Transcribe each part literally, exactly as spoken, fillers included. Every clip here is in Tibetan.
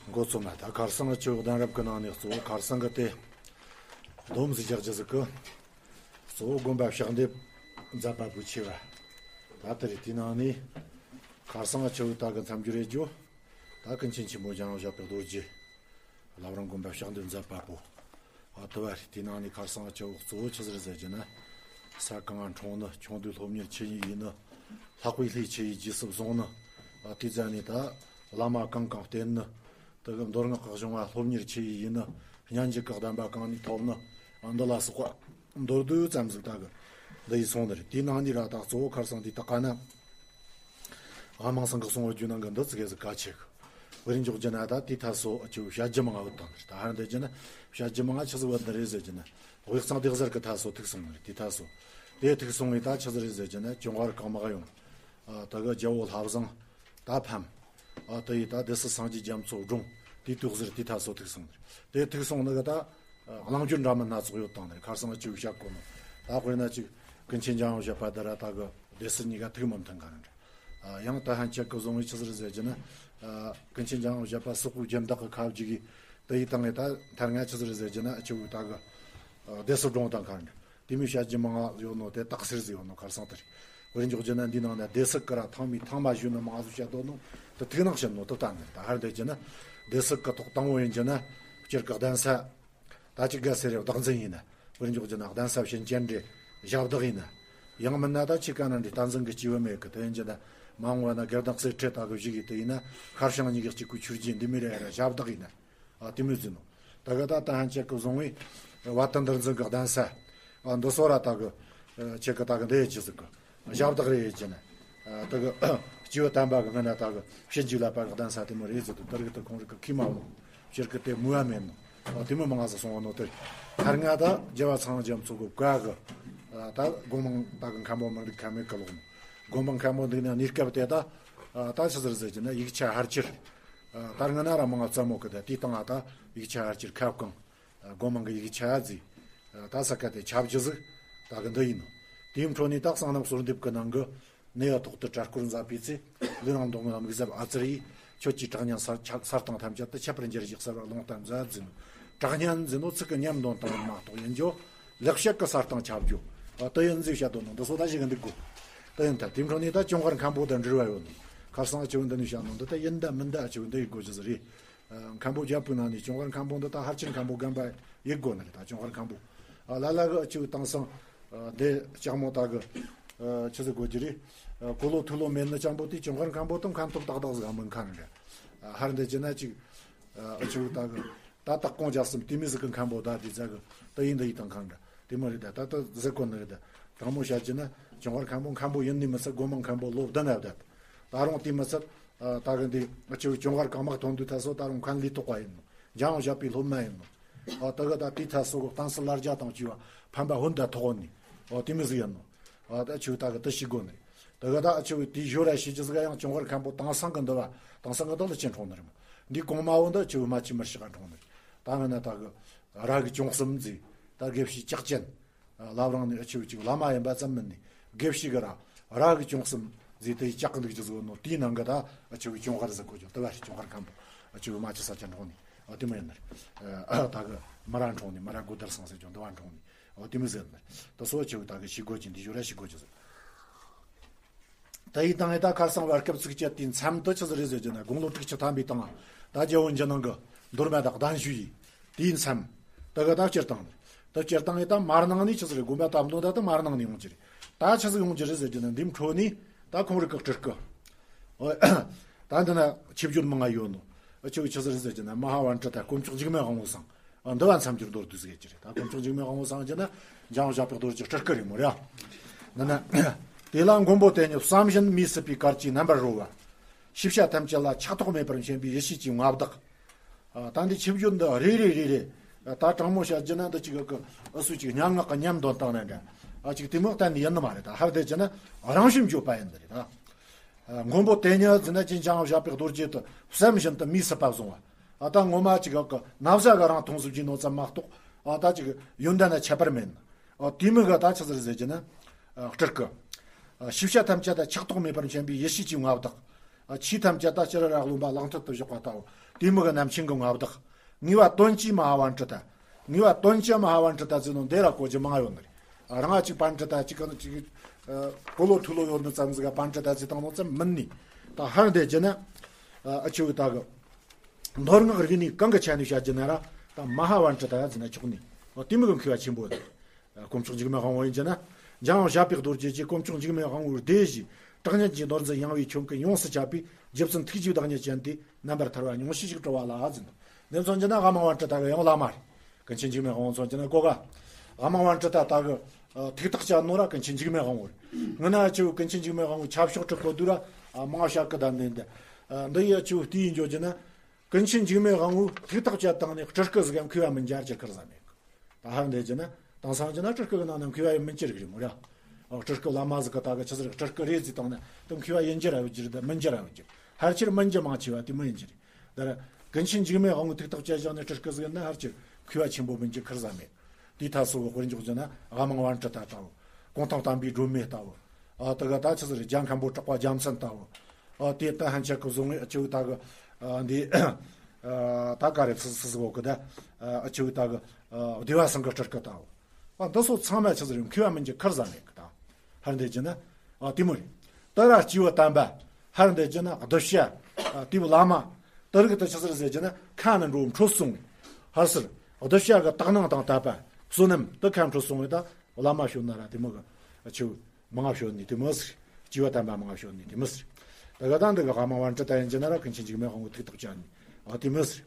འགོ་རྩོམ་ན་ད་ཁར་སང་ཆོས་གདན་རབས་ཀྱི་ནང་ནས་གཙོ་བོ་ཁར་སང་གི་དེ་སྡོམ་ཟིག་རྒྱག་རྒྱུ་ཟིག་གི། གཙོ་བོ་དགོན་པ་ཕྱག་འདེབས་མཛད་པ་པོའི་ཆེ་བ། ད་དེ་རེད། དེའི་ནང་ནས་ཁར་སང་ཆོས་ད་གི་མཚམས་སྦྱོར་རེད་རྒྱུ། ད་ཀུན་མཁྱེན་ཆེན་པོ་འཇམ་དབྱངས་བཞད་པའི་རྡོ་རྗེ། བླ་བྲང་དགོན་པ་ཕྱག་འདེབས་མཛད་པ་པོ། ཨ་དུ་བ་རེད། དེའི་ནང་ནས་ཁར་སང་ཆོས་གཙོ་བོ་ཆི་ཟིག་རེད་ཟེར་རྒྱུ་ན། ས་གང་ང་འཁྲུངས་ནི། ཆུང་དུས་སློབ་གཉེར་ཆི་ཡིན་ཡིན་ནི། ལྷག་པའི་ལྷའི་ཆི་ཡིས་རྗེས་སུ་བཟུང་ནི། ཨ་དེ་ཙ་ནས་ད་བླ་མ་གང་གང་བསྟེན་ནི། དེ་གི་མདོ་སྔགས་ཀྱི་གཞུང་བ་སློབ་གཉེར་ཆི་ཡིས་ཡིན་ནི། སྙན་འཇེབས་ཀྱི་བསྟན་པ་གང་ནས་ཐོབ་ནི། ཨ་འདི་ལ་སོགས་པ་མདོར་བསྡུས་ཙམ་ཟིག་ད་གི་འདི་ཡིས་སོང་ནི་རེད། དེའི་ནང་ནས་ར་ད་གཙོ་བོ་ཁར་སང་དེ་ད་ག་ན། ཨ་མང་སང་གི་གསུང་བ་རྒྱུད་ནང་གི་འདི་ཙི་གེ་ཟིག་གལ་ཆེ་གི། དཔེར་འཇོག་རྒྱུ་ན་ད་དེའི་ཐད་སོ་ཨ་ཆུ་བཤད་རྒྱུ་མང་ང་བུད་བཏང་ནི་རེད། ད་ཧར་འདི་རྒྱུ་ན་བཤད་རྒྱུ་མང་ང་ཆི་ཟིག་བུད་ནི་རེད་ཟེར་རྒྱུ་ན། དབུས་གཙང་སྡེ་གཟར་གི་ཐད་སོ་ཐུག་སོང་ནི་རེད། དེའི་ཐད་སོ་དེ་ཐུག་སོང་ངས་ད་ཆི་ཟིག་རེད་ཟེར་རྒྱུ་ན་ཅུང་ཧར་གང་མ་ག་ཡོང་། ཨ་ད་གི་རྒྱལ་པོ་ལྷ་བཟང་ད་ཕམ། ཨ་དེ་ཡི་ད་སྡེ་སྲིད་སངས་རྒྱས་རྒྱ་མཚོ་སྒྲུང་དེའི་དུག་ཟེར་དེའི་ཐད་སོ་ཐུག་སོང་ནི་རེད། དེ་ཐུག་སོང་ནི་གི་ད་གླེང་བརྗོད་འདྲ་མིན་སྣ་ཚོགས་ཡོད་བཏང་ནི་རེད། ཁར་སང་ཨ་ཆུ་བཤད་གོ་ནོ། ད་དཔེར་ན་ཅིག་ཀུན་མཁྱེན་འཇམ་དབྱངས་བཞད་པ་དེ་ར་ད་གི་སྡེ་སྲིད་གཉིས་ཀ་ཐུག་མི་མཐུན་ག་རེ་འདྲ། ཨ་ཡང་ད་ཧན་ཆད་གི་བཟུང་བའི་ཆི་ཟིག་རེད་ཟེར་རྒྱུ་ན། ཨ་ཀུན་མཁྱེན་འཇམ་དབྱངས་བཞད་པ་སོག་པོའི་སྦྱིན་བདག་གི་ཁ་བརྒྱུད་གི་དེ་ཡི་སྟེང་ནས་ད་ཐར་ང་ཆི་ཟིག་རེད་ཟེར་རྒྱུ་ན་ཨ་ཆུ་ད་གི་སྡེ་སྲིད་སྒྲུང་དང་ག་རེ་འདྲ། དེ་མོ་བཤད་རྒྱུ་མང་ང་ཡོད་ནོ་དེ་རྟགས་གསལ་ཟིག་ཡོད་ནོ་ཁར་སང་དེ་རེད། དཔེར་འཇོག་རྒྱུ་ན་འདི་ནང་ན་སྡེ་སྲིད་ཀི་ར་ཐང་མི་ཐང་མ་ཞུ་ནི་མང་ང་ཟིག་བཤད་དོ་ནོ་དེ་ཐུག་ནག་བཤད་ནོ་དེ་ལྟ་ནི་རེད། ད་ཧར་འདི་རྒྱུ་ན་སྡེ་སྲིད་ཀི་ཐོག་དང་བོ་ཡིན་རྒྱུ་ན་སྤྱིར་གི་གདན་ས། ད་ཅིག་ག་ཟེར་རེ་བདག་འཛིན་ཡིན་ན། དཔེར་འཇོག་རྒྱུ་ན་གདན་ས་བྱིན་ཅན་རེ་ཞབས་བདག་ཡིན་ན། ཡང་མིན་ན་ད་ཆི་ག་ན་འདྲི་བསྟན་འཛིན་གི་སྐྱེས་བུ་མེད་གི་དེ་ཡིན་རྒྱུ་ན། མ་འོངས་པ་ན་དགེ་ལྡན་རྩེ་ཁྲི་ད་གི་བཞུགས་ཡི་དེ་ཡིན་ན། ཤར་བྱང་གཉིས་ཀྱི་གཅིག་པུ་ཆོས་རྒྱུན་འདི་མི་རེ་ར་ཞབས་བདག་ཡིན་ན། ཨ་དེ་མོ་ཟིན་ནོ། ད་ག་ད་ད་ཧན་ཆད་གི་བཟུང་བའི་བ་དན་འདིར་འཛིན་གི་གདན་ས། ཨ་འདི་སོ་ར་ད་གི་ཆེ་གི་ད་གི་འདི་ཡི་ཆི་ཟིག་གི། ཞབས་བདག་རེད་ཅེ་ན། ད་གི་སྐྱེས་བུ་དམ་པ་གི་སྔོན་ན་ད་གི་ཕྱིན་ཅི་ལ་པ་གི་གདན་ས་དེ་མོ་རེད་ཟེར་དུས་དེ་རིགས་དེ་ཁོང་རིགས་ཀྱི་ཁས་མ་འོང་། སྤྱིར་གི་དེ་མོས་པ་མེད་ནོ། ཨོ་དེ་མོ་མང་ང་ཟིག་སོང་བ་ནོ་དེ། ཐར་ང་ད་རྒྱལ་བ་ཚངས་དབྱངས་རྒྱ་མཚོ་གི་བཀའ་གི། ད་དགོན་མང་ད་གི་མཁན་པོ་མི་འགྲིག་ཁ་མེད་གི་ལོག་ནོ། དགོན་པ་མཁན་པོ་འདུག་ན་གནས་སྐབས་དེ་ད། ད་ཆི་ཟེར་ཟེར་གྱི་ན་ཡིག་ཆ་ཕལ་ཆེར། ད་སྔ་ན་ར་མང་ང་བཙལ་མོ་གི་ད་དེའི་སྟེང་ང་ད་ཡིག་ཆ་ཕལ་ཆེར་ཁ་བཀང་། སྒོ་མང་གི་ཡིག་ཆ་ཟིག་ད་ས་ཀ་དེ་ཆབ་ཀྱི་ཟིག་ད་གི་འདི་ཡིན་ནོ། དེའི་འཕྲོ་ནས་ད་གསང་རྣམ་གསོལ་འདེབས་ཀྱི་ནང་གི་གནས་ཡ་ཐོག་ཏུ་གྲྭ་སྐོར་མཛད་པའི་ཚེ། ལུས་རང་མདོ་སྔགས་དམིགས་བསལ་ཨ་ཙི་རེ་ཡིས། ཁྱོད་ཀྱིས་གྲགས་སྙན་ས་ཆ་ས་སྟེང་ཐམས་ཅད་དུ་ཁྱབ་པར་འགྱུར་ཞིག་གསལ་བར་ཀློང་གཏམ་མཛད་ཟིན་ནོ། གྲགས་སྙན་ཟིན་ནོ་ཚིག་གི་ཉམས་འདོན་སྟངས་མ་གཏོགས་ཡིན་རྒྱུ། ལེགས་བཤད་ཀྱི་ས་སྟེང་ཁྱབ་རྒྱུ། ཨ་དེ་ཡིན་ཟིག་བཤད་དོ་ནོ་འདི་སོ་ད་ཞིག་གི་འདུག་གོ། དེ་ཡིན་ད་དེའི་འཕྲོ་ནས་ད་ཅུང་ཧར་མཁན་པོ་དང་འབྲེལ་བ་ཡོད་ནོ། ཁར་སང་ཨ་ཆེ་བོ་འདི་ནས་བཤད་ནོ་འདི་ད་ཡིན་ད་མིན་ད་ཨ་ཆེ་བོ་འདི་ཡི་དགོས་རྒྱུ་ཟིག་རེད། མཁན་པོ་རྒྱལ་པོའི་ནང་ནས་ཅུང་ཧར་མཁན་པོ་འདི་ད་ཧར་ཆེན་མཁན་པོ་རྒན་པ་ཡིག་དགོ་ནི་རེད། ད་ཅུང་ཧར་མཁན་པོ་ཨ་ལ་ལ་གི་ཨ་ཆུ་དེང་སང་འདི་ལྕགས་མོ་ད་གི་ཆི་ཟིག་དགོས་ཀྱི་རེད། གོ་ལོ་ཐུ་ལོ་མེད་ནི་ཅང་པོ་དེ་ཅུང་ཧར་མཁན་པོ་དང་མཁན་ཐོབ་ཏག་ཏག་ཟིག་མིན་མཁན་རེད། ཧར་འདི་ཅི་ན་ཅིག་ཨ་ཆུ་ད་གི་ད་སྟག་གོང་རྒྱལ་གསུམ་དེ་མི་ཟིག་གི་མཁན་པོ་ད་དེ་ཟ་གི་ད་ཡིན་ད་ཡིན་དང་མཁན་རེད། དེ་མ་རེད་ད་ད་ད་ཟེར་གོ་ནི་རེད། ད་དྲང་མོ་བཤད་ཀྱི་ན་ཅུང་ཧར་མཁན་པོ་མཁན་པོ་ཡིན་ནི་མི་ཚད་སྒོ་མང་མཁན་པོ་ལོ་བདུན་ན་བསྡད། ད་རུང་དེ་མི་ཚད། ཨ་ད་གི་འདི་ཨ་ཆེ་བའི་ཅུང་ཧར་གང་མག་ཐོན་དུས་ཐ་སོ་ད་རུང་མཁན་ལས་ཐོག་པ་ཡིན་ནོ། འཇམ་དབྱངས་བཞད་པའི་སློབ་མ་ཡིན་ནོ། ཨ་ད་གི་ད་དེའི་ཐ་སོ་གི་གཏམ་སྲོལ་ལར་རྒྱ་དང་བཅས་པ་ཕན་པ་ཧོན་ད་ཐོག་ནི། ཨ་དེ་མི་ཟིག་ཡིན་ནོ། ཨ་ད་ཆེ་བའི་ད་གི་དེ་ཤི་དགོ་ནི། ད་གི་ད་ཨ་ཆེ་བའི་དེའི་ཞོར་ར་ཤི་ཅི་ཟིག་ཡང་ཅུང་ཧར་མཁན་པོ་དེང་སང་གི་འདི་བ་དེང་སང་གི་འདི་ལ་ཅི་འཁྲུངས་ནི་རེད་མོ། འདི་གོང་མ་བོ་འདི་ཨ་ཆེ་བའི་མ་ཆི་མར་ཤི་ག་འཁྲུངས་ནི་རེད། ད་ང་ན་ད་གི་ར་གི་ཅུང་གསུམ་ཟིག་ད་དགེ་བཤེས་ལྕགས་ཅན། བླ་བྲང་ནས་ཨ་ཆེ་བའི་ཅིག་བླ་མ་ཡིན་པ་ཙམ་མིན་ནས་དགེ་བཤེས་གི་ར་ར་གི་ཅུང་གསུམ་ཟིག་དེ་ཡི་ལྕགས་གི་འདུག་ཅི་ཟིག་ནོ། དེའི་ནང་གི་ད་ཨ་ཆེ་བའི་ཅུང་ཧར་ཟིག་གོ་ཅོ་དེ་བ་ཞིག་ཅུང་ཧར་མཁན་པོ་ཨ་ཆེ་བའི་མ་ཆི་ས་ཆ་འགྲོ་ནི་ཨ་དེ་མ་ཡིན་ནར། ད་གི་མི་ར་འགྲོ་ནི་མི་ར་གོ་དར་སང་ཟེར་ཅོ་འདི་བ་འགྲོ་ནི་ཨ་དེ་མི་ཟེར་ནར། ད་སོ་ཨ་ཆེ་བའི་ད་གི་ཤི་གོ་ཅི་འདི་ཞོ་ར་ཤི་གོ་ཅི་ཟིག་ད་ཡི་དང་ཡི་ད་ཁར་སང་བར་སྐབས་ཚིགས་བཅད་དེའི་མཚམས་དུ་ཆི་ཟིག་རེད་ཟེར་རྒྱུ་ན་དགུང་ལོ་དྲུག་ཅུ་ཐམ་པའི་དང་ད་རྒྱལ་པོ་འཇུ་ནང་གི་མདོར་མ་དག་གདན་ཞུས་ཡིས། དེའི་མཚམས། ད་ག་ད་སྤྱིར་བཏང་། ད་སྤྱིར་བཏང་ཡི་ད་མར་ནང་ནས་ཆི་ཟིག་རེད། དགོན་པ་ད་མདོ་ད་ད་མར་ནང་ནས་ཡོང་གི་རེད། ད་ཆི་ཟིག་ཡོང་གི་རེད་ཟེར་རྒྱུ་ན་འདིའི་འཕྲོ་ནས་ད་ཁོང་རིགས་ཀྱི་སྤྲུལ་སྐུ། ད་འདི་ན་ཆིབས་བསྒྱུར་མང་ང་ཡོད་ནོ། ཨ་ཆི་ཆི་ཟིག་རེད་ཟེར་རྒྱུ་ན་མ་ཧཱ་པཎྜི་ཏ་དཀོན་མཆོག་འཇིགས་མེད་དབང་པོ་སང་། ཨ་འདི་བ་མཚམས་སྦྱོར་མདོར་བསྡུས་ཟིག་ཡོད་ཀྱི་རེད། ད་དཀོན་མཆོག་འཇིགས་མེད་དབང་པོ་སང་རྒྱུ་ན་འཇམ་དབྱངས་བཞད་པའི་རྡོ་རྗེ་སྤྲུལ་སྐུ་རེད་མོ་རེད། ཨ་ན་ན། དེ་ལ་མགོན་པོ་དེ་ཉིད་བསམ་བཞིན་མིའི་སྲིད་པའི་གར་གྱིས་རྣམ་པར་རོལ་བ། ཤེས་བྱ་ཐམས་ཅད་ལ་ཆགས་ཐོགས་མེད་པར་མཁྱེན་པའི་ཡེ་ཤེས་ཀྱི་མངའ་བདག་ཨ་ད་འདི་ཆིབས་བསྒྱུར་འདི་རེ་རེ་རེ་རེ། ད་དྲང་མོ་བཤད་རྒྱུ་ན་འདི་ཅིག་གི་ཨུ་སུ་ཅིག་སྙན་ངག་གི་ཉམས་འདོན་སྟངས་ནས་འདྲ། ཨ་ཅིག་དེ་མོ་གཏན་ནས་ཡིན་ནི་མ་རེད། ད་ཧར་དེ་བྱས་ན་རང་བཞིན་བརྗོད་པ་ཡིན་འདི་རེད་ད། མགོན་པོ་དེ་ཉིད་འཛིན་ན་ཅིན་ཅང་བཞད་པའི་རྡོ་རྗེ་དུ་བསམ་བཞིན་དུ་མིའི་སྲིད་པ་བཟུང་བ། ཨ་ད་ངོ་མ་ཅིག་གི་ན་བཟའ་གི་རང་མཐོང་སུ་བགྱིས་ནོ་ཙམ་མ་གཏོགས། ཨ་ད་ཅིག་ཡོན་ཏན་ན་ཁྱད་པར་མེད། ཨ་དེ་མོ་གི་ད་ཆི་ཟིག་རེད་ཟེར་རྒྱུ་ན། ཨ་སྤྲུལ་སྐུ། ཨ་ཤེས་བྱ་ཐམས་ཅད་ད་ཆགས་ཐོགས་མེད་པར་མཁྱེན་པའི་ཡེ་ཤེས་ཀྱི་མངའ་བདག་ཆོས་ཐམས་ཅད་ད་ཕྱི་རོལ་ར་རློམ་པ་གླང་ཐུལ་དུ་བཞག་པ་ལྟ་བུ། དེ་མོ་གི་རྣམ་མཁྱེན་གྱི་མངའ་བདག། ངེས་པ་དོན་གྱི་མ་ཧཱ་པཎྜི་ཏ། ངེས་པ་དོན་གྱི་མ་ཧཱ་པཎྜི་ཏ་ཟེར་ནོ་འདི་ར་གོ་རྒྱུ་མང་ཡོད་ནི་རེད། རང་ང་ཅིག་པཎྜི་ཏ་ཅིག་ག་ཅིག་གོ་ལོ་ཐུ་ལོ་ཡོད་ནི་ཙམ་ཟིག་ག་པཎྜི་ཏ་ཟེར་བཏང་ནོ་ཙམ་མིན་ནི། ད་ཧར་འདི་རྒྱུ་ན་ཨ་ཆོས་ད་གི་མདོ་སྔགས་རིག་གནས་གང་གི་ཆ་ནས་བཤད་རྒྱུ་ན་ར་ད་མ་ཧཱ་པཎྜི་ཏ་ཟེར་ན་ཆོག་ནི། འོ་དེ་མོ་གི་མཁས་པ་ཆེན་པོ་རེད། དཀོན་མཆོག་འཇིགས་མེད་དབང་པོ་ཡིན་གྱི་ན། འཇམ་དབྱངས་བཞད་པའི་རྡོ་རྗེ་རྗེ། དཀོན་མཆོག་འཇིགས་མེད་དབང་པོའི་སྡེ་བཞིའི། གྲགས་སྙན་གྱི་མདོ་འཛིན་ཡངས་པའི་ཁྱོན་ཀུན་ཡོངས་སུ་ཁྱབ་པའི། རྗེ་བཙུན་ཐུགས་རྗེའི་བདག་ཉིད་ཅན་དེས། རྣམ་པར་ཐར་པ་ཉུང་ཤས་ཤིག་བཀྲི་བ་ལ་ཟེར། འདི་ཚོ་ཡིན་གྱི་ན་ཨ་མ་པཎྜི་ཏ་གི་ཡང་བླ་མ་རེད། ཀུན་མཁྱེན་འཇིགས་མེད་དབང་པོ་ཚོ་ཡིན་གྱི་ན་གོ་ག་ཨ་མ་པཎྜི་ཏ་ད་གི་ཐུགས་ཐག་བཅད་ནོ་ར་ཀུན་མཁྱེན་འཇིགས་མེད་དབང་པོ་རེད། ངི་ན་ཆུ་ཀུན་མཁྱེན་འཇིགས་མེད་དབང་པོའི་ཆབ་ཕྱོགས་ཁྲི་གོ་དུ་ར་མང་བ་བཤད་གི་ད་འདི་འདི་འདི་ཡི་ཆུ་དེ་ཡིན་འཇོག་གྱི་ན། ཀུན་མཁྱེན་འཇིགས་མེད་དབང་པོའི་ཐུགས་ཐག་བཅད་བཏང་ནས་སྤྲུལ་སྐུ་ཟིག་གམ་མཁས་པ་མིན་རྒྱུ་ཁྱེར་ཁར་ཟ་མེད། ད་ཧར་འདི་རྒྱུ་ན་དེང་སང་རྒྱུ་ན་སྤྲུལ་སྐུ་གི་ནང་ན་མཁས་པ་ཡང་མིན་གྱི་རིགས་རེད་མོ་ར། ཨོ་སྤྲུལ་སྐུ་བླ་མ་ཟིག་གི་ད་གི་ཆི་ཟིག་སྤྲུལ་སྐུ་རེད་ཟེར་བཏང་ན་དེ་མཁས་པ་ཡིན་རྒྱུ་ར་ཡོད་རྒྱུ་རེད། ད་མིན་རྒྱུ་ར་ཡོད་རྒྱུ། ཕལ་ཆེར་མིན་རྒྱུ་མང་ཆེ་བ་དེ་མོ་ཡིན་རྒྱུ་རེད། ད་ར་ཀུན་མཁྱེན་འཇིགས་མེད་དབང་པོའི་ཐུགས་ཐག་བཅད་བཞག་ནས་སྤྲུལ་སྐུ་ཟིག་ཡིན་ན་ཕལ་ཆེར་མཁས་པ་ཆེན་པོ་མིན་རྒྱུ་ཁར་ཟ་མེད། དེའི་ཐད་སོ་གི་དཔེར་འཇོག་རྒྱུ་ན་ཨ་མ་པཎྜི་ཏ་ལྟ་བུ། གུང་ཐང་བསྟན་པའི་སྒྲོན་མེ་ལྟ་བུ། ཨ་དེ་ག་ད་ཆི་ཟིག་རེད། རྒྱལ་མཁན་པོ་གྲགས་པ་རྒྱལ་མཚན་ལྟ་བུ། ཨ་དེ་ད་ཧན་ཆད་གི་བཟུང་ངས་ཨ་ཆུ་ད་གི་ཨ་འདི་ཨ་ད་ག་རེ་ཕྱི་ཕྱི་ཟིག་འོག་གི་ད་ཨ་ཆུ་ད་གི་ཨ་བདེ་བ་སེང་གེ་སྤྲུལ་སྐུ་ལྟ་བུ། ཨ་འདི་སོ་ཚང་མ་ཆི་ཟིག་རེད། མཁས་པ་མིན་གྱི་ཁར་ཟ་མེད་གི། ད་ཧར་འདི་རྒྱུ་ན་ཨ་དེ་མོ་རེད། ད་ར་སྐྱེས་བུ་དམ་པ་ཧར་འདི་རྒྱུ་ན་གདུལ་བྱ་ཨ་དེ་བུ་བླ་མ་དེ་རིགས་ད་ཆི་ཟིག་རེད་ཟེར་རྒྱུ་ན་ཁ་ན་འགྲོ་འཕྲོད་སོང་བས་ཧར་སིར་གདུལ་བྱ་གི་དག་སྣང་དང་དད་པ་བསོད་ནམས་དེ་ཁ་འཕྲོད་སོང་བས་ད་བླ་མ་ཞུ་ན་ར་དེ་མོ་གི་ཨ་ཆུ། མང་ང་བྱོན་ནི་དེ་མོ་ཟེར། སྐྱེས་བུ་དམ་པ་མང་ང་བྱོན་ནི་དེ་མོ་ཟེར། ད་ག་དང་འདི་ག་ཨ་མ་པཎྜི་ཏ་ཡིན་གྱི་ན་ར་ཀུན་མཁྱེན་འཇིགས་མེད་དབང་པོའི་ཐུགས་ཐག་བཅད་ནི་ཨ་དེ་མོ་ཟེར།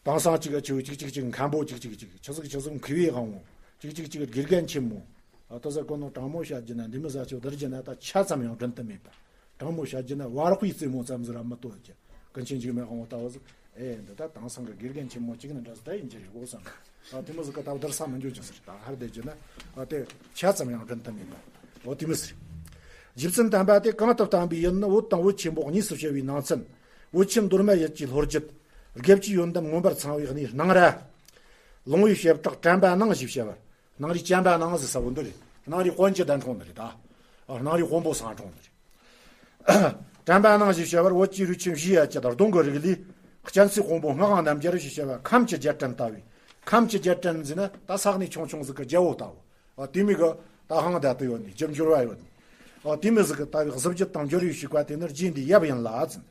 དེང་སང་གཅིག་ག་ཆུ་གཅིག་གཅིག་གཅིག་མཁན་པོ་གཅིག་གཅིག་གཅིག་ཆི་ཟིག་ཆི་ཟིག་མཁས་པའི་དབང་པོ་གཅིག་གཅིག་གཅིག་དགེ་རྒན་ཆེན་མོ། ཨ་ད་ཟེར་གོ་ནོ་དྲང་མོ་བཤད་རྒྱུ་ན་འདི་མོ་ཟ་ཆུ་བསྡུར་རྒྱུ་ན་ད་ཆ་ཙམ་ཡང་དྲན་དུ་མེད་པ། དྲང་མོ་བཤད་རྒྱུ་ན་བར་དཔེའི་རྩེད་མོ་ཙམ་ཟིག་ར་མི་ལྟོས་ཀྱི། ཀུན་མཁྱེན་འཇིགས་མེད་དབང་པོ་ལྟ་བུ་ཟིག་ཨེ་འདི་ད་དེང་སང་གི་དགེ་རྒན་ཆེན་མོ་གཅིག་ནི་འདྲ་ཟིག་ད་ཡིན་གྱི་རེད་གོ་བསམ། ཨ་དེ་མོ་ཟིག་གི་ད་བསྡུར་ས་མི་འཇོག་རྒྱུ་ཟིག་རེད། ད་ཧར་བསྡད་རྒྱུ་ན་ཨ་དེ་ཆ་ཙམ་ཡང་དྲན་དུ་མེད་པ། འོ་དེ་མོ་ཟིག་རྗེ་བཙུན་དམ་པ་དེ་གང་དུ་བསྟན་པའི་ཡུལ་ནི་བོད་དང་བོད་ཆེན་པོ་གཉིས་སུ་ཕྱེ་བའི་ནང་ཚན། བོད་ཆེན་མདོ་སྨད་ཡུལ་གྱི་ལྷོ་རྒྱུད། དགེ་བཅུའི་ཡོན་ཏན་མངོན་པར་ཚང་བའི་གནས་སྣང་ར། ལུང་བའི་བྱེ་བྲག་དྲན་པ་སྣང་ཞེས་བྱ་བར། སྣང་རིས་དྲན་པ་སྣང་ཟེར་ས་བོ་འདི་རེད། སྣང་རིས་དབོན་གྱི་གདན་དྲུང་འདི་རེད་ད། ཨ་སྣང་རིས་དབོན་པོ་ཟངས་དྲུང་འདི་རེད། དྲན་པ་སྣང་ཞེས་བྱ་བར་བོད་ཀྱི་རིགས་ཆེན་བཞིའི་ཡ་གྱལ་དང་གདོང་གི་རིགས་ལས། སྤྱན་རས་དབང་པོ་སྔགས་དབང་རྣམ་རྒྱལ་ཞེས་བྱ་བ་ཁམས་ཀྱི་རྒྱལ་ཕྲན་ལྟ་བུའི། ཁམས་ཀྱི་རྒྱལ་ཕྲན་ཟེར་ན་ད་ས་གནས་ཆུང་ཆུང་ཟིག་གི་རྒྱལ་པོ་ལྟ་བུ། ཨ་དེ་མོ་གི་ད་ཧང་ད་དུ་ཡོད་ནི་རྒྱབ་འགྱུར་བ་ཡོད་ནི། ཨ་དེ་མོ་ཟིག་གི་ལྟ་བུའི་གཟི་བརྗིད་དང་འབྱོར་བའི་ཞིག་པ་དེ་ནི་རྗེ་འདིའི་ཡབ་ཡིན་ལ་ཟེར།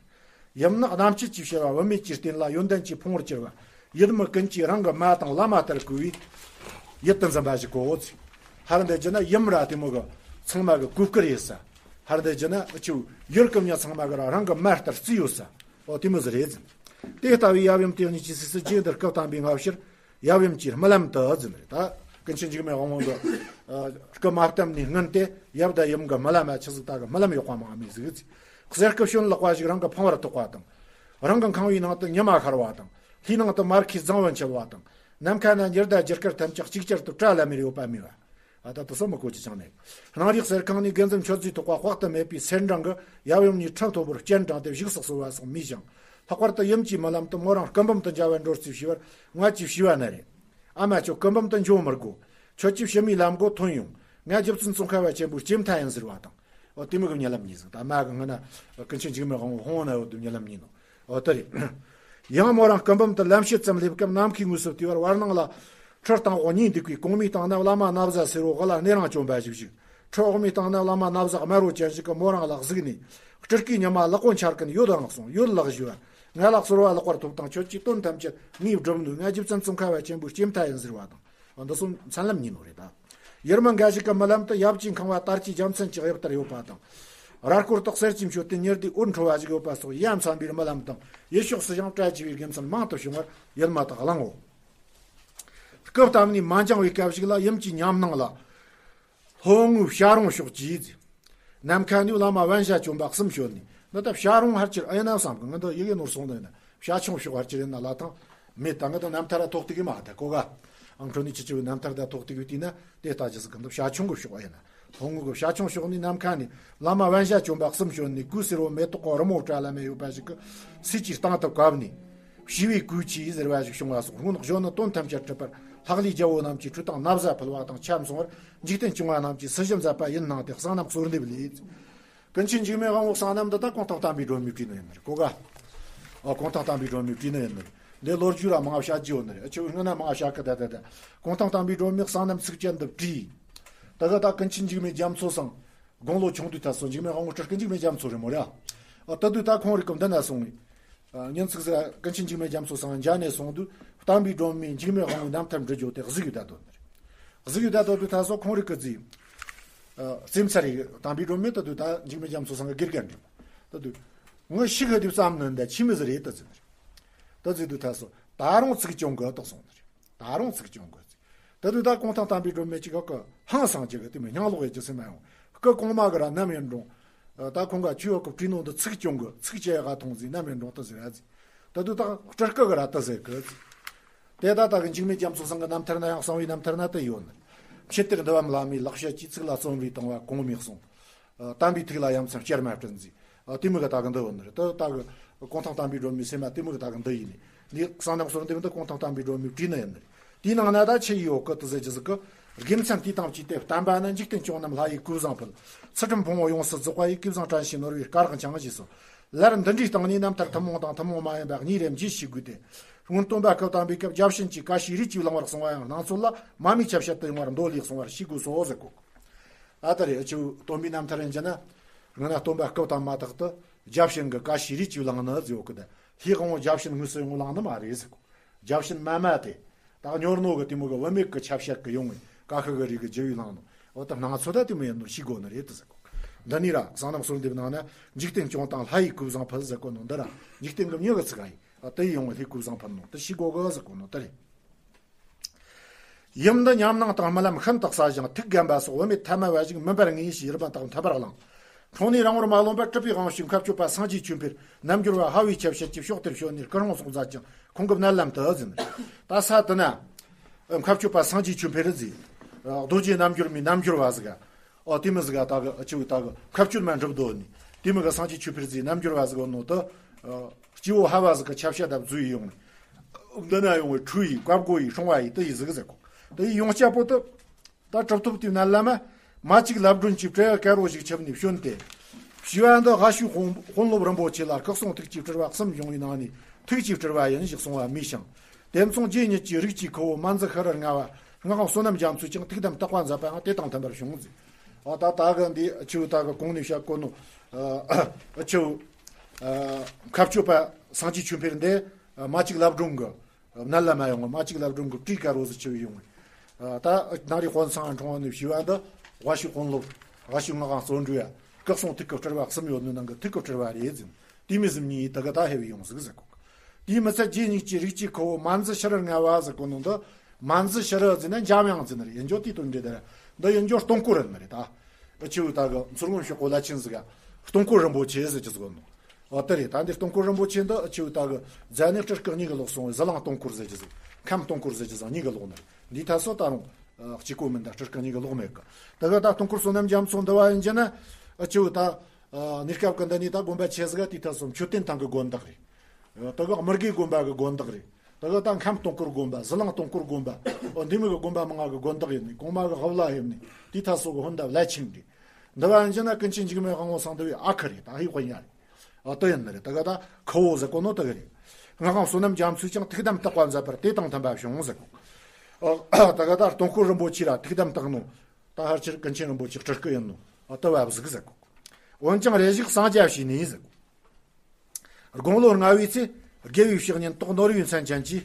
ཡུམ་ནི་རྣམ་བཅད་ཅེས་བྱ་བ་བུད་མེད་ཀྱི་རྟེན་ལ་ཡོན་ཏན་གྱི་ཕུང་བོར་གྱུར་པ། ཡུལ་མི་ཀུན་གྱིས་རང་གི་མ་དང་བླ་མ་ལྟར་གུས་པའི་ཡུལ་དུ་འཛིན་པ་ཞིག་གོ། ཧར་འདི་རྒྱུ་ན་ཡུམ་ར་དེ་མོ་གི་ཚང་མ་གི་གུས་བཀུར་ཡེད་ས། ཧར་འདི་རྒྱུ་ན་ཨ་ཆུ་ཡུལ་ཀུན་ཉ་ཚང་མ་གི་ར་རང་གི་མ་ལྟར་བརྩི་ཡོད་ས། འོ་དེ་མོ་ཟིག་རེད་ཟེར། དེ་ལྟ་བུའི་ཡབ་ཡུམ་དེ་གཉིས་ཀྱི་སྲས་སུ་རྗེ་འདིར་སྐུ་བལྟམས་པའི་སྔ་ཕྱིར། ཡབ་ཡུམ་གྱི་རྨི་ལམ་དུ་ཟེར་ནི་རེད་ད། ཀུན་མཁྱེན་འཇིགས་མེད་དབང་པོ་གི་ཨ་སྐུ་མ་བལྟམས་ནས་སྔོན་དེ་ཡབ་དང་ཡུམ་གི་རྨི་ལམ་ཆི་ཟིག་ད་གི་རྨི་ལམ་ཡག་པ་མང་མི་ཟིག་ཟེར། གསེར་སྐུ་ཞོན་ལག་པ་ཞིག་རང་གི་ཕང་བར་ཐོགས་པ་དང་། རང་གི་ཁང་བའི་ནང་དུ་ཉི་མ་ཤར་བ་དང་། ལྷའི་ནང་དུ་མར་ཁུའི་རྫིང་བུ་འཁྱིལ་བ་དང་། ནམ་མཁའ་ན་ཉི་ཟླ་རྒྱུ་སྐར་ཐམས་ཅད་ཅིག་ཅར་དུ་བཀྲ་ལམ་མེར་ཡོད་པ་རྨིས་པ། ཨ་ད་དུ་སོ་མི་གོ་ཅི་ཅང་མེད། སྣང་རིས་གསེར་ཁང་ནས་དགེ་འདུན་མཆོད་རྫས་ཐོགས་པ་དཔག་ཏུ་མེད་པའི་སེར་འབྲང་གིས་ཡབ་ཡུམ་གཉིས་ཁྲི་མཐོ་པོར་སྤྱན་དྲངས་ཏེ་བཞུགས་སུ་གསོལ་བ་སོགས་མོས་ཤིང་། ལྷག་པར་དུ་ཡུམ་གྱི་རྨི་ལམ་དུ་མོ་རང་སྐུ་འབུམ་དུ་མཇལ་བར་འགྲོ་རྩིས་ཞུས་པར་ང་ཅིག་ཞུས་པ་ནི་རེད། ཨ་མ་ཁྱོད་སྐུ་འབུམ་དུ་འགྱོ་མི་དགོ། ཁྱོད་ཀྱིས་ཕྱི་མའི་ལམ་སྒོ་ཐོན་ཡོང་། ང་རྗེ་བཙུན་ཙོང་ཁ་པ་ཆེན་པོའི་སྐྱེས་མཐའ་ཡིན་ཟེར་བ་དང་། འོ་དེ་མོ་གི་རྨི་ལམ་རྨིས་ཟིག་ད་མ་གི་སྔ་ན་ཀུན་མཁྱེན་འཇིགས་མེད་དབང་པོ་ཧོང་ན་ཡོད་དུ་རྨི་ལམ་རྨིས་ནོ། འོ་དེ་རེད། ཡང་མོ་རང་སྐུ་འབུམ་དུ་ལམ་ཕྱེད་ཙམ་སླེབས་སྐབས་ནམ་མཁའི་ངོས་སུ་བལྟས་པར་བར་སྣང་ལ། ཁྲི་སྟེང་འོག་གཉིས་འདུས་པའི་གོང་མའི་སྟེང་ན་བླ་མ་ན་བཟའ་སེར་པོ་དབུ་ལ་གནས་རིང་གྱོན་པ་ཞིག་བཞུགས། ཁྲི་འོག་མའི་སྟེང་ན་བླ་མ་ན་བཟའ་དམར་པོ་ཅན་ཞིག་གིས་མོ་རང་ལ་གཟིགས་ནས། སྤྲུལ་སྐུའི་ཉི་མ་ལག་པོ་འཆར་གིན་ཡོད་ལགས་སོང་། ཡོད་ལགས་ཞུས་པར། ང་ལ་གསོལ་བ་ལེགས་པར་ཐོབ་དང་། ཁྱོད་ཀྱི་དོན་ཐམས་ཅད་ངས་བསྒྲུབས་ནུས། ང་རྗེ་བཙུན་ཙོང་ཁ་པ་ཆེན་པོའི་སྐྱེས་མཐའ་ཡིན་ཟེར་བ་དང་། འདི་གསུམ་མཚན་ལམ་རྨིས་ནོ་རེད་ད། ཡུལ་མི་འགའ་ཞིག་གི་རྨི་ལམ་དུ་ཡབ་ཀྱི་ཁང་བ་དར་གྱི་རྒྱལ་མཚན་གྱི་དབྱིབས་ལྟར་ཡོད་པ་དང་། ར་སྐོར་དུ་གསེར་གྱི་མཆོད་རྟེན་ཉི་ཟླའི་འོད་འཕྲོ་བ་ཞིག་ཡོད་པ་སོགས་ཡ་མཚན་པའི་རྨི་ལམ་དང་ཡུལ་ཕྱོགས་སུ་ཡང་བཀྲ་ཤིས་པའི་དགེ་མཚན་མང་དུ་བྱུང་བར་ཡུལ་མི་དག་གླེང་ངོ་། སྐུ་བལྟམས་ནས་མ་འགྱངས་པའི་སྐབས་ཤིག་ལ་ཡུམ་གྱི་ཉམས་སྣང་ལ། ལྷོ་ངོས་བྱ་རུང་ཕྱོགས་ཀྱི་ཟེར། ནམ་མཁའ་ནས་བླ་མ་དབེན་ཞྭ་གྱོན་པ་གསུམ་བྱོན་ནས། འདི་ལྟ་བྱ་རུང་ཕལ་ཆེར་ཨེ་ན་བསམ་གི། ང་འདི་ཡི་གེ་ནོར་སོང་ནི་ཡིན་ན་བྱ་ཁྱུང་ཕྱོགས་ཕལ་ཆེར་ཡིན་ན་ལ་ཐང་མེད། ད་ང་འདི་རྣམ་ཐར་ཐོག་ཏུ་གི་མ་ད་གོ་ག་ཨང་ཁྲོ་ནི་ཅི་ཅི་བའི་རྣམ་ཐར་ད་ཐོག་ཏུ་གི་དུས་ན་དེ་ལྟ་ཅི་ཟིག་གི་འདི་བྱ་ཁྱུང་གི་ཕྱོགས་ཨེ་ན། ལྷོ་ངོས་ཀྱི་བྱ་ཁྱུང་ཕྱོགས་ནས་ནམ་མཁའ་ནས་བླ་མ་དབེན་ཞྭ་གྱོན་པ་གསུམ་བྱོན་ནས་གོས་སེར་པོ་མེ་ཏོག་གི་རི་མོ་བཀྲ་ལམ་མེ་ཡོད་པ་ཞིག་གི་སྲས་ཀྱི་སྟེང་དུ་བཀབ་ནས། ཞི་བའི་གོས་ཆེ་ཟེར་བ་ཞིག་བྱུང་བ་སོགས་སྔོན་གཞོན་ནུ་དོན་ཐམས་ཅད་གྲུབ་པར་ལྷག་ལུས་རྒྱལ་པོ་རྣམས་ཀྱི་ཁྲུས་དང་ན་བཟའ་ཕུལ་བ་དང་ཆབ་མཚུངས་པར་འཇིག་རྟེན་སྐྱོང་བ་རྣམས་ཀྱིས་སྲི་ཞུ་མཛད་པ་ཡིན་སྣང་སྟེ་གསང་རྣམ་གསོལ་འདེབས་ལས། ཀུན་མཁྱེན་འཇིགས་མེད་དབང་པོ་གསང་རྣམ་འདི་ད་གུང་ཐང་བསྟན་པའི་སྒྲོན་མེས་བྲིས་ནི་ཡིན་ནི་རེད་གོ་ག་ཨ་གུང་ཐང་བསྟན་པའི་སྒྲོན་མེས་བྲིས་ནི་ཡིན་ནི་རེད། འདི་ལོ་རྒྱུས་ར་མང་ང་བཤད་རྒྱུ་ཡོད་ནི་རེད། ཨ་ཆེ་བོ་སྔ་ན་མང་ང་བཤད་གི་ད་ད་ད། གུང་ཐང་བསྟན་པའི་སྒྲོན་མེས་གསང་རྣམ་ཚིགས་བཅད་འདི་བྲིས། ད་ག་ད་ཀུན་མཁྱེན་འཇིགས་མེད་རྒྱ་མཚོ་སང་དགུང་ལོ་ཆུང་དུས་ད་སོ་འཇིགས་མེད་དབང་པོ་སྤྲུལ་སྐུ་འཇིགས་མེད་རྒྱ་མཚོ་རེད་མོ་ར། ཨ་ད་དུས་ད་ཁོང་རིགས་གི་འདི་ན་སོང་ངས། ཨ་ཉིན་ཚིགས་ཟིག་ཀུན་མཁྱེན་འཇིགས་མེད་རྒྱ་མཚོ་སང་མཇལ་ནས་སོང་དུས་བསྟན་པའི་སྒྲོན་མེས་འཇིགས་མེད་དབང་པོའི་རྣམ་ཐར་འབྲི་རྒྱུ་དེ་གཟིགས་ཡོད་ད་དོ་ནི་རེད། གཟིགས་ཡོད་ད་དོ་དུས་ད་སོ་ཁོང་རིགས་གི་རྫིས། ཨ་རྩེ་མཚར་རེད། བསྟན་པའི་སྒྲོན་མེ་ད་དུས་ད་འཇིགས་མེད་རྒྱ་མཚོ་སང་གི་དགེ་རྒན་རེད། ད་དུས་ངི་ཤི་གི་དུས་བསམ་ནི་འདི་ཆི་མི་ཟིག་རེད་ད་ཟེར་ནི་རེད། ད་ཟེར་དུས་ད་སོ་ད་རུང་ཚིག་གྱོང་གི་ད་སོང་ནི་རེད། ད་རུང་ཚིག་གྱོང་གི་ཟེར། ད་དུས་ད་གུང་ཐང་བསྟན་པའི་སྒྲོན་མེ་ཅིག་གི་ཧང་སང་ཅིག་གི་དེ་མི་སྙིང་ལོག་ཡེ་ཅི་སེམས་མ་ཡོང་། སྐུ་གོང་མ་གི་ར་ནམ་ཡིན་རུང་། ད་ཁོང་ག་ཆུ་ཡོག་གི་བྲིས་ནོ་འདི་ཚིག་གྱོང་གི་ཚིག་ཅེ་ག་ཐོང་ཟིག་ནམ་ཡིན་རུང་ད་ཟེར་ར་ཟིག་ད་དུས་ད་སྤྲུལ་སྐུ་གི་ར་ད་ཟེར་གི་ཟིག་དེ་ད་ད་གི་འཇིགས་མེད་རྒྱ་མཚོ་སང་གི་རྣམ་ཐར་ན་ཡང་གསང་བའི་རྣམ་ཐར་ན་དེ་ཡོད་ནི། མཆེད་གཏེར་འདུལ་བ་མི་ལ་མིའི་ལེགས་བཤད་ཀྱི་ཚིག་ལ་བརྩོན་པས་བཏང་བ་གོང་མའི་གསུང་། ཨ་བསྟན་པའི་ཐིག་ལ་ཡ་མཚན་བསྐྱར་མ་སྤྲིན་མཛེས། ཨ་དེ་མོ་གི་ད་གི་འདི་ཡོད་ནི་རེད། ད་ད་གི་གུང་ཐང་བསྟན་པའི་སྒྲོན་མེའི་སེམས་མ་དེ་མོ་གི་ད་གི་འདི་ཡིན་ནི། འདི་གསང་རྣམ་གསོལ་འདེབས་འདི་གུང་ཐང་བསྟན་པའི་སྒྲོན་མེས་བྲིས་ནི་ཡིན་ནི་རེད། དེའི་ནང་ན་ད་ཆི་ཡོད་གི་དེ་ཟེར་རྒྱུ་ཟིག་གི། དགེ་མཚན་དེ་དང་བཅས་ཏེ་བསྟན་པ་ནི་འཇིག་རྟེན་སྐྱོང་རྣམས་ལྷ་ཡི་གོས་བཟང་ཕུལ། ཚུལ་ཁྲིམས་ཕུང་པོ་ཡོངས་སུ་རྫོགས་པ་ཡི། གོས་བཟང་དྲན་ཤེས་ནོར་བུའི་སྐར་རོ་འཆང་ཞེས་སོ། ལར་འདི་འདྲའི་སྟེང་ནས་རྣམ་ཐར་ཐུན་མོང་དང་ཐུན་མོང་མ་ཡིན་པ་གཉིས་རེ་མཇལ་ཤེས་དགོས་ཏེ། སྔོན་སྟོན་པ་སྐུ་བལྟམས་པའི་སྐབས་བརྒྱ་བྱིན་གྱིས་བཀའ་བཞིན་རིགས་ཀྱིས་བླང་བར་གསུངས་པ་ཡང་སྣང་ཚུལ་ལ་མ་མི་ཆ་བཤད་དུ་ཡོང་བར་མདོ་ལས་གསུངས་པར་ཤེས་དགོས་སོ་ཟེར་གོ། ཨ་ད་རེ་ཨ་ཆུ་སྟོན་པའི་རྣམ་ཐར་ཡིན་གྱི་ན། སྔ་ན་སྟོན་པ་སྐུ་བལྟམས་མ་ཐག་ཏུ་བརྒྱ་བྱིན་གྱི་བཀའ་བཞིན་རིགས་ཀྱིས་བླངས་ནི་ཟེར་གོ་གི་ད། ལྷའི་དབང་པོ་བརྒྱ་བྱིན་དངོས་སུ་ཡོང་བླངས་ནི་མ་རེད་ཟེར་གོ། བརྒྱ་བྱིན་མ་མ་དེ། ད་སྙོར་ནོ་གི་དེ་མོ་གི་བུད་མེད་ཀྱི་ཆ་བཤད་ཀྱི་ཡོང་བའི་ཀ་ཁ་གི་རིགས་ཀྱི་རྒྱུ་ཡི་བླངས་ནོ། འོ་ད་སྣང་ཚུལ་ད་དེ་མོ་ཡིན་ནོ་ཤེས་དགོས་ནི་རེད་དུ་ཟེར་གོ། འདི་ནི་ར་གསང་རྣམ་གསོལ་འདེབས་ནང་ན་འཇིག་རྟེན་སྐྱོང་དང་ལྷ་ཡི་གོས་བཟང་ཕུལ་ཟེར་གོ་ནོ་འདི་ར་འཇིག་རྟེན་གྱི་མྱི་གི་ཚིག་ཨ་ཡིན། ཨ་དེ་ཡི་ཡོང་བའི་ལྷའི་གོས་བཟང་ཕུལ་ནོ་དེ་ཤེས་དགོས་གི་ཟེར་གོ་ནོ་དེ་རེད། ཡུམ་འདི་ཉམས་སྣང་དང་རྨི་ལམ་ཤིན་ཏུ་གསལ་ཞིང་ཐུགས་བརྒྱན་པ་སོགས་བུད་མེད་ཐ་མལ་པ་ཞིག་མུན་པར་ངེས་ཞེས་རིམ་པ་དང་མཐུན་པར་གླེང་། འཕྲོག་ནས་རང་ངོར་མ་ལོངས་པར་གྲུབ་པའི་དབང་ཕྱུག་མཁའ་སྤྱོད་པ་སངས་རྒྱས་ཆོས་འཕེལ་རྣལ་འབྱོར་བ་ཧ་བའི་ཆ་བྱད་ཀྱི་ཕྱོགས་དེར་བྱོན་ནས་སྐུ་རླུང་སོགས་མཛད་ཅིང་ཁོང་གི་མནལ་ལམ་དུ་ཟིན། ད་ས་དེ་ན། མཁའ་སྤྱོད་པ་སངས་རྒྱས་ཆོས་འཕེལ་རི་ཟིག་རྡོ་རྗེ་རྣལ་འབྱོར་མའི་རྣལ་འབྱོར་བ་ཟིག་ཨོ་དེ་མི་ཟིག་ད་གི་ཨ་ཆུ་ད་གི་མཁའ་སྤྱོད་མ་འགྲུབ་དོ་ནི། དེ་མི་གི་སངས་རྒྱས་ཆོས་འཕེལ་ཟིག་རྣལ་འབྱོར་བ་ཟིག་ནོ་ད། སྐྱེ་བོ་ཧ་བ་ཟིག་གི་ཆ་བྱད་ད་བཟོས་ཡོང་ནི། འདི་ན་ཡོང་བའི་ཁྲུས་ཡི་བཀའ་བསྒོ་ཡི་སྲུང་བ་ཡི་དེ་ཡི་ཟིག་ཟེར་གོ། དེ་ཡི་ཡོང་སྐྱ་པོ་དེ། ད་གྲུབ་ཐོབ་དེའི་མནལ་ལམ། མ་གཅིག་ལབ་སྒྲོན་གྱི་བྲེ་བ་དཀར་རོ་ཞིག་ཁྱབ་ནས་བྱོན་ཏེ། ཞི་བ་འདི་ཨ་ཤུ་དཔོན་སློབ་རིན་པོ་ཆེ་ལ་སྐུ་གསུང་ཐུགས་ཀྱི་དྲིལ་བ་གསུམ་བྱུང་བའི་ནང་ནས་ཐུགས་ཀྱི་དྲིལ་བ་ཡིན་ཞེས་གསུང་བ་སྨྲས་ཤིང་། དེ་མཚུངས་རྗེ་ཉིད་ཀྱི་རིགས་ཀྱི་ཁུ་བོ་མ་འཛི་ཤི་རི་ལྔ་བ་སྔགས་དབང་བསོད་ནམས་རྒྱ་མཚོས་ཀྱང་ཐུགས་དམ་བརྟག་པ་མཛད་པའང་དེ་དང་མཐུན་པར་བྱུང་ཟེར། ཨ་ད་ད་གི་འདི་ཆུ་ད་གི་གོང་ནས་བཤད་གོ་ནོ། ཨ་ཆུ། མཁའ་སྤྱོད་པ་སངས་རྒྱས་ཆོས་འཕེལ་འདི་མ་གཅིག་ལབ་སྒྲོན་གི་མནལ་ལམ་ཡོང་བ་མ་གཅིག་ལབ་སྒྲོན་གི་བྲེ་དཀར་རོ་ཟིག་ཁྱབ་ཡོང་བ། ད་ནང་རི་དཔོན་ཚང་འཁྲུངས་པ་ནས་ཞི་བ་འདི་ཨ་ཤུ་དཔོན་སློབ་ཨ་ཤུ་སྔགས་དབང་བརྩོན་འགྲུས་ཡ་སྐུ་གསུང་ཐུགས་ཀྱི་དྲིལ་བ་གསུམ་ཡོད་ནི་ནང་གི་ཐུགས་ཀྱི་དྲིལ་བ་རེད་ཟིན། དེ་མི་ཟིན་ཉིད་ད་གི་ད་ཧེ་བའི་ཡོང་ཟིག་ཟེར་གོ། དེའི་མི་ཚད་རྗེ་ཉིད་ཀྱི་རིགས་ཀྱི་ཁུ་བོ་མ་འཛི་ཤི་རི་ལྔ་བ་ཟེར་གོ་ནོ་འདི། མ་འཛི་ཤི་རི་ཟེར་ན་འཇམ་དབྱངས་ཟེར་ནི་རེད། ཡིན་རྒྱུ་དེའི་དོན་འགྲེལ་དེ་རེད། འདི་ཡིན་རྒྱུ་སྟོང་འཁོར་རེད་ནི་རེད་ད། ཨ་ཆུ་ད་གི་མཚོ་སྔོན་ཤོག་གོ་ལ་ཆེན་ཟིག་ག་སྟོང་འཁོར་རིན་པོ་ཆེ་ཟེར་གྱི་ཟིག་ནོ། ཨོ་དེ་རེད། ད་འདི་སྟོང་འཁོར་རིན་པོ་ཆེ་འདི་ཨ་ཆུ་ད་གི་རྫ་ནི་སྤྲུལ་སྐུ་གཉིས་གི་ལོག་སོང་བའི་ཟི་ལིང་སྟོང་འཁོར་ཟེར་གྱི་ཟིག་ཁམས་སྟོང་འཁོར་ཟེར་གྱི་ཟིག་གཉིས་གི་ལོག་ནི་རེད། འདི་ད་སོ་ད་རུང་ཨ་གཅིག་པོ་མིན་ད་སྤྲུལ་སྐུ་གཉིས་གི་ལོག་མེད་གི། ད་གི་ད་སྟོང་འཁོར་བསོད་ནམས་རྒྱ་མཚོ་འདི་བ་ཡིན་རྒྱུ་ན་ཨ་ཆུ་ད་ཨ་གནས་སྐབས་གི་འདི་ནི་ད་དགོན་པ་ཆེ་ཟིག་ག་དེའི་ཐད་སོ་མཆོད་རྟེན་ཐང་གི་དགོན་བདག་རེད། ད་གི་དམུ་དགེ་དགོན་པ་གི་དགོན་བདག་རེད། ད་གི་ད་ཁམས་སྟོང་འཁོར་དགོན་པ་ཟི་ལིང་སྟོང་འཁོར་དགོན་པ་ཨོ་འདི་མི་གི་དགོན་པ་མང་ང་གི་དགོན་བདག་ཡིན་ནི་གོང་མ་གི་ཧབ་ལ་ཡིན་ནི་དེའི་ཐད་སོ་གི་ཧོན་ད་བླ་ཆེན་རེད། འདི་བ་ཡིན་རྒྱུ་ན་ཀུན་མཁྱེན་འཇིགས་མེད་དབང་པོ་གསང་འདུས་ཨ་ཁུ་རེད། ད་ཧི་དཔོན་ཡ་རེད། ཨ་དེ་ཡིན་ནི་རེད། ད་ག་ད་ཁུ་བོ་ཟེར་གོ་ནོ་དེ་གི་རེད། སྔགས་དབང་བསོད་ནམས་རྒྱ་མཚོས་ཀྱང་ཐུགས་དམ་བརྟག་པ་མཛད་པར་དེ་དང་མཐུན་པ་བྱུང་ཟེར་གོ། ཨ་ད་ག་ད་སྟོང་འཁོར་རིན་པོ་ཆེ་ར་ཐུགས་དམ་བརྟག་ནོ། ད་ཕལ་ཆེར་ཀུན་མཁྱེན་རིན་པོ་ཆེ་སྤྲུལ་སྐུ་ཡིན་ནོ། ཨ་དེ་བ་ཟིག་ཟེར་གོ། འོན་ཀྱང་རེ་ཞིག་གསང་རྒྱ་བྱས་ནས་ཟེར་གོ། དགུང་ལོ་ལྔ་བའི་ཚེ་དགེ་བའི་བཤེས་གཉེན་ཏོག་ནོར་བུའི་མཚན་ཅན་གྱིས་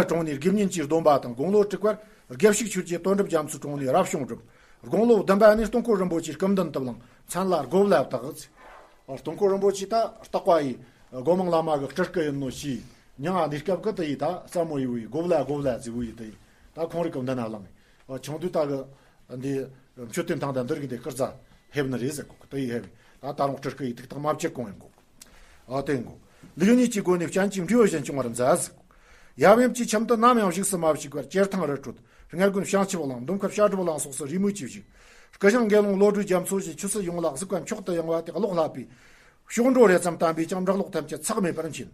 གྲོངས་ནས་དགེ་བསྙེན་གྱི་སྡོམ་པ་དང་དགུང་ལོ་དྲུག་པར་དགེ་བཤེས་ཆོས་ཀྱི་དོན་གྲུབ་རྒྱ་མཚོས་གྲོངས་ནས་རབ་བྱུང་གྲུབ། དགུང་ལོ་བདུན་པ་ནས་སྟོང་འཁོར་རིན་པོ་ཆེའི་སྐུ་མདུན་དུ་བླངས་མཚན་ལ་སྒོ་བླ་བཏགས། སྟོང་འཁོར་རིན་པོ་ཆེ་ད་བརྟག་པ་ཡི་སྒོ་མང་བླ་མ་གི་སྤྲུལ་སྐུ་ཡིན་ནོ་ཞེས་མྱང་ང་གནས་སྐབས་ཀྱི་དེ་ཡི་ད་ས་མོ་ཡི་བུ་ཡི་སྒོ་བླ་སྒོ་བླ་ཟེར་བུ་ཡི་དེ་ཡི་ད་ཁོང་རིགས་ཀྱི་མདུན་ན་བླངས། ཆུང་དུས་ད་གི་འདི་མཆོད་རྟེན་ཐང་དང་འདི་རིགས་འདི་སྐུ་རྩ་ཕེབས་ནི་རེད་ཟེར་གོ་གི། དེ་ཡི་ཧེ་བས་ད་ད་རུང་སྤྲུལ་སྐུ་ཡི་ཐུགས་ཐག་མ་བཅད་གོང་ཡིན་གོ། ཨ་དེ་གོ། ལུགས་གཉིས་ཀྱི་སྒོ་ནས་སྤྱན་གྱི་འབྲས་བུ་གཞན་སྐྱོང་བར་མཛད་ཟེར་གོ། ཡབ་ཡུམ་གྱི་ཁྱིམ་དུ་ནམ་ཡང་བཞུགས་སུ་མ་བཅུག་པར་སྐྱེར་ཐང་རི་ཁྲོད་རྔ་དགོན་བྱང་ཆུབ་གླིང་འདོམ་ཁ་བཤད་སྒྲུབ་གླིང་སོགས་སུ་རེས་མོས་ཀྱིས་བཞུགས། སྐུ་ཞང་དགེ་སློང་བློ་གྲོས་རྒྱ་མཚོ་བཞིན་ཆོས་སྲིད་ཡོངས་ལ་གཟིགས་པ་མཆོག་ཏུ་ཡངས་པ་དེ་ཀློག་ལྷག་པས། གཤོག་སྒྲོ་རེ་ཙམ་བསྟན་པས་ཀྱང་འབྲག་ལོག་ཐམས་ཅད་ཚེགས་མེད་པར་མཁྱེན།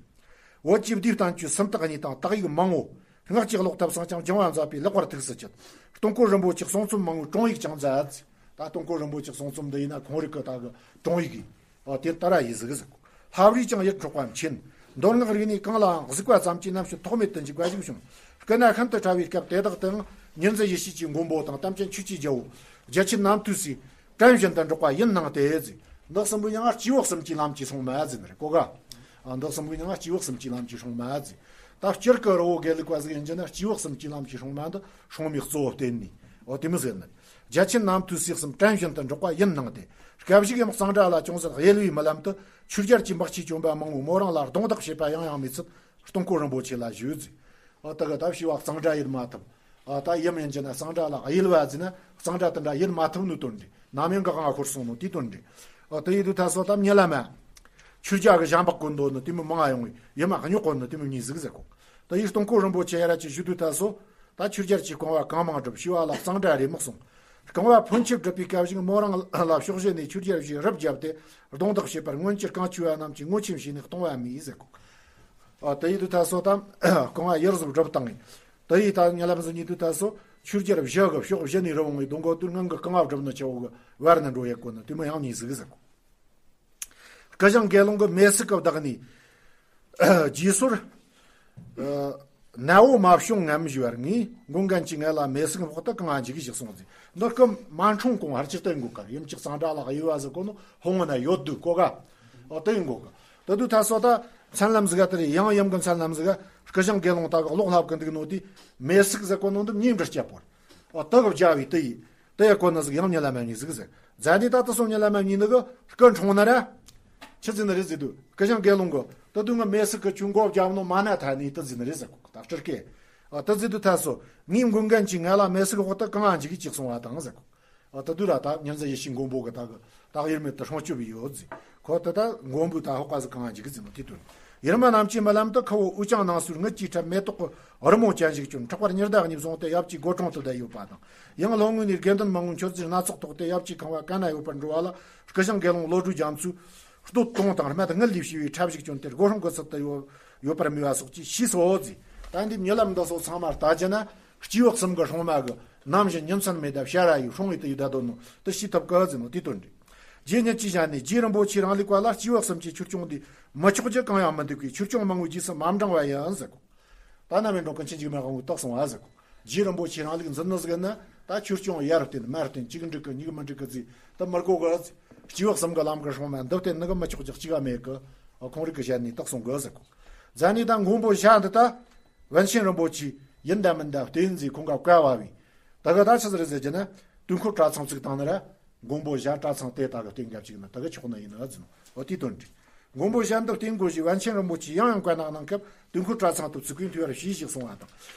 བོད་ཀྱི་བསྡུས་བསྟན་བཅོས་སུམ་རྟགས་གཉིས་དང་དག་ཡིག་མང་བོ། སྔགས་ཀྱི་ཀློག་ཐབས་སང་ཀྱང་སྦྱང་བ་མཛད་པས་ལེགས་པར་ཐུགས་སུ་ཆུད། སྟོང་འཁོར་རིན་པོ་ཆེའི་གསུང་རྩོམ་མང་བོའི་དྲུང་ཡིག་ཀྱང་མཛད། ད་སྟོང་སྐོར་རིན་པོ་ཆེ་གསུང་རྩོམ་འདི་ཡིན་ན་ཁོང་རིག་གི་ད་གི་དྲུང་ཡིག་གི། ཨོ་དེ་ལྟར་ཡིན་ཟིག་ཟིག། ལྷ་བྲིས་ཀྱང་ཡིད་འཕྲོག་པ་མཁྱེན། མདོ་སྔགས་རིག་གནས་གང་ལའང་གཟིགས་པ་ཙམ་གྱིས་རྣམ་དཔྱོད་ཐོགས་མེད་དུ་འཇུག་པ་ཞིག་བྱུང་། སྐུ་ན་ཤིན་ཏུ་ཕྲ་བའི་སྐབས་དེ་དག་ཏུའང་ཉི་འཛིན་ཡེ་ཤེས་ཀྱི་མགོན་པོ་དང་། དམ་ཅན་ཆོས་ཀྱི་རྒྱལ་པོ། རྒྱལ་ཆེན་རྣམ་ཐོས་སྲས། བྲན་བཞིན་དུ་འགྲོགས་པ་ཡིད་སྣང་སྟེ་ཟེར། འདི་གསུམ་པོ་ཡང་སྐྱེས་བུ་གསུམ་གྱི་ལམ་གྱིས་བྱུང་མ་ཟེར་ནི་རེད་གོ་ག། ཨ། འདི་གསུམ་པོ་ཡང་སྐྱེས་བུ་གསུམ་གྱི་ལམ་གྱིས་བྱུང་མ་ཟེར། ད་སྤྱིར་གི་རི་བོ་དགེ་ལུགས་པ་ཟིག་ཡིན་རྒྱུ་ན་སྐྱེས་བུ་གསུམ་གྱི་ལམ་གྱིས་བྱུང་མ་འདི་སྲུང་མའི་གཙོ་བོ་བསྟེན་ནས། འོ་དེ་མོ་ཟེར་ནི། རྒྱལ་ཆེན་རྣམ་ཐོས་སྲས་གསུམ་བྲན་བཞིན་དུ་འགྲོགས་པ་ཡིད་སྣང་སྟེ། སྐབས་ཤིག་ཡང་གཙང་སྦྲ་ལ་ཅུང་ཟད་གཡེལ་བའི་རྨི་ལམ་དུ་ཆོས་རྒྱལ་གྱི་འབག་ཆས་གྱོན་པ་མང་པོས་མོ་རང་ལ་རྡུང་རྡེག་བྱེད་པ་ཡང་ཡང་མི་ཚུད་སྟོང་སྐོར་རིན་པོ་ཆེ་ལ་ཞུས་ཟེར། ཨ། ད་གི་ད་བྱིས་པ་གཙང་སྦྲ་ཡིད་མ་ཐུབ། ཨ། ད་ཡུམ་ཡིན་གྱི་ན་གཙང་སྦྲ་ལ་གཡེལ་བ་ཟེར་ན་གཙང་སྦྲ་དེ་འདྲ་ཡིད་མ་ཐུབ་ནོ་དོན་རེད། ནམ་ཡང་གི་དབང་ཤོར་སོང་ནོ་དེའི་དོན་རེད། ཨ། དེ་ཡིན་དུས་ད་སོ་ད་རྨི་ལམ་མ། ཆོས་རྒྱལ་གྱི་ཞབས་འབག་གོན་འདུག་ནི་དེ་མོ་མང་ཡོང་བས་ཡུམ་མ་སྨྱོ་གོ་ནི་དེ་མོ་གཉིས་ཟིག་ཟེར་གོ། ད་ཡིད་སྟོང་སྐོར་རིན་པོ་ཆེ་ཡ་ར་ཅིག་ཞུ་དུས་ད་སོ། ད་ཆོས་རྒྱལ་གྱིས་རྐང་པ་གང་མང་བསྒྲུབས། བྱིས་པ་ལ་གཙང་སྦྲ་རེ་མི་གསུང་། རྐང་པ་ཕོན་ཆེ་བསྒྲུབས་པའི་སྐབས་ཤིག་མོ་རང་ལ་ཕྱོགས་བཞི་ནས་ཆོས་རྒྱལ་བཞིས་རུབ་བརྒྱབ་སྟེ་རྡུང་རྡེག་བྱེད་པར་སྔོན་གྱི་རྐང་འཆུ་བ་རྣམས་ཀྱིས་ངོ་ཆེམ་བྱས་ནས་གཏོང་བ་མེད་ཟེར་གོ། ཨ། དེ་ཡིན་དུས་ད་སོ་ད་རྐང་པ་ཡུར་ཟུག་བསྒྲུབས་བཏང་ངས། དེ་ཡིས་ད་རྨི་ལམ་ཟིག་རྨིས་དུས་ད་སོ་ཆོས་རྒྱལ་བཞི་གི་ཕྱོགས་བཞི་ནས་རུབ་འོང་བའི་རྡུང་གོ་དུས་སྔོན་གྱི་རྐང་པ་བསྒྲུབས་ནི་ཆེ་བོ་གི་བར་ནས་འགྲོ་ཡས་གོ་ནི་དེ་མོ་ཡང་གཉིས་ཟིག་ཟེར་གོ། སྐུ་ཞང་དགེ་སློང་གིས་མེ་སྲེག་གི་བདག་ནི། རྗེས་སོར། ཨ། ནད་འོ་མ་བྱུང་ངམ་ཞུས་པར། ངས་མགོན་རྒན་གྱི་མངལ་ལ་མེ་སྲེག་འཕོག་སྟེ་གང་ང་འཇིག་གི་ཞིག་སོང་ཟེར། འདི་སྐུ་མ་འཁྲུངས་གོང་བར་ཅི་སྟེ་འགོ་ཀར་ཡུམ་གྱི་གཙང་སྦྲ་ལ་གཡེལ་བ་ཟིག་གོ་ནོ་ཧོང་ན་ཡོད་དུས་གོ་ག། ཨོ་དེ་ཡིན་གོ་ག། དེ་དུས་ད་སོ་ད་མཚན་ལམ་ཟིག་ག་དེ་རེད། ཡང་ཡུམ་གྱི་མཚན་ལམ་ཟིག་ག་སྐུ་ཞང་དགེ་སློང་ད་གི་གློག་ལྷབ་གི་འདུག་ནོ་དེ་མེ་སྲེག་ཟེར་གོ་ནོ་འདི་མྱིང་འབྲི་སྐྱ་པོར། ཨོ་དེ་གི་བྱ་བའི་དེ་ཡིས། དེ་ཡ་གོ་ནི་ཟིག་ཡང་རྨི་ལམ་མ་རྨིས་ཟིག་ཟེར། ཛ་ནི་ད་དེ་སོང་རྨི་ལམ་མ་རྨིས་ནི་གི་སྐུ་འཁྲུངས་ན་ར། ཆི་ཟིག་ནི་རེད་ཟེར་དུས་སྐུ་ཞང་དགེ་སློང་གིས་ད་དུང་ངི་མེ་སྲེག་གི་ཆུ་མགོ་བརྒྱབ་ནོ་མ་ན་ཐ་ནི་དེ་ཟིག་ནི་རེད་ཟེར་གོ། ད་སྤྲུལ་སྐད། ཨ། དེ་ཟེར་དུས་ད་སོ་ངས་མགོན་རྒན་གྱི་མངལ་ལ་མེ་སྲེག་འཕོག་སྟེ་གང་ང་འཇིག་གི་ཅིག་སོང་བ་དང་ཟེར་གོ། ཨ། དེ་དུས་ར་ད་ཉི་འཛིན་ཡེ་ཤེས་མགོན་པོ་གིས་ད་གི་ད་གི་དབྱེར་མེད་དུ་སྲུང་སྐྱོབ་ཡོད་ཟེར། ཁོ་དེ་ད་མགོན་པོའི་ད་ཧོ་ཀ་ཟིག་གང་ང་འཇིག་གི་ཟེར་ནོ་དེ་དོན། ཡུར་མ་རྣམས་ཀྱི་རྨི་ལམ་དུ་ཁོ་བོ་དབུས་གཙང་ནང་སོའི་རྔུལ་གྱིས་ཁྲབ་མེ་ཏོག་གི་རི་མོ་ཅན་ཞིག་གྱོན། ཕྲག་པར་ཉི་ཟླ་གཉིས་བཟུང་སྟེ་ཡབ་ཀྱི་སྒོ་དྲུང་དུ་བསྡད་ཡོད་པ་དང་། ཡང་ལྷོ་ངོས་ནས་དགེ་འདུན་མང་པོའི་མཆོད་རྫས་སྣ་ཚོགས་ཐོགས་ཏེ་ཡབ་ཀྱི་ཁང་བ་གན་ན་ཡོད་པར་འགྲོ་བ་ལ་སྐུ་ཞང་དགེ་སློང་བློ་གྲོས་རྒྱ་མཚོས་སྟོད་ཐུང་དང་སྨད་དངུལ་ལས་བྱས་པའི་ཁྲབ་ཞིག་གྱོན་ཏེ་སྒོ་སྲུང་གི་ཚུལ་དུ་ཡོད་ཡོད་པར་མོས་པ་སོགས་ཀྱིས་ཤེས་སོ་ཟེར། ད་འདི་རྨི་ལམ་འདི་སོགས་ཚང་མ་ལྟ་རྒྱུ་ན་སྐྱེས་བུ་གསུམ་གྱི་སྲུང་མ་གི་ནམ་བཞིན་ཉིན་མཚན་མེད་དུ་ཕྱར་ར་ཡི་སྲུང་ཡི་དུ་ཡི་ད་དོ་ནོ་དུ་ཤེས་ཐུབ་གི་ཟེར་ནོ་དེ་དོན་རེད། རྗེ་ཉིད་ཀྱི་ཞལ་ནས། རྗེ་རིན་པོ་ཆེ་རང་ལུགས་པ་ལ་སྐྱེས་བུ་གསུམ་གྱི་ཆོས་སྐྱོང་འདི་མི་ཆོག་རྒྱུ་གང་ཡང་མི་འདུག་གི་ཆོས་སྐྱོང་མང་པོའི་རྗེས་སུ་མ་འབྲང་བ་ཡིན་ཟེར་གོ། ད་ནམ་ཡིན་འགྲོ་ཀུན་མཁྱེན་འཇིགས་མེད་དབང་པོས་བརྟགས་སོང་བ་ཟེར་གོ། རྗེ་རིན་པོ་ཆེ་རང་ལུགས་འཛིན་ནི་ཟིག་ན་ད་ཆོས་སྐྱོང་ཡར་བསྟེན་མར་བསྟེན་གཅིག་འགྲིག་གི་གཉིས་མི་འགྲིག་གི་ཟེར་ད་མི་དགོས་གི། སྐྱེས་བུ་གསུམ་གི་ལམ་གི་སྲུང་མ་འདི་བསྟེན་ནི་གི་མི་ཆོག་རྒྱུ་གཅིག་ག་མེད་གི། ཁོང་རིགས་ཀྱི་ཞལ་ནས་བརྟགས་སོང་གི་ཟེར་གོ། ཛ་ནི་ད་མགོན་པོ་ཞྭ་འདི་ད། པཎ་ཆེན་རིན་པོ་ཆེ་ཡིན་ད་མིན་ད་བསྟེན་ཟེར་ཁོང་ག་བཀའ་ཕབ་བས། ད་ག་ད་ཆི་ཟིག་རེད་ཟེར་རྒྱུ་ན། དུས་འཁོར་གྲྭ་ཚང་བཙུགས་བཏང་ནི་ར། མགོན་པོ་ཞྭ་གྲྭ་ཚང་དེ་ད་ག་བསྟེན་རྒྱབ་ཅིག་ན་ད་ག་ཆོག་ནི་ཡིན་ན་ཟེར་ནོ། འོ་དེའི་དོན་རེད། མགོན་པོ་ཞྭ་འདི་བསྟེན་དགོས་ཞེས་པཎ་ཆེན་རིན་པོ་ཆེ་ཡང་ཡང་བཀའ་གནང་གནང་སྐབས་དུས་འཁོར་གྲྭ་ཚང་དུ་བཙུགས་པའི་མཐུ་བར་ཞུས་ཤིག་གསུང་བ་དང་།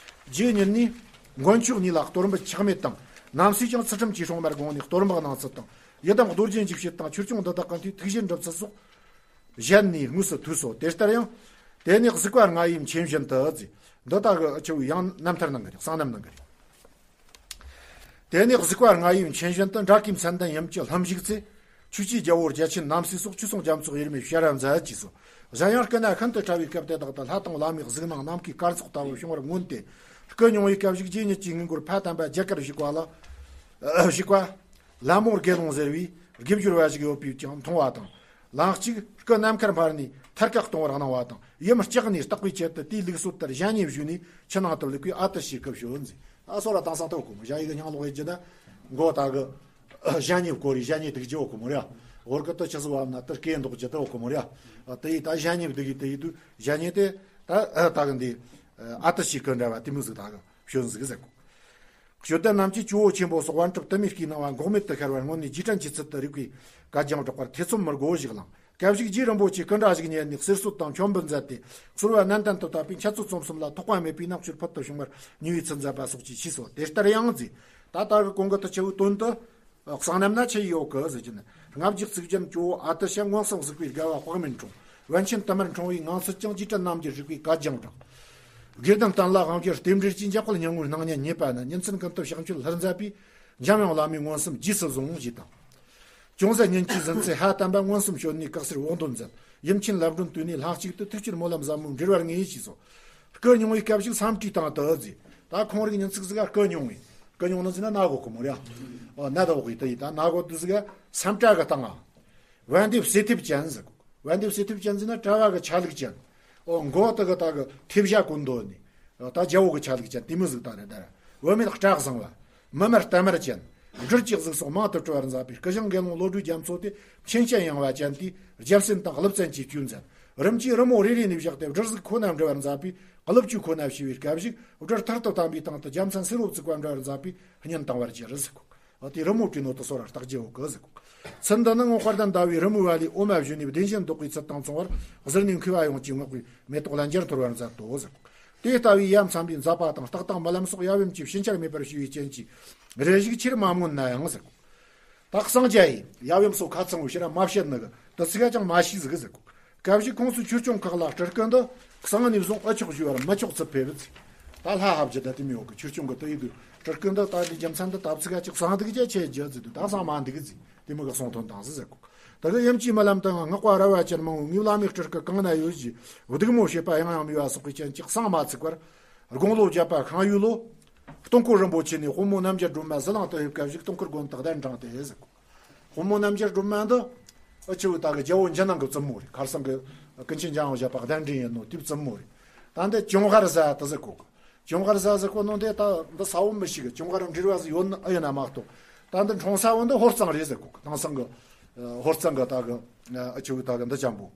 རྗེ་ཉིད་ནས་མགོན་མཆོག་གཉིས་ལ་གཏོར་འབུལ་ཆག་མེད་དང་། ནམ་སུས་ཀྱང་ཚུལ་ཁྲིམས་ཀྱི་སྲུང་མར་དགོངས་ནས་གཏོར་འབུལ་གནང་ཚུལ་དང་། ཡི་དམ་རྡོ་རྗེ་འཇིགས་བྱེད་དང་ཆོས་སྐྱོང་འདི་དག་གི་མཐུས་ཐུགས་བཞེད་འགྲུབ་ཚུལ་སོགས། གཞན་ནས་དངོས་སུ་ཐོས་སོ། དེ་ལྟར་ཡང་། དེ་ནས་གཟིགས་པ་ལྔ་ཡི་མཆན་བཞིན་དུ་ཟེར། འདི་ལྟ་གི་ཆུ་བོའི་ཡང་རྣམ་ཐར་ནང་གི་རེད། གསང་རྣམ་ནང་གི་རེད། དེ་ནས་གཟིགས་པ་ལྔ་ཡི་མཆན་བཞིན་དུ་འདྲ་སྐུའི་མཚན་ལྡན་ཡུམ་གྱི་ལྷུམས་ཞིག་ཚེ། ཆོས་ཀྱི་རྒྱལ་པོ་རྒྱལ་ཆེན་རྣམ་སྲས་སོགས་ཆོས་སྲུང་རྒྱ་མཚོ་དབྱེར་མེད་ཕྱིར་ར་མཛད་ཅེས་སོ། གཞན་ཡང་སྐུ་ན་ཤིན་ཏུ་ཕྲ་བའི་སྐབས་དེ་དག་ཏུ་ལྷ་དང་ལྷ་མོའི་གཟིགས་སྣང་ནམ་མཁའི་སྐར་ཚོགས་ལྟ་བུ་བྱུང་བར་མངོན་ཏེ། སྐུ་མྱོང་བའི་སྐབས་ཤིག་རྗེ་ཉིད་ཀྱི་དངུལ་སྒོར་ཕ་དམ་པ་རྒྱ་གར་བཞུགས་པ་ལ། བཞུགས་པ། ལྷ་མོ་དགེ་སློང་ཟེར་བའི་དགེ་སྦྱོར་བ་ཞིག་ཡོད་པས་ཀྱང་མཐོང་བ་དང་། ལན་གཅིག་སྐུ་ནམ་མཁར་འཕར་ནས་ཐར་ཀ་གཏོང་བར་གནང་བ་དང་། ཡུམ་ལྕགས་ནས་བརྟག་པའི་ཆེད་དུ་དེའི་ལུགས་སྲོལ་ལྟར་ཞལ་ཉེ་བཞུས་ནས་ཆུ་ནང་དུ་བླུགས་པས་ཨ་ཏི་ཤའི་སྐུ་བྱོན་ཟེར། ཨ་སོ་ར་དེང་སང་ཐོག་གོ་མོ་ཞྭ་ཡི་གི་སྙིང་ལོག་ཡི་རྒྱུ་ན། མགོ་ད་གི་ཞྭ་ཉེ་བསྐོར་རེ་ཞྭ་ཉེ་དུག་རྒྱུ་འོ་གོ་མོ་རེད། འོར་གི་ཏི་ཆི་ཟིག་བབ་ན་ཏི་སྐེ་འདོགས་རྒྱུ་ཏི་འོ་གོ་མོ་རེད། དེ་ཡི་ད་ཞྭ་ཉེ་བདུག་ཡི་དེ་ཡི་དུ་ཞྭ་ཉེ་དེ་ད་ད་གི་འདི་ཨ་ཏི་ཤའི་སྐུ་འདྲ་བ་དེ་མོ་ཟིག་ད་གི་བྱོན་ཟིག་ཟེར་གོ། ཞུ་དོན་རྣམས་ཀྱིས་ཇོ་བོ་ཆེན་པོ་སོགས་པཎ་གྲུབ་དུ་མའི་དཀྱིལ་སྣང་བ་འགོག་མེད་དུ་ཤར་བར་སྔོན་ནས་རྗེས་དྲན་གྱི་ཚུལ་དུ་རིག་པའི་གད་རྒྱངས་སྒྲོག་པར་ཐེ་ཚོམ་མི་དགོས་ཤིག་ལང་། སྐབས་ཤིག་རྗེ་རིན་པོ་ཆེ་སྐུ་འདྲ་ཞིག་ཉལ་ནས་གསེར་གསོལ་དང་མཆོད་འབུལ་མཛད་དེ་གསོལ་བ་ནན་ཏན་དུ་བཏབ་པས་འཆད་རྩོད་རྩོམ་གསུམ་ལ་ཐོགས་པ་མེད་པའི་རྣམ་དཔྱོད་ཕུལ་དུ་བྱུང་བར་ཉེ་བའི་ཚུལ་མཛད་པ་སོགས་ཀྱིས་ཤེས་སོ། དེ་ལྟར་ཡང་ཟེར། ད་ལྟ་གི་གོང་གི་དུ་ཆུ་བོའི་དོན་དུ། གསང་རྣམ་ན་ཆི་ཡོད་གི་ཟེར་གྱི་ན། ལྔ་བརྒྱ་གཅིག་བརྒྱད་ཇོ་བོ་ཨ་ཏི་ཤ་མངོན་སུམ་གཟིགས་པའི་དགའ་བ་དཔག་མེད་འཁྲུངས། པཎ་ཆེན་དུ་མར་འཁྲུངས་པའི་ངང་ཚུལ་ཀྱང་རྗེས་དྲན་རྣམས་ཀྱིས་རིག་པའི་གད་རྒྱངས་བསྒྲགས། དགེ་ལྡན་བསྟན་ལ་དབང་བསྒྱུར་རྟེན་འབྲེལ་གྱི་འཇམ་དཔལ་སྙིང་པོའི་སྣང་བརྙན་རྙེད་པ་ན། ཉིན་མཚན་ཀུན་ཏུ་ཕྱག་མཆོད་ལྷུར་མཛད་པས། འཇམ་དབྱངས་བླ་མའི་མངོན་སུམ་རྗེས་སུ་བཟུང་ཞེས་དང་། ཅུང་ཟད་ཉིན་གཅིག་ཟིན་ཚེ་ལྷ་དམ་པ་མངོན་སུམ་བྱོན་ནས་བཀའ་གསེར་འོག་འདོན་མཛད། ཡུམ་ཆེན་ལབ་སྒྲོན་བཏུས་ནས་ལྷན་ཅིག་ཏུ་ཐུགས་བསྐྱེད་སྨོན་ལམ་ཟབ་མོ་འགྲེལ་བར་ངེས་ཞེས་སོ། སྐུ་མྱོང་བའི་སྐབས་ཤིག་སེམས་བཀྲིས་དང་དུ་བརྩིས། ད་ཁོང་རིགས་ཉིན་ཅིག་ཟིག་ག་སྐུ་མྱོང་བས། ཀི་ཉུང་ནི་ཟེར་ན་ན་གོ་གི་མོ་རེད་ཨ། ཨོ་ན་ད་འོག་གི་དེ་ཡིན་ད་ན་གོ་དུ་ཟིག་སེམས་ཁྲལ་གི་སྟེང་ང་། བན་དེ་བསོད་ཐེབས་ཅན་ཟེར་གོ། བན་དེ་བསོད་ཐེབས་ཅན་ཟེར་ན་གྲྭ་བ་གི་ཆ་ལུགས་ཅན། ཨོ་མགོ་དེ་གི་ད་གི་ཐེབས་ཞྭ་གོན་འདོད་ནི། ད་རྒྱལ་པོ་གི་ཆ་ལུགས་ཅན་དེ་མོ་ཟིག་ད་རེད་ད་ར། བུད་མེད་སྐྲ་བཟང་བ། མི་དམར་གཏམ་དམར་ཅན། འབྲུ་གཅིག་གཟུགས་སོགས་མང་དུ་སྤྲུལ་བར་མཛད་པའི་སྐུ་ཞང་དགེ་སློང་བློ་གྲོས་རྒྱ་མཚོ་དེ་མཁྱེན་ཅན་ཡངས་པ་ཅན་དེས་རྒྱལ་སྲིད་དང་ཀླུ་བཙན་གྱི་སྐྱོན་མཛད། རིམ་གྱིས་རི་མོ་རེ་རེ་ནས་བཞག་སྟེ་སྦྲུལ་གཟུགས་ཁོ་ན་འབྲི་བར་མཛད་པས་ཀླུ་བཅུ་ཁོ་ན་ཞེས་པའི་སྐབས་ཤིག་སྦྲུལ་ཐར་དུ་དམ་པའི་སྟེང་དུ་རྒྱལ་མཚན་སེར་པོ་བཙུགས་པ་འབྲི་བར་མཛད་པས་བསྙེན་བཏང་བར་གྱུར་ཟེར་གོ། འོ་དེ་རི་མོ་བྲིས་ནོ་དེ་སོ་ར་རྟགས་བརྗེ་འོ་གི་ཟེར་གོ། ཚུལ་འདི་ནི་སྔོན་དཔལ་ལྡན་ཟླ་བའི་རི་མོའི་བ་ལས་འོ་མ་བཞོས་ནས་བདེན་བཞིན་ལྡོག་པའི་ཚུལ་དང་མཚུངས་པར་གཟིར་ནས་མཁས་པ་ཡོངས་ཀྱིས་བསྔགས་པའི་མེ་ཏོག་ལན་བརྒྱར་འཐོར་བར་མཛད་དོ་ཟེར་གོ། དེ་ལྟ་བུའི་ཡ་མཚན་པའི་མཛད་པ་དང་རྟགས་དང་རྨི་ལམ་སོགས་ཡབ་ཡུམ་གྱིས་ཕྱིན་ཆད་མེད་པར་ཞུ་བའི་རྐྱེན་གྱིས་རེ་ཞིག་ཆེར་མ་མངོན་ན་ཡང་ཟེར་གོ། ད་གསང་རྒྱ་ཡི་ཡབ་ཡུམ་སོགས་ཁ་ཚང་བའི་ཕྱིར་མ་བཤད་ནི་གི་དེ་ཚིག་ཀྱང་མ་ཤེས་ཟིག་ཟེར་གོ། སྐབས་ཤིག་ཁོང་ཚོས་ཆོས་སྐྱོང་ཁག་ལ་སྤྲུལ་སྐུ་འདི་གསང་ནས་བཟུང་ཨེ་ཆོག་ཞུ་བར་མི་ཆོག་ཚུལ་ཕེབས་ཚེ། ད་ལྷ་ཧབ་ཀྱི་ད་དེ་མི་ཡོད་གི་ཆོས་སྐྱོང་གི་དེ་ཡིན་དུས་སྤྲུལ་སྐུ་འདི་ད་འདི་རྒྱུ་མཚན་འདི་ད་ཚིག་ཀྱང་གསང་འདུག་ཅེས་ཆེ་རྒྱུ་ཟེར་དུས་ད་གསང་མ་འདུག་ཟེར་དེ་མི་གི་གསང་དོན་དང་ཟེར་ཟེར་གོ། ད་གི་ཡུམ་གྱི་རྨི་ལམ་དུའང་བསྔགས་པ་ར་བ་ཅན་མང་བོ་ངའི་བླ་མའི་སྤྲུལ་སྐུ་གང་ན་ཡོད་ཞེས་སྡུག་མོ་བྱེད་པ་ཡང་ཡང་མོས་པ་སོགས་ཀྱི་རྐྱེན་གྱིས་གསང་མ་ཚུགས་པར། དགུང་ལོ་བརྒྱད་པ་ཤིང་ཡོས་ལོ། སྟོང་འཁོར་རིན་པོ་ཆེ་ནས་དཔོན་མོ་རྣམ་རྒྱལ་སྒྲོལ་མ་ཟི་ལིང་དུ་ཕེབས་སྐབས་ཤིག་སྟོང་འཁོར་དགོན་དུ་གདན་དྲངས་ཏེ་ཟེར་གོ། དཔོན་མོ་རྣམ་རྒྱལ་སྒྲོལ་མ་འདི་ཨ་ཆུ་བོ་ད་གི་རྒྱལ་པོ་འཇིགས་སྣང་གི་བཙུན་མོ་རེད། ཁར་སང་གི་ཀུན་མཁྱེན་འཇམ་དབྱངས་བཞད་པ་གདན་འདྲེན་ཡིན་ནོ་དེའི་བཙུན་མོ་རེད། ད་འདི་ཅུང་ཧར་ཟ་དུ་ཟེར་གོ་གི། ཅུང་ཧར་ཟ་ཟེར་གོ་ནོ་འདི་ད་འདི་ས་བོ་མི་ཤེས་གི། ཅུང་ཧར་འབྲེལ་བ་ཟིག་ཡོད་ནི་ཨ་ཡིན་ན་མ་གཏོགས། ད་འདི་འཁྲུངས་ས་བོ་འདི་ཧོར་གཙང་རེད་ཟེར་གོ་གི། དེང་སང་གི་ཧོར་གཙང་གི་ད་གི་ཨ་ཆུ་བོ་ད་གི་འདི་ཅན་པོ།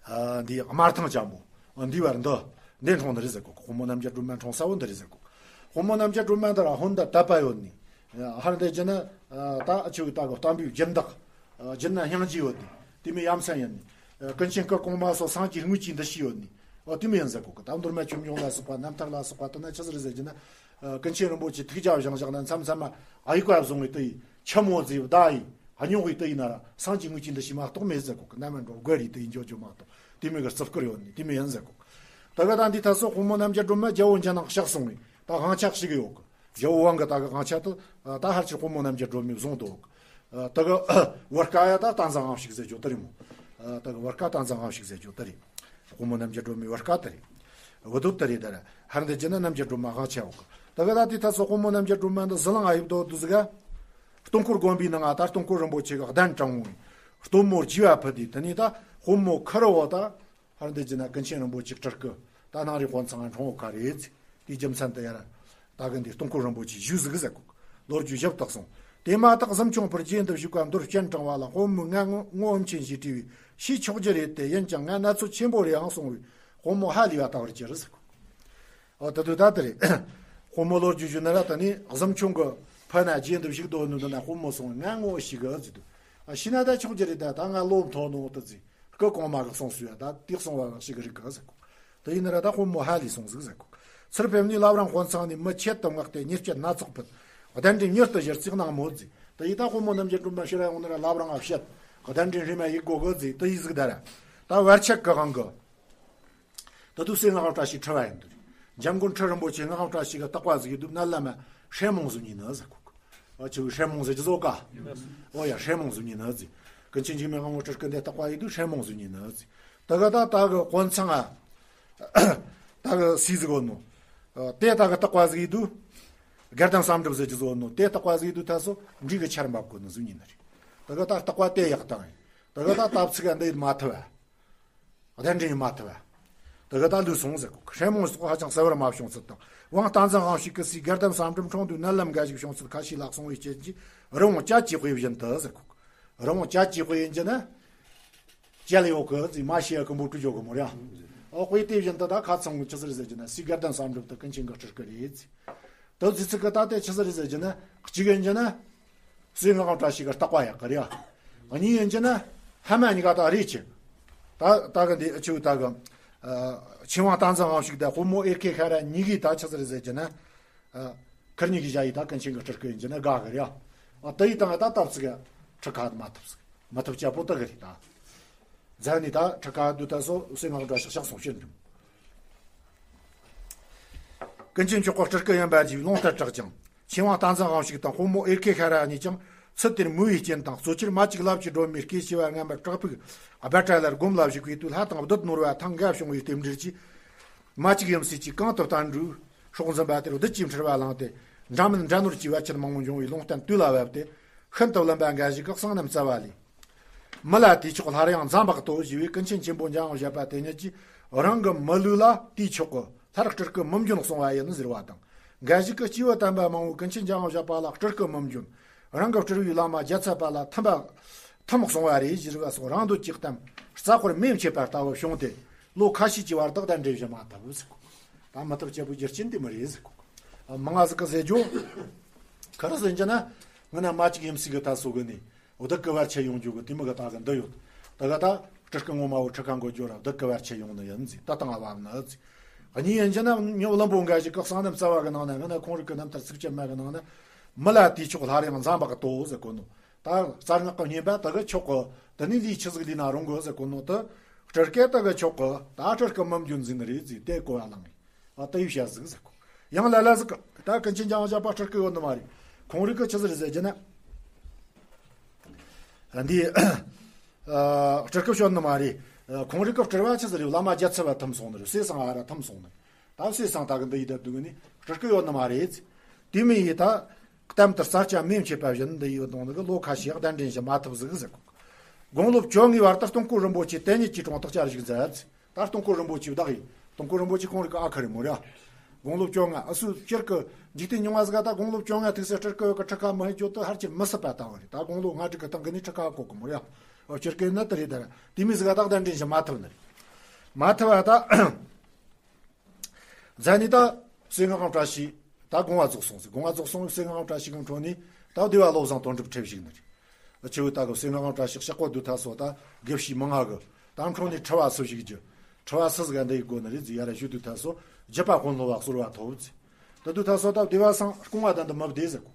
ཨ་འདི་དམར་ཐང་ལྗང་མོ། ཨ་འདི་བར་འདི་འདི་འཁྲུངས་འདི་རེད་ཟེར་གོ། དཔོན་མོ་རྣམ་རྒྱལ་སྒྲོལ་མ་འཁྲུངས་ས་བོ་འདི་རེད་ཟེར་གོ། དཔོན་མོ་རྣམ་རྒྱལ་སྒྲོལ་མ་འདི་ར་ཧོན་ད་དད་པ་ཡོད་ནི། ཧར་འདི་རྒྱུ་ནི་ད་ཨ་ཆུ་ད་གོ་བསྟན་པའི་སྦྱིན་བདག་རྒྱུ་ནི་སྙིང་རྗེ་ཡོད་ནི། དེ་མི་ཡ་མཚན་ཡིན་ནི། ཀུན་མཁྱེན་སྐུ་གོང་མ་སོགས་སངས་རྒྱས་དངོས་ཀྱི་འདུ་ཤེས་ཡོད་ནི། ཨོ་དེ་མི་ཡིན་ཟེར་གོ་གི། ད་མདོ་སྨད་ཆོས་འབྱུང་ལ་སོགས་པ་རྣམ་ཐར་ལ་སོགས་པ་དེ་ན་ཆི་ཟིག་རེད་ཟེར་རྒྱུ་ན། ཀུན་མཁྱེན་རིན་པོ་ཆེ་ཐུགས་རྒྱལ་བཞེངས་བཞག་ན་མཚམས་མཚམས་མ་ཨ་ཡིག་པ་བཟུང་བའི་དུ་ཡིན། ཆི་མོ་ཟིག་བདག་ཡིན། སྙོགས་པའི་དུ་ཡིན་ན་ར་སངས་རྒྱས་དངོས་ཀྱི་འདུ་ཤེས་མ་གཏོགས་མེད་ཟེར་གོ་གི། རྣམ་པ་འགྲོ་དགོས་རེད་དུ་ཡིན་འཇོག་རྒྱུ་མ་གཏོགས་དེ་མོ་གི་རྩིབ་བསྐུར་ཡོད་ནི་དེ་མོ་ཡིན་ཟེར་གོ་གི། ད་ག་ད་འདི་ད་སོ་དཔོན་མོ་རྣམ་རྒྱལ་སྒྲོལ་མ་རྒྱལ་པོ་འཇིགས་སྣང་གཤེགས་སོང་བས་ད་དབང་ཆ་ཞིག་ཡོད་གི། རྒྱལ་པོ་དབང་གི་ད་གི་དབང་ཆ་དུ་ད་ཧར་ཆེར་དཔོན་མོ་རྣམ་རྒྱལ་སྒྲོལ་མས་བཟུང་འདུག་ད་གི་བར་ཀ་ཡ་ད་བསྟན་འཛིན་དབང་ཕྱུག་ཟེར་རྒྱུ་དེ་རེད་མོ། ད་གི་བར་ཀ་བསྟན་འཛིན་དབང་ཕྱུག་ཟེར་རྒྱུ་དེ་རེད། དཔོན་མོ་རྣམ་རྒྱལ་སྒྲོལ་མའི་བར་ཀ་དེ་རེད། བུ་དོད་དེ་རེད་ད་ར། ཧར་འདི་རྒྱུ་ན་རྣམ་རྒྱལ་སྒྲོལ་མ་དབང་ཆ་ཡོད་གི། ད་གི་ད་དེ་ད་སོ་དཔོན་མོ་རྣམ་རྒྱལ་སྒྲོལ་མ་འདི་ཟི་ལིང་ཨ་ཡིབ་དོ་དུ་ཟིག་ག་སྟོང་འཁོར་དགོན་པའི་ནང་ང་ད་སྟོང་འཁོར་རིན་པོ་ཆེ་གི་གདན་དྲངས་འོང་། སྟོན་མོ་རྒྱས་པ་ཕུལ་དུས་དེ་ནས་ད་དཔོན་མོ་ཁུར་བོ་ད། ཧར་འདི་རྒྱུ་ན་ཀུན་མཁྱེན་རིན་པོ་ཆེ་སྤྲུལ་སྐུ་ད་ནང་རི་དཔོན་ཚང་ང་འཁྲུངས་ཡོད་ཀ་རེད། དེའི་རྒྱུ་མཚན་དུ་ཡར་ད་གི་འདི་སྟོང་འཁོར་རིན་པོ་ཆེ་བཞུགས་ཟིག་ཟེར་གོ། ལོ་རྒྱུས་ཞིབ་བཏགས་སོང་། དེ་མ་ཐག་གཟིམ་ཆུང་པར་རྗེས་འདི་བཞུགས་པ་མདོར་སྤྱན་དྲངས་པ་ལ་དཔོན་མོས་ང་ངོ་ངོ་བོ་ཆེན་ཞེས་དྲིས་པས་ཤེས་ཆོག་རྒྱུ་རེད་དེ། ཡིན་ཀྱང་ང་ན་ཚོད་ཆེན་པོ་རེད་ཨང་གསུངས་པས་དཔོན་མོ་ཧ་ལས་པ་ལྟ་བུར་གྱུར་ཟེར་གོ། ཨོ་ད་དུས་ད་དེ་རེད། དཔོན་མོ་ལོ་རྒྱུས་ཞུ་ན་ར་ད་ནི་གཟིམ་ཆུང་གི་ཕུ་ན་རྗེས་འདི་བཞུགས་དོ་ནི་འདི་ན་དཔོན་མོ་སོང་ང་ངོ་ཤེས་གི་ཟེར་དུས། ཨ་ཤེས་ན་ད་ཆོག་རྒྱུ་རེད་ད། ད་ང་ལོ་མཐོ་ནོ་ད་ཟེར། སྐུ་གོང་མ་གིས་གསུངས་སོང་ཡ། ད་དེ་གསུང་བ་གི་ཞིག་རིག་གི་ཟེར་གོ། དེ་ཡིན་ན་ར་ད་དཔོན་མོ་ཧ་ལས་སོང་ཟིག་ཟེར་གོ། ཚུར་ཕེབས་ནས་བླ་བྲང་དཔོན་ཚང་ནས་མི་ཆེད་དུ་མངགས་ཏེ་ཉེས་སྤྱད་སྣ་ཚོགས་ཕུལ། གདན་འདྲེན་མྱུར་དུ་ཞུ་རྩིས་གནང་མོད་ཟེར། དེ་ཡིན་ད་དཔོན་མོ་རྣམ་རྒྱལ་སྒྲོལ་མ་ཕྱིར་ཡོང་ནི་ར་བླ་བྲང་ང་བཤད། གདན་འདྲེན་རེ་མ་ཡིག་དགོས་གི་ཟེར་དེ་ཡིག་ཟིག་ད་ར། ད་བར་ཆད་གི་དབང་གི། ད་དུ་སེ་ངག་དབང་བཀྲ་ཤིས་ཁྲི་བ་ཡིན་དུ། འཇམ་མགོན་ཁྲི་རིན་པོ་ཆེ་ངག་དབང་བཀྲ་ཤིས་གི་རྟག་པ་ཟིག་ཡོད་དུ་མནལ་ལམ་མ་ཧྲེ་མོང་ཟུ་ཉིན་ནི་ཟེར་གོ། ཨ་ཆུ་ཧྲེ་མོང་ཟེར་གྱི་ཟོ་ཀ། ཨོ་ཡ་ཧྲེ་མོང་ཟུ་ཉིན་ནི་ཟེར། ཀུན་མཁྱེན་འཇིགས་མེད་དབང་པོ་སྤྲུལ་སྐུ་འདི་རྟག་པ་ཡོད་དུ་ཧྲེ་མོང་ཟུ་ཉིན་ནི་ཟེར། ད་ག་ད་ད་གི་དཔོན་ཚང་ང་། ད་གི་སི་ཟིག་ཡོད་ནོ། ཨ་དེ་ད་གི་རྟག་པ་ཟིག་ཡོད་དུ། དགེ་ལྡན་བསམ་གྲུབ་ཟེར་གྱི་ཟོ་ནོ་དེ་རྟག་པ་ཟིག་ཡོད་དུ་ད་སོ་འབྲི་གི་ཆར་འབབ་གོ་ནི་ཟུ་ཉིན་ནི་རེད། ད་གི་ད་རྟག་པ་དེ་ཡག་དང་ཡིན། ད་གི་ད་སྟབས་ཚིག་ག་འདི་ཡིད་མ་ཐུབ་བ། གདན་འདྲེན་མ་ཐུབ་པ། དེ་ག་ད་ལུས་སོང་ཟེར་གོ། ཧྲེ་མོང་སོགས་ཧ་ཅང་གསལ་བར་མ་བྱུང་ཚུལ་དང་། དབང་བསྟན་འཛིན་དབང་ཕྱུག་གི་སྲས་དགེ་ལྡན་བསམ་གྲུབ་འཁྲུངས་དུས་མནལ་ལམ་འགའ་ཞིག་བྱུང་ཚུལ་ཁ་ཤས་ལྷག་སོང་བའི་རྐྱེན་གྱིས་རི་བོང་བཅད་ཀྱི་དཔེ་བཞིན་དུ་ཟེར་གོ། རི་བོང་བཅད་ཀྱི་དཔེ་ཡིན་གྱི་ན། བཅད་ཡོད་གི་ཟེར་མ་ཤེས་ཡ་ཀུན་པོ་བྲིས་ཡོད་གི་མོ་རེད། ཨོ་དཔེ་དེ་བཞིན་དུ་ད་ཁ་ཚང་ཆི་ཟིག་རེད་ཟེར་གྱི་ན་སྲས་དགེ་ལྡན་བསམ་གྲུབ་དེ་ཀུན་མཁྱེན་གི་སྤྲུལ་སྐུ་རེད་ཟེར། དེ་ཚིག་ཚིག་གི་ད་ལྟའི་ཆི་ཟིག་རེད་ཟེར་གྱི་ན་གཅིག་ཡིན་གྱི་ན། སྲས་ངག་དབང་བཀྲ་ཤིས་ཀྱི་རྟག་པ་ཡག་གི་རེད། གཉིས་ཡིན་གྱི་ན་ཧ་མ་གཉིས་ཀ་ད་རེད་ཅི། ད་ད་གི་འདི་ཆུ་ད་གི། ཨ་ཆོས་དབང་བསྟན་འཛིན་དབང་ཕྱུག་དང་དཔོན་མོ་ཨེར་ཁེ་ཤ་ར་གཉིས་ཀྱིས་ད་ཆི་ཟིག་རེད་ཟེར་གྱི་ན། ཨ་ཁིར་གཉིས་ཀྱི་ཞ་ཡི་ད་ཀུན་མཁྱེན་གྱི་སྤྲུལ་སྐུ་ཡིན་གྱི་ན་དགའ་གི་རེད། ཨ་དེ་ཡི་སྟེང་ད་སྟབས་ཚིག་གི་ཁྲི་ཁ་མ་ཐུབ་ཟིག་མ་ཐུབ་ཅག་པོ་ད་གི་རེད་ད། རྫ་ནི་ད་ཁྲི་ཁ་དུ་ད་སོ་སྲས་ངག་དབང་བཀྲ་ཤིས་ཤག་སོང་ཕྱིར་འགྲིམ། ཀུན་མཁྱེན་མཆོག་གི་སྤྲུལ་སྐུ་ཡིན་པ་ཞིག་ལུང་ལྟར་གྲགས་ཀྱང་། ཆོས་དབང་བསྟན་འཛིན་དབང་ཕྱུག་དང་དཔོན་མོ་ཨེར་ཁེ་ཤ་ར་གཉིས་ཀྱང་ཚུལ་དེར་མོས་པའི་རྐྱེན་དང་གཙོ་ཆེར་མ་གཅིག་ལབ་ཀྱི་སྒྲོན་མེ་སྐྱེས་ཆེ་བ་རྔམ་པར་བྲག་ཕུག་སྦལ་ཏྲ་ལ་སྒོམ་ལ་བཞུགས་པའི་དུས་ལྷ་དང་བདུད་ནོར་བ་ཐང་འགའ་བྱུང་བའི་རྟེན་འབྲེལ་གྱིས། མ་གཅིག་ཡུམ་སྲས་ཀྱིས་གང་དུ་བསྟན་འགྲོའི་སྲོག་འཛིན་པ་དེར་བདུད་ཀྱིས་འཁྲིད་པ་བླངས་ཏེ། འདྲ་མིན་འདྲ་ནོར་གྱི་བར་ཆད་མང་པོ་འབྱུང་བའི་ལུང་བསྟན་དུས་ལ་བབས་ཏེ། ཤིན་ཏུ་བླུན་པ་འགའ་ཞིག་གིས་གསང་རྣམ་རྩ་བ་ལས། མི་ལ་དུས་ཆོག་སླར་ཡང་འཛམ་བག་ཏོ་ཞེས་པའི་ཀུན་མཁྱེན་ཆེན་པོ་འཇམ་དབྱངས་བཞད་པ་དེ་ཉིད་ཀྱིས། རང་གི་མི་ལུས་ལ་དུས་ཆོག་གི་སླར་སྤྲུལ་སྐུ་མི་འབྱོན་གསུང་བ་ཡིན་ཟེར་བ་དང་། འགའ་ཞིག་གིས་སྐྱེས་བུ་དམ་པ་མང་པོས་ཀུན་མཁྱེན་འཇམ་དབྱངས་བཞད་པ་ལ་སྤྲུལ་སྐུ་མི་འབྱོན། རང་གི་སྤྲུལ་བའི་བླ་མ་རྒྱལ་ཚབ་པ་ལ་ཐིམ་པ་ཐིམ་གསུང་བ་རེད་ཟེར་བ་སོགས་རང་འདོད་ཀྱི་གཏམ་རྩ་དཔེར་མེ་མཆེད་པ་ལྟ་བུ་བྱུང་སྟེ། ལོ་ཁ་ཤས་ཀྱི་བར་དུ་གདན་འདྲེན་བྱེད་མ་ཐུབ་ཟེར་གོ། ད་མི་ཐུབ་སྐྱེས་བུ་རྒྱུ་རྐྱེན་དེ་མོ་རེད་ཟེར་གོ། མང་ང་ཟིག་གི་ཟེར་རྒྱུ། ཁ་ར་ཟེར་རྒྱུ་ན། ང་ན་མ་གཅིག་ཡིན་སྲིད་གི་ད་སོ་གི་ནི། བདག་གི་བར་ཆད་ཡོང་རྒྱུ་གི་དེ་མོ་གི་ད་གི་འདི་ཡོད། ད་ག་ད་སྤྲུལ་སྐུ་ངོ་མ་བོ་ཁྲི་ཁ་འགོད་རྒྱུ་ར་བདག་གི་བར་ཆད་ཡོང་ནི་ཡིན་ཟེར། ད་དང་བབ་ནི་ཟེར། གཉིས་ཡིན་རྒྱུ་ན་མྱི་བླུན་པོ་འགའ་ཞིག་གིས་གསང་རྣམ་རྩ་བ་གི་ནང་ན། ང་ན་ཁོང་རིགས་ཀྱི་རྣམ་ཐར་ཚིགས་བཅད་མ་གི་ནང་ན། མི་ལ་དུས་ཆོག་སླར་ཡང་འཛམ་བག་ཏོ་ཟེར་གོ་ནོ། ད་རྩ་སྔགས་ཀྱི་བསྙེན་པ་དེ་གི་ཆོག་གི། དེ་ནས་ལས་ཆི་ཟིག་ལས་ན་རུང་གི་ཟེར་གོ་ནོ་དེ། སྤྲུལ་སྐུ་དེ་གི་ཆོག་གི། ད་སྤྲུལ་སྐུ་མི་འབྱོན་ཟེར་ནི་རེད་ཟེར། དེ་གོ་བ་བླངས་ཡིན། ཨ། དེ་ཡི་བཤད་ཟིག་ཟེར་གོ། ཡང་ལ་ལ་ཟིག་གིས་ད་ཀུན་མཁྱེན་འཇམ་དབྱངས་བཞད་པ་སྤྲུལ་སྐུ་ཡོད་ནི་མ་རེད། ཁོང་རིགས་ཀྱིས་ཆི་ཟིག་རེད་ཟེར་རྒྱུ་ན། འདི། ཨ། སྤྲུལ་སྐུ་བྱོན་ནི་མ་རེད། ཁོང་རིགས་ཀྱིས་སྤྲུལ་བ་ཆི་ཟིག་རེད། བླ་མ་རྒྱལ་ཚབ་བ་ཐིམ་སོང་ནི་རེད། ཟས་སང་ཨ་ར་ཐིམ་སོང་ནི་རེད། ད་ཟས་སང་ད་གི་འདི་ཡི་ད་དུ་གི་ནི་སྤྲུལ་སྐུ་ཡོད་ནི་མ་རེད། དེ་མི་ཡི་ད། གཏམ་དེ་རྩ་ཆ་མེ་མཆེད་པ་བཞིན་འདི་ཡོད་དང་ནི་གི་ལོ་ཁ་ཤས་གདན་འདྲེན་བྱེད་མ་ཐུབ་ཟིག་ཟེར་གོ། དགུང་ལོ་བཅོ་ལྔའི་བར་དུ་སྟོང་སྐོར་རིན་པོ་ཆེ་དེ་ཉིད་ཀྱི་གྲོང་དུ་བསྐྱར་བཞུགས་མཛད། ད་སྟོང་སྐོར་རིན་པོ་ཆེ་བདག་ཡིན། སྟོང་སྐོར་རིན་པོ་ཆེ་ཁོང་རིགས་ཀྱི་ཨ་ཁུ་རེད་མོ་ར། དགུང་ལོ་བཅོ་ལྔ། ཨ་སུ་སྤྱིར་གི་འཇིག་རྟེན་རྙིང་བ་ཟིག་ག་ད་དགུང་ལོ་བཅོ་ལྔ་ཐུག་སའི་སྤྲུལ་སྐུ་གི་ཁྲི་ཁ་མི་ཕེབས་རྒྱུ་དེ་ཧར་ཅིར་མི་སྲིད་པ་ལྟ་བུ་རེད། ད་དགུང་ལོ་ལྔ་དྲུག་གི་སྟེང་གི་ནི་ཁྲི་ཁ་བཀོད་གི་མོ་ར། ཨོ། སྤྱིར་གི་ནི་དེ་རེད། ད་ར་དེ་མོ་ཟིག་ག་ད་གདན་འདྲེན་བྱེད་མ་ཐུབ་ནི་རེད། མ་ཐུབ་པ་ད། མཛད་ནས་ད་སེམས་ངག་དབང་བཀྲ་ཤིས་ད་དགོངས་པ་རྫོགས་སོང་ཟེར། དགོངས་པ་རྫོགས་སོང་། སེམས་ངག་དབང་བཀྲ་ཤིས་གི་འཕྲོ་ནས་ད་སྡེ་པ་བློ་བཟང་དོན་གྲུབ་ཁྲིད་བཞུགས་ནི་རེད། ཆེ་བོ་ད་གི་སེམས་ངག་དབང་བཀྲ་ཤིས་གཤེགས་པ་དུས་ད་སོ་ད་དགེ་བཤེས་མང་ང་གི་ད་འཕྲོ་ནས་ཁྲི་པ་སུ་ཞིག་རྒྱུ། ཁྲི་པ་སུ་ཟིག་ག་འདི་ཡི་དགོས་ནི་རེད་ཟེར་ཡར་ར་ཞུ་དུས་ད་སོ་རྒྱུད་པ་དཔོན་སློབ་བ་གསོལ་བ་ཐོབ་ཟེར། ད་དུས་ད་སོ་ད་སྡེ་པ་སང་སྐུང་བ་ད་འདི་མི་བདེ་ཟེར་གོ།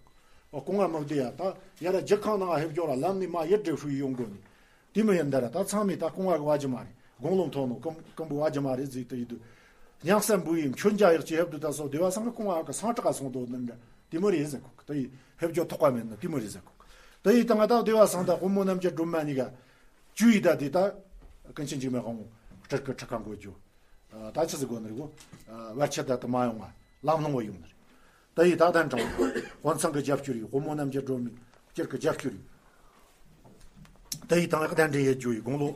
ཨོ། སྐུང་བ་མི་བདེ་ཡ། ད་ཡར་ར་རྒྱུད་ཁང་ནང་ཕེབས་སྐྱོར་ར་ལམ་ནས་མ་ཡིར་འདྲེ་ཧྲུའི་ཡོང་དགོས་ནི། དེ་མོ་ཡིན་ད་ར་ད་ཚང་མས་ད་སྐུང་བ་གི་བ་རྒྱུ་མ་རེད། དགུང་ལོ་མཐོ་ནོ་སྐུ་སྐུ་འབུ་བ་རྒྱུ་མ་རེད་ཟེར་དེ་ཡི་དུས། སྙིང་ས་འབུ་ཡི་མཆོད་མཇལ་ཡག་ཅིག་ཕེབས་དུས་ད་སོ་སྡེ་པ་སང་གི་སྐུང་བ་གི་སང་དྲག་ག་སོང་དོ་ནི་འདྲ་དེ་མོ་རེད་ཟེར་གོ། དེ་ཡི་ཕེབས་རྒྱུ་ཐོགས་པ་མེད་ནི་དེ་མོ་རེད་ཟེར་གོ། དེ་ཡི་ད་ང་ད་སྡེ་པ་སང་ད་དཔོན་མོ་རྣམ་རྒྱལ་སྒྲོལ་མ་གཉིས་ཀ་བཅུ་ཡི་ད་དེ་ད་ཀུན་མཁྱེན་འཇིགས་མེད་དབང་པོ་སྤྲུལ་སྐུ་ཁྲི་ཁ་འགོད་རྒྱུ། ད་ཆི་ཟིག་དགོས་ནི་རེད་གོ། བར་ཆད་ད་དུ་མ་ཡོང་བ་ལམ་ལྷོང་བ་ཡོང་ནི་རེད། དེ་ཡི་ད་གདན་དྲངས། དབང་ཚང་གི་རྒྱབ་སྐྱོར་ཡིན། དཔོན་མོ་རྣམ་རྒྱལ་སྒྲོལ་མའི་སྤྱིར་གི་རྒྱབ་སྐྱོར་ཡིན། དེ་ཡི་དང་གདན་འདྲེན་ཡེད་རྒྱུ་ཡིན། དགུང་ལོ་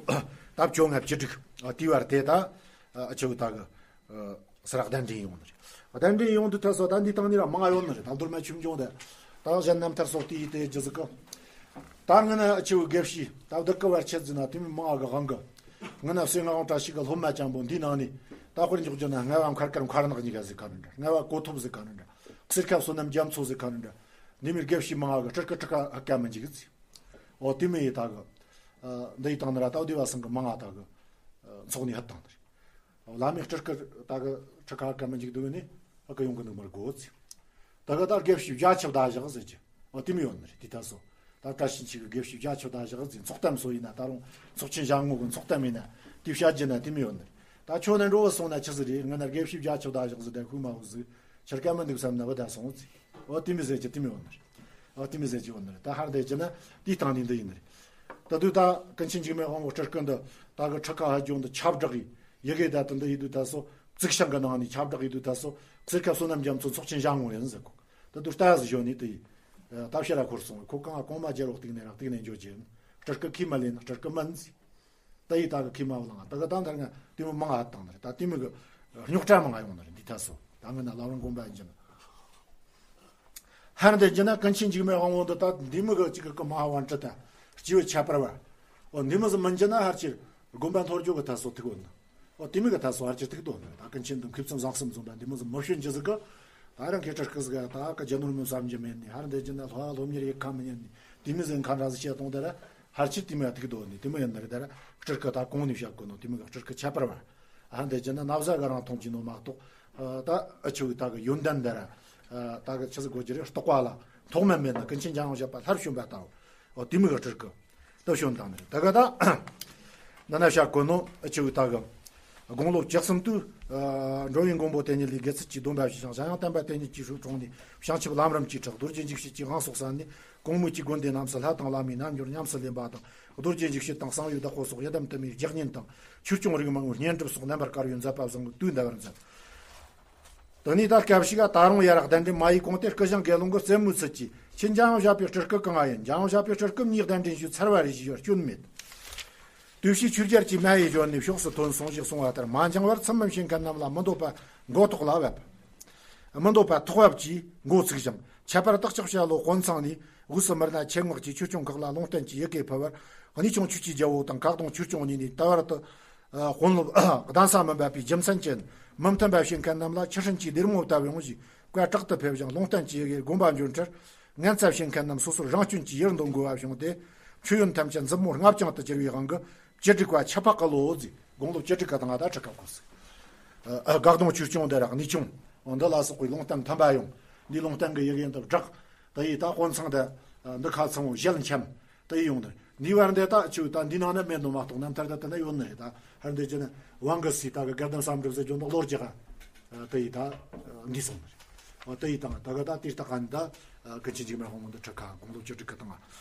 ད་བཅོ་ལྔ་བཅུ་དྲུག་དེའི་བར་དེ་ད་ཨ་ཆེ་བོ་ད་གི་ཨ་སི་ར་གདན་འདྲེན་ཡོང་ནི་རེད། གདན་འདྲེན་ཡོང་དུས་ད་སོ་ད་འདི་དང་ནི་ར་མང་ཡོད་ནི་རེད། ད་མདོ་སྨད་ཆོས་འབྱུང་དེ་ད་གཞན་རྣམ་ཐར་སོགས་དེ་ཡི་དེ་རྒྱུ་ཟིག་གི། ད་ང་ན་ཨ་ཆེ་བོ་དགེ་བཤེས་ད་བདག་གི་བར་ཆད་ཟིན་ན་དེ་མི་མང་ང་གི་དབང་གི། ང་ན་སེམས་ངག་དབང་བཀྲ་ཤིས་གི་སློབ་མ་ཅན་པོ་འདིའི་ནང་ནས་ད་དཔེར་འཇོག་རྒྱུ་ན་རྔ་བ་མཁར་དཀར་མཁར་ནག་གཉིས་ཀ་ཟིག་ག་ནི་འདྲ། རྔ་བ་གོ་ཐོབ་ཟིག་ག་ནི་འདྲ། གསེར་ཁ་བསོད་ནམས་རྒྱ་མཚོ་ཟིག་ག་ནི་འདྲ། འདི་མིར་དགེ་བཤེས་མང་ང་གི་སྤྲུལ་སྐུ་ཁྲི་ཁ་ཧ་ཀ་མི་འཇིག་ཟིག། ཨོ་དེ་མི་ཡི་ད་གི། ཨ་འདི་ཡི་དང་ནི་ར་ད་སྡེ་པ་སང་གི་མང་ང་ད་གི། ཨ་ཚོགས་ནི་ཧ་དང་ནི་རེད། ཨོ་བླ་མའི་སྤྲུལ་སྐུ་ད་གི་ཁྲི་ཁ་ཧ་ཀ་མི་འཇིག་འདུག་ནི་ཧ་ཀ་ཡོང་གི་འདུག་མར་གོ་ཟིག། ད་གི་ད་དགེ་བཤེས་བརྒྱ་ཆ་བདག་བཞག་ཟེར་གྱི། ཨོ་དེ་མི་ཡོད་ནི་རེད། དེ་ད་སོ་ད་བཀྲ་ཤིས་འཁྱིལ་གི་དགེ་བཤེས་བརྒྱ་ཆ་བདག་བཞག་ཟིག། ཚོགས་གཏམ་སོ་ཡིན་ན་ད་རུང་ཚོགས་ཆེན་ཞལ་ངོ་གི་ཚོགས་གཏམ་ཡིན་ན་དེ་བཤད་རྒྱུ་ན་དེ་མི་ཡོད་ནི་རེད། ད་ཁྱོད་ནི་འགྲོ་བ་སོང་ན་ཆི་ཟིག་རེད། ང་ན་དགེ་བཤེས་བརྒྱ་ཆ་བདག་བཞག་ཟིག་དེ་ཤུགས་མ་བུ་ཟིག་ཆར་ཀ་མི་འདུག་བསམ་ན་བུ་ད་སོང་ཟིག། ཨོ་དེ་མི་ཟེར་གྱི་དེ་མི་ཡོད་ནི་རེད། ཨོ་དེ་མི་ཟེར་གྱི་ཡོད་ནི་རེད། ད་ཧར་འདི་གྱི་ན་དེའི་སྟེང་ནས་འདི་ཡིན་ནི་རེད། ད་དུས་ད་ཀུན་མཁྱེན་འཇིགས་མེད་དབང་པོ་སྤྲུལ་སྐུ་འདི་ད་གི་ཁྲི་ཁ་ཧ་ལྗོངས་འདི་ཁྱབ་བསྒྲགས་ཡི་ཡི་གེ་ད་དུ་འདི་ཡི་དུས་ད་སོ་བཙུགས་ཤིང་གི་ནང་ནས་ཁྱབ་བསྒྲགས་ཡི་དུས་ད་སོ་གསེར་ཁ་བསོད་ནམས་རྒྱ་མཚོ་ཚོགས་ཆེན་ཞལ་ངོ་ཡིན་ཟེར་གོ། ད་དུས་ལྟ་ཟིག་ཞོན་ནས་དེ་ཡི་ད་ཕྱིར་ར་འཁོར་སོང་། ཁོ་གང་གོང་མ་རྒྱལ་བོ་བཏུག་ནས་ར་བཏུག་ནས་འཇོག་གྱི་སྤྲུལ་སྐུ་ཁས་མ་ལེན་སྤྲུལ་སྐུ་མིན་ཟེར། ད་ཡི་ད་གི་ཁས་མ་བླངས། ད་གི་ད་འདར་ང་དེ་མོ་མང་ང་བཏང་ནི་རེད། ད་དེ་མོ་གི་རྙོག་དྲ་མང་ང་ཡོང་ནི་རེད། འདི་ད་སོ་ད་ང་ན་ལ་རང་དགོན་པ་ཡིན་གྱི་ན། ཧར་འདི་གྱི་ན་ཀུན་མཁྱེན་འཇིགས་མེད་དབང་པོ་འདི་ད་འདི་མོ་གི་གཅིག་གི་མ་ཧ་བན་ཁྲི་ད་སྐྱེས་བུ་ཁྱད་པར་བ། འོ་འདི་མོ་ཟིག་མིན་གྱི་ན་ཧར་ཅིར་དགོན་པ་འཐོར་རྒྱུ་གི་ད་སོ་ཐུག་འོ་ན། འོ་དེ་མོ་གི་ད་སོ་ཧར་ཅིར་ཐུག་འདུག་ནི་རེད། ད་ཀུན་མཁྱེན་འདི་མཁས་བཙུན་བཟང་གསུམ་འཛོམས་པ་འདི་མོ་ཟིག་མི་ཤོད་རྒྱུ་ཟིག་གི། ད་རང་གི་སྤྲུལ་སྐུ་ཟིག་ད་གི་རྒྱུ་ནོར་མི་བསམ་རྒྱུ་མེད་ནི། ཧར་འདི་གྱི་ན་ལྷ་བ་སློབ་གཉེར་ཡེ་ཁ་མི་ཉན་ནི། དེ་མོ་ཟིག་ཁ་འདྲ་ཟིག་བཤད་གཏོང་ད་ར། ཧར་ཅིར་དེ་མོ་ཡ་ཐུག་འདུག་ནི། དེ་མོ་ཡིན་ནི་རེད། ད་ར་སྤྲུལ་སྐུ་ད་གོང་ནས་བཤད་དགོས་ནོ་དེ་མོ་གི་སྤྲུལ་སྐུ་ཁྱད་པར་བ། ཨ་འདི་གྱི་ན་ན་བཟའ་གི་རང་མཐོང་གྱི་ནོ་མ་གཏོགས། ཨ་ད་ཨ་ཆུ་ད་གི་ཡོན་ཏན་འདི་ར། ཨ་ད་གི་ཆི་ཟིག་གོ་གྱི་རེད། རྟོགས་པ་ལ་མཐོང་མ་མེད་ན་ཀུན་མཁྱེན་འཇམ་དབྱངས་བཞད་པ་ལྷར་བྱོན་པ་ལྟ་བུ། ཨོ་དེ་མོ་གི་སྤྲུལ་སྐུ་ད་བྱོན་བཏང་ནི་རེད། ད་གི་ད་ན་ན་བཤད་དགོས་ནོ་ཨ་ཆུ་ད་གི། དགུང་ལོ་བཅུ་གསུམ་དུས། ཨ་འགྲོ་བའི་མགོན་པོ་དེ་ཉིད་ལས་དགེ་ཚུལ་གྱི་སྡོམ་པ་ཞུས་ཤིང་། གཞན་ཡང་བསྟན་པ་དེ་ཉིད་ཀྱི་ཧྲུའུ་ཁྲོང་ནས་བྱང་ཆུབ་ལམ་རིམ་གྱི་ཕྲག་རྡོ་རྗེ་འཇིགས་བྱེད་ཀྱི་དབང་སོགས་གསན་ནས། གོང་མོས་ཀྱི་དགོན་སྡེ་རྣམས་སུ་ལྷ་དང་བླ་མའི་རྣལ་འབྱོར་ཉམས་སུ་ལེན་པ་དང་། རྡོ་རྗེ་འཇིགས་བྱེད་དང་གསང་བའི་བདག་པོ་སོགས་ཡི་དམ་དུ་མའི་ལྗགས་བསྙེན་དང་། ཆོས་སྐྱོང་རིགས་མང་པོའི་བསྙེན་སྒྲུབ་སོགས་རྣམ་པར་དཀར་བའི་མཛད་པ་བཟང་པོའི་དུས་འདའ་བར་མཛད། དེ་ནས་ད་སྐབས་ཤིག་ག་ད་རུང་ཡར་གདན་འདྲེན་མ་ཡི་གོང་དེ་སྐུ་ཞང་དགེ་སློང་གི་རྩེད་མོའི་ཚུལ་གྱིས་ཁྱེད་འཇམ་དབྱངས་བཞད་པའི་སྤྲུལ་སྐུ་གང་ང་ཡིན། འཇམ་དབྱངས་བཞད་པའི་སྤྲུལ་སྐུ་མྱིས་གདན་འདྲེན་ཞུས། ཚར་བ་རེ་ཞུས་པར་སྐྱོན་མེད། དུས་ཕྱིས་ཆོས་རྒྱལ་གྱིས་སྨན་ཡིག་བརྗོད་ནས་ཕྱོགས་སུ་ཐོན་སོང་ཞེས་གསུངས་པ་ལྟར་མ་འགྱངས་པར་ཚུལ་མིན་བྱེད་མཁན་རྣམས་ལ་མི་འདོད་པ་མགོ་ཐོག་ལ་བབས། མི་འདོད་པ་ཐོག་བབས་ཀྱིས་འགོ་ཚུགས་ཤིང་ཁྱད་པར་དག་ཅིག་བཤད་ལོ་དཀོན་ཚང་ནས་དབུས་སུ་མི་སྣ་ཆེད་མངགས་ཀྱིས་ཆོས་སྐྱོང་ཁག་ལ་ལུང་བསྟན་གྱི་ཡི་གེ་ཕུལ་བར་གནས་ཆུང་ཆོས་ཀྱི་རྒྱལ་པོ་དང་ཁ་གདོང་ཆོས་སྐྱོང་གཉིས་ནས་ད་བར་དུ་དཔོན་སློབ་གདན་ས་མི་འབབ་པའི་རྒྱུ་མཚན་ཅན་མི་མཐུན་པ་བྱེད་མཁན་རྣམས་ལ་ཆུ་ཧྲིན་གྱིས་ལྡེར་མོ་བཏབ་ཡོང་ཞེས་བཀའ་དྲག་ཏུ་ཕེབས་ཤིང་ལུང་བསྟན་གྱི་ཡི་གེ་དགོངས་པ་འཇོག་འཕྲལ། ངན་ཚབས་བྱེད་མཁན་རྣམས་སོ་སོར་རང་སྐྱོན་གྱི་ཡུལ་འདོན་དགོས་པ་བྱུང་སྟེ། མཆོད་ཡོན་ཐམས་ཅད་མཛུབ་མོ་ལྔ་བཅིངས་དུ་གྱུར་བའི་དབང་གིས་བཅུ་དྲུག་པ་ཆུ་ཕག་གི་ལོ་ཟེར། དགུང་ལོ་བཅུ་དྲུག་གི་སྟེང་ང་ད་ཁྲི་ཁ་བསྐོར་ཟིག་ཨ་ཨ་སྒ་གདོང་ཆོས་སྐྱོང་དེ་ར་གནས་ཆུང་འོ་འདི་ལ་སོགས་པའི་ལུང་བསྟན་མཐུན་པ་ཡོང་། འདིའི་ལུང་བསྟན་གྱི་ཡི་གེ་འདི་བསྒྲགས། དེ་ཡིས་ད་དཀོན་ཚང་དེ་འདི་ཁ་ཚང་བོ་ཞལ་འཆམ། དེ་ཡིས་ཡོང་ནི་འདི་བར་འདི་ད་ཆུ་ད་འདི་ནང་ན་མེད་ནོ་མ་གཏོགས་རྣམ་ཐར་ད་དེ་ན་ཡོད་ནི་རེད། ད་ཧར་འདི་ཅི་ནི་དབང་གི་སྲས་ད་གི་དགའ་ལྡན་བསམ་གྲུབ་ཟེར་རྒྱུ་འདི་ལོ་རྒྱག་ག་དེ་ཡིས་ད་འདི་སོང་ནི་རེད། དེ་ཡིས་དང་ད་གི་ད་དེ་ལྟ་ག་ནི་ད་ཀུན་མཁྱེན་འཇིགས་མེད་དབང་མོ་འདི་ཁྲི་ཁ་དགུང་ལོ་བཅུ་དྲུག་གི་སྟེང་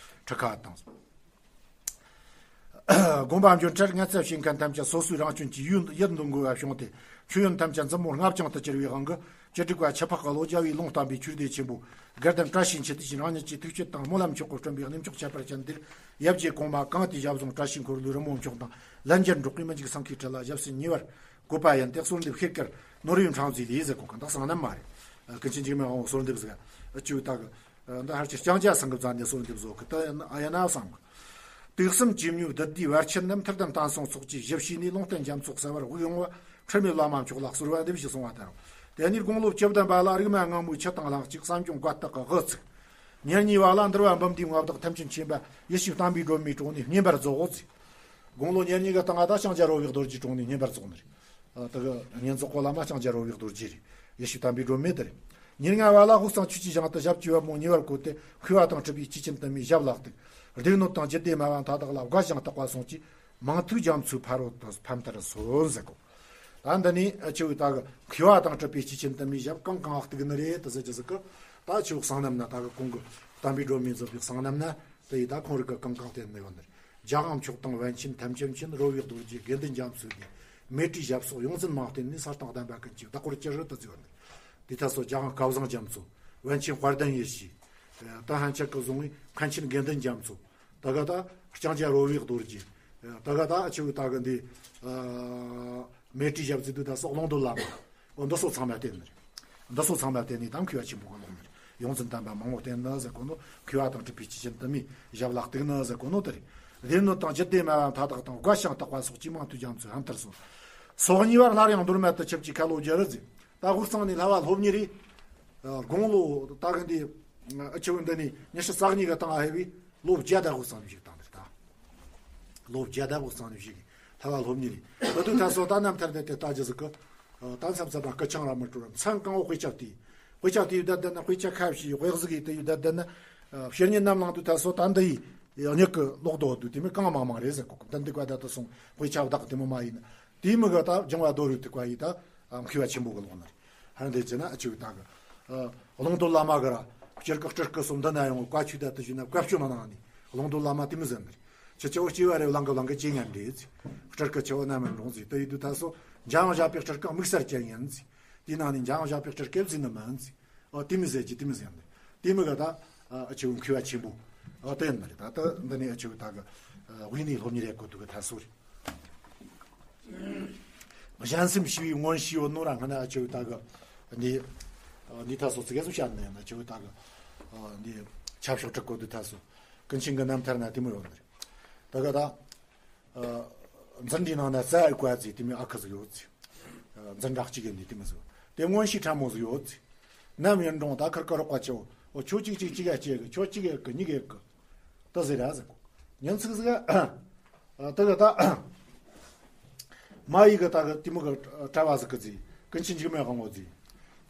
ཁྲི་ཁ་བཏང་སོང་། དགོངས་པ་འཇོག་འཕྲལ་ངན་ཚབས་བྱེད་མཁན་ཐམས་ཅད་སོ་སོའི་རང་སྐྱོན་གྱི་ཡུལ་ཡུལ་འདོན་དགོས་པ་བྱུང་སྟེ། མཆོད་ཡོན་ཐམས་ཅད་མཛུབ་མོ་ལྔ་བཅིངས་དུ་གྱུར་བའི་དབང་གིས་བཅུ་དྲུག་པ་ཆུ་ཕག་གི་ལོ་རྒྱལ་བའི་ལུང་བསྟན་པའི་ཆོས་སྡེ་ཆེན་པོ་དགའ་ལྡན་བཀྲ་ཤིས་འཁྱིལ་དུས་ཀྱི་རང་ཉིད་ཀྱི་ཐུགས་བསྐྱེད་དང་སྨོན་ལམ་མཆོག་གིས་བསྐྲུན་པའི་གནས་མཆོག་ཁྱད་པར་ཅན་འདིར་ཡབ་རྗེ་གོང་མ་གང་དེའི་ཞབས་ཟུང་བཀྲ་ཤིས་འཁོར་ལོའི་རི་མོ་མཆོག་དང་ལན་བརྒྱར་འགྲོགས་པའི་མི་འཇིགས་སེང་གེའི་ཁྲི་ལ་ཞབས་སེན་ཉེ་བར་བཀོད་པ་ཡིན་ཏེ། གསོལ་འདེབས་ཤེལ་དཀར་ནོར་བུའི་འཕྲེང་མཛེས་ལས་ཟེར་གོ་གི་འདི་གསང་རྣམ་མ་རེད། ཀུན་མཁྱེན་འཇིགས་མེད་དབང་མོ་གསོལ་འདེབས་ཟིག་ཨ་ཅུ་ད་གི་འདི་ཧར་གྱི་ལྕང་སྐྱ་སེང་གེ་བཙལ་ནས་གསོལ་འདེབས་བཟོ་གི་ད་ཡིན་ན་བསམ་གི། དུག་གསུམ་གྱི་མྱུ་བདུད་སྡེའི་བར་ཆད་རྣམས། མཐུ་ལྡན་བསྟན་སྲུང་ཚོགས་ཀྱི་གཞི་བྱས་ནས། ལུང་བསྟན་རྒྱ་མཚོ་གསལ་བར་དབུགས་དབྱུང་བ། འཁྲུལ་མེད་བླ་མ་མཆོག་ལ་གསོལ་བ་འདེབས་ཞེས་གསུངས་པ་ལྟར། དེ་ནས་དགུང་ལོ་བཅུ་བདུན་པ་ལ་རིག་མ་སྔ་མོའི་ཆུ་དང་ལྷག་ཅིག་བསམ་སྦྱོང་བཀའ་རྟགས་ཀྱི་དབུ་ཚུགས། ཉེར་གཉིས་པ་ལ་འདུལ་བ་འབུམ་སྡེའི་མངའ་བདག་ཐམས་ཅད་མཁྱེན་པ་ཡེ་ཤེས་བསྟན་པའི་སྒྲོན་མེའི་དྲུང་ནས་བསྙེན་པར་རྫོགས་ཟེར། དགུང་ལོ་ཉེར་གཉིས་ཀྱི་སྟེང་ང་ད་ལྕང་སྐྱ་རོལ་བའི་རྡོ་རྗེའི་དྲུང་ནས་བསྙེན་པར་རྫོགས་ནི་རེད། ཨ་དེ་གི་བསྙེན་རྫོགས་གོ་བླ་མ་ལྕང་སྐྱ་རོལ་བའི་རྡོ་རྗེ་རེད། ཡེ་ཤེས་བསྟན་པའི་སྒྲོན་མེ་དེ་རེད། ཉེར་ལྔ་བ་ལ་དབུས་གཙང་ཆོས་ཀྱི་ཞིང་དུ་ཞབས་ཀྱི་པད་མོ་ཉེ་བར་བཀོད་དེ། མཁས་པ་དང་གྲུབ་པའི་སྐྱེས་ཆེན་དུ་མའི་ཞབས་ལ་གཏུགས། སྡེ་སྣོད་དང་རྒྱུད་སྡེ་སྨྲ་བ་མཐའ་དག་ལ་དགའ་ཞིང་དག་པ་གསུངས་ཀྱིས། མང་ཐོས་རྒྱ་མཚོའི་ཕ་རོལ་ཏུ་ཕམ་མཐར་སོན་ཟེར་གོ། ད་འདི་ནི་ཨ་ཆེ་བོ་ད་གི་མཁས་པ་དང་གྲུབ་པའི་སྐྱེས་ཆེན་དུ་མའི་ཞབས་གང་གང་གཏུགས་ནི་རེད་དུ་ཟེར་གྱི་ཟིག་གི། ད་ཆེ་བོ་གསང་རྣམ་ན་ད་གི་གོང་གི་བསྟན་པའི་སྒྲོན་མེ་མཛོད་པའི་གསང་རྣམ་ན། དེ་ཡི་ད་ཁོང་རིགས་ཀྱི་གང་གང་བསྟན་ནས་ཡོད་ནི་རེད། རྒྱལ་དབང་མཆོག་དང་པཎ་ཆེན་ཐམས་ཅད་མཁྱེན། རོལ་བའི་རྡོ་རྗེ་དགེ་འདུན་རྒྱ་མཚོའི་སྡེ། མཻ་ཏྲིའི་ཞབས་སོགས་ཡོངས་འཛིན་མང་བསྟེན་ནས། ས་སྟེང་གདམས་པ་ཀུན་གྱི་བདག་པོར་གྱུར་དུ་བརྩིས་ནས། དེ་ད་སོ་རྒྱལ་དབང་སྐལ་བཟང་རྒྱ་མཚོ། པཎ་ཆེན་དཔལ་ལྡན་ཡེ་ཤེས། ད་ཧན་ཆད་ཀྱི་བཟུང་བའི་མཁན་ཆེན་དགེ་འདུན་རྒྱ་མཚོ། ད་ག་ད་ལྕང་སྐྱ་རོལ་བའི་རྡོ་རྗེ། ད་ག་ད་ཆེ་བོ་ད་ག་འདི། མཻ་ཏྲིའི་ཞབས་ཟེར་དུས་ད་སོགས་ཀློང་རྡོལ་བླ་མ། འོ་འདི་སོགས་ཚང་མ་བསྟེན་ནི་རེད། འདི་སོགས་ཚང་མ་བསྟེན་ནས་ད་མཁས་པ་ཆེན་པོ་གི་ལོག་ནི་རེད། ཡོངས་འཛིན་དམ་པ་མང་པོ་བསྟེན་ནི་ཟེར་གོ་ནོ། མཁས་པ་དང་གྲུབ་པའི་སྐྱེས་ཆེན་དུ་མའི་ཞབས་ལ་གཏུགས་ནི་ཟེར་གོ་ནོ་དེ་རེད། སྡེ་སྣོད་དང་རྒྱུད་སྡེ་སྨྲ་བ་མཐའ་དག་དང་། དགའ་ཞིང་དག་པ་སོགས་ཀྱིས་མང་ཐོས་རྒྱ་མཚོའི་ཕམ་མཐར་སོན། སོ་གཉིས་པར་སླར་ཡང་མདོ་སྨད་དུ་ཆིབས་ཀྱིས་ཁ་ལོ་བསྒྱུར་ཟེར། ད་དབུས་གཙང་ནས་བསླབ་པ་སློབ་གཉེར་རེད། དགུང་ལོ་ད་གི་འདི་ཨ་ཆེ་བོ་འདི་ནས་ཉི་ཤུ་རྩ་གཉིས་ཀྱི་སྟེང་ང་ཧེ་བའི་ལོ་བརྒྱ་ད་དབུས་གཙང་ནས་བཞུགས་བཏང་ནི་རེད་ད། ལོ་བརྒྱ་ད་དབུས་གཙང་ནས་བཞུགས་ཀྱི་བསླབ་པ་སློབ་གཉེར་རེད། ད་དུས་ད་སོ་ད་རྣམ་ཐར་དེ་དེ་ལྟ་རྒྱུ་ཟིག་གི། ད་མཚམས་མཚམས་ད་སྐུ་ཆང་ར་མི་སྤྲོ་ར། མཚན་གང་བོ་དཔེ་ཆ་བལྟས། དཔེ་ཆ་བལྟས་ཡོད་བསྡད་ན། དཔེ་ཆ་ཁ་ཕྱེ། དཔེ་གཟུགས་ཡིས་བལྟས་ཡོད་བསྡད་ན། བཤེས་གཉེན་རྣམས་ནང་དུ་ད་སོ་ད་འདི་ཡི་མྱིག་གི་ལོག་རྡོ་དུ་དེ་མི་གང་མང་མང་རེད་ཟེར་གོ། ད་འདི་ཀ་ད་ད་སོང་དཔེ་ཆ་བདག་དེ་མོ་མ་ཡིན་ན། དེའི་མི་ག་ད་སྦྱང་བ་རྡོ་རུ་ཐུག་པ་ཡིས་ད་མཁས་པ་ཆེན་པོ་གི་ལོག་ནི་རེད། ཧར་འདི་ཅི་ན་ཨ་ཆེ་བོ་ད་གི། ཀློང་རྡོལ་བླ་མ་གི་ར། སྤྱིར་གི་སྤྲུལ་སྐུ་སོགས་འདི་ན་ཡོང་བཀའ་ཆོས་ད་དུ་ཞུས་ན་བཀའ་ཆོས་མ་གནང་ནི། ཀློང་རྡོལ་བླ་མ་དེ་མི་ཟེར་ནི་རེད། ཁྱེད་ཆོ་སྐྱེ་བ་རེ་བ་ལང་གི་ལང་གི་སྐྱེ་ངན་འདྲེས། སྤྲུལ་སྐུ་ཆེ་བོ་རྣམ་པར་འགྲོངས་ཟིག་དེ་ཡི་དུས་ད་སོ་འཇམ་དབྱངས་བཞད་པའི་སྤྲུལ་སྐུ་དམིགས་བསལ་ཅན་ཡིན་ཟིག་དེའི་ནང་ནས་འཇམ་དབྱངས་བཞད་པའི་སྤྲུལ་སྐུ་ཟིག་ནི་མིན་ཟིག་ཨོ་དེ་མི་ཟེར་གྱི་དེ་མི་ཟེར་ནི། དེ་མི་ག་ད་ཨ་ཆེ་བོ་མཁས་པ་ཆེན་པོ། ཨོ་དེ་ཡིན་ནི་རེད། ད་ད་འདི་ནས་ཨ་ཆེ་བོ་ད་གི་དབུས་ནས་སློབ་གཉེར་ཡེད་གོ་དུ་གི་ད་སོ་རེད། གཞན་སེམས་ཞི་བའི་མངོན་ཤེས་ཡོད་ནོ་ར། སྔ་ན་ཨ་ཆེ་བོ་ད་གི་འདི་འདི་ད་སོ་ཙི་གེ་སུ་བཤད་ནས་ཡང་ན་ཨ་ཆེ་བོ་ད་གི་འདི་ཆབ་ཤོག་སྒྲིག་གོ་དུ་ད་སོ་ཀུན་མཁྱེན་གི་རྣམ་ཐར་ན་དེ་མོ་ཡོད་ནི་རེད། ད་གི་ད། འཛིན་གྲྭའི་ནང་ན་རྩ་ཨི་བཀའ་ཟེར་དེ་མོའི་ཨ་ཁུ་ཟིག་ཡོད་ཟེར། འཛིན་གྲྭ་གཅིག་གི་ནི་དེ་མོ་ཟིག་དེ་མངོན་ཤེས་ཕྲ་མོ་ཟིག་ཡོད་ཟེར། ནམ་ཡིན་རུང་ད་ཁིར་ཀ་རོགས་པ་ཆེ་བོ། འོ་ཁྱོད་གཅིག་གཅིག་གཅིག་ག་སྐྱེ་གི། ཁྱོད་གཅིག་ག་གི་གཉིས་ག་གི་ད་ཟེར་ར་ཟེར་གོ། ཉིན་ཚིག་ཟིག་ག་ད་གི་ད་མ་ཡི་གི་ད་གི་དེ་མོ་གི་གྲྭ་བ་ཟིག་གི་ཟེར། ཀུན་མཁྱེན་འཇིགས་མེད་དབང་མོ་ཟེར།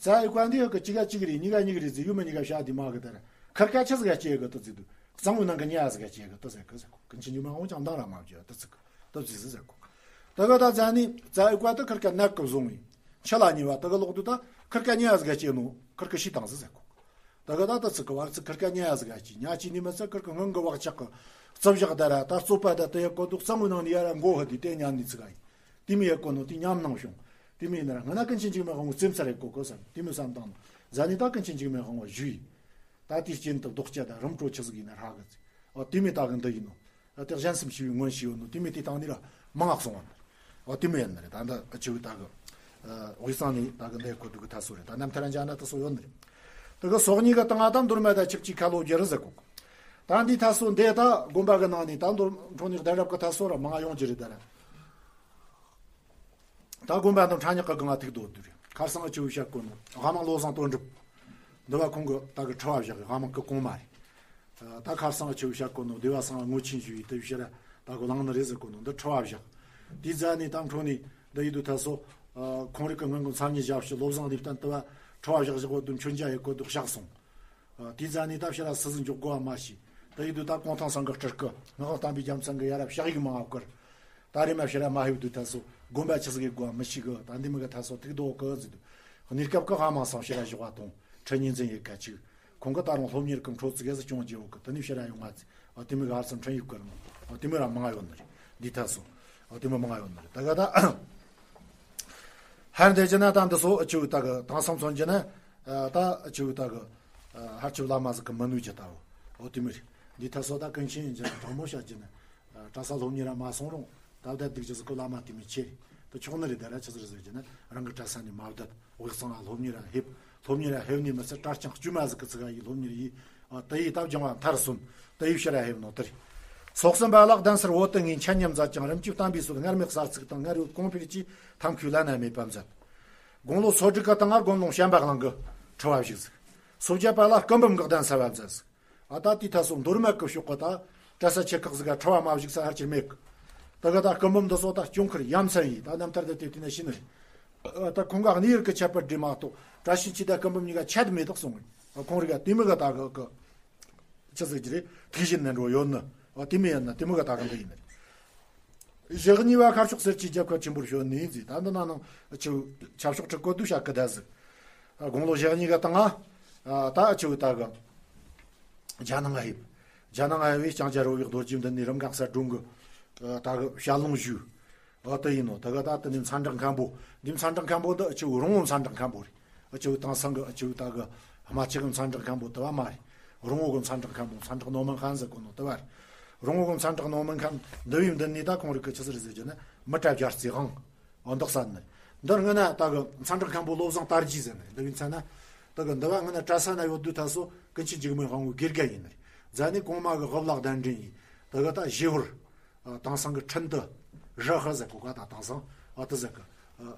རྩ་ཨི་བཀའ་འདི་ཡོད་གི་གཅིག་ག་གཅིག་རེད། གཉིས་ག་གཉིས་ག་རེད་ཟེར། ཡུ་མི་གཉིས་ཀ་བྱ་དེ་མ་གི་ད་ར་ཁིར་ཀ་ཆི་ཟིག་ག་སྐྱེ་གི་ད་ཟེར་དུས། གཙང་བོའི་ནང་གི་ཉ་ཟིག་ག་སྐྱེ་གི་ད་ཟེར་གི་ཟེར་གོ། ཀུན་མཁྱེན་འཇིགས་མེད་དབང་མོ་ཅང་འདང་ར་མ་བརྒྱབ་ད་ཟེར་གི་ད་ཟེར་གི་ཟེར་གོ། ད་ག་ད་ཛ་ནི་ཛ་ཨི་བཀའ་ད་ཁིར་ཀ་ནག་གི་བཟུང་བའི་ཆ་ལ་ཉེ་བ་ད་ག་ལོག་དུ་ད་ཁིར་ཀ་ཉ་ཟིག་ག་སྐྱེ་ནོ་ཁིར་ཀ་ཤི་དང་ཟེར་གོ། ད་ག་ད་ད་ཚིག་གི་བར་ཚིག་ཁིར་ཀ་ཉ་ཟིག་ག་སྐྱེ། ཉ་སྐྱེ་ནི་མི་ཚད་ཁིར་ཀ་ངང་གི་བག་ཆགས་གི་རྩི་བཞག་ད་ར་ད་རྩོད་པ་ད་ད་ཡ་གོ་འདུག་གཙང་བོའི་ནང་ནས་ཡ་ར་མགོ་ཧི་དེ་དེ་ཉ་ནི་ཚིག་ག་ཡིན། དེ་མི་ཡ་གོ་ནོ་དེ་ཉམས་སྣང་བྱུང་། དེ་མིན་ན་ར་སྔ་ན་ཀུན་མཁྱེན་འཇིགས་མེད་དབང་པོ་བཙེམ་ས་རེད་གོ་གོ་བསམ། དེ་མོ་བསམ་བཏང་ནོ། ཟ་ནི་ད་ཀུན་མཁྱེན་འཇིགས་མེད་དབང་པོ་བཞུགས་ཡིན། ད་དེའི་རྐྱེན་དུ་ལྡོག་སྐྱ་དང་རིམ་གྲོ་ཆི་ཟིག་ཡིན་ན་ཧྲ་གི་ཟིག། ཨོ་དེ་མོ་ད་གི་འདི་ཡིན་ནོ། ཨ་དེ་གཞན་སེམས་ཞི་བའི་སྔོན་ཞིག་ཡོད་ནོ། དེ་མོ་དེ་བཏང་ནི་ར་མང་ང་སོང་བ་ནི། ཨོ་དེ་མོ་ཡིན་ནི་རེད། ད་འདི་ཨ་ཆི་བོ་ད་གི་ཨ་དབུས་གཙང་ནས་ད་གི་འདི་གོ་འདུག་གི་ཐ་སོ་རེད། ད་རྣམ་ཐར་འཇའ་ན་ད་སོ་ཡོད་ནི་རེད། ད་གི་སོ་གཉིས་གི་སྟེང་ང་ད་མདོ་སྨད་ད་ཆིབས་ཀྱི་ཁ་ལོ་བརྒྱ་རི་ཟེར་གོ། ད་འདི་ཐ་སོ་འདི་ད་དགོན་པ་གི་ནང་ནས་ད་མདོ་འཕྲོ་ནས་གདན་རབས་གི་ཐ་སོ་ར་མང་ཡོང་གི་རེད། ད་ར་ད་དགོན་པ་འདི་འཕྲ་མྱག་གི་སྒང་ང་ཐུག་དོ་དུ་རེད། ཁར་སང་ཨ་ཆི་བོ་བཤད་གོ་ནོ་དབང་མང་བློ་བཟང་དོན་གྲུབ། འདི་བ་ཁོང་གི་ད་གི་ཁྲི་བ་བཞག་གི་དབང་མང་གི་གོང་མ་རེད། ད་ཁར་སང་ཨ་ཆི་བོ་བཤད་གོ་ནོ་སྡེ་བ་སང་ངོ་ཆེན་ཞུ་ཡི་དུ་བཤད་ར་ད་གི་ལང་ནི་རེད་ཟེར་གོ་ནོ་འདི་ཁྲི་བ་བཞག། དེའི་རྗེས་ནས་ད་འཕྲོ་ནས་འདི་ཡི་དུ་ཐ་སོ་ཁོང་རིགས་གི་སྔོན་གི་མཚན་ཉིད་ཞབས་ཞུ་བློ་བཟང་ལེབ་བརྟན་དུ་བ་ཁྲི་བ་བཞག་བཞག་གོ་དུ་མཆོད་མཇལ་ཡི་གོ་དུ་བཞག་སོང་། ཨ་དེའི་རྗེས་ནས་ད་ཕྱིར་ར་སུ་ཟིག་འཇོག་དགོས་པ་མ་ཤེས། ད་ཡིན་དུས་ད་གུང་ཐང་སང་གི་སྤྲུལ་སྐུ་སྔགས་དང་བསྟན་པའི་རྒྱལ་མཚན་གི་ཡ་རབས་ཕྱག་ཡིག་མང་བ་བསྐུར། ད་རེས་མ་ཕྱིར་ར་མ་ཧེབ་དུས་ད་སོ་དགོན་པ་ཆི་ཟིག་གི་དགོས་པ་མི་ཤེས་གི། ད་འདི་མི་གི་ད་སོ་ཐུག་དོ་གི་ཟིག་དུས་གནས་སྐབས་གི་ཧ་མ་སང་ཕྱིར་ར་བཞག་པ་དང་ཁྲི་གཉིས་འཛིན་ཡི་ག་ཅིག་ཁོང་གི་ད་རུང་སློབ་གཉེར་གི་འཕྲོ་ཚིག་གི་ཟིག་སྐྱོང་རྒྱུ་ཡོད་གི། དེ་ནས་ཕྱིར་ར་ཡོང་ང་ཟིག་ཨ་དེ་མི་གི་ཧར་སང་འཕྲིན་ཡིག་བསྐུར་ནོ། ཨ་དེ་མི་ར་མང་ཡོད་ནི་རེད། འདི་ད་སོ་ཨ་དེ་མི་མང་ཡོད་ནི་རེད། ད་ག་ད་ཧར་འདི་ཅི་ན་ད་འདི་སོ་ཨ་ཆི་བོ་ད་གི་དེང་སང་མཚོན་རྒྱུ་ན། ཨ་ད་ཨ་ཆི་བོ་ད་གི་ཨ་ཧར་ཆི་བོ་བླ་མ་ཟིག་གི་མི་ནུས་ཀྱི་ད་བོ། ཨོ་དེ་མི་རེད། འདི་ད་སོ་ད་ཀུན་མཁྱེན་ཡིན་ཀྱང་དྲང་མོ་བཤད་རྒྱུ་ན། ཨ་གྲྭ་ས་སློབ་གཉེར་ར་མ་སོང་རུང་ད་བདག་སྡིག་ཅི་ཟིག་གི་བླ་མ་དེ་མི་ཆེ་རེད། ད་ཆོག་ནི་རེད། ད་ར་ཆི་ཟིག་རེད་ཟེར་རྒྱུ་ན་རང་གི་གྲྭ་ས་ནས་མ་བསྡད། དབུས་གཙང་ང་སློབ་གཉེར་ར་ཕེབས། སློབ་གཉེར་ར་ཕེབས་ནས་མི་ཚད་གྲྭ་རྐྱང་དཀྱུས་མ་ཟིག་གི་ཚིག་ག་ཡི་སློབ་གཉེར་ཡིས། ཨ་དེ་ཡི་ད་སྦྱང་བ་མཐར་སོན། དེ་ཡི་ཕྱིར་ར་ཕེབས་ནོ་དེ་རེད། སོ་གསུམ་པ་ལ་གདན་སར་བོད་དུ་ངས་འཆད་ཉན་མཛད་ཅིང་རིམ་གྱིས་བསྟན་པའི་སྲོལ་སྔར་མེད་གསར་ཚུགས་དང་སྔར་ཡོད་གོང་འཕེལ་གྱི་ཐབས་མཁས་བླ་ན་མེད་པ་མཛད། དགུང་ལོ་སོ་དྲུག་གི་སྟེང་ང་དགོན་ལུང་བྱམས་པ་གླིང་གི་ཁྲི་བ་བཞུགས་ཟིག། སོ་བརྒྱད་པ་ལ་སྐུ་འབུམ་གི་གདན་ས་བ་མཛད་ཟིག། ཨ་ད་དེའི་ཐད་སོ་མདོ་སྨད་ཀྱི་ཕྱོགས་ཀྱི་ད་གྲྭ་ས་ཆེ་ཁག་ཟིག་ག་ཁྲི་བ་མ་བཞུགས་ས་ཧར་ཅིག་མེད་གི། ད་ག་ད་སྐུ་འབུམ་འདི་སོ་ད་སྐྱོང་ཁུར་ཡ་མཚན་ཡིན། ད་རྣམ་ཐར་དེ་དེ་དུས་ན་ཤི་ནི་རེད། ཨ་ད་ཁོང་ག་གནས་ཡུལ་གྱི་ཁྱད་པར་འདྲེས་མ་གཏོགས་གྲྭ་ཤིང་ཆེ་ད་སྐུ་འབུམ་གཉིས་ཀ་ཆད་མེད་དོགས་སོང་ངས། ཁོང་རིག་ག་དེ་མི་ག་ད་གི་གི་ཆི་ཟིག་ཅི་རེད། ཐུགས་བཞེད་ནན་འགྲོ་ཡོད་ནི། ཨ་དེ་མི་ཡིན་ན་དེ་མི་ག་ད་གི་འདི་ཡིན་ནི་རེད། བཞི་གཉིས་པ་ཤར་ཕྱོགས་གསེར་གྱི་རྒྱལ་ཁབ་ཆེན་པོར་བྱོན་ནས་ཟིག། ད་འདི་ན་ནང་ཆུ་ཆབ་ཤོག་ཁྲི་བཀོད་དུ་བྱ་གི་ད་ཟིག། དགུང་ལོ་བཞི་གཉིས་ཀ་དང་ང་ད་ཆུ་ད་གི་རྒྱ་ནང་ང་ཕེབས། རྒྱ་ནང་ང་ཕེབས་ལྕང་སྐྱ་རོ་བའི་རྡོ་རྗེ་མདུན་ནས་རིམ་འགག་ས་སྒྲུང་གི་ད་གི་བཤད་ལུང་ཞུས། ཨ་དེ་ཡིན་ནོ། ད་ག་ད་དེ་ནས་མཚན་བསྒྲགས་མཁན་པོ། འདི་མཚན་བསྒྲགས་མཁན་པོ་འདི་ཨ་ཆུ་རོང་བོ་མཚན་བསྒྲགས་མཁན་པོ་རེད། ཨ་ཆུ་དེང་སང་གི་ཨ་ཆུ་ད་གི་རྨ་ཆུ་གི་མཚན་བསྒྲགས་མཁན་པོ་དེ་བ་མ་རེད། རོང་བོ་གི་མཚན་བསྒྲགས་མཁན་པོ་མཚན་བསྒྲགས་ནོར་མིན་མཁན་ཟེར་གོ་ནོ་དེ་བ་རེད། རོང་བོ་གི་མཚན་བསྒྲགས་ནོར་མིན་མཁན་འདི་བའི་མདུན་ནས་ད་ཁོང་རིག་གི་ཆི་ཟིག་རེད་ཟེར་རྒྱུ་ན་མི་ཏྲ་བརྒྱ་རྩི་དབང་། འོ་འདོགས་ས་ནི། འདིར་སྔོན་ན་ད་གི་མཚན་བསྒྲགས་མཁན་པོ་བློ་བཟང་དར་རྒྱས་ཟེར་ནི་འདི་བའི་མཚན་ན། ད་གི་འདི་བ་སྔོན་ན་གྲྭ་ས་ན་ཡོད་དུས་ད་སོ་ཀུན་མཁྱེན་འཇིགས་མེད་དབང་པོའི་དགེ་རྒན་ཡིན་ནི་རེད། རྗེས་ནས་གོང་མ་གི་དབུ་བླ་གདན་འདྲེན་ཡིན། ད་གི་ད་ཞེ་ཧུར། ཨ་དེང་སང་གི་ཁྲིན་ཏི། རི་ཧི་ཟེར་གོ་ག་ད་དེང་སང་ཨ་ཏི་ཟེར་གི།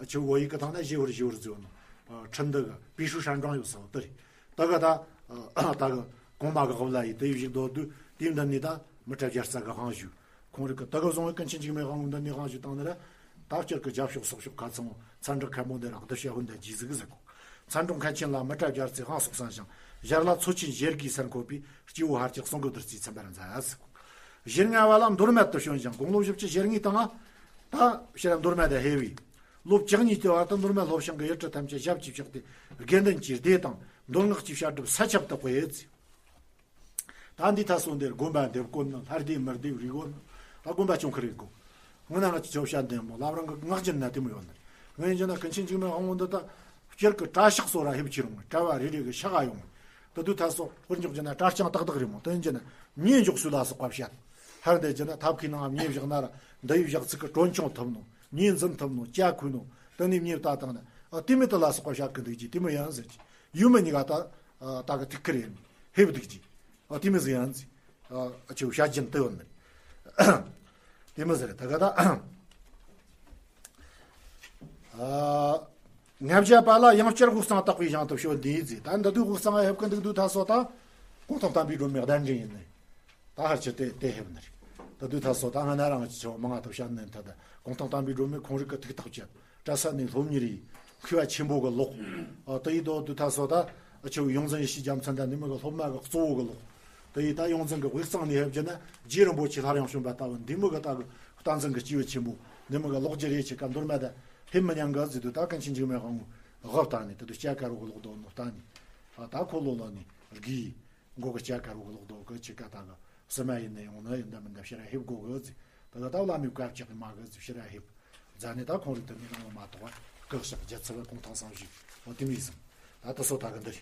ཨ་ཆུ་བོད་ཡིག་གི་སྟེང་ན་ཞེ་ཧུར་ཞེ་ཧུར་ཟེར་ནོ། ཨ་ཁྲིན་ཏི་གི་པི་ཧྲུའུ་ཧྲན་ཀྲང་ཡོད་ས་བོ་དེ་རེད། ད་གི་ད་ཨ་ད་གི་གོང་མ་གི་དབུ་བླ་ཡིས་དེ་ཡི་བཞུགས་དོ་དུས་དེའི་མདུན་ནས་ད་མི་ཏྲ་བརྒྱ་རྩ་གི་དབང་ཞུས། ཁོང་རིག་གི་ད་གི་བཟུང་བའི་ཀུན་མཁྱེན་འཇིགས་མེད་དབང་པོའི་མདུན་ནས་དབང་ཞུས་བཏང་ནི་ར། ད་སྤྱིར་གི་རྒྱབ་ཕྱོགས་སོག་ཕྱོགས་ཁ་ཚང་མཚན་བསྒྲགས་མཁན་པོ་འདི་ར་གདུལ་བྱ་ཀུན་ད་རྗེས་གཟིགས་ཟེར་གོ། མཚན་བསྒྲགས་མཁན་ཆེན་ལ་མི་ཏྲ་བརྒྱ་རྩི་དབང་སོགས་གསན་ཞིང་། ཞར་ལ་མཚོ་ཆེན་ཞལ་དགུའི་སར་འཁོད་པའི་སྐྱེ་བོ་ཧར་གྱི་གསུང་གི་བདུད་རྩིའི་ཚན་པར་མཛད་ཟེར་གོ། བཞི་ལྔ་བ་ལ་མདོ་སྨད་དུ་བྱོན་ཞིང་དགུང་ལོ་བཞི་བཅུ་ཞེ་གཉིས་དང་ང་། ད་ཕྱིར་མདོ་སྨད་དུ་ཕེབས་པས། ལོ་བཅུ་གཉིས་ཀྱི་བར་དུ་མདོ་སྨད་ལྷོ་བྱང་གི་ཡུལ་གྲུ་ཐམས་ཅད་ཞབས་ཀྱིས་བཅགས་ཏེ་དགེ་འདུན་གྱི་སྡེ་དང་མདོ་སྔགས་ཀྱི་བཤད་སྒྲུབ་ས་ཁྱབ་ཏུ་སྤེལ་ཡོད། ད་འདི་ཐ་སོ་འདིར་དགོན་པ་འདེབས་དགོས་ནི། ལྷ་སྡེ་མི་སྡེ་རིགས་དགོས་ནི། ད་དགོན་པ་སྐྱོང་ཁུར་རེད་གོ། སྔོན་ན་ང་ཚོ་ཆོ་བཤད་འདེམས་མོ་བླ་བྲང་གི་ངག་རྒྱུན་ན་དེ་མོ་ཡོད་ནི། ངས་འཇོན་ན་ཀུན་མཁྱེན་འཇིགས་མེད་དབང་པོ་འདི་ད་སྤྱིར་གི་གྲྭ་ཤག་སོ་ར་ཧེབ་ཆི་རུང་གྲྭ་བ་རེ་རེ་གི་ཤག་ག་ཡོང་། ད་དུས་ཐ་སོ་དཔེར་འཇོག་རྒྱུ་ན་གྲྭ་རྐྱང་ཏག་ཏག་རེད་མོ། དེ་འཇོན་ན་མྱེ་འཇོག་སུ་ལ་སོགས་པ་བཤད། ཧར་འདི་རྒྱུ་ན་ཐབ་ཁའི་ནང་མྱེ་བཞག་ན་ར་འདི་ཡི་བཞག་ཚིག་གི་གྲོན་ཆུང་ཐུབ་ནོ། མྱེ་འཛིན་ཐུབ་ནོ། ལྕགས་ཁུ་ནོ། དེ་ནས་མྱེ་བཏགས་བཏང་ན་ཨ་དེ་མི་དེ་ལ་སོགས་པ་བཤད་གི་འདུག་ཅི་དེ་མོ་ཡང་ཟེར་ཅི། ཡུལ་མི་གཉིས་ཀ་ད་ད་གི་ཐུག་ཁུར་ཡིན། ཧེབ་འདུག་ཅི། ཨ་དེ་མི་ཟེར་ཡང་ཟེར། ཨ་ཆེའུ་བཤད་རྒྱུན་དུ་ཡོད་ནི། དེ་མི་ཟེར་ད་ག་ད། ཨ་ལྔ་བརྒྱ་པ་ལ་ཡང་བསྐྱར་དབུས་གཙང་དག་པའི་ཞིང་དུ་བྱོན་ནས་ཟེར། ད་འདི་དུས་དབུས་གཙང་ཧེབ་གི་འདུག་དུས་ཐ་སོ་ད་གུང་ཐང་བསྟན་པའི་སྒྲོན་མེ་གདན་འདྲེན་ཡིན་ནི། ད་ཧར་ཆེ་དེ་དེ་ཧེབ་ནི་རེད། ད་དུས་ཐ་སོ་ད་སྔ་ན་རང་གི་ཆེ་བ་མང་ང་དུ་བཤད་ནི་ད་ད་གུང་ཐང་བསྟན་པའི་སྒྲོན་མེ་ཁོང་རིག་གི་ཐུགས་ཐག་བཅད། གྲྭ་ས་ནས་སློབ་གཉེར་ཡིན། མཁས་པ་ཆེན་པོ་གི་ལོག་ཨ་དེ་ཡི་དོ་དུ་ཐ་སོ་ད་ཨ་ཆེ་བོ་ཡོངས་འཛིན་ཡེ་ཤེས་རྒྱལ་མཚན་ད་འདི་མི་གི་སློབ་མ་གི་གཙོ་བོ་གི་ལོག་དེ་ཡི་ད་ཡོངས་འཛིན་གི་དབུས་གཙང་ནས་ཧེབ་རྒྱུ་ན་རྗེ་རིན་པོ་ཆེ་སླར་ཡང་བྱོན་པ་ལྟ་བུ་འདི་མི་གི་ད་གི་བསྟན་འཛིན་གི་སྐྱེས་བུ་ཆེན་པོ་འདི་མི་གི་ལོག་རྒྱུ་རེད། ཆེ་ཀ་མདོར་མ་ད་ཧེབ་མི་ཉན་གི་ཟེར་དུས་ད་ཀུན་མཁྱེན་འཇིགས་མེད་དབང་པོ་དབུ་བཏང་ནས་དེ་དུས་སྐྱ་ཀ་རོ་གི་ལོག་དོ་ནོ་བཏང་ནས་ཨ་ད་ཁོ་ལོ་ལོ་ནས་རྒྱུ་ཡིས། མགོ་གི་སྐྱ་ཀ་རོ་གི་ལོག་རྡོ་གི་ཆི་ཀ་ད་གི་སི་མ་ཡིན་ནི་ཡོང་ནི་ཡིན་ད་མིན་ད་ཕྱིར་ར་ཧེབ་དགོ་གི་ཟེར། ད་གི་ད་བླ་མའི་བཀའ་བཅག་གི་མ་གི་ཟེར་ཕྱིར་ར་ཧེབ། རྫ་ནི་ད་ཁོང་རིག་ཏུ་མི་རང་བ་མ་གཏོགས་ ཤག་རྒྱལ་ཚབ་གུང་ཐང་སང་ཞིག་འོ་དེ་མི་ཟིན། ད་ལྟ་སོ་ད་གི་འདིར།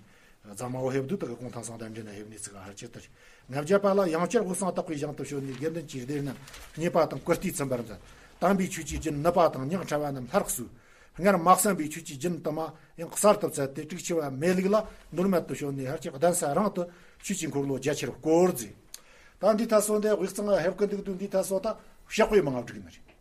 རྫ་མ་འོ་ཧེབ་དུ་དག་གུང་ཐང་སང་དང་འདྲེ་ན་ཧེབ་ནི་ཚིག་ཧར་ཆེ་དར། ང་བརྒྱ་པ་ལ་ཡང་བསྐྱར་འོད་སྲུང་དག་པའི་ཞིང་དུ་བྱོན་ནས་དགེ་འདུན་གྱི་སྡེ་རྣམས་མཉེས་པ་དང་བཀུར་སྟི་ཚིམ་པར་མཛད། དམ་པའི་ཆོས་ཀྱི་རྒྱུན་ནུབ་པ་དང་ཉག་ཕྲ་བ་རྣམས་ལྷར་གསོས། སྔར་མ་གསན་པའི་ཆོས་ཀྱི་རྒྱུན་དུ་མ་ཡང་གསར་དུ་བཙལ་ཏེ་དྲུག་ཅུ་བ་མེ་ལུག་ལ་མདོ་སྨད་དུ་བྱོན་ནས་ཧར་གྱི་གདན་ས་རང་དུ་ཆོས་ཀྱི་འཁོར་ལོ་རྒྱ་ཆེར་བསྐོར་མཛད། ད་འདི་ཐ་སོ་འདི་དབུས་གཙང་ཧེབ་ཀི་འདུག་དུ་འདི་ཐ་སོ་ད་ཤག་པའི་མང་བསྒྲིགས་ནི་རེད།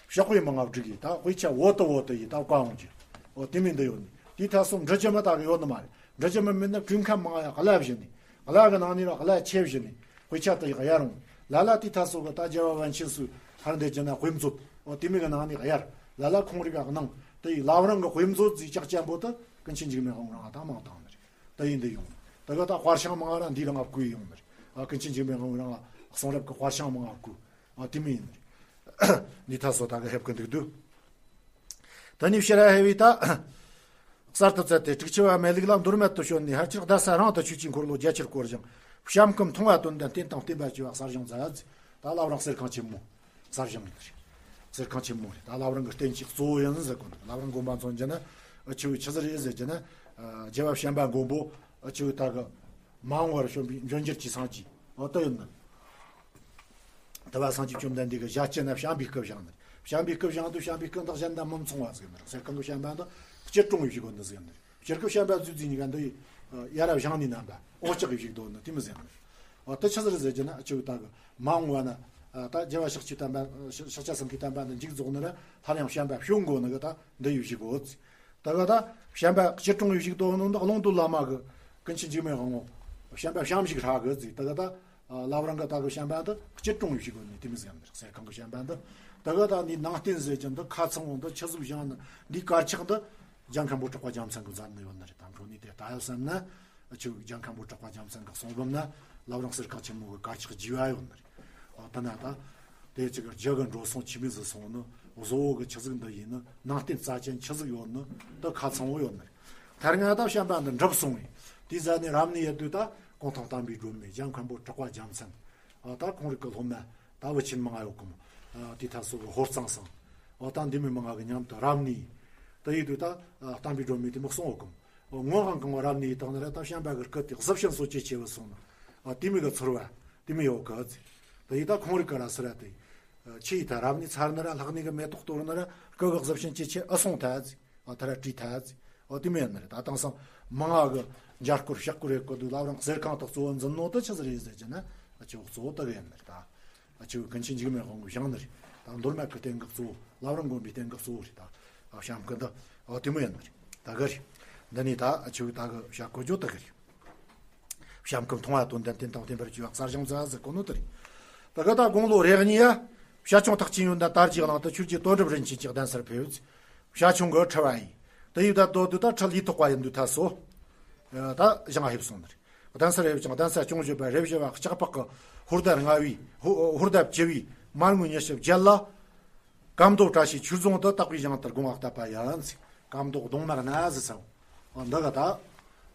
ཤག་པའི་མང་བསྒྲིགས་ཡིན་ད་དབུས་ཆ་འོ་ཏི་འོ་ཏི་ཡིན་ད་བཀའ་འོང་གི། འོ་དེ་མིན་འདི་ཡོད་ནི་དེ་ཐ་སོ་འབྲི་རྒྱུ་མི་ད་གི་ཡོད་ནི་མ་རེད། འབྲི་རྒྱུ་མི་མིན་ན་ཀུན་ཁམས་མང་ཡང་གླ་བཞི་ནི་གླ་གི་ནང་ནས་ར་གླ་ཆེ་བཞི་ནི་དབུས་ཆ་དི་ཡག་ཡར་འོང་ལ་ལ་དེ་ཐ་སོ་གི་ད་རྒྱལ་བ་པཎ་ཆེན་སུ་ཧར་འདི་རྒྱུ་ན་དཔེ་མཛོད། འོ་དེ་མིན་གི་ནང་ནས་ཡར་ལ་ལ་ཁོང་རིག་ག་གནང་དེ་ཡི་ལ་བ་རང་གི་དཔེ་མཛོད་ཟིག་ཅག་ཅན་པོ་དི་ཀུན་མཁྱེན་འཇིགས་མེད་དབང་རང་ད་མང་བཏང་ནི་རེད། ད་ཡིན་འདི་ཡོང་། ད་ག་ད་དཔར་ཤང་མང་ར་འདི་རང་ང་བརྐུས་ཡོང་ནི་རེད། ཨ་ཀུན་མཁྱེན་འཇིགས་མེད་དབང་རང་ལ་གསུང་རབ་ཀྱི་དཔར་ཤང་མང་བརྐུས། ཨ་དེ་མི་ཡིན་ནི་རེད། འདི་ཐ་སོ་ད་ག་ཧེབ་ཀི་འདུག་དུ། ད་ནི་ཕྱི་ར་ཧེ་བི་ད་གསར་དུ་བཙལ་ཏེ་དྲུག་ཅུ་བ་མེ་ལུག་ལ་མདོ་སྨད་དུ་བྱོན་ནས་ཧར་ཆེར་གདན་ས་རང་དུ་ཆོས་ཀྱི་འཁོར་ལོ་རྒྱ་ཆེར་བསྐོར་ཞིང་བྱམས་སྐུ་མཐོང་བ་དོན་ལྡན་རྟེན་དང་བརྟེན་པ་བཅས་པ་གསར་བཞེངས་མཛད། ད་བླ་བྲང་གསེར་ཁང་ཆེན་མོ། གསར་བཞེངས་ཡིན་ད་རེད། གསེར་ཁང་ཆེན་མོ་རེད། ད་བླ་བྲང་གི་རྟེན་གྱི་གཙོ་བོ་ཡིན་ཟེར་གོ་ནོ། བླ་བྲང་དགོན་པ་མཚོན་རྒྱུ་ན་ཨ་ཆུ་བོའི་ཆུ་ཟུར་ཡིན་ཟེར་རྒྱུ་ན། ཨ་རྒྱལ་བ་བྱམས་པ་མགོན་པོ་ཨ་ཆུ་བོའི་ད་གི་མ་འོངས་བར་བྱོན་པའི་འབྱོན་འགྱུར་གྱི་སངས་རྒྱས་འོ་ད་ཡོད་ནི། ད་བ་སངས་རྒྱས་བཅོམ་ལྡན་འདས་ཀྱི་ཞལ་སྐྱིན་ན་བྱམས་པའི་སྐུ་བཞེངས་ནི། བྱམས་པའི་སྐུ་བཞེངས་དུས་བྱམས་པའི་སྐུ་འདི་གཞན་དང་མི་མཚུངས་པ་ཟིག་ནི། གསེར་ཁང་གི་བྱམས་པ་འདི་སྐྱིལ་ཀྲུང་བའི་བཞུགས་གོ་འདི་ཟིག་ནི། སྤྱིར་སྐུ་བྱམས་པ་བརྫུས་རྫུས་གཉིས་ཀ་འདི་ཡི་ཡར་བཞེངས་ནི་རྣམ་པ་འོ་ལྕགས་ཀྱི་བཞུགས་དོ་ནི་དེ་མི་ཟེར་ནི། འོ་དེ་ཆི་ཟིག་རེད་ཟེར་རྒྱུ་ན་ཨ་ཆུ་བོའི་ད་གི་མ་འོངས་བ་ན་ཨ་ད་རྒྱལ་བ་ཤཱཀྱའི་བསྟན་པ་ཤཱཀྱ་སེང་གེའི་བསྟན་པ་འདི་མཇུག་རྫོགས་ནི་ར་སླར་ཡང་བྱམས་པ་བྱུང་དགོ་ནི་གི་ད་འདི་ཡི་བཞུགས་གོ་ཟིག་ད་ག་ད་བྱམས་པ་སྐྱིལ་ཀྲུང་ཡི་བཞུགས་དོ་ནོ་འདི་ཀློང་རྡོལ་བླ་མ་གི་ཀུན་མཁྱེན་འཇིགས་མེད་དབང་པོ་བྱམས་པ་བྱམས་ཞིག་ཧྲ་གི་ཟིག་ད་ག་ད་བླ་བྲང་གི་ད་གི་བྱམས་པ་འདི་སྐྱིལ་ཀྲུང་ཡི་བཞུགས་གོ་ནི་དེ་མི་ཟེར་ནི་རེད། གསེར་ཁང་གི་བྱམས་པ་འདི་ད་ག་ད་འདི་ནང་རྟེན་ཟེར་གྱི་འདི་ཁ་ཚང་བོ་འདི་ཆི་ཟིག་བཞེངས་ནི་འདི་དཀར་ཆག་འདི་རྒྱལ་མཁན་པོ་གྲགས་པ་རྒྱལ་མཚན་གི་མཛད་ནི་ཡོད་ནི་རེད། ད་འཕྲོ་ནི་དེ་ལྟ་ཡོད་བསམ་ན། ཨ་ཆུ་རྒྱལ་མཁན་པོ་གྲགས་པ་རྒྱལ་མཚན་གྱི་གསུང་འབུམ་ན་བླ་བྲང་གསེར་ཁང་ཆེན་མོ་གི་དཀར་ཆག་རྒྱས་པ་ཡོད་ནི་རེད། ཨ་ད་ན་ད་དེ་ཅིག་རྒྱུ་གི་འགྲོ་སོང་ཆི་མི་ཟིག་སོང་ནི་བཟོ་བོ་གི་ཆི་ཟིག་འདི་ཡིན་ནི་ནང་རྟེན་རྩ་ཅན་ཆི་ཟིག་ཡོད་ནི་ད་ཁ་ཚང་བོ་ཡོད་ནི་རེད། ཐར་ང་ད་བྱམས་པ་འདི་འགྲུབ་སོང་བས་དེ་ཟ་ནས་རབ་ནི་ཡེ་དུས་ད་གུང་ཐང་བསྟན་པའི་སྒྲོན་མེ་རྒྱལ་མཁན་པོ་གྲགས་པ་རྒྱལ་མཚན་ཨ་ད་ཁོང་རིག་གི་སློབ་མ་ད་བུ་ཆེན་མང་ཡོད་གི་མོ། ཨ་དེ་ཐ་སོ་གི་ཧོར་གཙང་སང་ཨ་ད་འདི་མི་མང་གི་མཉམ་དུ་རབ་ནི་ད་ཡེ་དུས་ད་ཨ་བསྟན་པའི་སྒྲོན་མེ་དེ་མི་གསུང་ཡོད་གི་མོ། སྔོན་ཧང་གང་བ་རབ་ནི་ཡི་དང་ན་ར་ད་བྱམས་པ་གི་སྐུ་དེ་གཟི་བྱིན་སོ་ཅེ་ཆེ་བུ་སོང་ན། ཨ་དེ་མི་གི་ཚོར་བ་དེ་མི་ཡོད་གི་ཟེར། ད་ཡི་ད་ཁོང་རིག་གི་ར་སི་ར་དེ། ཨ་ཆི་ཡི་ད་རབ་ནི་ཚར་ན་ར་ལྷག་ནི་གི་མེ་ཏོག་གཏོར་ན་ར་སྐུ་གི་གཟི་བྱིན་ཅེ་ཆེ་ཨ་སོང་ཐལ་ཟེར། ཨ་ད་ར་བྲིས་ཐལ་ཟེར། ཨ་དེ་མི་ཡོད་ནི་རེད། ད་དེང་སང་མང་ང་གི་འཇའ་སྐོར་ཤག་སྐོར་རེད་གི་འདུག་བླ་བྲང་གསེར་ཁང་དག་གཙོ་བོ་འཛིན་ནོ་ད་ཆི་ཟིག་རེད་ཟེར་གྱི་ན་ཨ་ཆི་བོ་གཙོ་བོ་ད་གི་ཡོད་ནི་རེད་ད། ཨ་ཆུ་ཀུན་མཁྱེན་འཇིགས་མེད་དབང་པོ་བཞེངས་ནི་རེད། ད་མདོ་སྨད་ཀྱི་རྟེན་གྱི་གཙོ་བོ་བླ་བྲང་དགོན་པའི་རྟེན་གྱི་གཙོ་བོ་རེད་ད། ཨ་བྱམས་སྐུ་འདི་ཨ་དེ་མོ་ཡིན་ནི་རེད། ད་གི་རེད། འདི་ནི་ད་ཨ་ཆུ་ད་གི་བྱ་བཀོད་རྒྱུ་ད་གི་རེད། བྱམས་སྐུ་མཐོང་བ་དོན་ལྡན་རྟེན་དང་བརྟེན་པར་བཅས་པ་གསར་བཞེངས་མཛད་ཟེར་གོ་ནོ་དེ་རེད། ད་གི་ད་དགུང་ལོ་རེ་གཉིས་ཡ། བྱ་ཁྱུང་ཐེག་ཆེན་ཡོན་ཏན་དར་གྱི་གླིང་དུ་ཆོས་རྗེ་དོན་གྲུབ་རིན་ཆེན་གྱི་གདན་སར་ཕེབས། བྱ་ཁྱུང་གི་ཁྲི་བ་ཡིན། དེ་ཡི་ད་དོ་དུ་ད་ཁྲི་ལས་ཐོག་པ་ཡིན་དུས་ད་སོ། ད་བཞེངས་ཕེབས་སོང་ནི་རེད། གདན་ས་རེ་བཞེངས་གདན་ས་སྐྱོང་བརྗོད་པ་རེ་བཞི་བ་ལྕགས་ཕག་གི་ཧོར་ཟླ་ལྔ་བའི་ཧོ་ཧོར་ཟླ་བཅུ་བའི་མར་ངོའི་ཉི་ཤུ་བརྒྱད་ལ། ཀམ་མདོ་བཀྲ་ཤིས་ཆོས་རྫོང་དུ་དག་པའི་ཞིང་དུ་དགོངས་པ་བཏབ་པ་ཡིན། ཀམ་མདོ་གདོང་དམར་ན་ཟི་ཚ་བོ། འདི་ག་ད་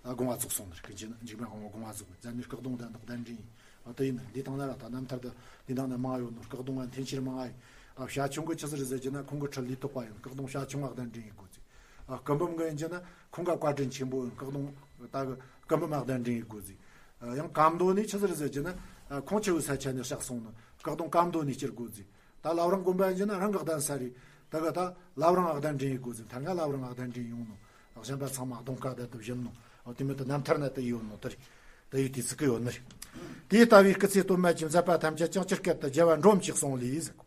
དགོངས་པ་རྫོགས་སོང་ནི་རེད། ཀུན་མཁྱེན་འཇིགས་མེད་དབང་པོ་དགོངས་པ་རྫོགས་པའི་མཛད་ནི་སྐུ་གདུང་དང་གདན་འདྲེན་ཡིན། དེ་ཡིན་ན་འདི་དང་ན་ར་ད་རྣམ་ཐར་དུ་འདི་དང་ན་མང་ཡོད་ནོ། སྐུ་གདུང་བ་འཐེན་ཤེར་མང་ཡིན། བྱ་ཁྱུང་གི་ཆི་ཟིག་རེད་ཟེར་རྒྱུ་ན་ཁོང་གི་ཁྲི་ལས་ཐོག་པ་ཡིན། སྐུ་གདུང་བྱ་ཁྱུང་བ་གདན་འདྲེན་ཡིན་དགོས་ཟེར། ཨ་སྐུ་འབུམ་གི་ཡིན་རྒྱུ་ན་ཁོང་ག་བཀའ་དྲིན་ཆེན་པོ་ཡིན། སྐུ་གདུང་ད་གི་སྐུ་འབུམ་མ་གདན་འདྲེན་ཡིན་དགོས་ཟེར། ཨ་ཡང་ཀམ་མདོ་ནས་ཆི་ཟིག་རེད་ཟེར་རྒྱུ་ན་ཨ་ཁོང་ཆུ་བོའི་ས་ཆ་ནས་གཤེགས་སོང་ནི་སྐུ་གདུང་ཀམ་མདོ་ནས་སྐྱེལ་དགོས་ཟེར། ད་བླ་བྲང་དགོན་པ་ཡིན་རྒྱུ་ན་རང་གི་གདན་ས་རེད། ད་གི་ད་བླ་བྲང་ང་གདན་འདྲེན་ཡིན་དགོས་ཟེར། ཐར་ང་བླ་བྲང་ང་གདན་འདྲེན་ཡོང་ནོ། གཞན་པ་ཚང་མ་གདོང་ཁ་བསྡད་དུ་བཞིན་ནོ། ཨ་དེ་མི་ད་རྣམ་ཐར་ན་དེ་ཡོད་ནོ་དེ་རེད། དེ་ཡོད་དེ་ཚིག་གི་ཡོད་ནི་རེད། དེ་ལྟ་བུའི་སྐུ་ཚེ་སྟོད་སྨད་ཀྱི་མཛད་པ་ཐམས་ཅད་ཀྱང་ཇི་སྐད་དུ་རྒྱལ་བ་འབྲོམ་གྱིས་གསུངས་ལས་ཟེར།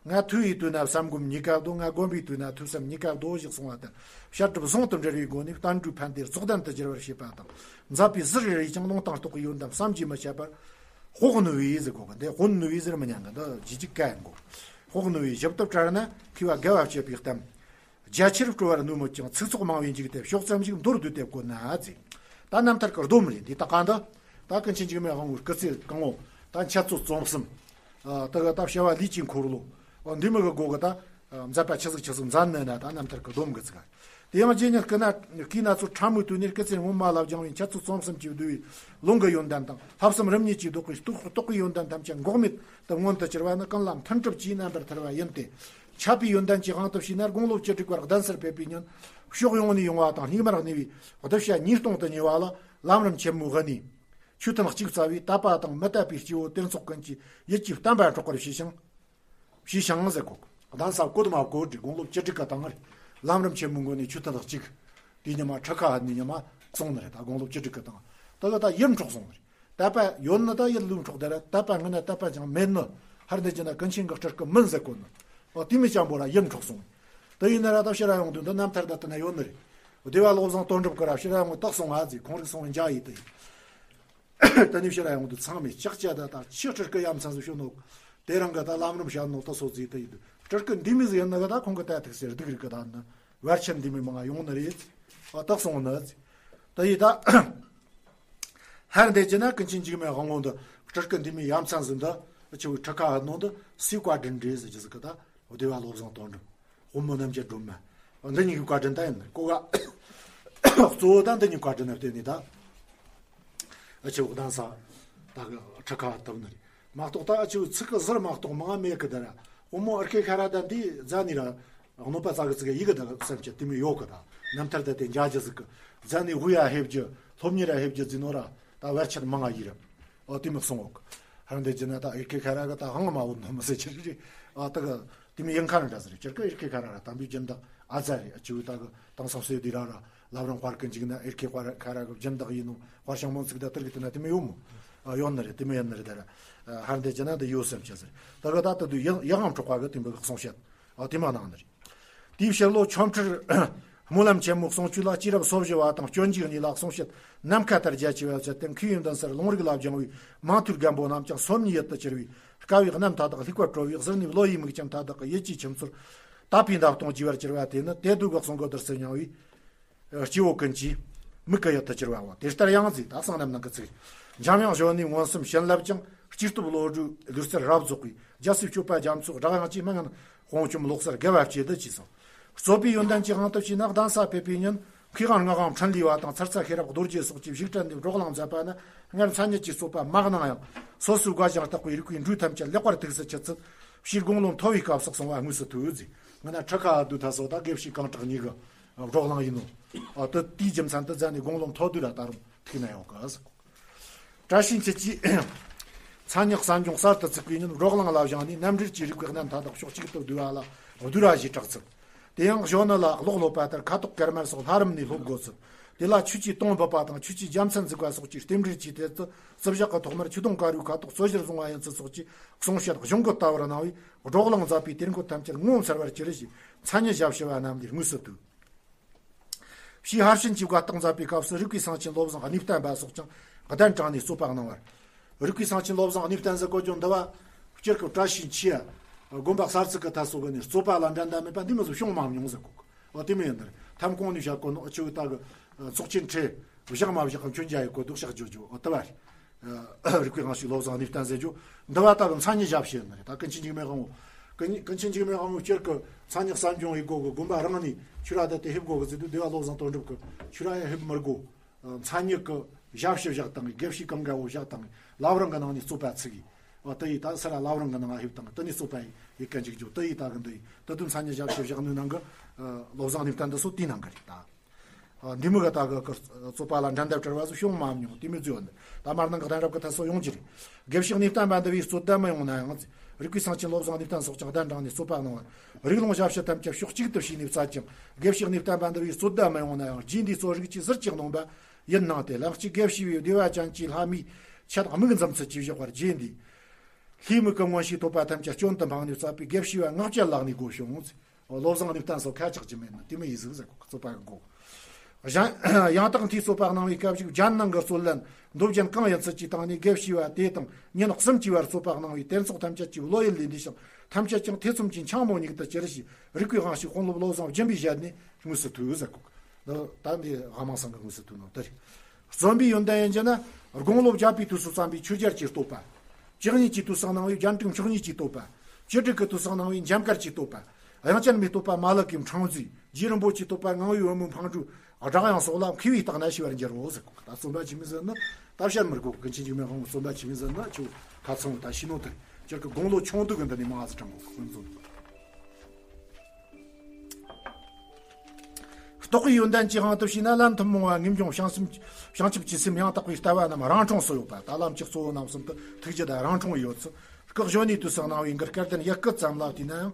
ང་ཐོས་པའི་དུས་ན་བསམ་སྒོམ་གཉིས་ཀ་རྡོ། ང་བསྒོམ་པའི་དུས་ན་ཐོས་བསམ་གཉིས་ཀ་རྡོ་ཞེས་གསུངས་པ་ལྟར་བཤད་སྒྲུབ་ཟུང་དུ་འབྲེལ་བའི་སྒོ་ནས་བསྟན་འགྲོའི་ཕན་བདེ་རྫོགས་ལྡན་དུ་འགྱུར་བར་བྱེད་པ་དང་། མཛད་པའི་ཟུར་རེ་རེས་ཀྱང་ལུང་དང་རྟོགས་པའི་ཡོན་ཏན་བསམ་གྱིས་མི་ཁྱབ་པར་དཔོག་ནུས་པས་ཟེར་གོ་གི། འདི་དཔོག་ནུས་པས་ཟེར་མི་ཉན་གི། འདི་ཇི་ཅིག་ག་ཡིན་གོ། དཔོག་ནུས་པས་ཞིབ་ཏུ་བཀྲལ་ན་མཁས་པ་རྒྱལ་བ་སྤྱོད་པའི་གཏམ། རྒྱ་ཆེར་བཀྲོལ་བར་ནུས་མོད་ཀྱང་ཚིག་ཚོགས་མང་བས་འཇིགས་ཏེ་ཕྱོགས་ཙམ་ཞིག་མདོར་བསྡུས་ཏེ་བཀོད་ན་ཟེར། ད་རྣམ་ཐར་གྱི་སྡོམ་རེད། འདི་ད་ག་འདི་ད་ཀུན་མཁྱེན་འཇིགས་མེད་དབང་པོའི་སྐུ་ཚེ་གང་བོ་ད་འཆད་རྩོད་རྩོམ་གསུམ། ད་ག་ད་བྱ་བ་ལས་ཀྱི་འཁོར་ལོ། འོ་འདི་མི་གི་སྒོ་གི་ད་མཛད་པ་ཆི་ཟིག་ཆི་ཟིག་མཛད་ནི་ན་ད་རྣམ་ཐར་གྱི་སྡོམ་གི་ཚིག་ག། དེ་ཡང་རྗེ་ཉིད་སྐུ་ན་སྐུའི་ན་ཚོད་ཕྲ་མོའི་དུས་ནས་སྐུ་ཚེ་སྔོན་མ་ལ་སྦྱངས་པའི་འཆད་རྩོད་རྩོམ་གསུམ་གྱིས་བསྡུས་པའི་ལུང་གི་ཡོན་ཏན་དང་ལྷག་བསམ་རིམ་གཉིས་ཀྱིས་བཟློག་པའི་རྟོགས་རྟོགས་པའི་ཡོན་ཏན་ཐམས་ཅད་འགོག་མེད་དུ་མངོན་དུ་གྱུར་པ་ནི་ཀུན་ལ་མཐུན་གྲུབ་ཀྱི་རྣམ་པར་ཐར་བ་ཡིན་ཏེ། འཆད་པའི་ཡོན་ཏན་གྱི་དབང་དུ་བྱས་ན། དགུང་ལོ་བཅུ་དྲུག་པར་གདན་སར་ཕེབས་པའི་ཉིན། ཕྱོགས་ཡོངས་ནས་ཡོང་བ་དང་སྙིགས་མར་གནས་པའི་གདུལ་བྱ་ཉིས་སྟོང་དུ་ཉེ་བ་ལ། ལམ་རིམ་ཆེན་མོའི་དབུ་ནས། ཆོས་ཐུན་གཅིག་བསྩལ་བས། དད་པ་དང་མི་དད་པའི་སྐྱེ་བོ་དེ་ཚོ་ཀུན་གྱི་ཡིད་ཀྱི་བརྟན་པ་འཕྲོག་པར་བྱས་ཤིང་། བྱས་ཤིང་ཟེར་གོ། གདན་ས་བཀོད་མ་བཀོད་དེ་དགུང་ལོ་བཅུ་དྲུག་གི་སྟེང་ལ། ལམ་རིམ་ཆེན་མོའི་སྒོ་ནས་ཆོས་ཐུན་གཅིག། དེའི་ཉི་མ་ཁྲི་ཁ་ནས་ཉི་མ་སོང་ནི་རེད། ད་དགུང་ལོ་བཅུ་དྲུག་གི་སྟེང་། ད་གི་ད་ཡིད་འཕྲོག་སོང་ནི་རེད། དད་པ་ཡོད་ནི་ད་ཡིད་ལུས་འཕྲོག་དེ་ར། དད་པ་མེད་ན་དད་པ་ཅང་མེད་ནི། ཧར་འདི་ཅི་ན་ཀུན་མཁྱེན་གྱི་སྤྲུལ་སྐུ་མིན་ཟེར་གོ་ནི། ཨོ་དེ་མི་ཅང་པོ་ར་ཡིད་འཕྲོག་སོང་། དེ་ཡིན་ན་ར་ད་ཕྱིར་ར་ཡོང་དུས་འདི་རྣམ་ཐར་ད་དེ་ན་ཡོད་ནི་རེད། སྡེ་བ་བློ་བཟང་དོན་གྲུབ་ཀྱི་ར་ཕྱིར་ར་ཡོང་དུས་སོང་ཨ་ཟེ། ཁོང་རིག་སོང་བའི་འཇའ་ཡིས་དེ་ཡིན། དེ་ནས་ཕྱིར་ར་ཡོང་དུས་ཚང་མས་ལྕགས་ཀྱ་ད་ད་ཕྱི་སྤྲུལ་སྐུ་ཡ་མཚན་ཟིག་ཤོད་ནོ། དེ་རང་གི་ད་ལམ་རིམ་བཤད་ནོ་ད་སོ་ཟིག་དེ་ཡིན་དུས། སྤྲུལ་སྐུ་འདི་མི་ཟིག་ཡིན་ན་གི་ད་ཁོང་གི་ད་ཐུག་ཟེར་སྡུག་རིག་གི་ད་ནི། བར་ཆད་འདི་མི་མང་ང་ཡོང་ནི་རེད། ཨ་ད་སོང་ནི། དེ་ཡིས་ད། ཧར་འདི་ཅི་ན་ཀུན་མཁྱེན་འཇིགས་མེད་དབང་པོ་འདི། སྤྲུལ་སྐུ་འདི་མི་ཡ་མཚན་ཟིག་འདི། ཆུ་བོའི་ཁྲི་ཁ་ནང་འདི་སའི་བཀའ་དྲིན་འདྲེ་ཟེར་གྱི་ཟིག་གི་ད། སྡེ་བ་བློ་བཟང་དོན་གྲུབ། དཔོན་མོ་རྣམ་རྒྱལ་སྒྲོལ་མ། འདི་གཉིས་ཀྱི་བཀའ་དྲིན་ད་ཡིན་ནི་གོ་ག། གཙོ་བོ་ད་འདི་གཉིས་བཀའ་དྲིན་ལ་བརྟེན་ནས་ད། ཨ་ཆུ་བོ་གདན་ས། ད་གི་ཁྲི་ཁ་བཏབ་ནི་རེད། མ་གཏོགས་ད་ཨ་ཆུ་བོའི་ཚིག་གི་ཟུར་མ་གཏོགས་མང་མེད་གི་ད་ར། དཔོན་མོ་ཨར་ཁེ་ཁ་ར་ད་འདི་རྫ་ནས་ར། གནོད་པ་རྩ་གི་ཚིག་གི་ཡི་གི་ད་གི་སེམས་ཀྱི་དེ་མོ་ཡོད་གི་ད། རྣམ་ཐར་ད་དེ་འཇའ་རྒྱུ་ཟིག་གི། རྫ་ནས་དབུ་ཡ་ཧེབ་རྒྱུ། སློབ་གཉེར་ར་ཧེབ་རྒྱུ་ཟིན་ནོ་ར། ད་བར་ཆད་མང་ང་ཡི་ར། ཨོ་དེ་མི་གསུང་འོག། ཧར་འདི་ཅི་ན་ད་ཨེར་ཁེ་ཁ་ར་གི་ད་ཧང་མ་བོ་ནོ་མི་ཟེར་ཆི་རེད། ཨ་ད་གི་དེ་མི་ཡིན་ཁ་ར་འདྲ་ཟེར་ཅེར་གི་ཨེར་ཁེ་ཁ་ར་ར་དམ་པའི་སྦྱིན་བདག་ཨ་ཙ་རེད། ཨ་ཅི་བོ་ད་གི་དེང་སང་སོས་དེ་ར་ར་ལབ་རང་དཔར་གི་འཇིག་ན་ཨེར་ཁེ་དཔར་ཁ་ར་གི་སྦྱིན་བདག་ཡིན་ནོ། དཔར་ཞང་མང་ཚིག་ད་ཏིར་གི་དེ་ན་དེ་མི་ཡོད་མོ། ཨ་ཡོད་ནི་རེད། དེ་མི་ཡིན་ནི་རེད་ད་ར། ཧར་འདི་ཅི་ན་འདི་ཡོད་སེམས་ཅི་ཟེར། ད་གི་ད་ད་དུ་ཡ་ཡ་ཧང་འཕྲོག་པ་གི་དེ་མི་གི་གསུང་བཤད། ཨ་དེ་མ་གནང་ནི་རེད། དེའི་ཕྱིར་ལོ་ཆོ་འཕྲུལ་སྨོན་ལམ་ཆེན་མོའི་གསུང་ཆོས་ལ། སྐྱེས་རབས་སོ་བཞི་བ་དང་སྐྱོན་བརྗོད་གཉིས་ལ་གསུང་བཤད་ནམ་མཁའ་ལྟར་རྒྱ་ཆེ་བ་བྱས་ཏེ། མཁས་པའི་མདུན་སར་ལུང་རིགས་ལ་སྦྱངས་པའི་མང་ཐོས་རྒན་པོ་རྣམས་ཀྱང་སོམ་ཉིའི་ཡུལ་དུ་གྱུར་པའི། དཀའ་བའི་གནམ་མཐའ་དག་ལྷུག་པར་གྲོལ་བའི། གཟིར་གནས་བློ་ཡི་མིག་ཅན་མཐའ་དག་གི་ཡིད་ཀྱི་ཁྱིམ་ཚུལ་དག་པའི་འདབ་སྟོང་རྒྱས་པར་གྱུར་པ་དེ་ནི། དེ་དུས་འགག་གསུང་གི་བདུད་རྩི་མྱང་བའི་སྐྱེ་བོ་ཀུན་གྱི་མིག་གི་ཡུལ་དུ་གྱུར་པའོ། དེ་ལྟར་ཡང་ཟེར། ད་གསང་རྣམ་ནང་གི་ཚིག། འཇམ་དབྱངས་གཞོན་ནུའི་མངོན་སུམ་བྱིན་རླབས་ཀྱང་། སྐྱེས་སྟོབས་བློ་གྲོས་ལུས་རྩལ་རབ་རྫོགས་པའི། རྒྱལ་སྲས་སྤྱོད་པ་རྒྱ་མཚོའི་སྒྲ་དབྱངས་ཀྱིས། མི་ངན་དཔུང་འཇོམས་ལོག་སར་རྒལ་བ་བྱེད་དུ་ཅེས་སོ། རྩོད་པའི་ཡོན་ཏན་གྱི་དབང་དུ་བྱས་ན། གདན་ས་ཕེབས་པའི་ཉིན་མཁས་དབང་ངག་དབང་འཕྲིན་ལས་པ་དང་ཚར་རྩ་ཤེས་རབ་རྡོ་རྗེ་སོགས་ཀྱིས་བཞུགས་གྲལ་འདེབས་བགྲོ་གླེང་མཛད་པ་ནི། སྔར་མཚན་ཉིད་ཀྱི་རྩོད་པ་མ་གནང་ཡང་། སོ་སོའི་དགའ་ཞིང་རྟག་པའི་རིག་པའི་འགྲོས་ཐམས་ཅད་ལེགས་པར་ཐུགས་སུ་ཆུད་ཚུལ། ཕྱིས་དགུང་ལོ་མཐོ་བའི་སྐབས་སུ་གསུང་བ་དངོས་སུ་ཐོས་ཟེར། ང་ན་ཁྲི་ཁ་བསྡུ་ཐ་སོ་ད་དགེ་བཤེས་གང་དྲག་གཉིས་ཀྱི་བགྲོ་གླེང་ཡིན་ནོ། ཨ་དེ་དེའི་རྒྱུ་མཚན་དུ་རྫ་ནས་དགུང་ལོ་མཐོ་དུས་ལ་ད་རུང་ཐུག་ན་ཡོང་གི་ཟེར། བཀྲ་ཤིས་འཁྱིལ་གྱིས། མཚན་ཉིད་གསན་སྦྱོང་གསར་དུ་བཙུགས་པའི་ཉིན། བགྲོ་གླེང་ལ་བཞེངས་ནས་རྣམ་འགྲེལ་གྱི་རིག་པའི་རྣམ་ཐར་དག་ཕྱོགས་གཅིག་ཏུ་བསྡུ་བ་ལ་བསྡུར་བ་ཞེས་གྲགས་ཚུལ། དེ་ཡང་གཞོན་ནུ་ལ་གློག་སློབ་པ་ལྟར་ཁ་དོག་དཀར་དམར་སོགས་ལྷ་རམས་ནས་སློབ་དགོས་ཚུལ། དེ་ལ་ཆོས་ཀྱི་དུང་འབུད་པ་དང་ཆོས་ཀྱི་རྒྱལ་མཚན་འཛུགས་པ་སོགས་ཀྱི་རྟེན་འབྲེལ་གྱི་ཐད་དུ། བརྩི་བཞག་གི་ཐོག་མར་ཆོས་དུང་དཀར་པོའི་ཁ་དོག་རྩོད་གཞིར་བཟུང་བ་ཡིན་ཚུལ་སོགས་ཀྱི་གསུང་བཤད་གཞུང་གི་ལྟ་བར་སྣང་བས། བགྲོ་གླེང་མཛད་པའི་དེབ་འགོད་ཐམས་ཅད་ངོ་མཚར་བར་གྱུར་ཞེས་མཚན་ཉིད་ཞབས་ཕྱི་བ་རྣམས་ལས་དངོས་སུ་ཐོས། ཕྱིས་ཧར་ཕྱིན་གྱི་བཀའ་རྟགས་མཛད་པའི་སྐབས་སུ། རིག་པའི་གསང་ཆེན་བློ་བཟང་གནས་བརྟན་པ་སོགས་ཀྱང་གདན་དྲངས་ནས་རྩོད་པ་གནང་བར། རིག་པའི་གསང་ཆེན་བློ་བཟང་གནས་བརྟན་ཟེར་གོ་རྒྱུ་འདི་བ། སྤྱིར་གྱི་བཀྲ་ཤིས་འཁྱིལ་ཡ། དགོན་པ་གསར་བཙུགས་ཀྱི་ཐད་སོགས་ཀྱི་ནས་རྩོད་པ་ལ་འགྲན་ཟླ་མེད་པ་འདི་མོ་ཟིག་བྱུང་མ་མྱོང་ཟེར་གོ། འོ་དེ་མོ་ཡིན་ནི་རེད། ཐམ་གོང་ནས་བཤད་གོ་ནོ་ཨ་ཆུ་ད་གི་ཚོགས་ཆེན་ཁྲི་བཞག་མ་བཞག་གི་མཆོད་མཇལ་ཡི་གོ་འདུག་བཤད་རྒྱུ་རྒྱུ་འོ་དེ་བ་རེད། རིག་པའི་དབང་ཕྱུག་བློ་བཟང་གནས་བརྟན་ཟེར་རྒྱུ་འདི་བ་ལྟ་བུ་མཚན་ཉིད་ཞབས་ཕྱི་ནི་རེད། ད་ཀུན་མཁྱེན་འཇིགས་མེད་དབང་པོ། ཀུན་ཀུན་མཁྱེན་འཇིགས་མེད་དབང་པོ་སྤྱིར་གི་མཚན་ཉིད་གསན་སྦྱོང་ཡི་གོ་གི་དགོན་པ་རང་ནས་ཆོས་ར་དེ་དེ་ཕེབས་དགོ་གི་ཟེར་དུས་སྡེ་བ་བློ་བཟང་དོན་གྲུབ་ཀྱི་ཆོས་ར་ཡ་ཕེབས་མི་དགོ། མཚན་ཉིད་ཀྱི་ཞབས་ཕྱི་བཞག་དང་དགེ་བཤེས་གང་ག་བོ་བཞག་དང་ལབ་རང་གི་ནང་ནས་རྩོད་པ་ཚིག་གི། དེ་ཡི་ད་སི་ར་ལབ་རང་གི་ནང་ང་ཕེབས་དང་དེ་ནས་རྩོད་པ་ཡི་གན་ཅིག་འཇོག་དེ་ཡི་ད་གི་འདི་ཡི་དེ་དུས་མཚན་ཉིད་ཞབས་ཕྱི་བཞག་ནི་ནང་གི་བློ་བཟང་གནས་བརྟན་འདི་སོ་དེའི་ནང་གི་རེད་ད། འདི་མོ་གི་ད་གི་རྩོད་པ་ལ་འགྲན་ཟླ་བྲལ་བ་ཟིག་བྱུང་མ་མྱོང་། དེ་མོ་ཟིག་ཡོད་ནི། ད་མར་ནང་གི་གདན་རབས་ཀྱི་ཐད་སོ་ཡོང་གི་རེད། དགེ་བཤེས་གནས་བརྟན་པ་འདི་བས་རྩོད་ལྡན་མི་ཡོང་ན་ཡང་། རིག་པའི་གསང་ཆེན་བློ་བཟང་གནས་བརྟན་སོགས་ཀྱང་གདན་དྲངས་ནས་རྩོད་པ་གནང་བར། རིགས་ལུང་ཞབས་ཕྱི་ཐམས་ཅད་ཕྱོགས་གཅིག་ཏུ་བྱས་ནས་བཙལ་ཀྱང་། དགེ་བཤེས་གནས་བརྟན་པ་འདི་བས་རྩོད་ལྡན་མི་ཡོང་ན་ཡང་། རྗེ་འདིའི་གཙོ་རིག་ཅེས་ཟུར་གཅིག་གནང་བ་ཡིན་གནང་སྟེ། ལན་གཅིག་དགེ་བཤེས་པས་བདེ་བ་ཅན་གྱི་ལྷ་མིའི་ཆེད་དམིགས་འཛིན་ཚུལ་གྱིས་བཞག་པར། རྗེ་འདིས་ལྷའི་མིག་གི་མངོན་ཤེས་ཐོབ་པ་ཐམས་ཅད་སྐྱོན་དུ་འཕངས་ནས་བཙལ་བས། དགེ་བཤེས་པ་ངག་བཅད་ལག་ནས་དགོས་བྱུང་། བློ་བཟང་གནས་བརྟན་སོགས་ཁ་ཆག་ཅི་མེད་ན་དེ་མོ་ཡིན་ཟིག་ཟེར་གོ། རྩོད་པ་གི་མགོ་གཞན་ཡང་དག་མཐའི་རྩོད་པ་གནང་བའི་སྐབས་ཤིག་རྒྱན་ནང་གི་རྩོད་ལན་མདོ་རྒྱན་གང་ཡིན་ཚུལ་གྱི་སྟེང་ནས་དགེ་བཤེས་པ་དེ་དང་ཉིན་གསུམ་གྱི་བར་རྩོད་པ་གནང་བའི་དེ་ཚོགས་ཐམས་ཅད་ཀྱི་བློ་ཡུལ་ལས་འདས་ཤིང་། ཐམས་ཅད་ཀྱང་ཐེ་ཚོམ་གྱི་འཕྱང་མོ་ཉིད་དུ་གྱུར་ཞེས། རིག་པའི་དབང་ཕྱུག་དཔོན་སློབ་བློ་བཟང་སྦྱིན་པའི་ཞལ་ནས་དངོས་སུ་ཐོས་ཟེར་གོ། འདི་ད་འདི་ཧ་མང་སང་གི་དངོས་སུ་ཐོས་ནོ་དེ་རེད། རྩོམ་པའི་ཡོན་ཏན་ཡིན་གྱི་ན། དགུང་ལོ་བརྒྱད་པའི་དུས་སུ་བརྩམས་པའི་ཆོས་རྒྱལ་གྱི་བསྟོད་པ། བཅུ་གཉིས་ཀྱི་དུས་སུ་གནང་བའི་རྒྱན་དྲུག་མཆོག་གཉིས་ཀྱི་བསྟོད་པ། བཅུ་དྲུག་གི་དུས་སུ་གནང་བའི་འཇམ་དཀར་གྱི་བསྟོད་པ། དབྱངས་ཅན་མའི་བསྟོད་པ་མ་ལུ་གུའི་འཕྲེང་མཛེས། རྗེ་རིན་པོ་ཆེའི་བསྟོད་པ་ངང་པའི་བུ་མོའི་འཕང་འགྲོས། སྒྲག་དབྱངས་སོགས་ལ་མཁས་པའི་རྟགས་ན་ཤེས་པར་འགྱུར་རོ་ཟེར་གོ། ད་རྩོམ་པ་ཆི་མོ་ཟིག་ན་ད་བཤད་མི་དགོས། ཀུན་མཁྱེན་འཇིགས་མེད་དབང་པོ་རྩོམ་པ་ཆི་མོ་ཟིག་ན་ཁྱོད་ཁ་ཚང་བོ་ད་ཤེས་ནོ་དེ། སྤྱིར་གི་དགུང་ལོ་ཆུང་དུས་གི་འདི་ནས་མང་ཟིག་དྲངས་གོ། ཀུན་རྫོན། དོགས་པའི་ཡོན་ཏན་གྱི་དབང་དུ་བྱས་ན། ལན་ཐུན་མོང་བ་ངེས་འབྱུང་བྱང་སེམས། བྱང་ཆུབ་ཀྱི་སེམས་ཡང་དག་པའི་ལྟ་བ་རྣམས་རང་འཁྲུངས་སུ་ཡོད་པ། ད་ལམ་གྱི་གཙོ་བོ་རྣམ་གསུམ་དུ་ཐུགས་རྒྱུད་དང་རང་འཁྲུངས་ཡོད་ཚུལ། སྐུ་གཞོན་ནུའི་དུས་སུ་གནང་བའི་མགུར་སྐལ་ལྡན་ཡི་གེ་ཙམ་ལ་བལྟས་ན་ཡང་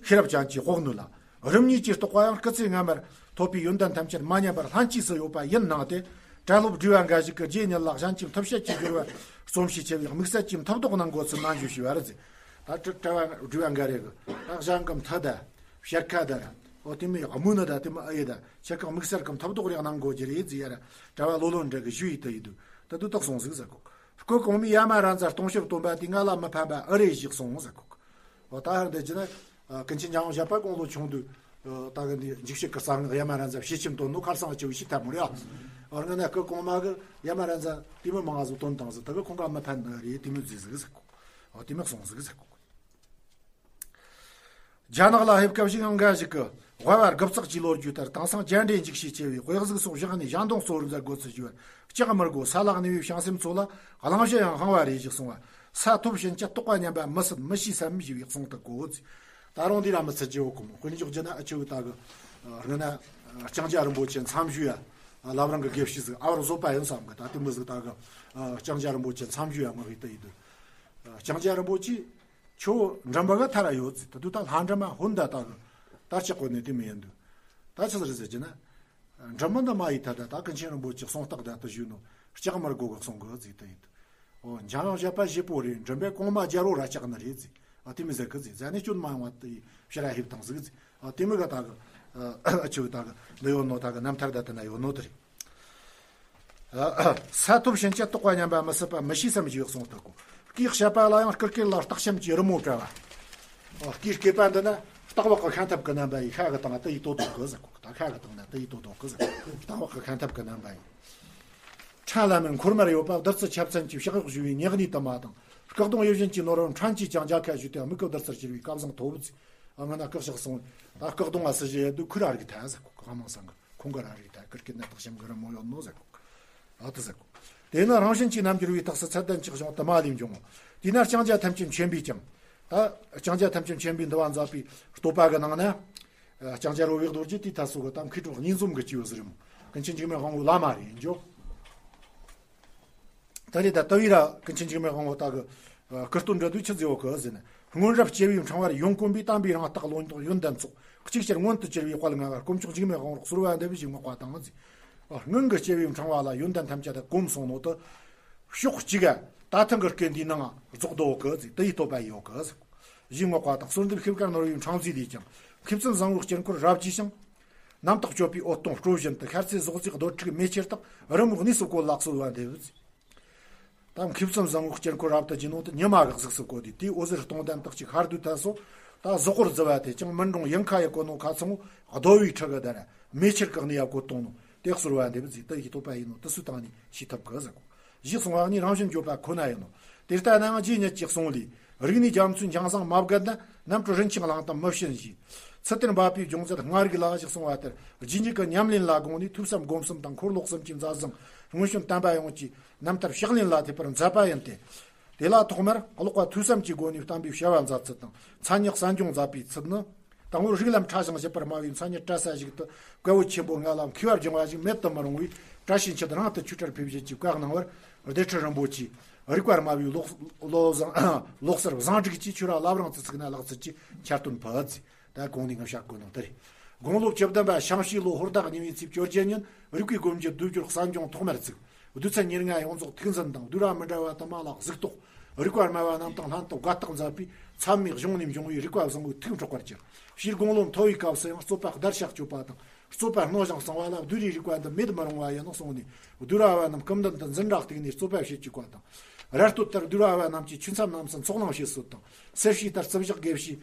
ཤེས་རབ་ཅན་གྱི་དཔོག་ནུས་ལ། རིམ་གཉིས་ཀྱི་རྟོགས་པ་ཡང་སྐུ་ཚེ་སྔ་མར་ཐོབ་པའི་ཡོན་ཏན་ཐམས་ཅད་མ་ཉམས་པར་ལྷན་སྐྱེས་སུ་ཡོད་པ་ཡིན་སྣང་སྟེ། གྲྭ་སློབ་སྒྲིག་པ་འགའ་ཞིག་གིས་རྗེ་ཉིད་ལ་གཞན་གྱི་མཐུ་བྱེད་ཀྱི་སྦྱོར་བ་རྩོམ་ཤས་ཆེ་བའི་དམིགས་བསལ་གྱི་མཐུ་བཟློག་གནང་དགོས་ཚུལ་ནང་ཞུ་ཞུ་བ་རེད་ཟེར། ད་གྲྭ་བ་སྒྲིག་པ་འགའ་རེ་གིས་ད་གཞན་གྱི་མཐུ་དང་བཤད་ཁ་དང་། འོ་དེ་མོ་དམུ་ནི་དང་དེ་མོ་ཨེ་ཡི་དང་ཆེ་ཁག་དམིགས་བསལ་གྱི་མཐུ་བཟློག་རེ་གནང་དགོས་ཀྱི་རེད་ཟེར་ཡ་ར། གྲྭ་བ་ལོ་ལོན་འདྲ་གིས་ཞུ་ཡི་དུ་ཡི་དུ་ད་དུ་དག་སོང་ཟིག་ཟེར་གོ། སྐུ་གོང་མའི་ཡ་མ་ར་མཛའ་སྟོང་ཕྱུར་བཏོན་པ་དེ་ང་ལ་མི་ཕན་པ་ཨེ་རེད་ཞིག་སོང་ཟེར་གོ། འོ་ད་ཧར་འདི་ཅི་ན། ཀུན་མཁྱེན་འཇམ་དབྱངས་བཞད་པ་དགུང་ལོ་ཆུང་དུས། ད་གི་འདི་འཇིགས་བྱེད་ཀྱི་གསང་སྔགས་ཡ་མ་ར་མཛའ་ཞེ་ཆེན་བཏོན་ནོ་ཁར་སང་ཅི་བྱེད་ཐབས་མོ་རེད་ཨ། འོ་ང་ན་སྐུ་གོང་མ་གི་ཡ་མ་ར་མཛའ་དེ་མོ་མང་ང་ཟིག་བཏོན་བཏང་ཟིག་ད་གི་ཁོང་ག་མི་ཕན་ནི་རེད། དེ་མོ་ཟིག་ཟིག་ཟེར་གོ། འོ་དེ་མོ་སོང་ཟིག་ཟེར་གོ། རྒྱ་ནག་ལ་ཧེབ་སྐབས་ཤིག་ཡང་འགའ་ཞིག་གིས་དབའ་བ་དགུ་བརྩེགས་ཀྱི་ལོ་རྒྱུས་ལྟར་དེང་སང་སྤྱན་འདྲེན་འཇིགས་བྱེད་ཆེ་བའི་དཔེ་གཟུགས་སོགས་བཞག་ནས་ཞལ་འདོན་གཙོ་བོར་མཛད་དགོས་ཚུལ་ཞུ་བར་ལྕགས་མི་དགོས། ས་ལ་གནས་པའི་བྱང་སེམས་ཚོ་ལ་གླེང་གཞི་ཡང་ཧང་བ་རེ་ཞིག་གསུངས་པ། ས་ཐོབ་ཕྱིན་ཆད་རྟོགས་པ་ཉམས་པ་མི་སྲིད་མི་ཤེས་བསམ་ཞེས་པའི་གསུང་དུ་གོ། ད་རུང་འདི་ར་མི་ཚད་ཀྱི་འོ་ཀུ་མོ་དཔེ་འཇོག་རྒྱུ་ན་ཨ་ཆེ་བོ་ད་གི་སྔ་ན་ལྕང་སྐྱ་རིན་པོ་ཆེ་མཚམས་ཞུ་ཡ་བླ་བྲང་གི་དགེ་བཤེས་ཟིག་ཨ་བར་བཟོད་པ་ཡིན་བསམ་གི། ད་དེ་མི་ཟིག་ད་གི་ལྕང་སྐྱ་རིན་པོ་ཆེ་མཚམས་ཞུ་ཡ་མི་ཧི་ད་ཡི་དུ་ལྕང་སྐྱ་རིན་པོ་ཆེ། ཁྱོད་མགྲིན་པ་ག་ཐར་ཡོད་ཟེར། ད་དུས་ད་ལྷ་འདྲེ་མ་ཧོན་ད་ད་གི་དར་ཆགས་གོ་ནས་དེ་མི་ཡིན་འདུག་ད་ཆི་ཟེར་ཟེར་གྱི་ན། མགྲིན་པ་འདི་མ་ཡི་ད་ད་ད་ཀུན་མཁྱེན་རིན་པོ་ཆེ་གསུང་རྟགས་ད་ད་ཞུས་ནོ་ལྕགས་མར་གོ་གི་གསུང་གི་ཟིག་ད་ཡིན་འདུག་འོ་འཇམ་དབྱངས་བཞད་པ་བཞི་པོ་རེད། མགྲིན་པའི་གོང་མ་རྒྱལ་པོ་ར་ལྕགས་ནི་རེད་ཟིག་ཨ་དེ་མི་ཟེར་གི་ཟིག་ཟ་ནས་སྐྱོན་མ་ཡོང་བ་དེ་ཕྱིར་ར་ཧེབ་བཏང་ཟིག་ཟིག་ཨ་དེ་མི་ག་ད་གི་ཨ་ཆི་བོ་ད་གི་འདི་ཡོད་ནོ་ད་གི་རྣམ་ཐར་ད་དེ་ན་ཡོད་ནོ་དེ་རེད། ས་ཐོབ་ཕྱིན་ཆད་རྟོགས་པ་ཉམས་པ་མི་སྲིད་པ་མི་ཤེས་བསམ་ཞེས་གསུངས་ཐུབ་གོ། སྐུའི་བཤད་པ་ལ་ཡང་སྐུ་སྐེ་ལ་སྟག་ཤམ་གྱི་རི་མོ་བཀྲ་བ། སྐུའི་སྐེད་པ་འདི་ན་སྟག་བག་གི་ཤམ་ཐབས་ཀྱི་རྣམ་པ་ཡིས་ཤ་གི་སྟེང་ན་དེ་ཡི་དོ་དོ་གི་ཟེར་གོ། ད་ཤ་གི་སྟེང་ན་དེ་ཡི་དོ་དོ་གི་ཟེར་གོ། སྟག་བག་གི་ཤམ་ཐབས་ཀྱི་རྣམ་པ་ཡིས། ཕྲན་ལ་མིན་འཁོར་མར་ཡོད་པ་བདུད་རྩི་ཆབ་ཚན་གྱི་ཕྱག་གཡོགས་ཞུ་བའི་ཉག་ཉིས་དུ་མ་དང་། སྐུ་གདུང་ཡིད་བཞིན་གྱི་ནོར་བུ་ཕྲན་གྱིས་ཀྱང་མཇལ་ཁ་ཞུས་ཏེ་མིག་གི་བདུད་རྩིར་གྱུར་བའི་སྐལ་བཟང་ཐོབ་ཚེ། ཨ་ང་ན་སྐུ་ཞག་སོང་། ད་སྐུ་གདུང་ང་སྲི་ཞུ་ཡེ་དུ་ཁུར་ཨ་རིག་ཐལ་ཟེར་གོ། གང་མང་སང་གི། ཁོང་གི་ར་རིག་ཐལ་ཀིར་ཀིར་ནི་སྟག་ཤམ་གི་རི་མོ་ཡོད་ནོ་ཟེར་གོ། ཨ་དུ་ཟེར་གོ། དེ་ནི་རང་བཞིན་གྱིས་རྣམ་འགྱུར་བའི་རྟགས་སུ་ཚད་ལྡན་གྱི་གཞུང་དུ་མ་ལས་འབྱུང་ངོ་། དེས་ན་ལྕང་སྐྱ་ཐམས་ཅད་མཁྱེན་པས་ཀྱང་། ད་ལྕང་སྐྱ་ཐམས་ཅད་མཁྱེན་པས་འདུལ་བ་མཛད་པའི་བསྟོད་པ་གི་ནང་ན། ལྕང་སྐྱ་རོལ་བའི་རྡོ་རྗེ་དེའི་ཐད་སོ་གི་དམ་མཁས་གྲུབ་གཉིས་འཛོམས་ཀྱི་སྐྱེས་བུ་ཟེར་མོ། ཀུན་མཁྱེན་འཇིགས་མེད་དབང་པོའི་བླ་མ་རེད་འཇོ། ད་རེས་ད་ལྟ་བུའི་ར་ཀུན་མཁྱེན་འཇིགས་མེད་དབང་པོ་ད་གི་སྐུ་སྟོད་འགྲོ་དུས་ཆི་ཟེར་ཡོད་གི་ཟེར་ན། སྔོན་རབས་སྐྱེས་བུའི་ཕྲེང་བར་ཡོན་གོམས་པའི་དམ་པའི་རང་རྟགས་ལོ་ཏོག་ཡོན་ཏན་ཚོགས། གཅིག་ཅར་མངོན་དུ་གྱུར་པའི་དཔལ་མངའ་བ་དཀོན་མཆོག་འཇིགས་མེད་དབང་པོར་གསོལ་བ་འདེབས་ཞེས་བསྔགས་པ་དང་ཟེར། སྔོན་གྱི་སྐྱེས་བུའི་ཕྲེང་བ་ལ་ཡོན་ཏན་ཐམས་ཅད་དུ་གོམས་སོང་ནོ་དུ། ཕྱོགས་གཅིག་ག་ད་ཐེངས་ཀྱི་སྐད་འདིའི་ནང་རྫོགས་འདུག་གི་ཟེར། དེ་ཡི་བསྟོད་པ་ཡོད་གི་ཟེར། ཞེས་བསྔགས་པ་དང་གསོལ་འདེབས་ཤེལ་དཀར་ནོར་བུའི་ཕྲེང་མཛེས་ལས་ཀྱང་། མཁས་བཙུན་བཟང་པོའི་དཀྱིལ་འཁོར་རབ་རྒྱས་ཤིང་། རྣམ་རྟོག་སྤྱོད་པའི་འོད་སྟོང་སྤྲོ་བཞིན་དུ་ཤར་ཚེ་ཟོག་རྫས་རྡོ་ཕྲུག་མེ་ཆེར་དག་རི་མོ་གནས་སུ་བཀོད་ལ་གསོལ་བ་འདེབས། ད་མཁས་བཙུན་བཟང་པོའི་དཀྱིལ་འཁོར་རབ་ཏུ་བརྗིད་ནོ་དུ་ཉི་མ་གི་གཟུགས་སུ་བཀོད་དེ་དེའི་འོད་ཟེར་སྟོང་ལྡན་དག་ཅིག་ཤར་དུས་ཐལ་སོ། ད་ཟོག་པོར་བརྫི་བ་དེ་ཅང་མི་འགྲོང་ཡིན་ཁ་ཡི་བཀོད་ནོ་ཁ་ཚང་རྡོ་བའི་ཁྲི་གི་དར་མེ་ཆེར་བཀག་ནས་ཡ་བཀོད་གཏོང་ནོ་དེ་གསོལ་བ་འདེབས་ཟིག་དུ་ཡི་བསྟོད་པ་ཡིན་ནོ་དུ་སུ་བཏང་ནས་ཤེས་ཐུབ་གི་ཟེར་གོ། ཞེས་གསུངས་པ་ནི་རང་བཞིན་བརྗོད་པ་ཁོ་ན་ཡིན་ནོ། དེ་ལྟ་ན་ཡང་རྗེ་ཉིད་ཀྱི་གསུང་ལས། རིག་གནས་རྒྱ་མཚོའི་འཇང་བཟང་མ་བརྒལ་ན། རྣམ་གྲོལ་རིན་ཆེན་གླང་དང་མི་ཕྱིན་ཞེས། ཚུལ་དེར་འབབ་པའི་སྦྱོང་ཚུལ་སྔ་རིག་ལ་ཞེས་གསུངས་པ་ལྟར། རྗེས་འཇུག་གི་ཉམས་ལེན་ལ་དགོངས་ནས་ཐོས་བསམ་སྒོམ་གསུམ་དང་འཁོར་ལོ་གསུམ་གྱི་མཛད་བཟང་སྔོན་བྱོན་དམ་པ་ཡོངས་ཀྱི་རྣམ་ཐར་ཕྱག་ལེན་ལ་ཐེབས་པར་མཛད་པ་ཡིན་ཏེ། དེ་ལ་ཐོག་མར་ཀློག་པ་ཐོས་བསམ་གྱི་སྒོ་ནས་བསྟན་པའི་བྱ་བ་མཛད་ཚུལ་དང་མཚན་ཉིད་གསན་སྦྱོང་མཛད་པའི་ཚུལ་ནི། དང་པོར་རིགས་ལམ་ཕྲ་ཞིང་ཞིབ་པར་སྨྲ་བའི་མཚན་ཉིད་བཀྲལ་ས་ཞིག་ཏུ་བཀའ་བོད་ཆེན་པོ་ལྔ་ལ་མཁས་པ་སྦྱོང་བ་ཞིག་མེད་དུ་མི་རུང་བས། བཀྲ་ཤིས་འཁྱིལ་རང་དུ་ཆོས་གྲྭར་ཕེབས་བཞེད་ཀྱི་བཀའ་གནང་བར། བདེ་ཁྲི་རིན་པོ་ཆེ་རིག་པར་སྨྲ་བའི་ལོག་ལོ་བཟང་ལོག་སར་བཟང་སྒྲིག་གིས་ཆོས་ར་བླ་བྲང་དུ་བཙུགས་ནས་ལག་རྩལ་གྱི་འཆར་དོན་ཕུལ་ཚེ། ད་གོང་ནས་ངས་བཤད་དགོས་ནོ་དེ་རེད། དགུང་ལོ་བཅུ་བདུན་པ་ཤང་ཤིའི་ལོ་ཧོར་ཟླ་གཉིས་པའི་ཚེས་བཅོ་བརྒྱད་ཉིན་རིག་པའི་སྒོ་འབྱེད་བསྡུས་སྦྱོར་གསན་སྦྱོང་ཐོག་མར་བཙུགས། བསྡུས་ཚན་ཉེར་ལྔ་ཡོངས་རྫོགས་ཐུགས་འཛིན་དང་བསྡུས་གྲྭ་མི་འདྲ་བ་དུ་མ་ལ་གཟིགས་རྟོག། རིག་པར་སྨྲ་བ་རྣམས་དང་ལྷན་དུ་དགའ་རྟགས་མཛད་པའི་ཚད་མའི་གཞུང་ནས་འབྱུང་བའི་རིག་པ་བཟང་པོའི་ཐུགས་འཕྲོག་པར་གྱུར། ཕྱིས་དགུང་ལོ་མཐོ་བའི་སྐབས་སུ་ཡང་རྩོད་པ་བརྡར་ཤ་གཅོད་པ་དང་རྩོད་པ་རྣོ་ཞིང་གསང་བ་ལ་བསྡུས་རའི་རིག་པ་འདི་མེད་མི་རུང་བ་ཡིན་ནོ་གསུངས་ནས། བསྡུས་གྲྭ་བ་རྣམས་སྐུ་མདུན་དུ་འཛིན་གྲྭ་བཏུགས་ནས་རྩོད་པ་བྱེད་བཅུག་པ་དང་། ར་སྟོད་ལྟར་བསྡུས་གྲྭ་བ་རྣམས་ཀྱིས་ཆོས་མཚམས་རྣམས་སུ་ཚོགས་གླེང་བྱེད་སྲོལ་དང་། སེར་བྱེས་ལྟར་རྩིབ་ཞག་དགེ་བཤེས་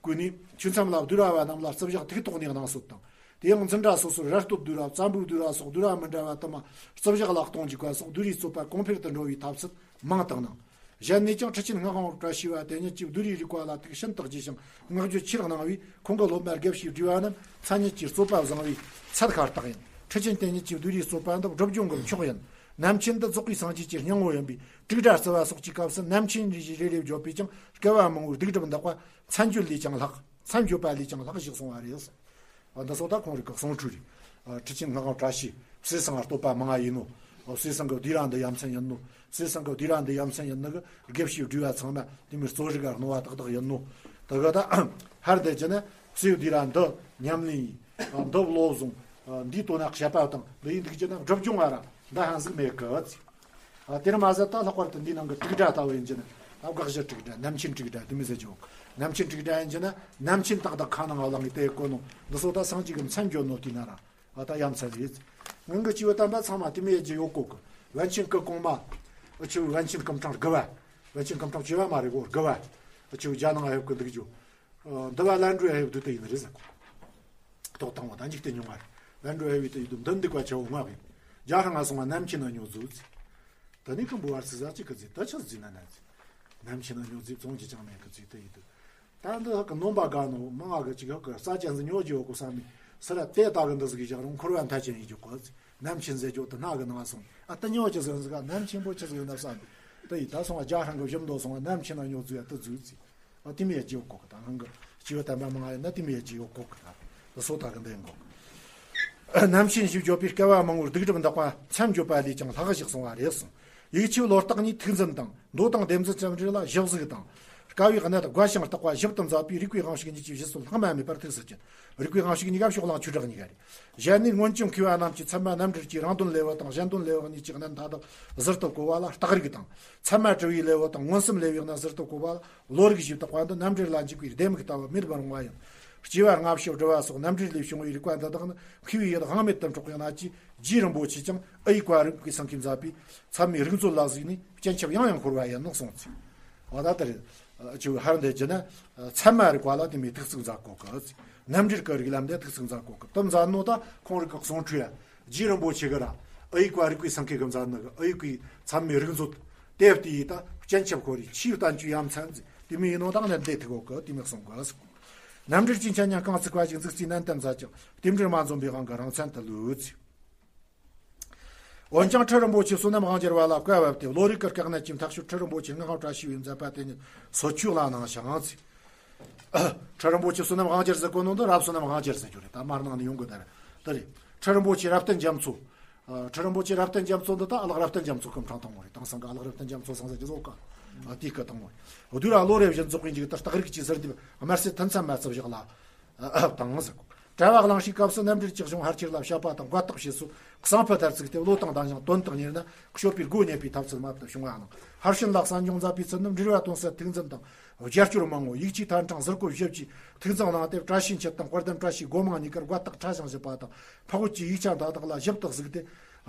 བསྐོས་ནས་ཆོས་མཚམས་ལ་བསྡུས་གྲྭ་བ་རྣམས་ལ་རྩིབ་ཞག་ཐིག་ཐོགས་ནས་གནང་སྲོལ་དང་། དེ་ཡང་འཛིན་གྲྭ་སོ་སོར་ར་སྟོད་བསྡུས་གྲྭ་བཙན་པོའི་བསྡུས་གྲྭ་སོགས་བསྡུས་གྲྭ་མི་འདྲ་བ་དུ་མ་རྩིབ་ཞག་ལ་གཏོང་བཅུག་པ་སོགས་བསྡུས་རའི་རྩོད་པ་གོང་འཕེལ་དུ་འགྲོ་བའི་ཐབས་སུ་མང་དུ་གནང་། གཞན་ནས་ཀྱང་ཁྲི་ཆེན་སྔགས་དབང་བཀྲ་ཤིས་པ་དེ་ཉིད་ཀྱིས་བསྡུས་རའི་རིག་པ་ལ་ཐུགས་ཤིན་ཏུ་དགྱེས་ཤིང་བསྔགས་བརྗོད་ཆེར་གནང་བས། ཁོང་གི་སློབ་མ་དགེ་བཤེས་སྒྲིག་པ་རྣམས་མཚན་ཉིད་ཀྱི་རྩོད་པ་བཟང་བའི་ཚད་ཤ་སྟག་ཡིན། ཁྲི་ཆེན་དེ་ཉིད་ཀྱིས་བསྡུས་རའི་རྩོད་པ་འདི་སྒྲུབ་སྦྱོང་གི་མཆོག་ཡིན། རྣམ་མཁྱེན་འདི་རྫོགས་པའི་སངས་རྒྱས་ཀྱི་སྙིང་པོ་ཡིན་པས། དྲུག་སྒྲ་རྩི་བ་སོགས་ཀྱི་སྐབས་སུ་རྣམ་མཁྱེན་རེ་ཞིག་རེ་རེ་བརྗོད་པས་ཀྱང་སྐལ་བ་མང་བོའི་སྡིག་སྒྲིབ་འདག་པ་མཚན་བརྗོད་ལས་ཀྱང་ལྷག་མཚན་བརྗོད་པ་ལས་ཀྱང་ལྷག་ཞེས་གསུངས་པ་རེད། འདི་སོགས་ད་ཁོང་རིགས་ཀྱི་གསུང་འཕྲོས་རེད། ཁྲི་ཆེན་སྔགས་དབང་བཀྲ་ཤིས་བསེ་ཚང་བསྟོད་པ་མང་ང་ཡིན་ནོ། བསེ་ཚང་གི་བསྡུས་ར་འདི་ཡ་མཚན་ཡིན་ནོ། བསེ་ཚང་གི་བསྡུས་ར་འདི་ཡ་མཚན་ཡིན་ནོ་གི་དགེ་བཤེས་སྒྲོས་པ་ཚང་མ་དེ་མིར་རྩོད་རིག་ག་རྣོ་བ་ཏག་ཏག་ཡིན་ནོ། དེ་ག་ད་ཧར་འདི་ཅི་ན་བསེ་བསྡུས་ར་འདི་ཉམས་ལེན་ཡིན། འདི་བློ་བཟུང་། འདིའི་དོན་ན་བཤད་པ་དང་འདི་ཡིན་འདུག་ཅི་ན་སྒྲུབ་སྦྱོང་ང་ར་འདི་ཧང་ཟིག་མེད་གི། ཨ། དེར་མ་ཟད་ད་ལྷག་པར་དུ་འདིའི་ནང་གི་དྲུག་སྒྲ་ལྟ་བུ་ཡིན་གྱི་ན། ཨ། དགག་གཞི་དྲུག་སྒྲ། རྣམ་མཁྱེན་དྲུག་སྒྲ་དེ་མི་ཟེར་གྱི་ཡོད། རྣམ་མཁྱེན་དྲུག་སྒྲ་ཡིན་གྱི་ན་རྣམ་མཁྱེན་ཏག་ཏག་ཁ་ནང་ང་ལངས་ངེས་དེ་གོ་ནོ། འདི་སོགས་ད་སངས་རྒྱས་ཀྱི་མཚན་བརྗོད་ནོ་དེ་ན་ར། ཨ། ད་ཡ་མཚན་རེད། སྔོན་གྱི་སྐྱེས་བུ་དམ་པ་ཚང་མ་དེ་མི་ཡེ་རྒྱུ་ཡོད་གོ་གི། པཎ་ཆེན་སྐུ་གོང་མ། ཨ། ཆེ་བའི་པཎ་ཆེན་སྐུ་ཕྲེང་དགུ་བ། པཎ་ཆེན་སྐུ་ཕྲེང་བཅུ་བ་མ་རེད་གོ། དགུ་བ། ཨ། ཆེ་བའི་རྒྱ་ནང་ང་ཡོད་གི་འདུག་རྒྱུ། ཨ། འདི་བ་ལན་གྲུ་ཡ་ཡོད་དུ་དེ་ཡིན་རེད་ཟེར་གོ། ཐོག་དང་བ་དང་འཇིག་རྟེན་ཉུང་བ་རེད། ལན་གྲུ་ཡ་ཡོད་དུ་ཡོད་དུ་འདི་འདུག་པ་ཆེ་བོ་ང་གི། རྒྱ་ཧྲང་ང་སོང་བ་རྣམ་མཁྱེན་ན་སྨྱོ་རྫུ་ཟེར། ད་ནི་ཀུན་པོ་བར་སི་ཟ་ཅི་གི་ཟེར་ད་ཆི་ཟེར་ན་ན་ཟེར། རྣམ་མཁྱེན་ན་སྨྱོ་རྫུ་བཙོང་ཅི་ཅང་མེད་གི་ཟེར་དུ་ཡིན་དུ། ད་འདི་ཧ་གི་ནོམ་པ་དགའ་ནོ་མང་ང་གི་ཅིག་ཧ་གི་ས་ཅན་ཟི་ཉོ་རྒྱུ་ཡོད་གོ་ས་མི་སི་ར་དེ་ལྟ་གི་འདི་ཟིག་གི་ཞག་རུང་འཁོར་བ་མཐའ་ཅན་ཡིན་རྒྱུ་གོ་ཟེར། རྣམ་མཁྱེན་ཟེར་རྒྱུ་དུ་སྣ་གི་ནང་སོང་། ཨ། ད་ཉོ་ཅི་ཟེར་ཟིག་ག་རྣམ་མཁྱེན་པོ་ཆི་ཟིག་ཡོད་ན་བསམ་དུ་ཡིན། ད་སོང་བ་རྒྱ་ཧྲང་གི་བཞིན་དུ་སོང་བ་རྣམ་མཁྱེན་ན་སྨྱོ་རྫུ་ཡ་དུ་རྫུ་ཟེར། ཨ། དེ་མི་ཡ་རྒྱུ་ཡོད་གོ་གི། ད་ཧང་གི་སྐྱེས་བུ་དམ་པ་མང་ང་ཡོད་ན་དེ་མི་ཡ་རྒྱུ་ཡོད་གོ་གི། ད་སོ་ད་གི་འདེང་གོ། རྣམ་མཁྱེན་ཞེས་བརྗོད་པའི་སྐལ་བ་མང་བོར་སྡིག་སྒྲིབ་འདག་པ་མཚམས་བརྗོད་པ་ལས་ཀྱང་ལྷག་ཞིག་གསུངས་པ་རེད་གསུངས། ཡིག་ཆའི་ལོ་རྟགས་ནི་ཐུགས་འཛིན་དང་མདོ་དང་སྡེ་བཟང་ཙམ་རེ་ལ་ཞིབ་གཟིགས་དང་། དཀའ་བའི་གནད་བརྒལ་ཞིང་བརྟག་པ་ཞིབ་ཏུ་མཛད་པའི་རིག་པའི་དབང་ཕྱུག་གཉིས་ཀྱི་བཞེད་སྲོལ་ལྷག་མ་མེད་པར་ཐུགས་སུ་ཆུད། རིག་པའི་དབང་ཕྱུག་གཉིས་ཀ་ཕྱོགས་གླང་ཆོས་གྲགས་གཉིས་ཀ་རེད། གཞན་ནི་སྔོན་བྱོན་མཁས་པ་རྣམས་ཀྱིས་ཚད་མ་རྣམ་འགྲེལ་གྱི་རང་དོན་ལེའུ་དང་གཞན་དོན་ལེའུ་གཉིས་ཀྱི་གནད་མཐའ་དག་ཟུར་དུ་བཀོད་པ་ལ་རྟགས་རིགས་དང་། ཚད་མ་དྲི་བའི་ལེའུ་དང་མངོན་སུམ་ལེའུའི་གནད་ཟུར་དུ་བཀོད་པ་ལ་བློ་རིག་ཞེས་བཏགས་པ་འདི་རྣམ་འགྲེལ་ལ་འཇུག་པའི་ལྡེ་མིག་ལྟ་བུ་མེད་པར་འོང་བ་ཡིན། སྐྱེ་བ་སྔ་ཕྱི་སྒྲུབ་པ་སོགས་རྣམ་འགྲེལ་ལས་བྱུང་བའི་རིགས་པ་འདི་དག་ནི་མཁས་པའི་ཡུལ་དབང་མེད་དུ་འཕྲོག་པའི་གནད་ཀྱིས་རྗེ་རིན་པོ་ཆེས་ཀྱང་ཨ་ཡིག་པ་རིག་པའི་སེང་གེས་མཛད་པའི་ཚད་མའི་རིག་མཛོད་ལ་གཟིགས་ནས་སྤྱན་ཆབ་ཡང་ཡང་འཁོར་བ་ཡིན་ནོ་གསུངས་ཚེ། འོ་ད་ལྟར། ཨ། ཆུ་ཧར་འདི་བགྱི་ན། ཨ། ཚད་མ་རིག་པ་ལ་དེ་མོའི་ཐུགས་ཚིག་མཛད་གོ་གི། རྣམ་འགྲེལ་གྱི་རིགས་ལམ་འདི་ཐུགས་ཚིག་མཛད་གོ་གི། དེ་མཛད་ནོ་ད་ཁོང་རིགས་ཀྱི་གསུང་འཕྲོས་ཡ། རྗེ་རིན་པོ་ཆེ་གི་ར། ཨ་ཡིག་པ་རིག་པའི་སེང་གེ་གི་མཛད་ནི་གི་ཨ་ཡིག་པའི་ཚད་མའི་རིག་མཛོད། དེ་བལྟས་ཡི་ད་སྤྱན་ཆབ་འཁོར་རེ་ཆེས་བསྟན་བཅོས་ཡ་མཚན་ཟེར་དེ་མོ་ཡིན་ནོ་ད་ནི་འདི་ཐུག་གོ་གི་དེ་མོ་གསུང་གི། རྣམ་འགྲེལ་གྱི་མཚན་ཉིད་རྐང་ཚིགས་པ་ཞིག་འཛུགས་རྩིས་ནན་ཏན་མཛད་ཀྱང་རྟེན་འབྲེལ་མ་འཛོམས་པའི་དབང་གིས་རང་མཚན་དུ་ལུས། འོན་ཀྱང་ཁྲི་རིན་པོ་ཆེ་བསོད་ནམས་དབང་རྒྱལ་བ་ལ་བཀའ་ཕབ་སྟེ་བློ་རིག་གི་དཀའ་གནད་ཀྱི་མཐའ་དཔྱོད་ཁྲི་རིན་པོ་ཆེ་སྔགས་དབང་བཀྲ་ཤིས་པས་མཛད་པ་དེ་ཉིད་སོ་ཆོས་ལ་གནང་ཞིང་། ཁྲི་རིན་པོ་ཆེ་བསོད་ནམས་དབང་རྒྱལ་ཟེར་གོ་ནོ་འདི་རབ་བསོད་ནམས་དབང་རྒྱལ་ཟེར་རྒྱུ་རེད། ད་མར་ནང་ནས་ཡོང་གི་ད་རེད། ད་རེད། ཁྲི་རིན་པོ་ཆེ་རབ་བརྟན་རྒྱ་མཚོ། ཁྲི་རིན་པོ་ཆེ་རབ་བརྟན་རྒྱ་མཚོ་འདི་ད་ཨ་ལགས་རབ་བརྟན་རྒྱ་མཚོ་སྐུ་ཕྲེང་དང་པོ་རེད། དེང་སང་གི་ཨ་ལགས་རབ་བརྟན་རྒྱ་མཚོ་སང་ས་ཀྱི་བཟོ་ཀ་དེའི་སྐུ་དང་པོ་རེད། བསྡུས་ར་བློ་རེ་བཞིན་རྫོགས་པའི་མཇུག་ཏུ་རྟགས་རིགས་ཀྱི་ཟུར་འདེབས་དམར་སེར་ཐུན་མཚམས་མ་ཚུགས་བཞག་ལ། དང་ཟེར། གྲྭ་བ་གླེང་ཞིག་སྐབས་སུ་རྣམ་འགྲེལ་གྱི་གཞུང་ཕལ་ཆེར་ལ་བཤད་པ་དང་བཀའ་རྟགས་བྱེད་སྲོལ་གསང་ཕུ་ལྟར་བཙུགས་ཏེ་བློ་དང་ལྡན་ཞིང་དོན་དག་གཉེར་ན་སྤྱོད་པའི་སྒོ་གཉེར་བའི་ཐབས་ཚུལ་མ་ལྟར་བྱུང་བ་གནང་། ཧར་ཕྱིན་ལ་གསན་སྦྱོང་མཛད་པའི་ཚུལ་ནི་འགྲེལ་བ་དོན་གསལ་ཐུགས་འཛིན་དང་རྒྱ་སྐྱོར་མང་བོ་ཡིག་ཆའི་ཐད་འཕྲང་ཟུར་བཀོད་ཞིབ་ཀྱིས་ཐུགས་གཙང་གནང་སྟེ་བཀྲ་ཤིས་འཁྱིལ་དང་དཔལ་ལྡན་བཀྲ་ཤིས་སྒོ་མང་གཉིས་ཀར་བཀའ་རྟགས་ཕྲ་ཞིང་ཞིབ་པ་དང་འཕགས་བོད་ཀྱི་ཡིག་ཆ་མཐའ་དག་ལ་ཞིབ་ཏུ་གཟིགས་ཏེ་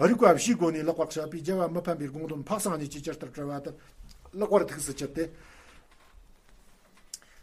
རིགས་པ་བཞིའི་སྒོ་ནས་ལེགས་པར་བཤད་པས་རྒྱལ་བ་མི་ཕམ་པའི་དགོངས་དོན་འཕགས་སེང་གཉིས་ཀྱིས་ཇི་ལྟར་བཀྲལ་བ་ལྟར་ལེགས་པར་ཐུགས་སུ་ཆུད་དེ།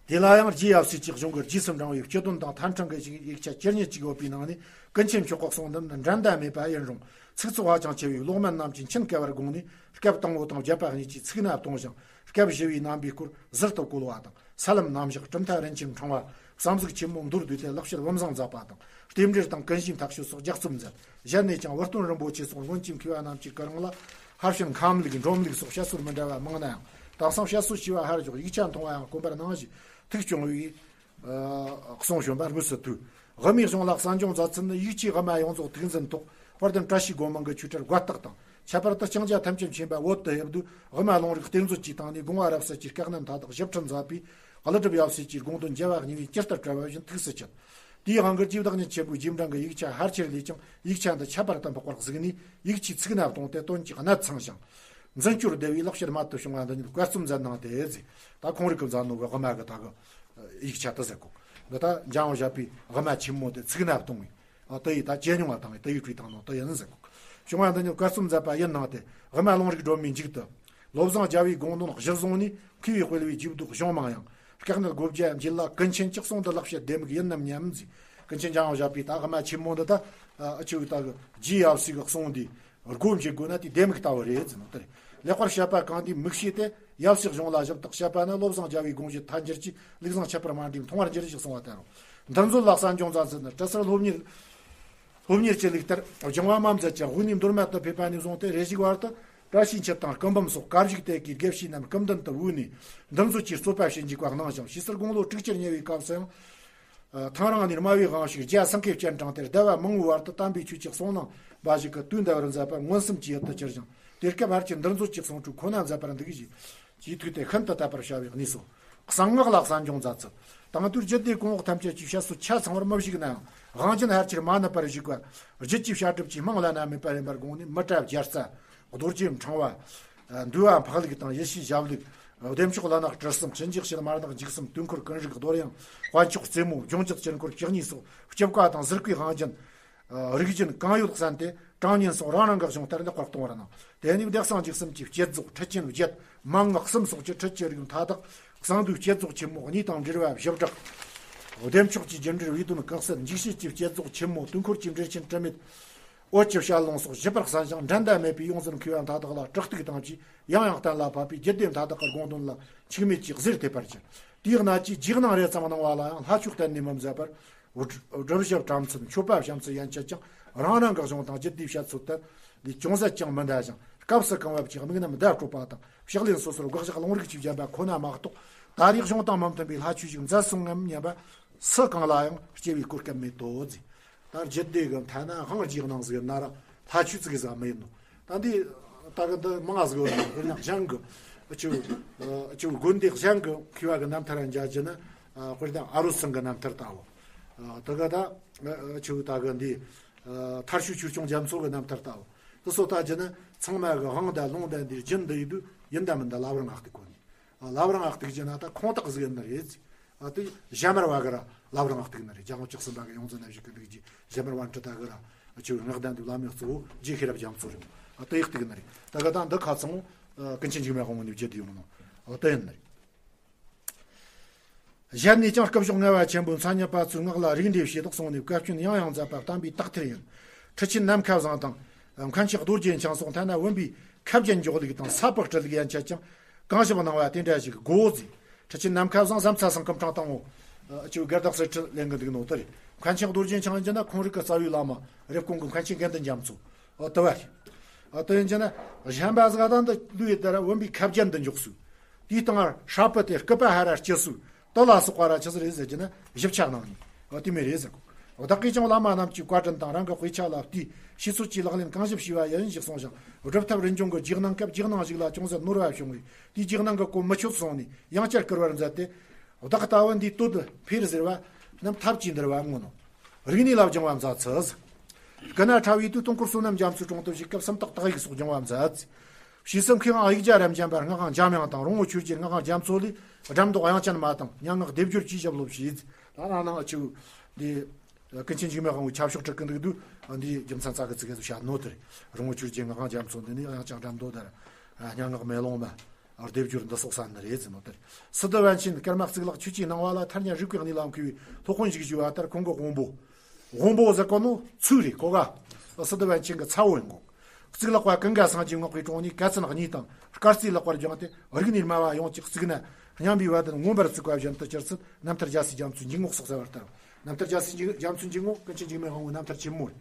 དེ་ལ་ཡང་རྗེ་ཡབ་སྲས་ཀྱི་གཞུང་གི་རྗེས་སུ་འབྲང་བའི་སྤྱི་དོན་དང་ཐད་འཕྲང་གི་ཡིག་ཆ་ཇི་སྙེད་ཅིག་ཡོད་པའི་ནང་ནས་ཀུན་མཁྱེན་མཆོག་གི་གསུང་འདི་ནི་འགྲན་ཟླ་མེད་པ་ཡིན་རུང་ཚིག་ཚོགས་ཧ་ཅང་ཆེ་བས་ཀློག་མན་རྣམས་ཀྱིས་མཁྱེན་དཀའ་བར་དགོངས་ནས་སྐབས་དང་པོ་དང་བརྒྱད་པ་གཉིས་ཀྱི་ཚིག་སྣ་སྟོང་ཞིང་སྐབས་བཞི་བའི་རྣམ་པའི་སྐོར་ཟུར་དུ་བཀོད་པ་དང་ས་ལམ་རྣམ་གཞག་གྲུབ་མཐའ་རིན་ཆེན་ཕྲེང་བ་བསམ་གཟུགས་ཆེན་མོ་མདོར་བསྡུས་ཏེ་ལེགས་བཤད་བུམ་བཟང་མཛད་པ་དང་རྟེན་འབྲེལ་དང་ཀུན་གཞིའི་མཐའ་དཔྱོད་སོགས་ལྗགས་རྩོམ་མཛད། གཞན་ནས་ཀྱང་བུ་སྟོན་རིན་པོ་ཆེ་སོགས་སྔོན་གྱི་མཁས་པ་རྣམས་ཀྱི་སྐུ་རིང་ལ་ཧར་ཕྱིན་ཁམས་ལུགས་འབྲོམ་ལུགས་སོགས་བཤད་སྲོལ་མི་འདྲ་བ་མང་ན་ཡང་དེང་སང་བཤད་སྲོལ་ཞེས་པ་ཧར་ཕྱོགས་ཡིག་ཆ་མཐོང་བ་ཡང་དཀོན་པར་སྣང་ཞེས་ཐུགས་སྐྱོང་བའི་གསུང་བྱོན་པ་དངོས་སུ་ཐོས། དབུ་མའི་གཞུང་ལ་གསན་སྦྱོང་མཛད་ཚུལ་ནི་ཡིག་ཆའི་དབུ་མ་ཡོངས་རྫོགས་ཐུགས་འཛིན་ཐོག་དཔལ་ལྡན་བཀྲ་ཤིས་སྒོ་མང་གི་ཆོས་གྲྭར་བཀའ་རྟགས་དང་། ཁྱད་པར་དུ་ལྕང་སྐྱ་ཐམས་ཅད་མཁྱེན་པ་བོད་དུ་ཕེབས་དུས་དབུ་མ་ལུང་རིགས་གཏེར་མཛོད་ཀྱི་སྟེང་ནས་དགོངས་པ་རབ་གསལ་གྱི་དཀའ་གནད་མཐའ་དག་ཞིབ་ཕྲ་མཛད་པས་ཀླུ་སྒྲུབ་ཡབ་སྲས་ཀྱི་དགོངས་དོན་རྒྱལ་བ་གཉིས་པའི་ཇི་ལྟར་བཀྲལ་བ་བཞིན་ཐུགས་སུ་ཆུད། དེའི་དབང་གིས་རྗེ་བདག་ཉིད་ཆེན་པོའི་རྗེས་འབྲང་གི་ཡིག་ཆ་ཕལ་ཆེར་ལས་ཀྱང་ཡིག་ཆ་འདི་ཁྱད་པར་དུ་འཕགས་པར་གཟིགས་ནས་ཡིག་ཆའི་ཚིག་སྣ་སྟོང་སྟེ་དོན་གྱི་གནད་ཚང་ཞིང་། འཛིན་སྐྱོར་བདེ་བའི་ལེགས་བཤད་རྨད་དུ་བྱུང་བ་འདི་ཉིད་བཀའ་རྩོམ་མཛད་གནང་སྟེ་ཟེར། ད་ཁོང་རིགས་ཀྱིས་མཛད་ནོ་གི་དབུ་མ་གི་ད་གི་ཡིག་ཆ་དེ་ཟེར་གོ། འདི་ད་འཇམ་དབྱངས་བཞད་པའི་དབུ་མ་ཆེན་མོ་དེ་ཚིག་སྣ་སྟོང་བའི། ཨ། དེ་ཡི་ད་ཇེ་ཉུང་བ་དང་དེ་ཡི་བྲིས་དང་ནང་དེ་ཡིན་ཟེར་གོ། བྱུང་བ་འདི་ཉིད་བཀའ་རྩོམ་མཛད་པ་ཡིན་གནང་སྟེ་དབུ་མ་ལུང་རིགས་སྒྲོན་མེའི་མཇུག་ཏུ། བློ་བཟང་རྒྱལ་བའི་དགོངས་དོན་གཞིར་བཟུང་ནས་མཁས་པའི་དཔལ་བའི་རྗེས་ཟློས་གཞུང་མང་ཡང་། དཀའ་གནད་བགོ་བརྒྱ་འབྱེད་ལ་ཀུན་མཁྱེན་གཅིག་གསུང་འདི་ལེགས་བཤད་ལྡེ་མིག་ཡིན་ནམ་སྙམ་ཟེར། ཀུན་མཁྱེན་འཇམ་དབྱངས་བཞད་པའི་ད་དབུ་མ་ཆེན་མོ་འདི་ད་ཨ་ཆེ་བའི་ད་གི་རྗེ་ཡབ་སྲས་ཀྱི་གསུང་འདི་སྒོ་འབྱེད་དགོས་ན་དེ་ལྡེ་མིག་ལྟ་བུ་རེད་ཟེར་ནོ་དེ་རེད། ལེགས་པར་བཤད་པ་གང་དེའི་མིག་ཤེས་དེ་ཡབ་སྲས་གཞུང་ལ་ཞིབ་ཏུ་དཔྱད་པ་ན་བློ་བཟང་རྒྱལ་བའི་དགོངས་གཞི་ཐལ་འགྱུར་གྱི་ལུགས་བཟང་ཁྱད་པར་མ་འདྲེས་མཐོང་བར་འགྱུར་ཞེས་གསུངས་པ་དེ་རུ། འདི་ཚོ་ལ་གསན་སྦྱོང་མཛད་ཚུལ་ནི་ཏྲི་སར་སློབ་གཉེར། སློབ་གཉེར་གྱི་ལུགས་ལྟར་སྦྱང་བ་མ་མཛད་ཀྱང་དབུས་ནས་མདོ་སྨད་དུ་ཕེབས་པ་ནས་བཟུང་སྟེ་རེ་ཞིག་བར་དུ་བཀྲ་ཤིས་འཁྱིལ་དང་སྐུ་འབུམ་སོགས་བཀའ་བཞུགས་དེ་གའི་དགེ་བཤེས་རྣམས་སྐུ་མདུན་དུ་བོས་ནས་འདི་ཚོ་ཀྱི་རྩོད་པ་བྱེད་འཇུག་པ་གནང་ཞིང་ཞེས་སར་དགུང་ལོ་དྲུག་ཅུར་ཉེ་བའི་སྐབས་སུ་ཡང་ ཐང་རིང་ནས་དམའ་བའི་དབང་ཕྱུག་རྒྱ་སེང་གེ་སྤྱན་དྲངས་ཏེ། ཟླ་བ་མང་བོའི་བར་དུ་དམ་པའི་ཆོས་ཀྱི་གསུང་གླེང་འབའ་ཞིག་གི་དུས་འདའ་བར་མཛད་པ་མངོན་སུམ་གྱི་ཡུལ་དུ་གྱུར་ཞིང་། དེ་སྐབས་ཧར་གྱི་འདུལ་འཛོམས་ཀྱི་གསུང་སྒྲོས་ཁོ་ན་མཛད་པར་འདུག་ཞེས་ཀྱི་ཐུགས་དེ་ཤིན་ཏུ་དད་པར་བྱ་བའི་གནས་སོ། གསང་སྔགས་ལ་གསན་སྦྱོང་མཛད་ཚུལ། དེང་དུས་རྒྱུད་སྡེ་གོང་འོག་ཐམས་ཅད་ཀྱི་བཤད་སྲོལ་ཆ་ཚང་བར་མི་བཞུགས་ནའང་། དབང་རྒྱུན་ཧར་གྱིས་མ་ནུབ་པར་བཞུགས་པ། རྒྱུད་ཀྱི་བཤད་སྒྲུབ་ཀྱི་རྨང་བླ་ན་མེད་པ་རིམ་པར་དགོངས་ནས། མི་ཏྲ་བརྒྱ་རྩ། རྡོ་རྗེ་འཕྲེང་བ། འདུལ་བ་འཕགས་ལུགས་དང་ཡེ་ཤེས་ཞབས་ལུགས། བདེ་མཆོག་ལྷ་ནག་དྲིལ་གསུམ། ཞི་འཇིགས་བྱེད་དམར་ནག་འཇིགས་གསུམ། དུས་འཁོར་ཀུན་རིག་རྡོར་དབྱངས། དཔལ་མཆོག་རྩེ་མོ། ལྗོངས་རྒྱུད་དཀྱིལ་འཁོར་བཅུ་གཉིས་སོགས་སྐྱེ་བཀའ་དང་གཟིར་བཀའི་དབང་རྒྱུན། རིག་རྒྱུན་གང་ཡོད་གསན་ཏེ། གྲངས་བསྙེན་སོགས་རང་རང་གི་གཞུང་ལྟར་ལེགས་པར་གཏོང་བར་གནང་། དེ་ནས་བདེ་གསང་འཇིགས་གསུམ་གྱི་བསྐྱེད་རྫོགས། ཁྲིད་ཆེན་བརྒྱད། མན་ངག་གསུམ་སོགས་ཀྱི་ཁྲིད་ཀྱི་རིགས་མཐའ་དག། གསང་འདུས་བསྐྱེད་རྫོགས་ཆེན་མོ་གཉིས་དང་འབྲེལ་བ་བཞི་བསྒྲགས། བདེ་མཆོག་གི་རྒྱུད་འགྲེལ་བའི་དོན་གང་གསལ། འཇིགས་བྱེད་ཀྱི་བསྐྱེད་རྫོགས་ཆེན་མོ། དུས་འཁོར་གྱི་འགྲེལ་ཆེན་དྲི་མེད། འོད་ཀྱི་ཞལ་ལུང་སོགས་ཞིབ་པར་གསན་ཞིང་། འགྲན་ཟླ་མེད་པའི་ཡོངས་འཛིན་མཁས་པ་མཐའ་དག་ལ་དྲག་ཐུག་དང་བཅས། ཡང་ཡང་གཏན་ལ་ཕབ་པས་རྒྱུད་སྡེ་མཐའ་དག་གི་དགོངས་དོན་ལ་འཆུག་མེད་ཀྱི་གཟེར་ཐེབས་པར་གྱུར། དེའི་གནད་ཀྱིས་རྗེས་གནང་རེ་ཙམ་གནང་བ་ལ་ཡང་ལྷ་ཆོས་གཏན་ནས་མི་མཛད་པར། སྒྲུབ་ཞིབ་དྲན་ཚུལ། མཆོད་པ་བཤམས་ཚུལ་ཡན་ཆད་ཀྱང་རང་རང་གི་གཞུང་དང་རྒྱུད་སྡེའི་བཤད་ཚུལ་ལྟར་ལས་ཅུང་ཟད་ཀྱང་མི་འདའ་ཞིང་། སྐབས་སུ་གང་བབ་ཀྱི་དམིགས་རྣམ་བརྡ་སྤྲོད་པ་དང་། ཕྱག་ལེན་སོ་སོར་དགག་བཞག་ལུང་རིགས་ཀྱིས་བརྒྱན་པ་ཁོ་ན་མ་གཏོགས། ད་རེས་གཞུང་དང་མི་མཐུན་པའི་ལྷ་ཆོས་ཤིག་མཛད་སོང་ངམ་སྙམ་པ་སུ་གང་ལ་ཡང་སྐྱེ་བའི་གོ་སྐབས་མེད་དོ་ཟེར། ད་རྒྱུད་སྡེ་གི་མཐའ་ན་དབང་རྗེས་གནང་ཟིག་ན་ར་ལྷ་ཆོས་ཙིག་ཟིག་མི་ཡིན་ནོ། ད་འདི་ད་གི་འདི་མང་ཟིག་ཡོད་ན། དཔེར་ན་གཞན་གི་ཨ་ཆུ་ཨ་ཆུ་དགོན་སྡེ་གཞན་གི་མཁས་པ་གི་རྣམ་ཐར་མཇལ་རྒྱུ་ན། ཨ་དཔེར་ན་ཨ་རུ་སིང་གི་རྣམ་ཐར་ལྟ་བུ། ཨ་ད་གི་ད་ཨ་ཆུ་ད་གི་འདི་ཨ་མཐར་ཕྱིན་ཆོས་སྐྱོང་རྒྱ་མཚོ་གི་རྣམ་ཐར་ལྟ་བུ། དེ་ཚོ་ལྟ་རྒྱུ་ན་ཚང་མ་གི་དབང་དང་ལུང་དང་འདིར་རྒྱུན་འདི་ཡིན་དུས་ཡིན་དང་མིན་དང་ལབ་རང་ང་སྟེ་གོ་ནི། ལབ་རང་ཨག་ཏིག་ཅེ་ན་ད་ཁོང་ཏག་ཟིག་ཡིན་ནི་རེད། ཨ་དེ་ཞྭ་དམར་བ་གི་ར་ལབ་རང་ཨག་ཏིག་ནི་རེད། རྒྱལ་དབང་བཅུ་གསུམ་པ་གི་ཡོངས་འཛིན་རྣམ་བཞི་གི་འདུག་རྒྱུ་ཞྭ་དམར་བ་འཁྲི་ད་གི་ར་ཨ་ཆུ་ངག་ལྡན་འདུག་བླ་མའི་གཙོ་བོ་རྗེ་ཤེས་རབ་རྒྱ་མཚོ་རེད། ཨ་དེ་ཡག་ཏིག་ནི་རེད། ད་ག་ད་འདི་ཁ་ཚང་ཀུན་མཁྱེན་འཇིགས་མེད་དབང་པོ་ནས་བརྗོད་དུ་ཡོང་ནོ། ཨ་དེ་ཡིན་ནི་རེད། གཞན་ནས་ཀྱང་སྐུ་གཞོགས་ངལ་བ་ཆེན་པོའི་མཚན་ཉིད་པ་ཚོའི་ངག་ལ་རིགས་འགྲེ་བྱས་ཏོག་སོང་ནས་བཀའ་བཀྱོན་ཡང་ཡང་མཛད་པ་བསྟན་པའི་དག་ཐེར་ཡིན། ཁྲི་ཆེན་ནམ་མཁའ་བཟང་དང་། མཁན་ཆེན་རྡོ་རྗེ་འཆང་སོགས་མཐའ་ན་བོན་པོའི་ཁ་བརྒྱན་འཇོག་ལུགས་དང་ས་ཕག་སྤྲུལ་ལུགས་ཡན་ཆད་ཀྱང་གང་ཞིག་གནང་བ་དེ་འདྲ་ཞིག་དགོས་ཟེར། ཁྲི་ཆེན་ནམ་མཁའ་བཟང་བཟའ་ཚང་སྐུ་ཕྲེང་དང་པོ། ཨ་ཆུ་དགའ་བདག་གསེར་ཁྲི་ལེན་གི་འདུག་ནོ་དེ་རེད། མཁན་ཆེན་རྡོ་རྗེ་འཆང་ཡིན་ན་ཁོང་རིགས་ཀྱི་རྩ་བའི་བླ་མ་རེབ་གོང་གི་མཁན་ཆེན་དགེ་འདུན་རྒྱ་མཚོ། ཨོ་དེ་བ་རེད། ཨོ་དེ་ཡིན་གྱི་ན་གཞན་པ་ཟིག་ད་འདི་ལུས་ཡི་དེ་ར་བོན་པོའི་ཁ་བརྒྱན་དུ་འཇོག་སུ། དེའི་སྟེང་ཧྲ་པི་དེ་སྐུད་པ་ཧ་ར་སྐྱི་སུ། དེ་ལ་སོགས་པ་ར་ཆི་ཟིག་རེད་ཟེར་གྱི་ན་ཞིབ་ཆ་གནང་ནས། ཨོ་དེ་མོ་རེད་ཟེར་གོ། བདག་གིས་ཀྱང་བླ་མ་རྣམས་ཀྱི་བཀའ་དྲིན་དང་རང་གི་དཔེ་ཆ་ལ་བལྟས་ཤེས་ཚོད་ཀྱིས་ལག་ལེན་གང་ཞིབ་བྱས་པ་ཡིན་ཞེས་གསུངས་ཤིང་། སྒྲུབ་ཐབས་རིན་འབྱུང་གི་རྗེས་གནང་སྐབས་རྗེས་གནང་ཞིག་ལ་ཅུང་ཟད་ནོར་བ་བྱུང་བས་དེའི་རྗེས་གནང་གི་གོ་མི་ཆོད་སོང་ནས་ཡང་བསྐྱར་བསྐུར་བར་མཛད་དེ། བདག་ལྟ་བུ་འདིའི་དོད་འཕེར་ཟེར་བ་རྣམས་ཐབས་ཀྱིས་འདིར་བ་ངོ་ནོ། རིག་གནས་ལ་སྦྱང་བ་མཛད་ཚུལ། སྐུ་ན་ཕྲ་བའི་དུས་སྟོང་སྐོར་བསོད་ནམས་རྒྱ་མཚོའི་དྲུང་དུ་བཞུགས་སྐབས་སུམ་རྟགས་དག་ཡིག་སོགས་སྦྱང་བ་མཛད། ཞེས་སུ་མཁས་དབང་ཨེ་ཡིག་བརྒྱ་རབ་འབྱམས་པ་སྔགས་དབང་འཇམ་དབྱངས་དང་རོང་བོ་ཆོས་རྗེ་སྔགས་དབང་རྒྱ་མཚོ་ལས་སྒྲ་མདོ་དབྱངས་ཅན་མ་དང་སྙན་ངག་སྡེབ་སྦྱོར་གྱི་ཞབས་སློབ་བྱས། ད་ནང་ནང་ཨ་ཆུ་འདི་ཀུན་མཁྱེན་འཇིགས་མེད་དབང་པོའི་ཆབ་ཤོག་ཁྲིད་ཀྱི་འདུག་འདུག་འདིའི་རྒྱུ་མཚན་རྩ་གི་ཚིག་གི་བཤད་ནོ་དེ་རེད། རོང་བོ་ཆོས་རྗེ་སྔགས་དབང་རྒྱ་མཚོ་འདི་ནི་དབྱངས་ཅན་སྒྲ་མདོ་དང་སྙན་ངག་མེ་ལོང་མ། སྡེབ་སྦྱོར་འདི་སོགས་ས་ནི་རེད་ཟེར་ནོ་དེར། སི་ཏུ་པཎ་ཆེན་ཀརྨ་གཙུག་ལག་ཆོས་ཀྱི་སྣང་བ་ལ་ཐར་རྙེད་རིག་པའི་གནས་ལ་མཁས་པའི་སློབ་དཔོན་ཞིག་བཞུགས་པ་ལྟར་ཁོང་གི་དབང་པོ། དབང་པོ་ཟེར་གོ་ནོ་ཚུལ་རེད་གོ་ག་སི་ཏུ་པཎ་ཆེན་གྱི་ཚ་བོ་ཡིན་གོ། གཙུག་ལག་པ་ཀུན་དགའ་སངས་རྒྱས་ངག་པའི་དྲུང་ནས་བཀའ་མཚན་གཉིས་དང་སྐར་རྩིས་ལེགས་པར་སྦྱངས་ཏེ་རིག་གནས་སྨྲ་བ་ཡོངས་ཀྱི་གཙུག་ན་སྙན་པའི་བ་དན་མངོན་པར་བཙུགས་པ་བཞིན་དུ་གྱུར་ཚུལ་རྣམ་ཐར་རྒྱལ་སྲས་རྒྱ་མཚོའི་འཇུག་ངོགས་སོགས་གསལ་བར་ལྟར། རྣམ་ཐར་རྒྱལ་སྲས་རྒྱ་མཚོའི་འཇུག་ངོགས་ཀུན་མཁྱེན་འཇིགས་མེད་དབང་པོའི་རྣམ་ཐར་ཆེན་མོ་རེད།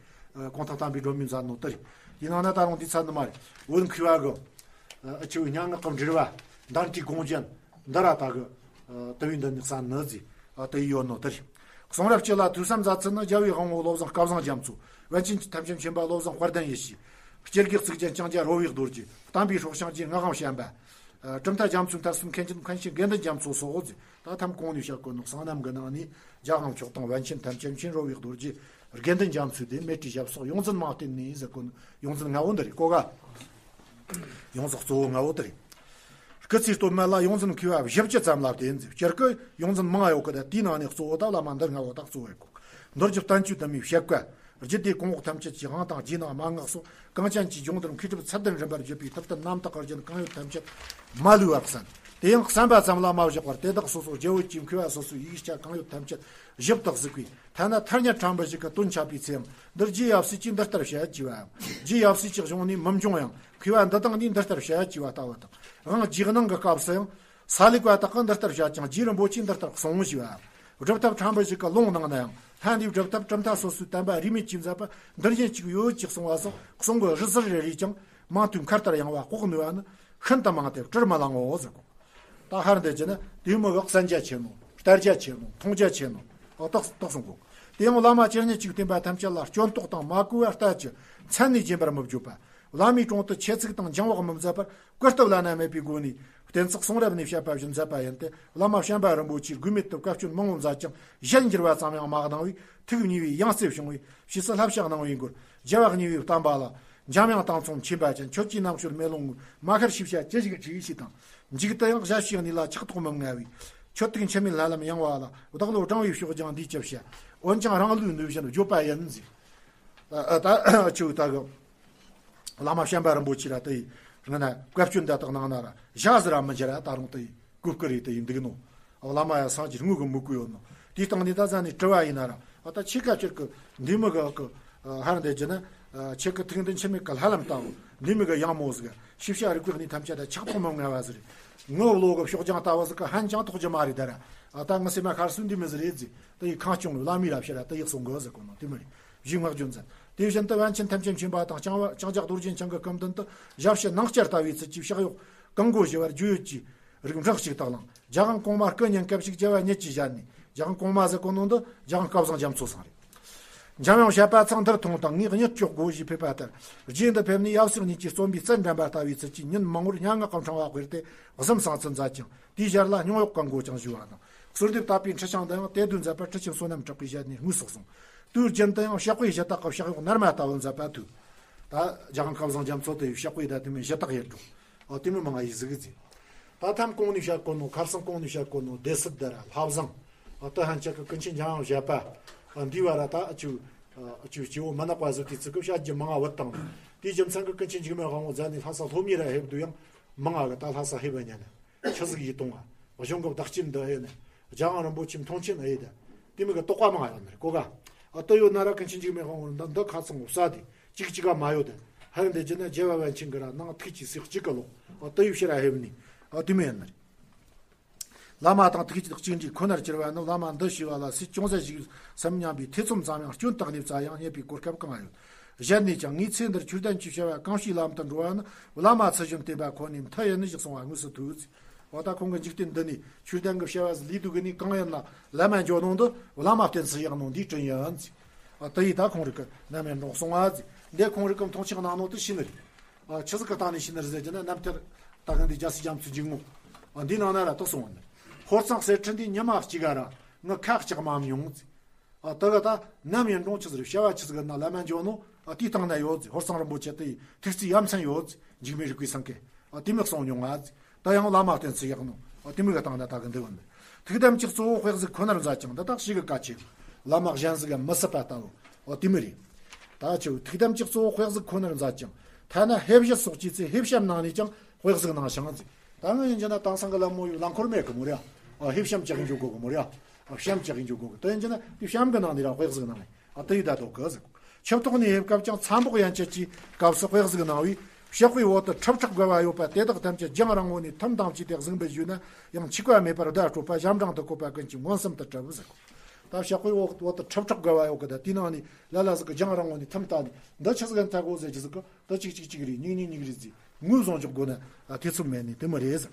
གོང་ཐང་བསྟན་པའི་སྒྲོན་མེ་མཛད་ནོ་དེ་རེད། དེའི་ནང་ན་ད་རུང་འདི་ཚར་ནི་མ་རེད། བོད་མཁས་པ་གི་ཨ་ཆུ་སྙན་ངག་གི་འགྲེལ་བ་འདམ་གྱི་དགོངས་རྒྱན་འདི་ར་ད་གི་ཨ་དུ་བའི་འདི་ནི་གསན་ནི་ཟིག་ཨ་དུ་ཡི་ཡོད་ནོ་དེ་རེད། གསུང་རབ་སྤྱི་ལ་ཐོས་བསམ་མཛད་ཚུལ་ནི་རྒྱལ་བའི་དབང་པོ་བློ་བཟང་སྐལ་བཟང་རྒྱ་མཚོ། པཎ་ཆེན་ཐམས་ཅད་མཁྱེན་པ་བློ་བཟང་དཔལ་ལྡན་ཡེ་ཤེས། སྤྱི་སྒེག་གཙུག་རྒྱན་ལྕང་སྐྱ་རོལ་བའི་རྡོ་རྗེ། བསྟན་པའི་སྲོག་ཤིང་རྗེ་ངག་དབང་བྱམས་པ། ཨ་གྲུབ་མཐའ་རྒྱ་མཚོའི་མཐར་སོན་མཁན་ཆེན་མཁན་ཆེན་དགེ་འདུན་རྒྱ་མཚོ་སོགས་ཟིག་ད་ཐམ་གོང་ནས་བཤད་དགོས་ནོ་གསང་རྣམ་གི་ནང་ནས་རྒྱ་གང་མཆོག་དང་པཎ་ཆེན་ཐམས་ཅད་མཁྱེན་རོལ་བའི་རྡོ་རྗེ། དགེ་འདུན་རྒྱ་མཚོའི་སྡེ་མེ་ཏྲིའི་ཞབས་སོགས་ཡོངས་འཛིན་མང་བསྟེན་ནས་ཟེར་གོ་ནོ་ཡོངས་འཛིན་ལྔ་བོ་འདི་རེད་གོ་ག་ཡོངས་རྫོགས་གཙོ་བོ་ལྔ་བོ་དེ་རེད། སྐུ་ཚེའི་སྟོད་སྨད་ལ་ཡོངས་འཛིན་མཁས་པ་བཞི་བཅུ་ཙམ་ལ་བསྟེན་ཟིག་སྤྱིར་སྐུ་ཡོངས་འཛིན་མང་ཡོད་གི་ད་དེའི་ནང་ནས་གཙོ་བོ་ད་བླ་མ་འདི་ལྔ་བོ་ད་གཙོ་བོ་ཡོད་གོ་ནོ། མདོ་རྒྱུད་བསྟན་བཅོས་དུ་མའི་བཤད་བཀའ། རྒྱུད་སྡེ་གོང་འོག་ཐམས་ཅད་ཀྱི་དབང་དང་རྗེས་གནང་མན་ངག་སོགས་གངས་ཅན་གྱི་ལྗོངས་འདིར་མཁས་གྲུབ་ཚད་ལྡན་རིམ་པར་བརྒྱུད་པའི་ཐུབ་བསྟན་རྣམ་དག་གི་རྒྱན་གང་ཡོད་ཐམས་ཅད་མ་ལུས་པར་གསན། དེ་ཡང་གསན་པ་ཙམ་ལ་མ་བཞག་པར་དེ་དག་སོ་སོ་རྒྱལ་བོད་ཀྱི་མཁས་པ་སོ་སོའི་ཡི་གེ་སྐྱ་གང་ཡོད་ཐམས་ཅད་ཞིབ་ཏུ་གཟིགས་པས་ཐ་ན་ཐར་རྙེད་ཕྲན་བུ་ཞིག་གི་དོན་འཆད་པའི་ཚེ་ཡང་འདིར་རྗེ་ཡབ་སྲས་ཀྱིས་འདི་ལྟར་བཤད་ཅེས་པའམ། རྗེ་ཡབ་སྲས་ཀྱི་གཞུང་ནས་མི་འབྱུང་ཡང་མཁས་པ་འདི་དག་ནས་འདི་ལྟར་བཤད་ཅེས་པ་ལྟ་བུ་དང་། དབང་རྗེས་གནང་གི་སྐབས་སུ་ཡང་། ས་ལེགས་པ་དག་གིས་འདི་ལྟར་བཤད་ཅིང་རྗེ་རིན་པོ་ཆེས་འདི་ལྟར་གསུངས་ཞེས་པ། སྒྲུབ་ཐབས་ཕྲན་བུ་ཞིག་གི་ལུང་ནང་ན་ཡང་ལྷ་འདིའི་སྒྲུབ་ཐབས་གྲུབ་མཐའ་སོ་སོའི་བསྟན་པ་རིས་མེད་ཀྱིས་མཛད་པ་འདིར་བཞིན་གཅིག་ཡོད་ཅེས་གསུངས་པ་སོགས་གསུང་གི་རི་ཟུར་རེ་རེས་ཀྱང་མང་ཐོས་མཁར་ལྟར་ཡངས་པ་ལྐོག་ནུས་པ་ནི་ཤིན་ཏུ་མང་སྟེ་བྲིར་མི་ལང་ངོ་ཟེར་གོ། ད་ཧར་འདི་ཅི་ནི་དེའི་མི་གི་གསན་རྒྱ་ཆེ་ནོ། ལྟ་རྒྱ་ཆེ་ནོ། མཐོང་རྒྱ་ཆེ་ནོ། ཨོ་ཏོག་ཏོག་སོང་གོ། དེ་ཡང་བླ་མ་ཇི་སྙེད་ཅིག་བསྟེན་པ་ཐམས་ཅད་ལ་སྐྱོན་རྟོག་དང་མ་གོས་པ་ལྟ་ཅི། མཚན་ནས་བརྒྱན་པར་མི་བརྗོད་པ། བླ་མའི་དྲུང་དུ་ཆེ་ཚིག་དང་འགྱིང་བག་མི་མཛད་པར་གུས་བཏུད་བླ་ན་མེད་པའི་སྒོ་ནས་གཏན་ཚིགས་གསུང་རབ་ནས་བཤད་པ་བཞིན་མཛད་པ་ཡིན་ཏེ། བླ་མ་བྱམས་པ་རིན་པོ་ཆེས་དགོས་མེད་དུ་བཀའ་བཀྱོན་མང་བོ་མཛད་ཀྱང་གཞན་འགྱུར་བ་ཙམ་ཡང་མ་གནང་བས། ཐུགས་མཉེས་པའི་ཡང་རྩེ་བྱུང་བས། ཕྱིས་སུ་བསླབ་བྱ་གནང་བའི་མགུར། རྒྱལ་བ་གཉིས་པའི་བསྟན་པ་ལ། འཇམ་དབྱངས་དྭངས་མཚོ་མཁྱེན་པ་ཅན། ཁྱོད་ཀྱི་རྣམ་དཔྱོད་མེ་ལོང་ངོས། མ་ཤར་ཤེས་བྱ་ཅི་ཞིག་བྲིས་ཞེས་དང་། མཇུག་ཏུ་ཡང་ཞབས་ཕྱི་གནས་ལ་ཕྱག་ཐོགས་མི་མངའ་བས། ཁྱོད་ཐུགས་འཆི་མེད་ལྷ་ལམ་ཡངས་པ་ལ། བདག་བློ་བགྲང་བའི་ཕྱོགས་ཀྱང་འདིས་ཅི་བྱ། འོན་ཀྱང་རང་ལུས་ནུས་བཞིན་བརྗོད་པ་ཡིན་ཟེར། ད་ད་ཆུ་ད་གི་བླ་མ་བྱམས་པ་རིན་པོ་ཆེ་ལ་དེ་ཡི་ང་ན་བཀའ་བཀྱོན་འདི་དག་གནང་ན་ར་ཞག་ཟིག་ར་མི་འཇལ་ར། ད་རུང་དེ་ཡི་གུས་བཀུར་རེ་དེ་ཡི་འདུག་ནོ། བླ་མ་ཡ་སངས་རྒྱས་དངོས་ཀྱི་མི་གུས་ཡོད་ནོ། དེའི་སྟེང་ནས་ད་ཟ་ནས་དྲི་བ་ཡིན་ན་ར། ཨ་ད་ཁྱེད་ཀ་ཁྱེད་ཀྱི་འདི་མི་གི་གི་ཧར་འདི་རྒྱུ་ན། ཁྱེད་ཀྱི་ཐུགས་འདི་འཆི་མེད་ཀྱི་ལྷ་ལམ་ལྟ་བུ། འདི་མི་གི་ཡང་མོ་ཟིག། ཤེས་བྱ་རིག་པའི་གནས་ཐམས་ཅད་ད་ཆགས་ཐོགས་མི་མངའ་བ་ཟིག་རེད། ངའི་བློ་གི་ཕྱོགས་རྒྱང་ལྟ་བུ་ཟིག་གི་ཧན་ཅང་ཐོགས་རྒྱུ་མ་རེད་ད་ར། ཨ་ད་ངི་སེམས་མ་ཤར་སུ་འདི་མི་ཟིག་རེད་ཟེ། ད་ཡི་ཁང་སྐྱོང་བླ་མའི་རབ་ཕྱི་ར་ད་ཡག་སོང་གི་ཟིག་གོ་ནོ་དེ་མི་རེད། གཞུས་ངག་རྒྱུ་མཚན། དེ་བཞིན་དུ་པཎ་ཆེན་ཐམས་ཅད་མཁྱེན་པ་དང་ལྕང་བ་ལྕང་སྐྱ་རྡོ་རྗེ་འཆང་གི་སྐུ་མདུན་དུ་ཞབས་ཕྱི་ནང་བསྐྱར་ལྟ་བའི་ཚུལ་གྱིས་ཕྱག་གཡོག་གང་དགོས་ཞུ་བར་རྒྱུ་ཡོད་ཀྱི་རིགས་འབྲོག་ཅིག་དག་བླངས། རྒྱལ་དབང་གོང་མ་སྐུ་ཉིད་སྐབས་ཤིག་རྒྱལ་བ་ཉིད་ཀྱི་ཞལ་ནས། རྒྱལ་དབང་གོང་མ་ཟེར་གོ་ནོ་འདི་རྒྱལ་དབང་སྐལ་བཟང་རྒྱ་མཚོ་ཚང་རེད། འཇམ་དབྱངས་བཤད་པ་ཚང་འདིར་ཐོངས་དང་། ངས་གཉིད་སྐྱོག་དགོས་ཞེས་ཕེབས་པ་ལྟར། རྗེ་འདི་ཕེབས་ནས་ཡབ་སྲས་གཉིས་ཀྱིས་རྩོམ་པའི་རྩལ་འགྲན་པ་ལྟ་བུའི་ཚུལ་གྱིས་ཉིན་མང་བོར་སྙན་ངག་གི་ཕྲེང་བ་དབུས་ཏེ་གཟིམ་གསང་ཚུལ་མཛད་ཅིང་། དེའི་ཞར་ལ་སྙིང་གཡོག་གི་མགོ་ཀྱང་ཞུས་པ་དང་། གསོལ་འདེབས་བཏབ་པའི་ཁྲི་བྱང་དུ་ཡང་དེ་དུས་མཛད་པར་ཁྲི་ཆེན་བསོད་ནམས་གྲགས་པའི་ཞལ་ནས་དངོས་སུ་གསུངས། དུས་རྒྱུན་དུ་ཡང་ཕྱག་དཔེ་བཞི་དག་གི་ཕྱག་གཡོག་ནར་མ་ལྟ་བུ་མཛད་པ་ཐོས། ད་རྒྱལ་དབང་སྐལ་བཟང་རྒྱ་མཚོ་དེ་ཡི་ཕྱག་དཔེ་ད་དེ་མིན་བཞི་དག་ཡོད་འགྲོ། ཨོ་དེ་མིན་མང་ང་ཡི་གཟིགས་གི་ཟེར། ད་ཐམ་གོང་ནས་བཤད་གོ་ནོ། ཁ་སང་གོང་ནས་བཤད་གོ་ནོ། སྡེ་སྲིད་དེ་ར་ལྷ་བཟང་། ཨོ་ད་ཧན་ཆད་ཀྱི་ཀུན་མཁྱེན་འཇམ་དབྱངས་བཞད་པ། ཨ་འདི་བ་ར་ད་ཨ་ཅུ་ཨ་ཅུ་སྐྱེ་བོ་མི་ནག་པ་ཟིག་དེ་ཚིག་གི་བཤད་རྒྱུ་མང་ང་བུད་བཏང་ནོ། དེའི་རྒྱུ་མཚན་གྱི་ཀུན་མཁྱེན་འཇིགས་མེད་དབང་པོ་མཛད་ནས་ལྷ་ས་སློབ་གཉེར་ར་ཧེབ་དུ་ཡང་མང་ང་གི་ད་ལྷ་ས་ཧེབ་བ་ཉན་ནས། ཆི་ཟིག་ཡིད་གཏོང་བ། གཞུང་གི་བདག་རྐྱེན་འདི་ཨེ་ནས། རྒྱལ་དབང་རིན་པོ་ཆེ་མཐོང་ཆེན་ཨེ་ད། དེ་མི་གི་དོགས་པ་མང་ཡོད་ནི་རེད་གོ་ག། ཨ་ཏི་ཡོད་ན་ར་ཀུན་མཁྱེན་འཇིགས་མེད་དབང་པོ་འདི་འདི་ཁ་ཚང་བ་ས་དེ་གཅིག་གཅིག་ག་མ་ཡོད་དེ། ཧར་འདི་རྒྱུ་ན་རྒྱལ་བ་པཎ་ཆེན་གི་ར་ནང་ཐུགས་ཀྱི་སྲས་གཅིག་གི་ལོ། ཨ་ཏི་ཡོད་ཕྱིར་ར་ཧེབ་ནི། ཨ་དེ་མི་ཡིན་ནི་རེད། བླ་མ་དང་ཐུགས་ཀྱི་གཅིག་འདྲིས་ཁོ་ནར་གྱུར་བ་ནི། བླ་མ་འདི་ཞུས་པ་ལ་སྲིད་ཅུང་ཟད་ཞིག་སམ་སྙམ་པའི་ཐེ་ཚོམ་ཙམ་ཡང་སྐྱོན་བཏགས་ནས་བཙལ་ཡང་རྙེད་པའི་གོ་སྐབས་གང་ཡང་ཡོད། གཞན་ནས་ཀྱང་ངའི་ཚེ་འདིར་ཆོས་ལྡན་གྱི་བྱ་བ་གང་བྱེད་ལམ་དུ་འགྲོ་བ་ནི། བླ་མ་ཚུལ་བཞིན་བསྟེན་པ་ཁོ་ནས་མཐའ་ཡས་ནི་ཞིག་གསུང་བ་དངོས་སུ་ཐོས། འོ་ད་ཁོང་གི་འཇིག་རྟེན་འདི་ནས་ཆོས་ལྡན་གྱི་བྱ་བ་ལས་དུས་གི་ནས་གང་ཡིན་ན་ལམ་མ་འཇོག་ནོ་འདི་བླ་མ་བསྟེན་ཚུལ་ཡག་ནོ་འདིའི་དྲིན་ཡིན། ཨ་དེ་ཡིས་ད་ཁོང་རིག་གི་རྣམ་ཡར་འགྲོ་གསུང་བ་ཟིག་འདི་ཁོང་རིག་གི་མཐོང་ཆེན་གནང་ནོ་དེ་ཤེས་ནི་རེད། ཨ་ཆི་ཟིག་གི་སྟེང་ནས་ཤེས་ནི་རེད་ཟེར་གྱི་ན། རྣམ་ཐར་ད་གི་འདི་རྒྱལ་སྲས་རྒྱ་མཚོའི་འཇིགས་ངོགས། ཨ་འདི་ནང་ན་ར་དེ་གསུང་བ་ནི། ཧོར་གཙང་གསེར་ཁྲི་འདི་ཉི་མ་གཅིག་ག་ར་ང་ཁ་གཅིག་མ་མྱོང་ཟིག་ཨ་ད་ག་ད་ནམ་ཡིན་རུང་ཆི་ཟིག་རེད། བྱ་བ་ཆི་ཟིག་གི་ན་ལམ་མ་འཇོག་ནོ། ཨ་དེའི་སྟེང་ན་ཡོད་ཟིག་ཧོར་གཙང་རིན་པོ་ཆེ་དེ་ཡི་ཐུགས་རྩིས་ཡ་མཚན་ཡོད་ཟིག་འཇིགས་མེད་རིག་པའི་སེང་གེ། ཨ་དེ་མི་གསུང་མྱོང་ང་ཟིག་ད་ཡང་བླ་མ་བསྟེན་ཚུལ་ཡག་ནོ། ཨ་དེ་མི་གི་སྟེང་ན་ད་གི་འདི་བ་ནི། ཐུགས་དམ་གྱི་གཙོ་བོ་དཔེ་གཟུགས་ཁོ་ནར་མཛད་ཅིང་། འདི་དག་ཞིག་གི་བཀའ་ཆེ། བླ་མ་གཞན་ཟིག་ག་མི་སྲིད་པ་ལྟ་བུ། ཨོ་དེ་མི་རེད། ད་ཆེ་བོ་ཐུགས་དམ་གྱི་གཙོ་བོ་དཔེ་གཟུགས་ཁོ་ནར་མཛད་ཅིང་། ཐ་ན་ཧེ་བཞི་སོགས་ཀྱི་ཚེ་ཧེ་བཤམ་ནང་ནས་ཀྱང་དཔེ་གཟུགས་ནང་བཞིན་ཟིག་ད་ངས་ཡིན་གྱི་ན་དེང་སང་གི་ལམ་མོ་ཡོད་ལང་འཁོར་མེད་གི་མོ་རེད། ཨ་ཧེ་བཤམ་ཅིག་འཇོག་དགོས་གི་མོ་རེད། ཨ་བཤམ་ཅིག་འཇོག་དགོས་གི། དེ་ཡིན་གྱི་ན་དེ་བཤམ་གི་ནང་ནས་རང་དཔེ་གཟུགས་ནང་ནས། ཨ་དེ་ཡི་ད་དོ་གི་ཟིག་ཆིབས་ཐོག་ནས་ཕེབས་སྐབས་ཀྱང་ཚ་འབོག་ཡན་ཆད་ཀྱི་སྐབས་སུ་དཔེ་གཟུགས་གནང་བས། ཕྱག་དཔེའི་འོག་ཏུ་ཁྲི་ཕྲག་བརྒལ་བ་ཡོད་པ་དེ་དག་ཐམས་ཅད་རྒྱང་རིང་བོ་ནས་ཐུམ་དང་བཅས་ཏེ་གཟིགས་འབུལ་ཞུས་ན་ཡང་འཆུག་པ་མེད་པར་བརྡ་སྤྲོད་པ་ཞབས་འབྲིང་དུ་བཀོད་པ་ཀུན་གྱིས་མངོན་སུམ་དུ་གྲུབ་ཟེར། ད་ཕྱག་དཔེའི་འོག་འོག་ཏུ་ཁྲི་ཕྲག་བརྒལ་བ་ཡོད་གི། ད་དེའི་ནང་ནས་ལ་ལ་ཟིག་གི་རྒྱང་རིང་བོ་ནས་ཐུམ་བལྟས་ནས་འདི་ཆི་ཟིག་ཡིན་ཐལ་གོ་ཟེར་གྱི་ཟིག་གི། ད་གཅིག་གཅིག་གཅིག་རེད། གཉིས་གཉིས་གཉིས་རེད་ཟེར། ངོས་བཟུང་འཇོག་དགོས་ན་ཐེ་ཚོམ་མེད་ནི་དེ་མོ་རེད་ཟེར།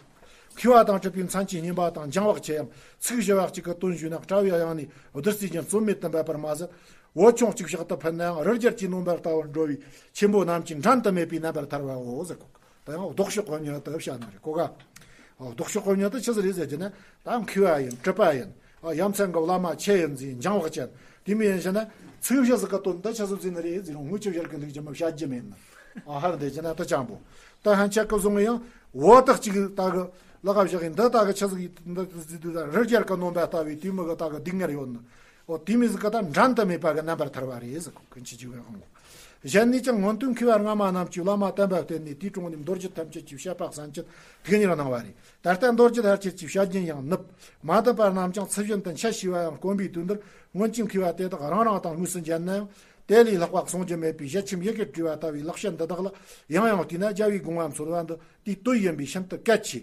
མཁས་པ་དང་གྲུབ་པའི་མཚན་གྱིས་བསྙེན་པ་དང་སྦྱང་བ་ཆེ་ཡང་ཚིག་བཞི་བ་གཅིག་གི་དོན་ཞུས་ན་དཔྲལ་བའི་དབྱངས་ནས་བདུད་རྩིའི་རྒྱན་རྩོལ་མེད་དུ་འབབ་པར་མ་ཟད། འོད་ཆུང་གཅིག་ཕྱག་ཏུ་ཕུལ་ནའང་རི་རྒྱལ་གྱི་ནོན་པར་ལྟ་བུར་འགྲོ་བས་ཆེན་པོ་རྣམས་ཀྱིས་འགྲན་དུ་མེད་པའི་རྣམ་པར་ཐར་བའོ་ཟེར་གོ། ད་ཡང་ལྡོག་ཕྱོགས་དཔེ་མྱི་དུ་བཤད་ནི་རེད་གོ་ག། ལྡོག་ཕྱོགས་དཔེ་མྱི་དུ་ཆི་ཟིག་རེད་ཟེར་གྱི་ན། ད་མཁས་པ་ཡིན། གྲུབ་པ་ཡིན། ཡ་མཚན་གྱི་བླ་མ་ཆེ་ཡིན་ཟེར། འཇང་བག་ཅན། དེ་མི་ཡིན་ཟེར་ན་ཚིག་བཞི་ཟིག་གི་དོན་འདི་ཆ་ཟུག་ཟིན་ནི་རེད་ཟེར་རུང་དངུལ་ཆུ་བཞུར་གི་འདུག་ཅེས་མ་བཤད་རྒྱུ་མེད་ནི། ཨ་ཧར་འདི་ཅི་ན་ད་ཅང་པོ། ད་ཧན་ཆད་གི་བཟུང་ཡང་བོད་དག་ཅིག་ད་གི་ལ་ག་བཞག་ཡིན་འདི་ད་གི་ཆ་ཟིག་འདི་ཟིག་འདུག་ད་རི་རྒྱལ་གི་ནོན་པ་ལྟ་བུའི་དུས་མི་གི་ད་གི་སྡུག་བསྔལ་ཡོད་ནི། ཨོ་དེ་མི་ཟིག་གི་ད་འགྲན་དུ་མེད་པ་གི་རྣམ་པར་ཐར་བ་རེད་ཟེར་གོ། ཀུན་གྱི་འཇིགས་པའི་དབང་པོ། གཞན་ནས་ཀྱང་སྔོན་དུས་མཁས་པ་སྔ་མ་རྣམས་ཀྱིས་བླ་མ་བསྟན་པ་བསྟེན་ནས་དེའི་དྲུང་ནས་མདོ་རྒྱུད་ཐམས་ཅད་ཀྱི་བཤད་པ་གསན་ཅིང་ཐུགས་གཉེར་གནང་བ་རེད། ད་ལྟ་མདོ་རྒྱུད་ལྷར་བཅས་ཀྱི་བཤད་རྒྱུན་ཡང་ནུབ། མ་དད་པ་རྣམས་ཀྱང་ཚུལ་བཞིན་དུ་འཆད་ཤེས་པའམ་དཀོན་པའི་དུས་འདིར་སྔོན་གྱི་མཁས་པ་དེ་དག་རང་རང་དང་དངོས་སུ་མཇལ་ན་ཡང་དེ་ལས་ལྷག་པ་གསུང་རྒྱུ་མེད་པས་ཞལ་ཆེམས་ཡི་གེར་བྲིས་པ་ལྟ་བུའི་ལེགས་བཤད་འདི་དག་ལ་ཡང་ཡང་བལྟས་ན་རྒྱལ་བའི་དགོངས་པ་འཚོལ་བ་འདི་དེའི་དོན་ཡིན་པས་ཤིན་ཏུ་གལ་ཆེ།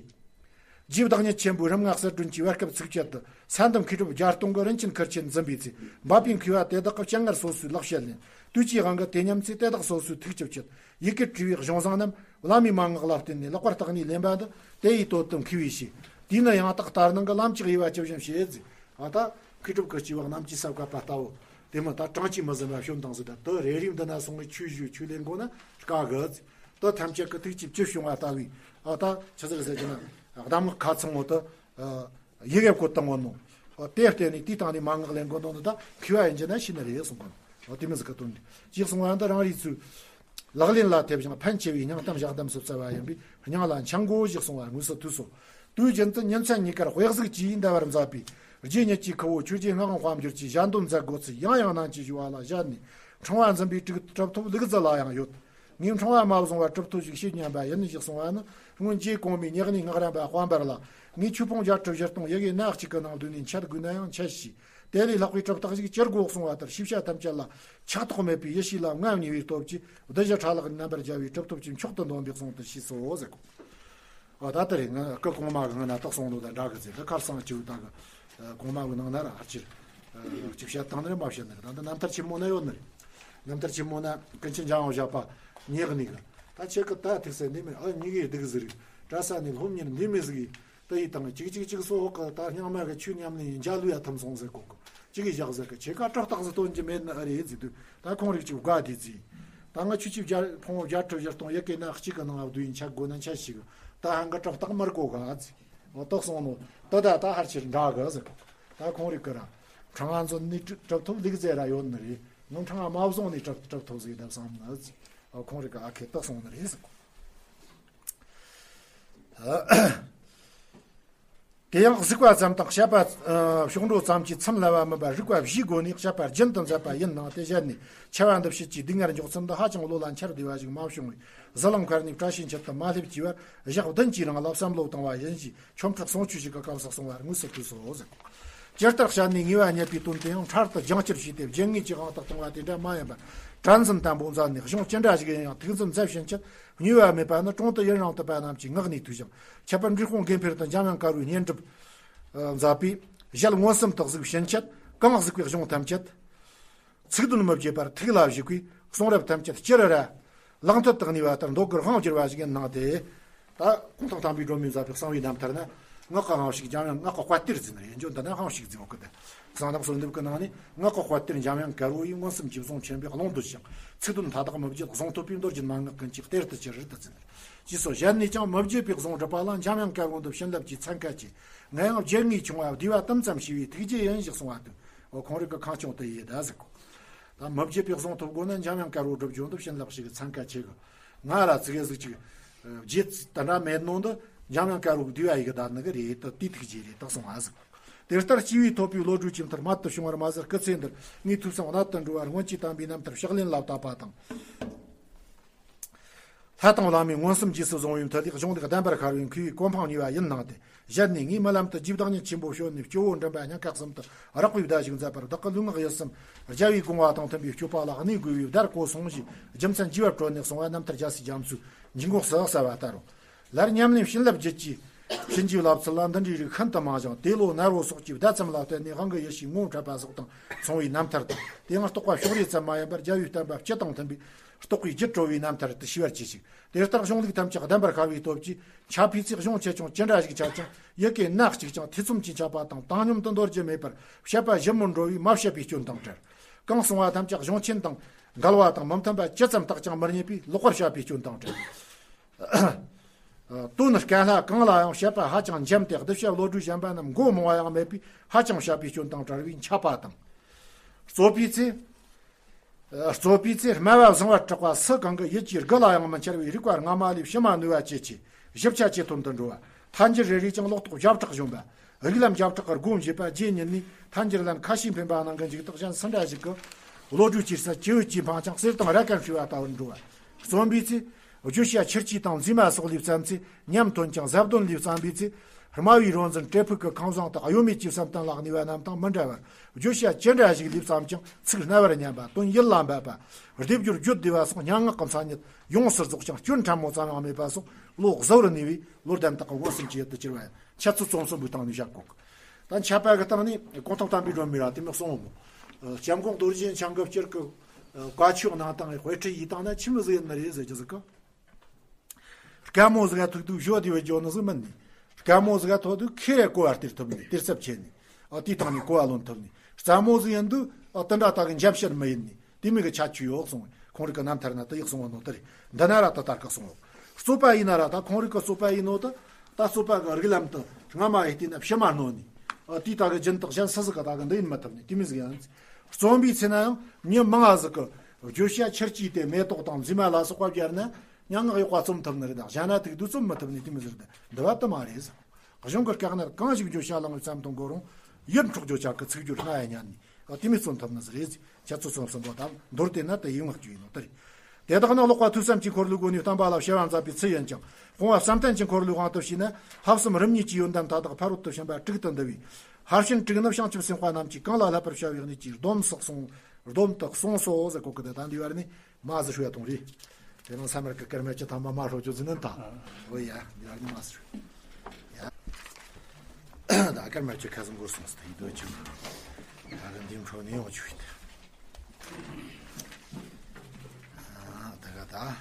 རྗེ་བདག་ཉིད་ཆེན་པོའི་རིམ་ལྔ་གསལ་སྒྲོན་གྱི་བར་སྐབས་ཚིགས་བཅད་དུ་ས་འདུལ་མཁས་གྲུབ་བརྒྱ་སྟོང་གི་རིན་ཆེན་ཁུར་ཆེན་འཛིན་པའི་ཚེ་འབད་པའི་མཁས་པ་དེ་དག་གི་སྤྱན་སྔར་སོ་སོའི་ལེགས་བཤད་ལེན། དུས་ཀྱི་དབང་གིས་དེ་སྙམ་ཚེ་དེ་དག་སོ་སོའི་ཐུགས་ཀྱི་བསྐྱེད་ཡི་གེར་བྲིས་པའི་གཞུང་བཟང་རྣམས་བླ་མའི་མན་ངག་ལ་བརྟེན་ནས་ལེགས་པར་བརྟགས་ནས་ལེན་པ་འདི་དེ་ཡི་དོན་དུ་མཁས་པས་ཤེས། དེས་ན་ཡང་དག་ལྟར་སྣང་གི་ལམ་གྱི་དབྱེ་བ་ཇི་བཞིན་བྱེད་ཟེར། ཨ་ད་ མཁས་གྲུབ་ཀྱི་སྐྱེ་བ་རྣམས་ཀྱིས་ཟབ་དཀའ་བར་ལྟ་བུ། དེ་མིན་ད་གྲངས་ཀྱིས་མི་ཟིན་པ་བྱོན་དང་ཟེར། ད་དུ་རེ་རེའི་མདུན་ན་སོང་བའི་ཆོས་ཞུ་ཆོས་ལེན་དགོས་ན་དཀའ་གི། དུ་ཐམས་ཅད་ཀྱི་ཐུགས་ཀྱིས་ཅི་བྱུང་བ་ལྟ་བུའི། ཨ་ད་ཆི་ཟེར་ཟེར་གྱི་ན་གདམས་ངག་ཁ་ཚང་བོ་དུ་ཡི་གེ་བཀོད་བཏང་བ་ནོ། དེ་བརྟེན་ནས་དེའི་སྟེང་ནས་མན་ངག་ལེན་དགོས་དོན་དུ་ད་མཁས་པ་ཡིན་གྱི་ན་ཤེས་ནི་རེད་གསུང་གི། དེ་མིན་ཟིག་གི་དོན་འདི་ཅིག་གསུང་བ་འདི་རང་རེ་ཚོས། ལག་ལེན་ལ་ཐེབས་ཤིང་ཕན་ཆེ་བའི་སྙིང་གཏམ་ཞལ་གདམས་སུ་བསྩལ་བ་ཡིན་པས། སྙིང་ལ་འཆང་དགོས་ཞེས་གསུངས་པ་དངོས་སུ་ཐོས་སོ། དུས་རྒྱུན་དུ་ཉིན་མཚན་གཉིས་ཀར་དཔེ་གཟུགས་ཀྱིས་འདའ་བར་མཛད་པའི་རྗེ་ཉིད་ཀྱི་ཁུ་བོ་ཆོས་རྗེ་སྔགས་དབང་དཔལ་འབྱོར་གྱིས་ཞལ་འདོན་མཛད་དགོས་ཚུལ་ཡང་ཡང་གནང་ཅི་ཞུ་བ་ལ་ཞལ་ནས། འཕྲེང་བ་འཛིན་པའི་གྲུབ་ཐོབ་ལུག་རྫི་ལ་ཡང་ཡོད། ངས་འཕྲེང་བ་མ་བཟུང་བར་གྲུབ་ཐོབ་ཞིག་བྱེད་སྙམ་པ་ཡིན་ཞེས་གསུངས་པ་ནི། སྔོན་རྗེ་གོང་མའི་ཉེ་གནས་སྔགས་རམས་པ་དཔལ་འབར་ལ། ངས་ཆོས་ཕུང་བརྒྱད་ཁྲི་བཞི་སྟོང་ཡི་གེ་སྣ་གཅིག་གི་ནང་བསྡུས་ནས་འཆད་དགོས་ན་ཡང་འཆད་ཤིག། དེ་ལས་ལྷག་པའི་གྲུབ་རྟགས་ཤིག་ཅི་དགོས་གསུང་བ་ལྟར། ཤེས་བྱ་ཐམས་ཅད་ལ་ཆགས་ཐོགས་མེད་པའི་ཡེ་ཤེས་ལ་མངའ་བརྙེས་པའི་སྟོབས་ཀྱིས་བདུད་བཞི་ཕྲ་ལགས་རྣམ་པར་རྒྱལ་བའི་གྲུབ་ཐོབ་ཀྱི་མཆོག་ཏུ་འདོམས་པའི་གསུང་དུ་ཤེས་སོ་ཟེར་གོ། ཨ་ད་ལྟ་རེ་ང་སྐུ་གོང་མ་གི་ང་ན་རྟགས་གསུང་ནོ་དང་འདྲ་གི་ཟེར། ད་ཁར་སང་ཅིའུ་ད་གི་གོང་མ་གི་ནང་ན་ར་ཧར་ཅིར་ཅིག་བཤད་བཏང་ནི་རེད། མ་བཤད་ནི་རེད། ད་འདི་རྣམ་ཐར་ཆེན་མོ་ན་ཡོད་ནི་རེད། རྣམ་ཐར་ཆེན་མོ་ན་ཀུན་མཁྱེན་འཇམ་དབྱངས་བཞད་པ་ཉེ་གནས་གི། ད་ཁྱེད་ཀྱི་ད་ཐུགས་སེམས་ནི་མེད། ཨ་ཉི་གི་སྡུག་ཟེར་རིགས་གྲྭ་ས་ནས་སློབ་གཉེར་འདི་མི་ཟིག་གིས། དེ་ཡི་དང་གཅིག་གཅིག་གཅིག་སོ་འོག་གི་ད་རྙིང་མ་གི་ཆོས་ཉམས་ལེན་ཡིན་འཇའ་ལུས་ཡ་ཐུམ་སོང་ཟེར་གོ་གི། གཅིག་གིས་བཞག་ཟེར་གི། ཁྱེད་ཀ་གྲུབ་རྟགས་ཟིག་སྟོན་གྱི་མེད་ནི་ཨ་རེད་ཟེར་དུས། ད་ཁོང་རིགས་ཀྱིས་དགའ་བདེ་རྩིས། ད་ང་ཆོས་ཀྱི་བརྒྱ་ཕུང་བོ་བརྒྱད་ཁྲི་བཞི་སྟོང་ཡི་གེ་སྣ་གཅིག་གི་ནང་ང་བསྡུས་ཡིན་འཆད་དགོས་ན་འཆད་ཤིག། ད་ཧང་གི་གྲུབ་རྟགས་མར་གོ་ག་ཟེར། འོ་ཏོག་སོང་ནོ། ད་ད་ད་ཧར་ཕྱིར་འདྲ་གི་ཟེར་གོ། ད་ཁོང་རིགས་ཀྱི་ར་འཕྲེང་བ་འཛིན་ནི་གྲུབ་ཐོབ་ལུག་རྫི་ར་ཡོད་ནི་རེད། ང་འཕྲེང་བ་མ་བཟུང་ནས་གྲུབ་གྲུབ་ཐོབ་ཟིག་བསྡད་བསམ་ནི་ཟེར། འོ་ཁོང་རིགས་ཀྱི་ཨ་ཁེ་ཏོག་སོང་ནི་རེད་ཟེར་གོ། དེ་ཡང་གཟིགས་པ་ཙམ་དང་བཤད་པ། ཨ་ཕྱོགས་འགྲོ་ཙམ་གྱིས་མཚམས་ལ་བ་མིན་པར་རིགས་པ་བཞིའི་སྒོ་ནས་བཤད་པ་རྒྱུན་དུ་མཛད་པ་ཡིན་ནང་དེ་བཞིན་ནི་ཆེ་བ་འདི་ཕྱིད་ཀྱི་སྡུག་བསྔལ་མགྱོགས་ཚུལ་འདི་ཧ་ཅང་བློ་ལ་འཆར་བདེ་བ་ཞིག་མ་བྱུང་བས། ཟི་ལིང་མཁར་ནས་བཀྲ་ཤིས་འཁྱིལ་དུ་མ་སླེབས་ཀྱི་བར་ཞག་བདུན་གྱི་རིང་ལ་བསམ་བློ་བཏང་བ་ཡིན་ཞེས་ཆོ་འཕྲུལ་གསུང་ཆོས་ཤིག་གི་སྐབས་སུ་གསུང་བ་དངོས་སུ་ཐོས་སོ་ཟེར། ཇི་ལྟར་བཤད་ནས་ངེས་པ་རྙེད་པའི་དོན་དེ་ཡང་འཕྲལ་དུ་སྦྱང་བཅུར་བྱས་ཏེ་རྒྱུན་ངེས་ཀྱི་དབང་དུ་བཏང་བ་དེ་འདྲ་མ་ཡིན་པར་གྲྭ་འཛིན་དམ་པོ་མཛད་ནས་གཞུང་ཅི་འདྲ་ཞིག་ཡིན་ཡང་ཐུགས་འཛིན་མཛད་ཕྱིན་ཆད། ཉེས་པ་མེད་པ་ནི་གྲོང་དུ་ཡུན་རིང་ཐུབ་པ་རྣམས་ཀྱིས་ངག་ནས་ཐོས་ཤིང་། ཁྱད་པར་འབྲས་སྤུངས་དགེ་འཕེལ་དུ་འཇམ་དབྱངས་དཀར་པོའི་བསྙེན་སྒྲུབ་མཛད་པས་ཞལ་མངོན་སུམ་དུ་གཟིགས་ཕྱིན་ཆད་གང་གཟིགས་པའི་གཞུང་ཐམས་ཅད་ཚིག་དོན་མི་བརྗེད་པར་ཐུགས་ལ་བཞུགས་པས་གསུང་རབ་ཐམས་ཅད་སྤྱིར་ར་ལག་མཐིལ་དུ་གནས་པ་ལྟར་མདོ་སྒར་དབང་བསྒྱུར་བ་ཞིག་ཡིན་སྣང་སྟེ། ད་གུང་ཐང་དམ་པའི་སྒྲོན་མེ་མཛད་པའི་གསང་བའི་རྣམ་ཐར་ན་སྔགས་ཀྱི་དབང་ཕྱུག་འཇམ་དབྱངས་སྔགས་ཀྱི་དཔལ་སྟེར་ཟེར་ནི་རེད། འཇོན་ད་ནི་དབང་ཕྱུག་ཟེར་བ་གི་དེ་གསང་སྔགས་གསོལ་འདེབས་ཀྱི་ནང་ནས་སྔགས་ཀྱི་དཔལ་སྟེར་འཇམ་དབྱངས་དཀར་པོ་ཡིས་མངོན་སུམ་གྱིས་བཟུང་ཆེན་པོས་ཀློང་དུ་ཞིང་ཚིག་དོན་མཐའ་དག་མི་བརྗེད་གཟུངས་ཐོབ་པའི་མདོ་རྒྱུད་མན་ངག་ཀུན་གྱི་གཏེར་དུ་གྱུར་ཏེ་ཟེར་ནི་རེད། ཅེས་སོ། གཞན་ནས་ཀྱང་མི་བརྗེད་པའི་གཟུངས་སྒྲུབ་པ་ལ་འཇམ་དབྱངས་དཀར་པོ་འདི་བྱིན་རླབས་ཀྱི་ཚན་ཁ་ཆེ། ང་ཡང་བརྗེད་ངས་ཆུང་བ་བསྡུས་པ་དུམ་ཙམ་ཤེས་པའི་ཐུགས་རྗེ་ཡིན་ཞེས་གསུང་བ་དུ། འོ་ཁོང་རིགས་ཀྱི་ཁང་ཆུང་དུ་ཡེ་ད་ཟེར་གོ། ད་མི་བརྗེད་པའི་གཟུངས་ཐོབ་དགོས་ན་འཇམ་དབྱངས་དཀར་པོ་སྒྲུབ་རྒྱུ་འདི་བྱིན་རླབས་ཤིག་གི་ཚན་ཁ་ཆེ་གི། ང་ལ་ཙི་གེ་ཟིག་ཅིག་རྗེས་ད་འདྲ་མེད་ནོ་འདི་འཇམ་དབྱངས་དཀར་པོ་གི་བསྡུས་པ་ཡི་གི་ད་ནི་གི་རེད། ད་དེ་ཐུགས་རྗེ་རེད་ད་གསུང་བ་ཟིག། དེ་ལྟར་སྐྱེས་བུའི་ཐོབ་པའི་བློ་གྲོས་ཀྱི་མཐར་རྨད་དུ་བྱུང་བར་མ་ཟད་སྐུ་ཚེ་འདིར་ངའི་ཐོས་བསམ་གནད་དུ་འགྲོ་བར་སྔོན་གྱི་དམ་པའི་རྣམ་ཐར་ཕྱག་ལེན་ལ་བཏབ་པ་དང་། ལྷ་དང་བླ་མས་མངོན་སུམ་རྗེས་སུ་བཟུང་བའི་མཐུ་ལས་གཞུང་ལུགས་གདམས་པར་ཤར་བའི་མཁས་པའི་གོ་འཕང་བརྙེས་པ་ཡིན་སྣང་སྟེ། གཞན་ནས་ངའི་རྨི་ལམ་དུ་རྗེ་བདག་ཉིད་ཆེན་པོ་བྱོན་ནས་སྐྱེ་བོ་མགྲིན་པ་སྙིང་ཁ་གསུམ་དུ་རེག་པའི་བརྡ་ཞིག་མཛད་པར། བདག་གི་ལུས་ངག་ཡིད་གསུམ་རྒྱལ་བའི་དགོངས་པ་དང་མཐུན་པའི་སྤྱོད་པ་ལ་གནས་དགོས་པའི་བརྡར་གོ་སོང་ཞེས་རྒྱུ་མཚན་ཇི་བར་བཀྲོལ་ནས་གསུང་བ་རྣམ་ཐར་རྒྱལ་སྲས་རྒྱ་མཚོའི་འཇུག་ངོགས་སུ་གསལ་བ་ལྟར་རོ། ལར་ཉམས་ལེན་བྱིན་རླབས་བརྒྱུད་ཀྱི་བྱིན་གྱིས་བརླབས་ཚུལ་ལ་འདི་འདྲའི་རིགས་ཤིན་ཏུ་མང་ཞིང་། དེ་ལོ་ནར་བོ་སོགས་ཀྱི་བརྡ་ཙམ་ལ་བརྟེན་ནས་དབང་གི་ཡེ་ཤེས་ངོ་འཕྲད་པ་སོགས་དང་མཚུངས་པའི་རྣམ་ཐར་དང་། དེ་ཡང་རྟོགས་པ་ཕྱོགས་རིས་ཙམ་མ་ཡིན་པར་རྒྱལ་བའི་བསྟན་པ་སྤྱི་དང་མཐུན་པའི་རྟོགས་པའི་རྒྱུད་གྲོལ་བའི་རྣམ་ཐར་དུ་ཤེས་པར་གྱིས་ཤིག། དེ་ལྟར་གཞུང་ལུགས་ཐམས་ཅད་གདམས་པར་ཤར་བའི་སྟོབས་ཀྱིས་འཆད་པའི་ཚེ་གཞུང་ཆེ་ཆུང་ཅི་འདྲ་ཞིག་འཆད་ཀྱང་ཡི་གེ་སྣ་གཅིག་ཀྱང་ཐེ་ཚོམ་གྱིས་འཆད་པ་དང་བཏང་སྙོམས་དུ་འདོར་རྒྱུ་མེད་པར་བཤད་པ་ཞིབ་མོར་འགྲོ་བས་མ་བཤད་པའི་སྐྱོན་དང་བྲལ། གང་གསུང་བ་ཐམས་ཅད་གཞུང་ཆེན་དང་འགལ་བ་དང་མི་མཐུན་པ་ཇི་ཙམ་བརྟགས་ཀྱང་མི་རྙེད་པས་ལོག་པར་བཤད་པའི་སྐྱོན་དང་བྲལ། དོན་སྐད་ལྷག་གང་ལ་ཡང་བཤད་པ་ཧ་ཅང་འཇམ་སྟེ་གདུལ་བྱ་བློ་གྲོས་གཞན་པ་རྣམས་མགོ་རྨོངས་པ་ཡང་མེད་པས་ཧ་ཅང་བཤད་པའི་སྐྱོན་དང་བྲལ་བས་འཆད་པ་དང་། རྩོད་པའི་ཚེ། རྩོད་པའི་ཚེ་སྨྲ་བ་བཟང་བར་གྲགས་པ་སུ་གང་གི་ཡིད་ཀྱི་དགུ་ལ་ཡང་མི་འཆར་བའི་རིགས་པ་སྔ་མ་ལས་ཕྱི་མ་ནུས་པ་ཇེ་ཆེ་ཞིབ་ཆ་ཇེ་ཐོན་དུ་འགྲོ་བ། ཐལ་འགྱུར་རེ་རེས་ཀྱང་ལོག་རྟོག་བརྒྱ་ཕྲག་གཞོམ་པ། རིགས་ལམ་བརྒྱ་ཕྲག་གི་སྒོ་འབྱེད་པ་རྗེ་ཉིད་ནས་ཐལ་འགྱུར་ལན་ཁ་ཤས་འཕེན་པ་ནང་གི་འཇུག་ལྡོག་གཞན་སུ་འདྲ་ཞིག་གི་བློ་གྲོས་ཀྱིས་ས་སྐྱེ་བོའི་ཇེ་འཕང་ཅིང་གསེར་དང་ར་ཀན་བསྲེས་པ་ལྟ་བུར་འགྲོ་བ། རྩོམ་པའི་ཚེ། བརྗོད་བྱ་ཆེར་སྐྱེས་དང་མཛེས་མ་སོགས་ལས་བརྩམས་ཚེ་ཉམས་ཐོན་ཀྱང་ཟབ་དོན་ལས་བརྩམས་པའི་ཚེ། སྨྲ་བའི་རོ་འཛིན་བྲེ་ཕུག་གི་ཁང་བཟང་དག་གཡོ་མེད་ཀྱི་བསམ་གཏན་ལ་གནས་པ་རྣམས་དང་མི་འདྲ་བར་བརྗོད་བྱ་ཅི་འདྲ་ཞིག་ལས་བརྩམས་ཀྱང་ཚིག་རྣ་བར་སྙན་པ་དོན་ཡིད་ལ་འབབ་པ། སྡེབ་སྦྱོར་བརྗོད་བདེ་བ་སོགས་སྙན་ངག་གི་མཚན་ཉིད་ཡོངས་སུ་རྫོགས་ཀྱང་སྐྱོན་ཕྲ་མོ་ཙམ་ཡང་མེད་པ་སོགས་བློ་གཟུ་བོར་གནས་པའི་བློ་ལྡན་དག་གི་མངོན་སུམ་གྱི་ཡུལ་དུ་གྱུར་པ་ཡིན། འཆད་ཚུལ་རྩོམ་གསུམ་པོའི་སྟེང་ནས་བཞག་གོ། ད་འཆད་པ་གི་སྟེང་ནས་གུང་ཐང་དམ་པའི་སྒྲོན་མེ་ར་དེ་མོ་གསུངས་མོ། སྐྱབས་མགོན་རྡོ་རྗེ་འཆང་གི་སྤྱིར་གི་བཀའ་ཆོས་གནང་སྟངས་དཔེ་ཁྲིད་ཡིས་སྟངས་ན་ཆི་མོ་ཟིག་ཡིན་ནི་རེད་ཟེར་གྱི་ཟིག་གི། དཀའ་མོ་ཟིག་ག་ཐུག་དུས་བཞོ་དེ་བས་འཇོ་ནི་ཟིག་མིན་ནི། དཀའ་མོ་ཟིག་ག་ཐུག་དུས་ཁེ་རེ་གོ་བ་སྟེར་ཐུབ་ནི་སྟེར་ཚབ་ཆེ་ནི། ཨ། དེའི་སྟེང་ནས་གོ་བ་ལོན་ཐུབ་ནས། རྩ་མོ་ཟིག་ཡིན་དུས། ཨ། དེ་འདྲ་ད་གི་འཇམ་བཤད་མི་ཡིན་ནས། དེ་མོ་གི་ཁྱད་ཆོས་ཡོད་གསུངས། ཁོང་རིག་གི་རྣམ་ཐར་ན་དེ་ཡག་གསུངས་པ་ནོ་དེ་རེད། འདི་ན་ར་ད་ལྟར་གི་གསུངས་ཡོད། རྩོད་པ་ཡིན་ན་ར་ད་ཁོང་རིག་གི་རྩོད་པ་ཡིན་ནོ་ད། ད་རྩོད་པ་གི་རིགས་ལམ་དུ་སྔ་མ་ཡི་དུས་ན་ཕྱི་མ་རྣོ་ནས། ཨ། དེའི་ད་གི་སྦྱིན་བདག་གཞན་སུ་ཟིག་གི་ད་གི་འདི་ཡིན་མི་ཐུབ་ནས། དེ་མོ་ཟིག་ཡིན། རྩོམ་པའི་ཚེ་ན་ཡང་མྱི་མང་ང་ཟིག་གི་བརྗོད་བྱ་ཆུར་བཅུས་ཏེ་མེ་ཏོག་དང་མཛེས་མ་ལ་སོགས་པ་སྦྱར་ན། སྙན་ངག་ཡག་པ་རྩོམ་ཐུབ་ནི་རེད་ད། གཞན་ན་ཐུག་དུས་རྩོམ་མི་ཐུབ་ནི་དེ་མོ་ཟིག་རེད་ད། འདི་བ་དུ་མ་རེད་ཟེར། གཞུང་གི་སྐད་ནི་གང་ཞིག་བརྗོད་བྱ་ལ་ངོས་ཙམ་དུ་འགོད་རུང་། ཡིད་འཕྲོག་བརྗོད་བྱ་གི་ཚིག་སྦྱོར་སྣ་ཡང་ཉན་ནས། ཨ། དེ་མོ་རྩོམ་ཐུབ་ནི་ཟིག་རེད། འཆད་རྩོད་རྩོམ་གསུམ་པོ་དང་མདོར་བསྟན་ན་དེ་ཡི་ངག་བརྗོད་ཡིན་ནོ་དེ་རེད། དེ་དག་ནི་ཀློག་པ་ཐོས་བསམ་གྱི་འཁོར་ལོའི་སྒོ་ནས་བསྟན་པ་ལ་བྱ་བ་མཛད་པའི་ཚུལ་ཡིན་ཀྱང་། སྤོང་བ་བསམ་གཏན་གྱི་འཁོར་ལོའི་དབང་དུ་བྱས་ན། བསླབ་གསུམ་རིམ་གཉིས་ཀྱི་ཡོན་ཏན་མཐའ་དག་ཕ་རོལ་ཏུ་ཕྱིན་པ་དྲུག་ཏུ་འདུ་བའི། ཕར་ཕྱིན་དྲུག་ནི་བྱང་ཆུབ་སེམས་དཔའ་རྣམས་ཀྱིས་གང་ལ་བསླབ་པར་བྱ་བའི་གནས་ཀྱི་སྡོམ་སོགས་གསུངས། སྡོམ་དག་གསུངས་སོ་ཟེར་གོ་གི། དེ་ད་འདི་བར་ནི། མ་ཟི་ཧྲུའི་ཡ་ཐོང་རི། དེ་རིང་ས་མར་གི་ཀརྨ་ཆུ་ཐང་མ་མ་ཧྲོ་ཅོ་ཟི་ནན་ཐང་། འོ་ཡ། འདི་ཡ་ནི་མ་ཟི་ཧྲུའི་ཡ། ད་ཀརྨ་ཆུ་ཁ་སང་འགོར་སོང་སྟེ་ཡི་དོ་ཆུ། ད་གི་འདིམ་ཁྲོ་ནི་ཡོང་ཆུ་ཡི་ད། ད་ག་ད།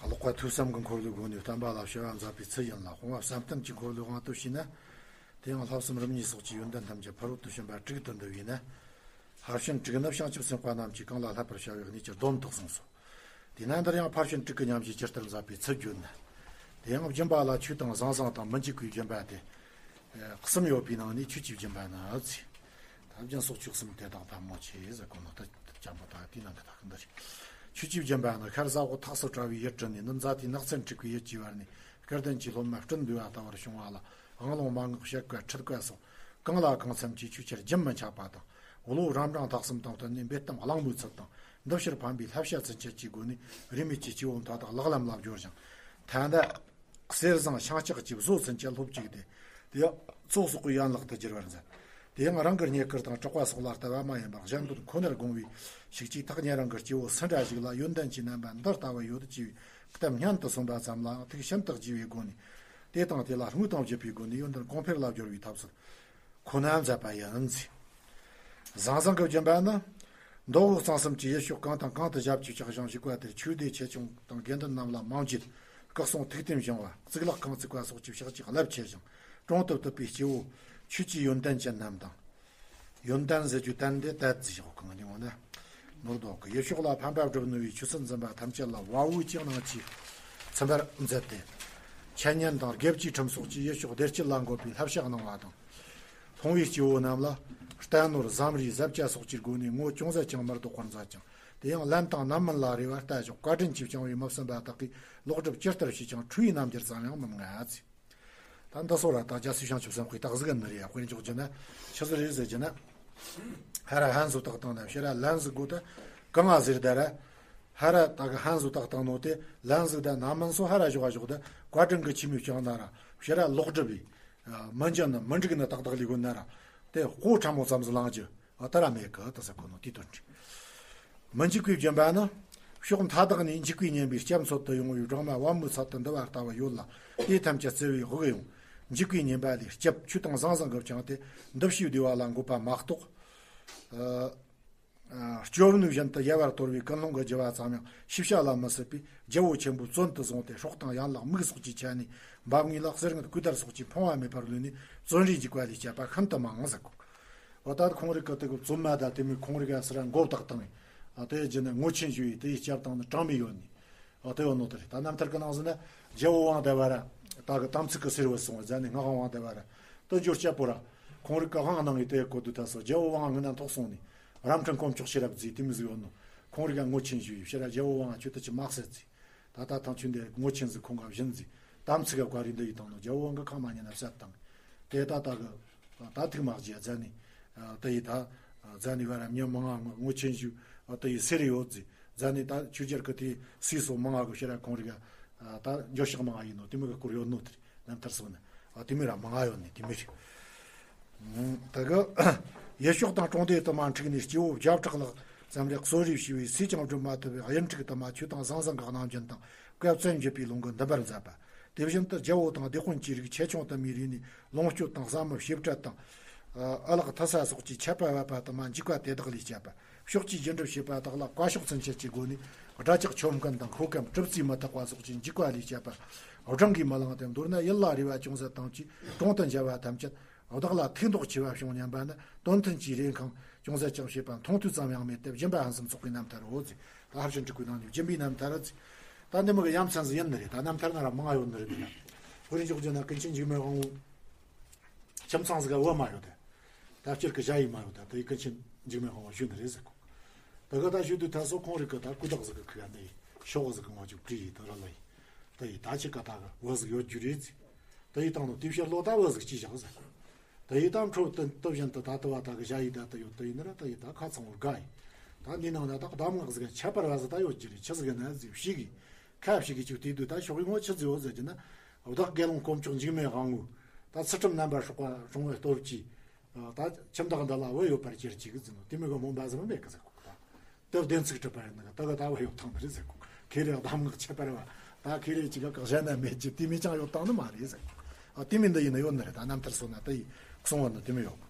ཀློག་པ་ཐོས་བསམ་གྱི་འཁོར་ལོའི་སྒོ་ནས་བསྟན་པ་ལ་བྱ་བ་མཛད་པའི་ཚུལ་ཡིན་ལ། སྤོང་བ་བསམ་གཏན་གྱི་འཁོར་ལོའི་དབང་དུ་བྱས་ན། དེ་ཡང་བསླབ་གསུམ་རིམ་གཉིས་སོགས་ཀྱི་ཡོན་ཏན་ཐམས་ཅད་ཕ་རོལ་ཏུ་ཕྱིན་པ་དྲུག་ཏུ་འདུ་བས་ན། ཕར་ཕྱིན་དྲུག་ནི་བྱང་ཆུབ་སེམས་དཔའ་རྣམས་ཀྱིས་གང་ལ་བསླབ་པར་བྱ་བའི་གནས་ཀྱི་སྡོམ་དག་གསུངས་སོ། དེས་ན་འདིར་ཡང་ཕར་ཕྱིན་དྲུག་གི་ཉམས་ཀྱིས་ཇི་ལྟར་མཛད་པའི་ཚུལ་བརྗོད་ན། དེ་ཡང་སྦྱིན་པ་ལ་ཆོས་དང་ཟང་ཟིང་དང་མི་འཇིགས་པའི་སྦྱིན་པ་སྟེ། ཨ། གསུམ་ཡོད་པའི་ནང་ནས་ཆོས་ཀྱི་སྦྱིན་པ་ནི་ཚེ། ད་སྦྱིན་སོགས་བཅུ་གསུམ་དེ་དག་ཕལ་མོ་ཆེ་ཟེར་གོ་ནོ་ད་སྤྱང་པོ་ད་དེའི་ནང་གི་ད་གི་འདི་རེད། ཆོས་ཀྱི་སྦྱིན་པ་ནི་ཤར་ཟ་འོག་ཐགས་སུ་བཀྲ་བའི་ཡིད་དྲན་ནས། ནུབ་འཛའ་ཐིས་ནགས་ཚལ་འཁྲིགས་པའི་ཡུལ་གྱི་བར་ནས། སྐལ་ལྡན་གྱི་སློབ་མ་སྤྲིན་འདུས་པ་ལྟ་བུར་བྱུང་བ་ལ། དབང་ལུང་མན་ངག་བཤད་བཀའ་ཁྲིད་བཀའ་སོགས་གང་ལ་གང་འཚམ་གྱིས་ཆོས་ཆར་རྒྱུན་མི་འཆད་པ་དང་། བློ་རབ་འབྲིང་ཐེག་གསུམ་དང་བསྟུན་ནས་འབེལ་གཏམ་གླེང་མོལ་ཚུལ་དང་། འདི་ཕྱིར་ཕན་པའི་བསླབ་བྱ་ཚུན་ཆད་ཀྱི་སྒོ་ནས། རིས་མེད་ཀྱི་སྐྱེ་བོ་མཐའ་དག་ལག་ལེན་ལ་སྦྱོར་ཞིང་། ཐ་ན་གསེར་ཟངས་ཤིང་ལྕགས་ཀྱི་བཟོ་ཚུན་ཆད་སློབ་ཅིག་སྟེ། དེ་ཡང་ཚོགས་གསོག་གི་ཡན་ལག་ཏུ་བསྒྱུར་བར་མཛད། དེ་ཡང་རང་གི་རྙེད་བཀུར་དང་གྲགས་པ་སོགས་ལ་ལྟ་བ་མ་ཡིན་པར་གཞན་དོན་ཁོ་ནར་དགོངས་པའི་ཤུགས་ཀྱིས། ཐག་ཉེ་རིང་གི་སྐྱེ་བོ་སུ་འདྲ་ཞིག་ལ་ཡོན་ཏན་གྱི་རྣམ་པ་འདི་ལྟ་བུ་ཡོད་ཅེས་པའི་གཏམ་སྙན་དུ་སོན་པ་ཙམ་ལའང་ཐུགས་ཤིན་ཏུ་དགྱེས་པའི་སྒོ་ནས། དེ་དང་དེ་ལ་དངོས་དང་བརྒྱུད་པའི་སྒོ་ནས་ཡོན་ཏན་གོང་འཕེལ་ལ་སྦྱོར་བའི་ཐབས་སུ་ཁོ་ན་མཛད་པ་ཡིན་ཟེར། ཟང་ཟིང་གི་སྦྱིན་པ་ནི། མདོ་དབུས་གཙང་གསུམ་གྱི་ཡུལ་ཕྱོགས་གང་དང་གང་དུ་ཞབས་ཕྱི་བཅགས་ཤིང་བཞུགས་པ་དེར། ཆོས་སྡེ་ཆེ་ཆུང་དང་དགེ་འདུན་རྣམས་ལ་མང་འགྱེད། སྐུ་གསུང་ཐུགས་རྟེན་བཞེངས་པ། གཙུག་ལག་ཁང་བརྩིགས་པ་སོགས་ཀྱི་ཕྱག་རྗེས་རླབས་ཆེ་ཞིང་གྲོང་དུ་བཏུད་པའི་སྐྱེ་བོ་ཆོས་ཀྱི་ཡོན་ཏན་ཅན་རྣམས་དང་། ཡོན་ཏན་ཟེར་རྒྱུ་དན་དེ་དད་ཟེར་ཞོག་གང་ཉིད་ན། ནོར་དོག་གི་ཡུལ་ཕྱོགས་ལ་ཕན་པ་བསྒྲུབ་ནུས་པའི་ཆོས་སྲིད་འཛིན་པ་ཐམས་ཅད་ལ་བ་འུ་ཅག་ནང་ཆེས་ཚིམ་པར་མཛད་དེ། འཆད་ཉན་དང་དགེ་བཅུའི་ཁྲིམས་སོགས་ཀྱིས་ཡུལ་ཕྱོགས་བདེ་སྐྱིད་ལ་འགོད་པའི་བསླབ་བྱ་གནང་བ་དང་། ལྷུང་བའི་སྐྱེ་བོ་རྣམས་ལ་བསྟན་ནོར་ཟམ་རིས་ཟབ་ཆ་སོགས་ཀྱི་སྒོ་ནས་ངོ་ཅུང་ཟད་ཀྱང་མི་ལྡོག་པར་མཛད་ཅིང་། དེ་ཡང་ལན་དང་རྣམ་སྨིན་ལ་རེ་བ་ལྟ་ཞོག་བཀའ་དྲིན་གྱིས་བསྐྱངས་པའི་མི་བསྲུན་པ་དག་གིས་ལོག་སྒྲུབ་ཇི་ལྟར་བྱས་ཀྱང་འཁྲུལ་བའི་རྣམ་འགྱུར་ཙམ་ཡང་མི་མངའ་ཟེར། ད་འདི་སོགས་ར་ད་རྒྱལ་སྲས་བྱང་ཆུབ་སེམས་དཔའི་རྟགས་གཟུགས་ནི་རེད། དཔེ་འཇོག་རྒྱུ་ན་ཆི་ཟིག་རེད་ཟེར་རྒྱུ་ན། ཧ་ར་ཧན་ཟོ་བཏགས་བཏང་ན་ཕྱི་ར་ལན་ཟིག་དགོས་ད། གང་ང་ཟེར་ད་ར། ཧ་ར་ད་གི་ཧན་ཟོ་བཏགས་བཏང་ནོ་དེ་ལན་ཟིག་ད་རྣམ་སྨིན་སོ་ཧ་ར་ཞོག་ཞོག་ད། བཀའ་དྲིན་གྱིས་ཆི་མོ་བསྐྱངས་ན་ར་ཕྱི་ར་ལོག་སྒྲུབ་བས། མི་འགྱུར་ན་མི་འགྲིག་ན་ཏག་ཏག་ལས་དགོས་ན་ར། དེ་ཧོ་ཕྲ་མོ་ཙམ་ཟིག་ལང་རྒྱུ། ཨ། ད་ར་མེད་གི་ད་ཟེར་གོ་ནོ་དེའི་དོན་ཅི། མི་འཇིགས་པའི་སྦྱིན་པ་ནི། ཕྱོགས་མཐའ་དག་ནས་འཇིགས་པའི་ཉེན་པའི་སྐྱབས་འཚོལ་དུ་ཡོང་བའི་སྦྲང་མ་བ་མོའི་ཚལ་དུ་འདུ་བ་ལྟ་བུ་ཡོད་ལ། དེ་ཐམས་ཅད་བརྩེ་བས་དབུགས་དབྱུང་། འཇིགས་པའི་ཉེན་པ་ལས་སྐྱབས། ཆོས་དང་ཟང་ཟིང་གིས་བསྐྱངས་ཏེ་འདུ་བྱེད་བདེ་བ་ལ་འགོད་པ་མ་གཏོགས། ཨ། ཨ། སྐྱོབ་ནུས་བཞིན་དུ་ཡལ་བར་དོར་བའི་ཀུན་སློང་གི་རྒྱུ་བ་ཙམ་ཡང་ཤེས་བྱ་ལ་མི་སྲིད་པས། རྒྱལ་པོ་ཆེན་པོས་བཙོན་དུ་བཟུང་སྟེ་སྲོག་དང་ཡན་ལག་མིག་སོགས་ཀྱི་ཆ་ནས་འབབ་ངེས་ལ། གསེར་དངུལ་གོས་དར་སོགས་ཀྱིས་ཕོངས་པ་མེད་པར་ལུས་ནས་བཙོན་རའི་འཇིགས་པ་ལས་སྐྱབས་པ་ཤིན་ཏུ་མང་ཟེར་གོ། འོ་ད་ཁོང་རིག་གི་དེ་གི་བཙོན་མ་ད་དེ་མོ་ཁོང་རིག་ག་སི་ར་མགོ་བཏགས་བཏང་། ཨ། དེ་རྒྱུ་ནི་ངོ་ཆེན་ཞུ་ཡི་དེ་ཡི་སྐྱབས་བཏང་ནི་གྲངས་མེད་ཡོད་ནི། ཨ། དེ་ཡོད་ནོ་དེ་རེད། ད་རྣམ་ཐར་གི་ནང་ཟིན་ན་རྒྱལ་པོ་དབང་ལྡན་པ་ར་ད་གི་དམ་ཚིག་གི་སེར་བུ་སོང་བ་ཟ་ནི་ངག་དབང་ལྡན་པ་ར་དེ་འབྱོར་སྐྱབས་པོ་ར། ཁོང་རིག་གི་དབང་གནང་ཡི་དེ་གོ་དུ་ད་སོ་རྒྱལ་པོ་དབང་ངི་ན་ཐོག་སོང་ནི། རབ་འཕྲིན་དཀོན་མཆོག་ཤེས་རབ་རྫས་དེ་མོ་ཟིག་ཡོད་ནོ། ཁོང་རིག་ག་ངོ་ཆེན་ཞུ་ཡི་ཕྱིར་ར་རྒྱལ་པོ་དབང་ཁྱོད་དུ་ཅི་མ་ཟེར་རྫས། ད་ལྟ་ཐང་ཆུ་འདི་ངོ་ཆེན་ཟིག་ཁོང་ག་བཞིན་ཟིག་དམ་ཚིག་ག་བཀའ་རིགས་འདི་ཡི་དང་ནོ། རྒྱལ་པོ་དབང་གི་ཁ་མ་ཉན་ན་བཤད་དང་། དེ་ད་ད་གི་ད་ཐུག་མ་བརྗེད་ཟ་ནི། ཨ། དེ་ཡི་ད་ཟ་ནི་བ་ར་མྱི་མང་ང་ངོ་ཆེན་ཞུ། ཨ། དེ་ཡི་སེར་ཡོད་ཟིག་ཟ་ནི་ད་ཆོས་རྒྱལ་གི་དེ་སྲས་སོ་མང་ང་གི་ཕྱིར་ར་ཁོང་རིག་ག་ཨ། ད་འགྱོད་བཤགས་མང་ང་ཡིན་ནོ་དེ་མོ་གི་སྐོར་ཡོད་ནོ་དེ་རེད། རྣམ་ཐར་སོང་ན། ཨ། དེ་མོ་ར་མང་ང་ཡོད་ནི་དེ་མོ་རེད། ད་གི་ཡུལ་ཕྱོགས་དང་གྲོང་སྡེ་དུ་མ་འཁྲུགས་ནས་སྐྱེ་བོ་བརྒྱ་ཕྲག་ལྷག་ཙམ་རེ་གསོད་རེས་བྱས་པའི་སུས་ཀྱང་སྒྲུབ་མ་ཐུབ་པའི་གཡུལ་འཁྲུག་དུ་མ་ཆོས་དང་ཟང་ཟིང་གི་གནང་སྦྱིན་དང་བཀའ་བཙན་བརྒྱུད་པའི་ལུང་གིས་འདུམ་པར་མཛད་པ། དེ་བཞིན་དུ་རྒྱལ་པོ་དང་སྡེ་དཔོན་གྱི་རིགས་ཆེ་ཆུང་དུ་མའི་རིགས་ནས་ལོངས་སྤྱོད་དང་ཟབ་མོ་བྱེ་བྲག་དང་། ཨ། ཨ་ལགས་མཐུ་ས་སོགས་ཀྱིས་ཆད་པ་བབས་པ་དུ་མ་འཇིགས་པ་དེ་དག་ལས་སྐྱབས་པ། ཕྱོགས་ཀྱི་རྒྱུ་འགྲུལ་བྱེད་པ་དག་ལ་བཀའ་ཤོག་ཚུན་ཆད་ཀྱི་སྒོ་ནས་དགྲ་ཇག་ཆོམ་རྐུན་དང་ཤོ་སྐམ་གྲུབ་རྩིས་མི་དག་པ་སོགས་ཀྱི་འཇིགས་པ་ལས་སྐྱབས་པ། སྦྲང་གིས་མི་ལངས་ཏེ་མདོར་ན་ཡུལ་ལ་རེ་བ་ཅུང་ཟད་བཏང་ཆེད་གྲོང་དུ་མཇལ་བ་ཐམས་ཅད་ བདག་ལ་ཐུགས་མདོག་ཆེ་བ་བྱུང་སྙམ་པ་ནི་དོན་མཐུན་གྱི་རེ་འཁང་ཅུང་ཟད་ཀྱང་བྱེད་པ་མཐོང་ཐོས་ཙམ་ཡང་མེད་དེ། སྦྱིན་པ་ཕུན་སུམ་ཚོགས་པའི་རྣམ་ཐར་འོ་ཟེར། ད་ཧ་ཤང་ཀྲི་ཀུའི་ནང་ནས་སྦྱིན་པའི་རྣམ་ཐར་ཟེར། ད་འདི་མོ་གི་ཡ་མཚན་ཟིག་ཡིན་ནི་རེད། ད་རྣམ་ཐར་ན་ར་མང་ཡོད་ནི་རེད། འདི་ན་ཧུ་རི་འཇོག་རྒྱུ་ན་ཀུན་མཁྱེན་འཇིགས་མེད་དབང་པོ་ཁྱིམ་ཚང་ཟིག་ག་བུ་མ་ཡོད་དེ། ད་སྤྱིར་གི་ཞ་ཡི་མ་ཡོད་ད། དེ་ཡི་ཀུན་མཁྱེན་འཇིགས་མེད་དབང་པོ་ཞུ་ནི་རེད་ཟེར་གོ། དེ་ག་ད་ཞུ་དུས་ད་སོ་ཁོང་རིག་གི་ད་ཀུ་དག་ཟིག་གི་ཁུ་ག་འདི་ཡི་ཤོག་ཟིག་གི་ངོ་ཅིག་བྲིས་ཡི་ད་ར་ལ་ཡི། དེ་ཡི་ད་ཆི་ཀ་ད་གི་བུ་ཟིག་ཡོད་རྒྱུ་རེད་ཟེར། དེ་ཡི་བཏང་ནོ་དེ་ཕྱིར་ལོ་ད་བུ་ཟིག་ཅི་བཞག་ཟེར། དེ་ཡི་ད་འཕྲོ་དེ་དེ་བཞིན་དུ་ད་དུ་བ་ད་གི་ཞ་ཡི་ད་དུ་ཡོད་དེ་ཡི་ནི་ར་དེ་ཡི་ད་ཁ་ཚང་བོ་དགའ་ཡི། ད་འདི་ནང་ན་ད་གདམས་ངག་ཟིག་ཁྱད་པར་བ་ཟིག་ད་ཡོད་རྒྱུ་རེད། ཆི་ཟིག་ན་ཟེར་ཞིག་གི་ཁ་ཞིག་གི་ཅིག་དེ་དུས་ད་ཤོག་ཡི་ངོ་ཆི་ཟིག་ཡོད་ཟེར་གྱི་ན། བདག་དགེ་སློང་དཀོན་མཆོག་འཇིགས་མེད་དབང་པོ། ད་ཚུལ་ཁྲིམས་རྣམ་པར་སྲུང་བ་སྲུང་བའི་སྟོབས་ཀྱིས། ད་ཁྱིམ་བདག་འདི་ལ་བུ་ཡོད་པར་གྱུར་ཅིག་ཟེར་ནོ། དེ་མོ་གི་སྨོན་པ་ཟིག་མེད་གི་ཟེར་གོ། ད་དེ་བདེན་ཚིག་གྲུབ་པ་ཡིན་ན་ད་གི་ད་བུ་ཡོད་ཐང་ནི་རེད་ཟེར་གོ། ཁེ་རེ་གདམས་ངག་ཁྱད་པར་བ། ད་ཁེ་རེ་ཅིག་ག་གཞན་ན་མེད་ཀྱི་དེ་མི་ཅང་ཡོད་ཐང་ནི་མ་རེད་ཟེར་གོ། ཨ་དེ་མིན་འདི་ཡིན་ན་ཡོད་ནི་རེད། ད་རྣམ་ཐར་སོ་ན་དེ་ཡི་གསུང་བ་ནི་དེ་མོ་ཡོད།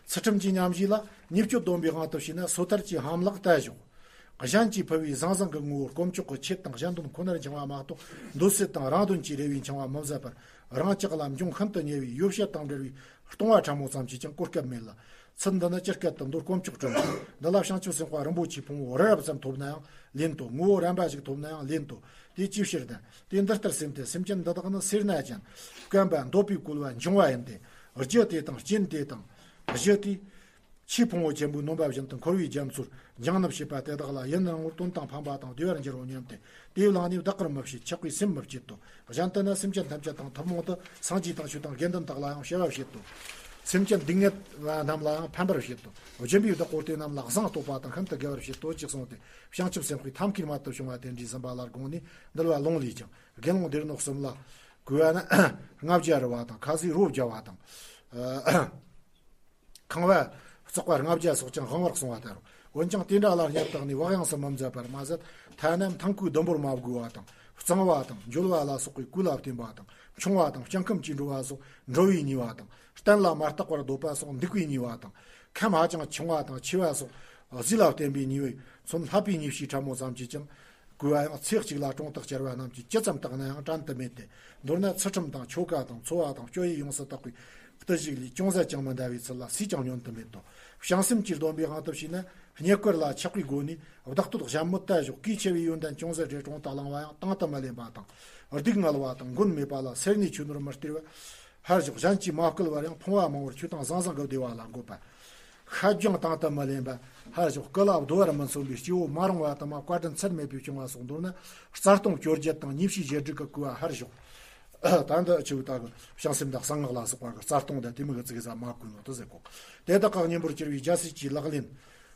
ཚུལ་ཁྲིམས་ཀྱི་ཉམས་བཞེས་ལ་ཉེས་སྤྱོད་སྡོམ་པའི་དབང་དུ་བྱས་ན་སོ་ཐར་གྱི་ཧམ་ལག་ལྟ་ཞོག། གཞན་གྱིས་ཕུལ་བའི་ཟང་ཟིང་གི་ངོ་བོར་དཀོན་མཆོག་གི་ཆེད་དང་གཞན་དོན་ཁོ་ནར་འཆིང་བ་མ་གཏོགས། འདོད་སྲེད་དང་རང་དོན་གྱི་རེ་བས་འཆིང་བ་མི་བཟད་པར། རང་ཅག་ལ་འབྱུང་ཤིན་ཏུ་ཉེ་བའི་ཡོ་བྱད་དང་འབྲེལ་བའི་ལྟུང་བ་ཕྲ་མོ་ཙམ་གྱིས་ཀྱང་གོ་སྐབས་མེད་ལ། ཚུལ་འདི་ནི་ཇི་སྐད་དུ་མདོར་དཀོན་མཆོག་སྤྲིན་པ། འདི་ལ་བྱང་ཆུབ་སེམས་དཔའ་རིན་པོ་ཆེའི་ཕུང་པོ་རི་རབ་ཙམ་ཐོབ་ན་ཡང་ལེན་ཏོ། ངོ་བོ་རན་པ་ཞིག་ཐོབ་ན་ཡང་ལེན་ཏོ། དེ་ཅིའི་ཕྱིར་ན། དེ་འདི་ལྟར་སེམས་ཏེ། སེམས་ཅན་འདི་དག་ནི་སེར་སྣ་ཅན། སྐམ་པ་འདོད་པས་བསྐོལ་བ་འབྱུང་བ་ཡིན་ཏེ། རྒྱུ་དེ་དང་རྐྱེན་དེ་དང་། གཞི་དེ། ཆུའི་ཕུང་པོ་ཆེན་པོའི་ནོན་པ་བཞིན་དུ་འཁོར་བའི་རྒྱ་མཚོར་འགྱིང་ནུབ་བྱེད་པ་དེ་དག་ལ་ཡུན་རིང་བོར་དོན་དང་ཕན་པ་དང་བདེ་བར་འགྱུར་རོ་སྙམ་སྟེ། དེའི་ལང་ནས་བདག་གིར་མི་བྱེད། ཆགས་པའི་སེམས་མི་བསྐྱེད་དོ། གཞན་དུ་ན་སེམས་ཅན་ཐམས་ཅད་དང་ཐུན་མོང་དུ་སངས་རྒྱས་དང་ཆོས་དང་དགེ་འདུན་དག་ལ་ཡང་བྱ་བ་བྱེད་དོ། སེམས་ཅན་སྡུག་བསྔལ་བ་རྣམས་ལ་ཡང་ཕན་པར་བྱེད་དོ། སྦྱིན་པའི་བདག་པོ་དེ་རྣམས་ལ་བཟང་བསྟོད་པ་དང་ཤིན་ཏུ་དགེ་བར་བྱེད་དོ་ཅེས་གསུངས་ཏེ། བྱང་ཆུབ་སེམས་དཔའི་ཐབས་མཁས་རྨད་དུ་བྱུང་བ་དེ་འདྲའི་གསུངས་པ་ལ་དགོངས་ནས་འདུལ་བ་ལུང་ལས་ཀྱང་། དགེ་སློང་སྡེ་སྣོད་གསུམ་ལ་གུས་པ་ན་ལྔ་བརྒྱ་རུ་བ་དང་། ཁ་ཟས་རོ་བརྒྱ་བ་དང་། ཁང་བ་བརྩེགས་པ་ལྔ་བརྒྱ་སོགས་ཀྱང་དབང་བར་གསུངས་པ་ལྟར་རོ། འོན་ཀྱང་དེ་འདྲ་ལ་སྙད་བཏགས་ནས་བག་ཡངས་སུ་མི་མཛད་པར་མ་ཟད། ཐ་ན་མཐང་གོས་ཟླུམ་པོར་མ་བགོས་པ་དང་། གཙང་བ་དང་འཇོལ་བ་ལ་སོགས་པའི་གོས་ལ་བརྟེན་པ་དང་། མཆོང་བ་དང་སྤྱང་ཁམ་གྱིས་འགྲོ་བ་སོགས་འགྲོ་བའི་ཉེས་པ་དང་། གཏན་ལ་མ་བརྟགས་པར་སྡོད་པ་སོགས་འདུག་པའི་ཉེས་པ་དང་། ཁམས་ཧ་ཅང་ཆུང་བ་དང་ཆེ་བ་སོགས་ཟས་ལ་བརྟེན་པའི་ཉེས་པས་མཚོན་ལྷག་པའི་ཉེས་བྱས་ཕྲ་མོ་ཙམ་གྱིས་ཀྱང་། གོས་པ་ཡང་ཚེ་གཅིག་ལ་གྲོང་དུ་བཅར་བ་རྣམས་ཀྱིས་ཇི་ཙམ་བཏགས་ན་ཡང་བྲན་དུ་མེད་དེ། མདོར་ན་ཚུལ་ཁྲིམས་དང་ཆོ་ག་དང་འཚོ་བ་དང་སྤྱོད་ཡུལ་ཡོངས་སུ་དག་པའི་བརྟུལ་ཞུགས་ལས་ཅུང་ཟད་ཀྱང་མི་འདའ་བའི་ཚུལ་ལ་སུས་ཀྱང་བསྙོན་དུ་མེད་དོ། བྱང་སེམས་ཀྱིས་བསྡོམས་པའི་དབང་དུ་བྱས་ན། རྙེད་བཀུར་ལ་ཆགས་པའི་སྒོ་ནས་བདག་བསྟོད་གཞན་སྨོད་ལྟ་ཞོག། གོས་ཆེ་བའི་ཡོན་ཏན་ཅུང་ཟད་རེ་གྲོང་དུ་བླང་བ་ཡང་དང་དུ་མི་ལེན་པ་དང་། སྡུག་བསྔལ་བ་དང་མགོན་མེད་པ་ལ་སེར་སྣའི་ཆོས་ནོར་མི་སྟེར་བ། ཧར་ཞོག། གཞན་གྱིས་མ་བསྐུལ་བར་ཡང་ཕོངས་པ་མང་བོར་ཆོས་དང་ཟང་ཟིང་གི་བདེ་བ་ལ་འགོད་པ། ཤ་རྒྱུང་དང་དུ་མི་ལེན་པ། ཧར་ཞོག། སྐུ་ལ་བསྡུ་བར་མི་མཚོན་པའི་སྐྱེ་བོ་མ་རུངས་པ་དུ་མ་བཀའ་དྲིན་ཚད་མེད་པའི་བྱུང་བ་སོགས། མདོར་ན་རྩ་ལྟུང་སྤྱོད་བརྒྱད་དང་ཉེས་བྱས་བྱེད་སྒྲིག་གི་གོས་པ་ཧར་ཞོག། ད་འདི་ཆུ་བོ་ད་གི་བྱང་སེམས་དང་གསང་སྔགས་ལ་སོགས་པ་གི་རྩ་ལྟུང་དང་དེ་མོ་གི་ཚིག་ཟ་མ་གོས་ནོ་དུ་ཟེར་གོ། དེ་དག་གི་གཉེན་པོར་གྱུར་པའི་རྒྱལ་སྲས་ཀྱི་ལག་ལེན།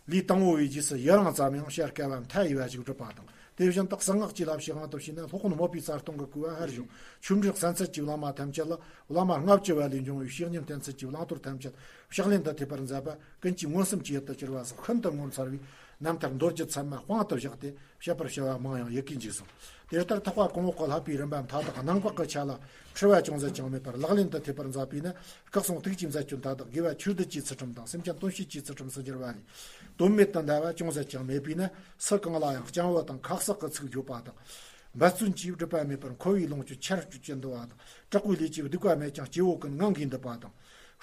ལུས་དང་པོ་བའི་རྗེས་སུ་ཡི་རང་ཙམ་ཡང་བྱ་དཀའ་བ་མཐའ་ཡས་པ་ཞིག་སྒྲུབ་པ་དང་། དེ་བཞིན་དུ་གསང་སྔགས་ཀྱི་བསླབ་བྱའི་དབང་དུ་བྱས་ན་སློབ་དཔོན་དམོད་པའི་རྩ་ལྟུང་གི་གོས་པ་ཧར་ཞོག། ཆོས་འབྲེལ་གསན་ཚུལ་གྱི་བླ་མ་ཐམས་ཅད་ལ་བླ་མ་ལྔ་བཅུ་བ་ལས་འབྱུང་བའི་བཤེས་གཉེན་བསྟེན་ཚུལ་གྱི་བླང་དོར་ཐམས་ཅད་ཕྱག་ལེན་དུ་ཐེབས་པར་མཛད་པ་ཀུན་གྱིས་མངོན་སུམ་གྱི་ཡུལ་དུ་གྱུར་པ་སོགས་ཤིན་ཏུ་ངོ་མཚར་བའི་རྣམ་ཐར་མདོ་རྒྱུད་ཚད་མ་དཔང་དུ་བཞག་སྟེ། བཤད་པར་བྱ་བ་མང་ཡང་ཡི་གེ་འཇིག་གསུངས། དེ་ལྟར་ཐེག་པ་གོང་འོག་གི་བསླབ་པའི་རིམ་པ་མཐའ་དག་གནང་བཀག་གི་ཆ་ལ་འཁྲུལ་བ་ཅུང་ཟད་ཀྱང་མེད་པར་ལག་ལེན་དུ་ཐེབས་པར་མཛད་པས་ན། སྐུ་གསུང་ཐུགས་ཀྱི་མཛད་སྤྱོད་མཐའ་དག་དགེ་བ་ཆོས་སྡུད་ཀྱི་ཚུལ་ཁྲིམས་དང་སེམས་ཅན་དོན་བྱེད་ཀྱི་ཚུལ་ཁྲིམས་སུ་འགྱུར་བ་ལས། དོན་མེད་དུ་འདའ་བ་ཅུང་ཟད་ཀྱང་མེད་པས་ན། སུ་གང་ལ་ཡང་སྤྱང་བོ་དང་ཁ་གསག་གི་ཚིག་བརྗོད་པ་དང་། འབད་བརྩོན་གྱིས་སྒྲུབ་པ་མེད་པར་འཁོར་བའི་ལོངས་སྤྱོད་ཆར་ཆུ་བཞིན་འདུ་བ་དང་། དྲག་པོའི་ལས་ཀྱིས་སྡིག་པ་མེད་ཀྱང་། སྐྱེ་བོ་ཀུན་ངང་གིས་འདུད་པ་དང་།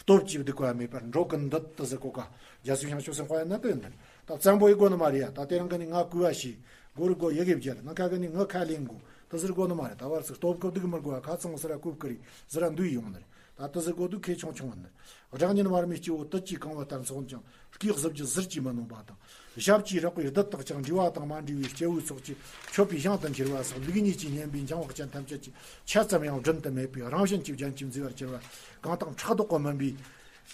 སྟོབས་ཀྱིས་སྡིག་པ་མེད་པར་འགྲོ་ཀུན་འདུད་དུ་ཟེར་གོ་ཀ། རྒྱལ་སྲས་བྱང་ཆུབ་སེམས་དཔའ་ཡིན་ན་དོན་འདི་ད་བཙན་པོ་ཡི་དགོ་ནི་མ་རེད་ཡ། ད་དེ་རིང་གི་ནི་ང་གུས་པ་ཞུས། སྒོ་རུ་སྒོ་ཡི་གེ་བརྒྱབ། ནང་ཁ་གི་ནི་ངི་ཁ་ལེན་དགོ་དུ་ཟེར་དགོ་ནི་མ་རེད། ད་བར་ཚིག་སྟོབས་ཀྱིས་སྡིག་མི་དགོས་པ། ཁ་ཚང་སི་ར་གུབ་ཀི་རེད། ཟི་ར་འདུས་ཡོང་ནི་རེད། ད་དུ་ཟེར་དགོ་དུ་ཁེ་ཆུང་ཆུང་ཡིན་ནི་རེད། སྒྲ་སྙན་བར་མའི་སྐྱེ་བོ་དུད་ཀྱིས་གང་བ་ལྟར་འཚོགས་ཀྱང་། སྐད་གཟི་བརྗིད་ཟིལ་གྱིས་མི་གནོན་པ་དང་། ཞབས་ཀྱིས་རེག་པའི་རྡུལ་དག་ཀྱང་། འབྲས་བུ་དང་མ་འབྲས་བུའི་སྐྱེ་བོའི་ཚོགས་ཀྱིས་མཆོད་པའི་ཞིང་དུ་འཁྱེར་བ་སོགས། ལུགས་གཉིས་ཀྱིས་བསྙེན་པའི་འཆིང་བ་ཅན་ཐམས་ཅད་ཀྱིས་ཆ་ཙམ་ཡང་བསྒྲུན་དུ་མེད་པའི་རང་བཞིན་གྱིས་བརྒྱན་གྱིས་མཛེས་པར་གྱུར་པ། གང་དག་ཕྲག་དོག་གིས་མུན་པའི་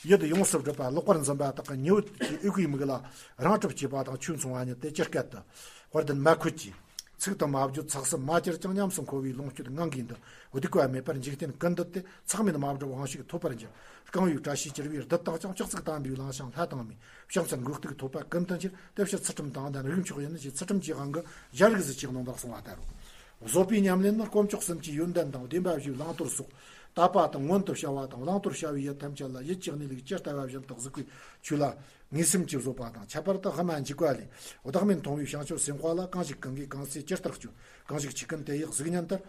ཡུལ་ཡོངས་སུ་བསྒྲིབས་པ། ལོག་པར་འཛིན་པ་དག་གི་ཉི་འོད་ཀྱི་འོད་ཀྱི་མིག་ལ་རང་གྲོལ་བྱེད་པ་དང་། ཆོས་མཚུངས་པ་ཉིད་དེ་ཇི་སྐད་དུ། དཔལ་ལྡན་མ་ཁུ་ཅིག། ཚིག་ཏུ་མ་བརྗོད་ཚགས་སུ་མ་གྱེར་ཀྱང་། ཉམས་སུ་འཁོར་བའི་ལོངས་སྤྱོད་ངང་གིས་འདུ། སྡིག་པ་མེད་པར་འཇིག་རྟེན་ཀུན་འདུད་དེ། ཚེགས་མེད་མ་བསྒྲུབས་དབང་ཕྱུག་ཐོབ་པར་འགྱུར། རྐང་བའི་བཀྲ་ཤིས་གྱུར་པའི་རྡུལ་དག་ཀྱང་། ལྕགས་ཚིག་དམ་པའི་གླིང་བཞིན་ལྷ་དང་མིའི། ཕྱག་འཚལ་མགོ་གཏུགས་ཐོབ་པ་ཀུན་ཏུ་འཁྱིལ། དེ་ཕྱིར་ཚུལ་ཁྲིམས་དང་ལྡན་རིགས་མཆོག་ཡིན། ཞེས་ཚུལ་ཁྲིམས་ཀྱི་དབང་གིས་ཞལ་རིགས་སུ་ཅིག་གནང་བར་གསུངས་པ་ལྟར་རོ། བཟོད་པའི་ཉམས་ལེན་ནི་དཀོན་མཆོག་གསུམ་གྱི་ཡོན་ཏན་དང་བདེན་པ་བཞིའི་བླང་དོར་སོགས། དད་པ་དང་མངོན་དུ་བྱ་བ་དང་། བླང་དོར་བྱ་བའི་ཡུལ་ཐམས་ཅད་ལ་ཡིད་ཀྱི་གནས་ལུགས་ཇི་ལྟ་བ་བཞིན་དུ་གཟིགས་པའི་ཆོས་ལ་ངེས་སེམས་ཀྱིས་བཟོད་པ་དང་། ཁྱད་པར་དུ་དབུ་མ་འཇུག་པ་ལས། བདག་མེད་མཐོང་བའི་བྱང་ཆུབ་སེམས་དཔའ་ལ། གང་ཞིག་ཀུན་གྱིས་གང་ཚེ་ཇི་ལྟར་སྤྱོད། གང་ཞིག་ཆོས་ཀུན་དེ་ཡི་གཟུགས་བརྙན་ལྟར།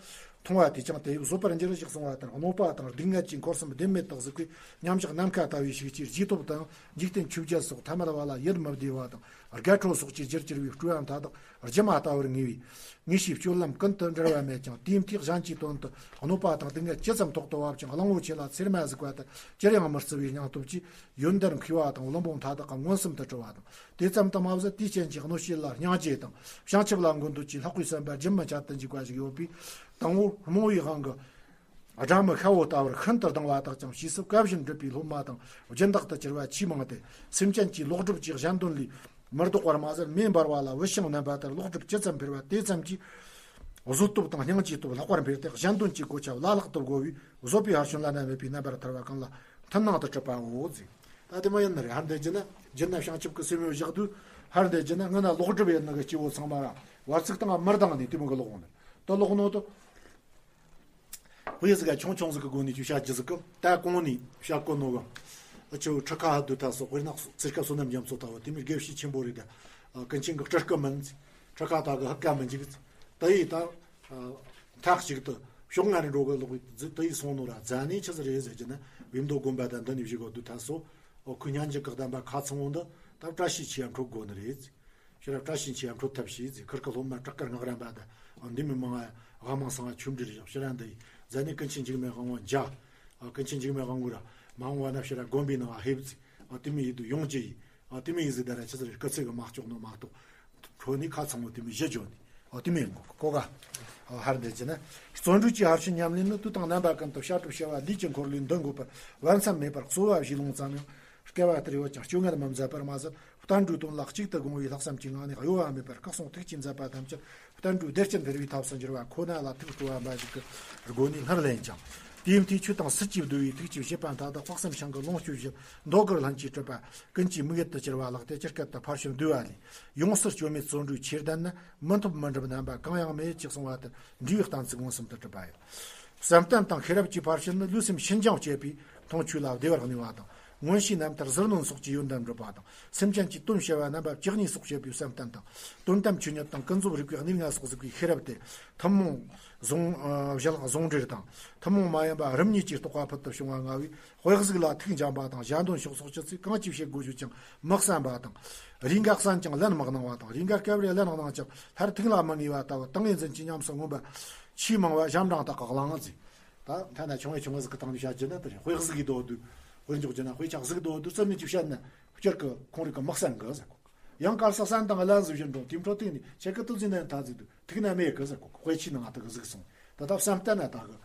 མཐོང་བ་དེས་ཀྱང་དེ་བཟོད་པར་འགྱུར་ཞེས་གསུངས་པ་ལྟར། གནོད་པ་དང་སྡུག་བསྔལ་གྱི་འཁོར་གསུམ་བདེན་མེད་དུ་གཟིགས་པའི་མཉམ་བཞག་ནམ་མཁའ་ལྟ་བུའི་ཤུགས་ཀྱིས། རྗེས་ཐོབ་དང་འཇིག་རྟེན་ཆོས་བརྒྱད་སོགས་ཐ་མལ་པ་ལ་ཡིད་མི་བདེ་བ་དང་། དགའ་སྤྲོ་སོགས་ཀྱི་རྒྱུར་གྱུར་པའི་སྤྲོས་པ་མཐའ་དག་སྒྱུ་མ་ལྟ་བུར་ངེས་པས། ངེས་ཤེས་སྤྱོད་ལམ་ཀུན་ཏུ་འབྲེལ་བ་མེད་ཀྱང་། དེའི་མཐའི་གཞན་གྱི་དོན་དུ་གནོད་པ་དང་སྡུག་བསྔལ་ཇི་ཙམ་ཐོག་ཏུ་བབ་ཀྱང་། གླང་པོ་ཆེ་ལ་ཚེར་མ་གཟིགས་པ་ལྟར་ཅིར་ཡང་མི་བརྩི་བའི་སྙིང་སྟོབས་ཀྱིས། ཡོན་ཏན་མཁས་པ་དང་བླུན་པོ་མཐའ་དག་གམ་མངོན་སུམ་དུ་གྲུབ་པ་དང་། དེ་ཙམ་དུ་མ་ཟད་དེའི་རྐྱེན་གྱིས་གནོད་བྱེད་ལ་སྙིང་རྗེ་དང་། བྱང་ཆུབ་ལ་མགོ་འདོད་ཀྱིས་ལྷག་པའི་བསམ་པ་རྒྱུན་མི་ཆད་དུ་འཇུག་པ་ཞིག་ཡོད་པས། དང་པོ་རྨོངས་པའི་དབང་གིས། སྒྲ་མི་ཤ་བོ་ལྟ་བུར་ཤིན་ཏུ་སྡང་བ་དག་ཀྱང་། ཕྱིས་སུ་བཀའ་བཞིན་སྒྲུབ་པའི་སློབ་མ་དང་སྦྱིན་བདག་ཏུ་གྱུར་པ་ཆེས་མང་སྟེ། སེམས་ཅན་གྱི་ལོག་སྒྲུབ་ཀྱི་གཞན་དོན་ལས་མི་ལྡོག་པར་མ་ཟད། མེ་འབར་བ་ལ་བུད་ཤིང་མནན་པ་ལྟར་ལོག་སྒྲུབ་ཇི་ཙམ་འཕེལ་བ་དེ་ཙམ་གྱིས། བཟོད་སྟོབས་དང་སྙིང་རྗེའི་སྟོབས་ལྷག་པར་འཕེལ་ཏེ། གཞན་དོན་གྱི་གོ་ཆ་བླ་ལྷག་ཏུ་བགོ་བས། བཟོད་པའི་ཕར་ཕྱིན་བླ་ན་མེད་པའི་རྣམ་པར་ཐར་པ་ཀུན་ལ་མཐུན་སྣང་དུ་གྲུབ་པའོ་ཟེར། ད་དེ་མ་ཡིན་ནི་རེད། ཧར་འདི་བགྱིས་ན་བགྱིས་ན་བྱང་ཆུབ་ཀྱི་སེམས་ཡོད་བཞག་དུས། ཧར་འདི་བགྱིས་ན་སྔོན་ན་ལོག་སྒྲུབ་ཡིན་ནི་གི་སྐྱེ་བོ་ཚང་མ་ར་བར་ཚིགས་དང་མི་ལྡང་ནས་དེ་མོ་གི་ལོག་འོང་ནི་དུ་ལོག་ནོ་དུ། དཔེ་ཟིག་ག་ཆུང་ཆུང་ཟིག་གི་སྒོ་ནས་ཆུ་བཤད་རྒྱུ་ཟིག་གི་ད་གོང་ནས་བཤད་གོ་ནོ་གི། ཨ་ཆུ་ཁྲི་ཁ་ཧ་དུ་ད་སོགས་དཔེར་ན་ཚིར་ཁ་བསོད་ནམས་རྒྱ་མཚོ་ལྟ་བུ་དེ་མོ་དགེ་བཤེས་ཆེན་པོ་རེད། ད་ཀུན་མཁྱེན་གི་སྤྲུལ་སྐུ་མིན། ཁྲི་ཁ་ད་གི་ཧ་ཀ་མི་འཇིག་ད་ཡིས་ད། མཐའ་གཅིག་ཏུ་ཕྱོགས་སྔ་ནས་འགྲོ་གི་ལོག་ད་ཡིས་སོང་ནོ་ར་རྫ་ནས་ཆི་ཟིག་རེད་ཟེར་གྱི་ན། བེམ་མདོ་དགོན་པ་དང་འདི་ནས་བཞུགས་གོ་དུས་ད་སོ། ཨོ་ཁོས་སྙན་འཇེབས་ཀྱི་བསྟན་པ་ཁ་ཚང་བོ་འདི་ད་བཀྲ་ཤིས་ཆེ་ཡང་འཕྲོད་དགོ་ནི་རེད། ཕྱི་རབས་བཀྲ་ཤིས་ཆེ་ཡང་འཕྲོད་ཐབས་ཤེས་ཟེར། ཁིར་ཀི་སློབ་མ་བྲག་དཀར་སྔགས་རམས་པ་དང་འདི་མི་མང་ང་དབང་མང་སང་ང་ཆུ་འདྲིར་བཞག་ཕྱི་ར་འདི་ཡིས་རྫ་ནས་ཀུན་མཁྱེན་འཇིགས་མེད་དབང་བོ་འཇའ། ཨོ་ཀུན་མཁྱེན་འཇིགས་མེད་དབང་བོ་ར་མ་འོངས་བ་ན་ཕྱི་ར་དགོན་པའི་ནང་ང་ཧེབ་ཟེར། ཨོ་དེ་མི་ཡིས་དུ་ཡོང་རྒྱུ་ཡིས། ཨ་དེ་མོ་ཡིན་དུས་ད་ར་ཆི་ཟིག་རེད། སྐུ་ཚེ་གི་མ་ལྕོགས་ནོ་མ་གཏོགས། ཁྲོ་ནི་ཁ་ཚང་མོ་དེ་མོ་བཞི་བརྗོད་ནི། ཨ་དེ་མོ་ཡིན་གོ་གོ་ག་ཨ་ཧར་འདི་བགྱིས་ན། བརྩོན་འགྲུས་ཀྱི་ཕར་ཕྱིན་ཉམས་ལེན་ནི་དུས་དང་རྣམ་པ་ཀུན་ཏུ་བཤད་སྒྲུབ་བྱ་བ་ལས་ཀྱི་འཁོར་ལོའི་མདུན་འགོད་པར་བར་མཚམས་མེད་པར་གསོལ་བ་བཞེས་ལོང་ཙམ་ཡང་སྐལ་བ་སྟེར་ཡོད་ཀྱང་། སྤྱོད་ངན་མི་མཛད་པར་མ་ཟད། བསྟན་འགྲོའི་དོན་ལ་གཅིག་ཏུ་དགོངས་པའི་ལྷག་བསམ་གྱི་ངང་ནས་གཡོ་བ་མེད་པར་སྐུ་གསུང་ཐུགས་ཀྱི་མཛད་པ་ཐམས་ཅད་བསྟན་འགྲོའི་བདེ་སྐྱིད་འཕེལ་བའི་ཐབས་སུ་འགྱུར་བ་ཁོ་ན་ལ་ཐུགས་སྤྲོ་བ་འབའ་ཞིག་གི་སྒོ་ནས་སྔར་ལེན་ཅིང་། དེའི་མཐུས་ཆོས་དང་སྲིད་ཀྱི་བསྡུ་བའི་ཐུགས་ཀྱི་བྱེད་པ་མཐའ་དག་དཔག་བསམ་ཤིང་གི་ལོངས་སྤྱོད་བཞི་མདོ་གུར་ལྷན་ཅིག་གྲུབ་པ་ཀུན་གྱི་དམིགས་ཡུལ་དུ་གྱུར་པ་ལགས་ཏེ། ཇི་སྐད་དུ་ཕར་ཕྱིན་བསྡུས་པ་ལས། ཡོངས་སུ་གཅོད་མེད་བརྩོན་འགྲུས་ཆེར་ལྡན་ནི། མི་ཐོབ་མི་འགྲུབ་རྣམ་པ་གང་ཡང་མེད་ཅེས་གསུངས་པ་ལྟར་འབྲས་བུའི་གཏན་ཚིགས་མངོན་སུམ་དུ་གྲུབ་པ་ཡིན། བསམ་གཏན་དང་ཤེས་རབ་ཀྱི་ཕར་ཕྱིན་ནི་ལུས་སེམས་ཕྱིན་ཅི་ལོག་བྱེད་པའི་མཐོང་ཆོས་ལ་བདེ་བར་གནས་པ་དང་། མངོན་ཤེས་རྣམ་ཐར་ཟིལ་གནོན་སོགས་ཀྱི་ཡོན་ཏན་འགྲུབ་པ་དང་། སེམས་ཅན་གྱི་དོན་བྱ་བ་རྣམ་པ་བཅུ་གཉིས་སོགས་བྱེད་པའི་བསམ་གཏན་དང་། དོན་དམ་ཆོས་ཉིད་དང་ཀུན་རྫོབ་རིགས་པའི་གནས་ལྔ་སོགས་གཟིགས་པའི་ཤེས་རབ་སྟེ། ཐུན་མོང་ཟུང་ཨ་གཞི་ལྷག་ཟུང་འབྲེལ་དང་། ཐུན་མོང་མ་ཡིན་པ་རིམ་གཉིས་ཀྱི་རྟོགས་པ་ཕུལ་དུ་བྱུང་བ་མངའ་བས། དཔེ་གཟུགས་ལ་ཐུགས་འཇམ་པ་དང་། གཞན་དོན་ཕྱོགས་སོགས་ཅི་ཚེ་གང་ཅི་བྱེད་དགོས་བརྗོད་ཀྱང་མི་བསམ་པ་དང་། རེས་འགའ་གསན་ཀྱང་ལན་མི་གནང་བ་དང་། རེས་འགའ་སྐབས་རེ་ལན་གནང་ཀྱང་སླར་ཐུགས་ལ་མི་ངེས་པ་ལྟ་བུ། ཏིང་ངེ་འཛིན་གྱི་ཉམས་སུ་མངོན་པ་ཆེས་མང་བ་ཞབས་འབྲིང་དག་གི་གླེང་ཟེར། ད་ཐ་ན་ཆུང་ངེ་ཆུང་ངེ་ཟིག་གི་སྟེང་ནས་བཤད་རྒྱུ་ན་དེ་རེད། དཔེ་གཟུགས་ཀྱི་དོ་དུ་དཔེ་འཇོག་རྒྱུ་ན། དཔེ་ཆ་གཟུགས་དོ་དུ་རྩིབ་ནས་ཅིག་བཤད་ན་སྤྱིར་གི་ཁོང་རིགས་ཀྱི་མི་གསན་གི་ཟེར་གོ། ཡང་དཀར་ས་གསན་དང་ལན་ཟིག་བཞིན་འགྲོ་དེ་འཕྲོ་སྟེང་ནས་ཁྱེད་ཀྱི་ཏུ་ཟིན་ནས་ཐ་ཟིག་དུ་ཐུགས་ན་མེད་གི་ཟེར་གོ། དཔེ་ཆའི་ནང་ང་ཐུག་གི་གཟིགས་སོང་། ད་ལྟ་བསམ་གཏན་ན་ད་གི་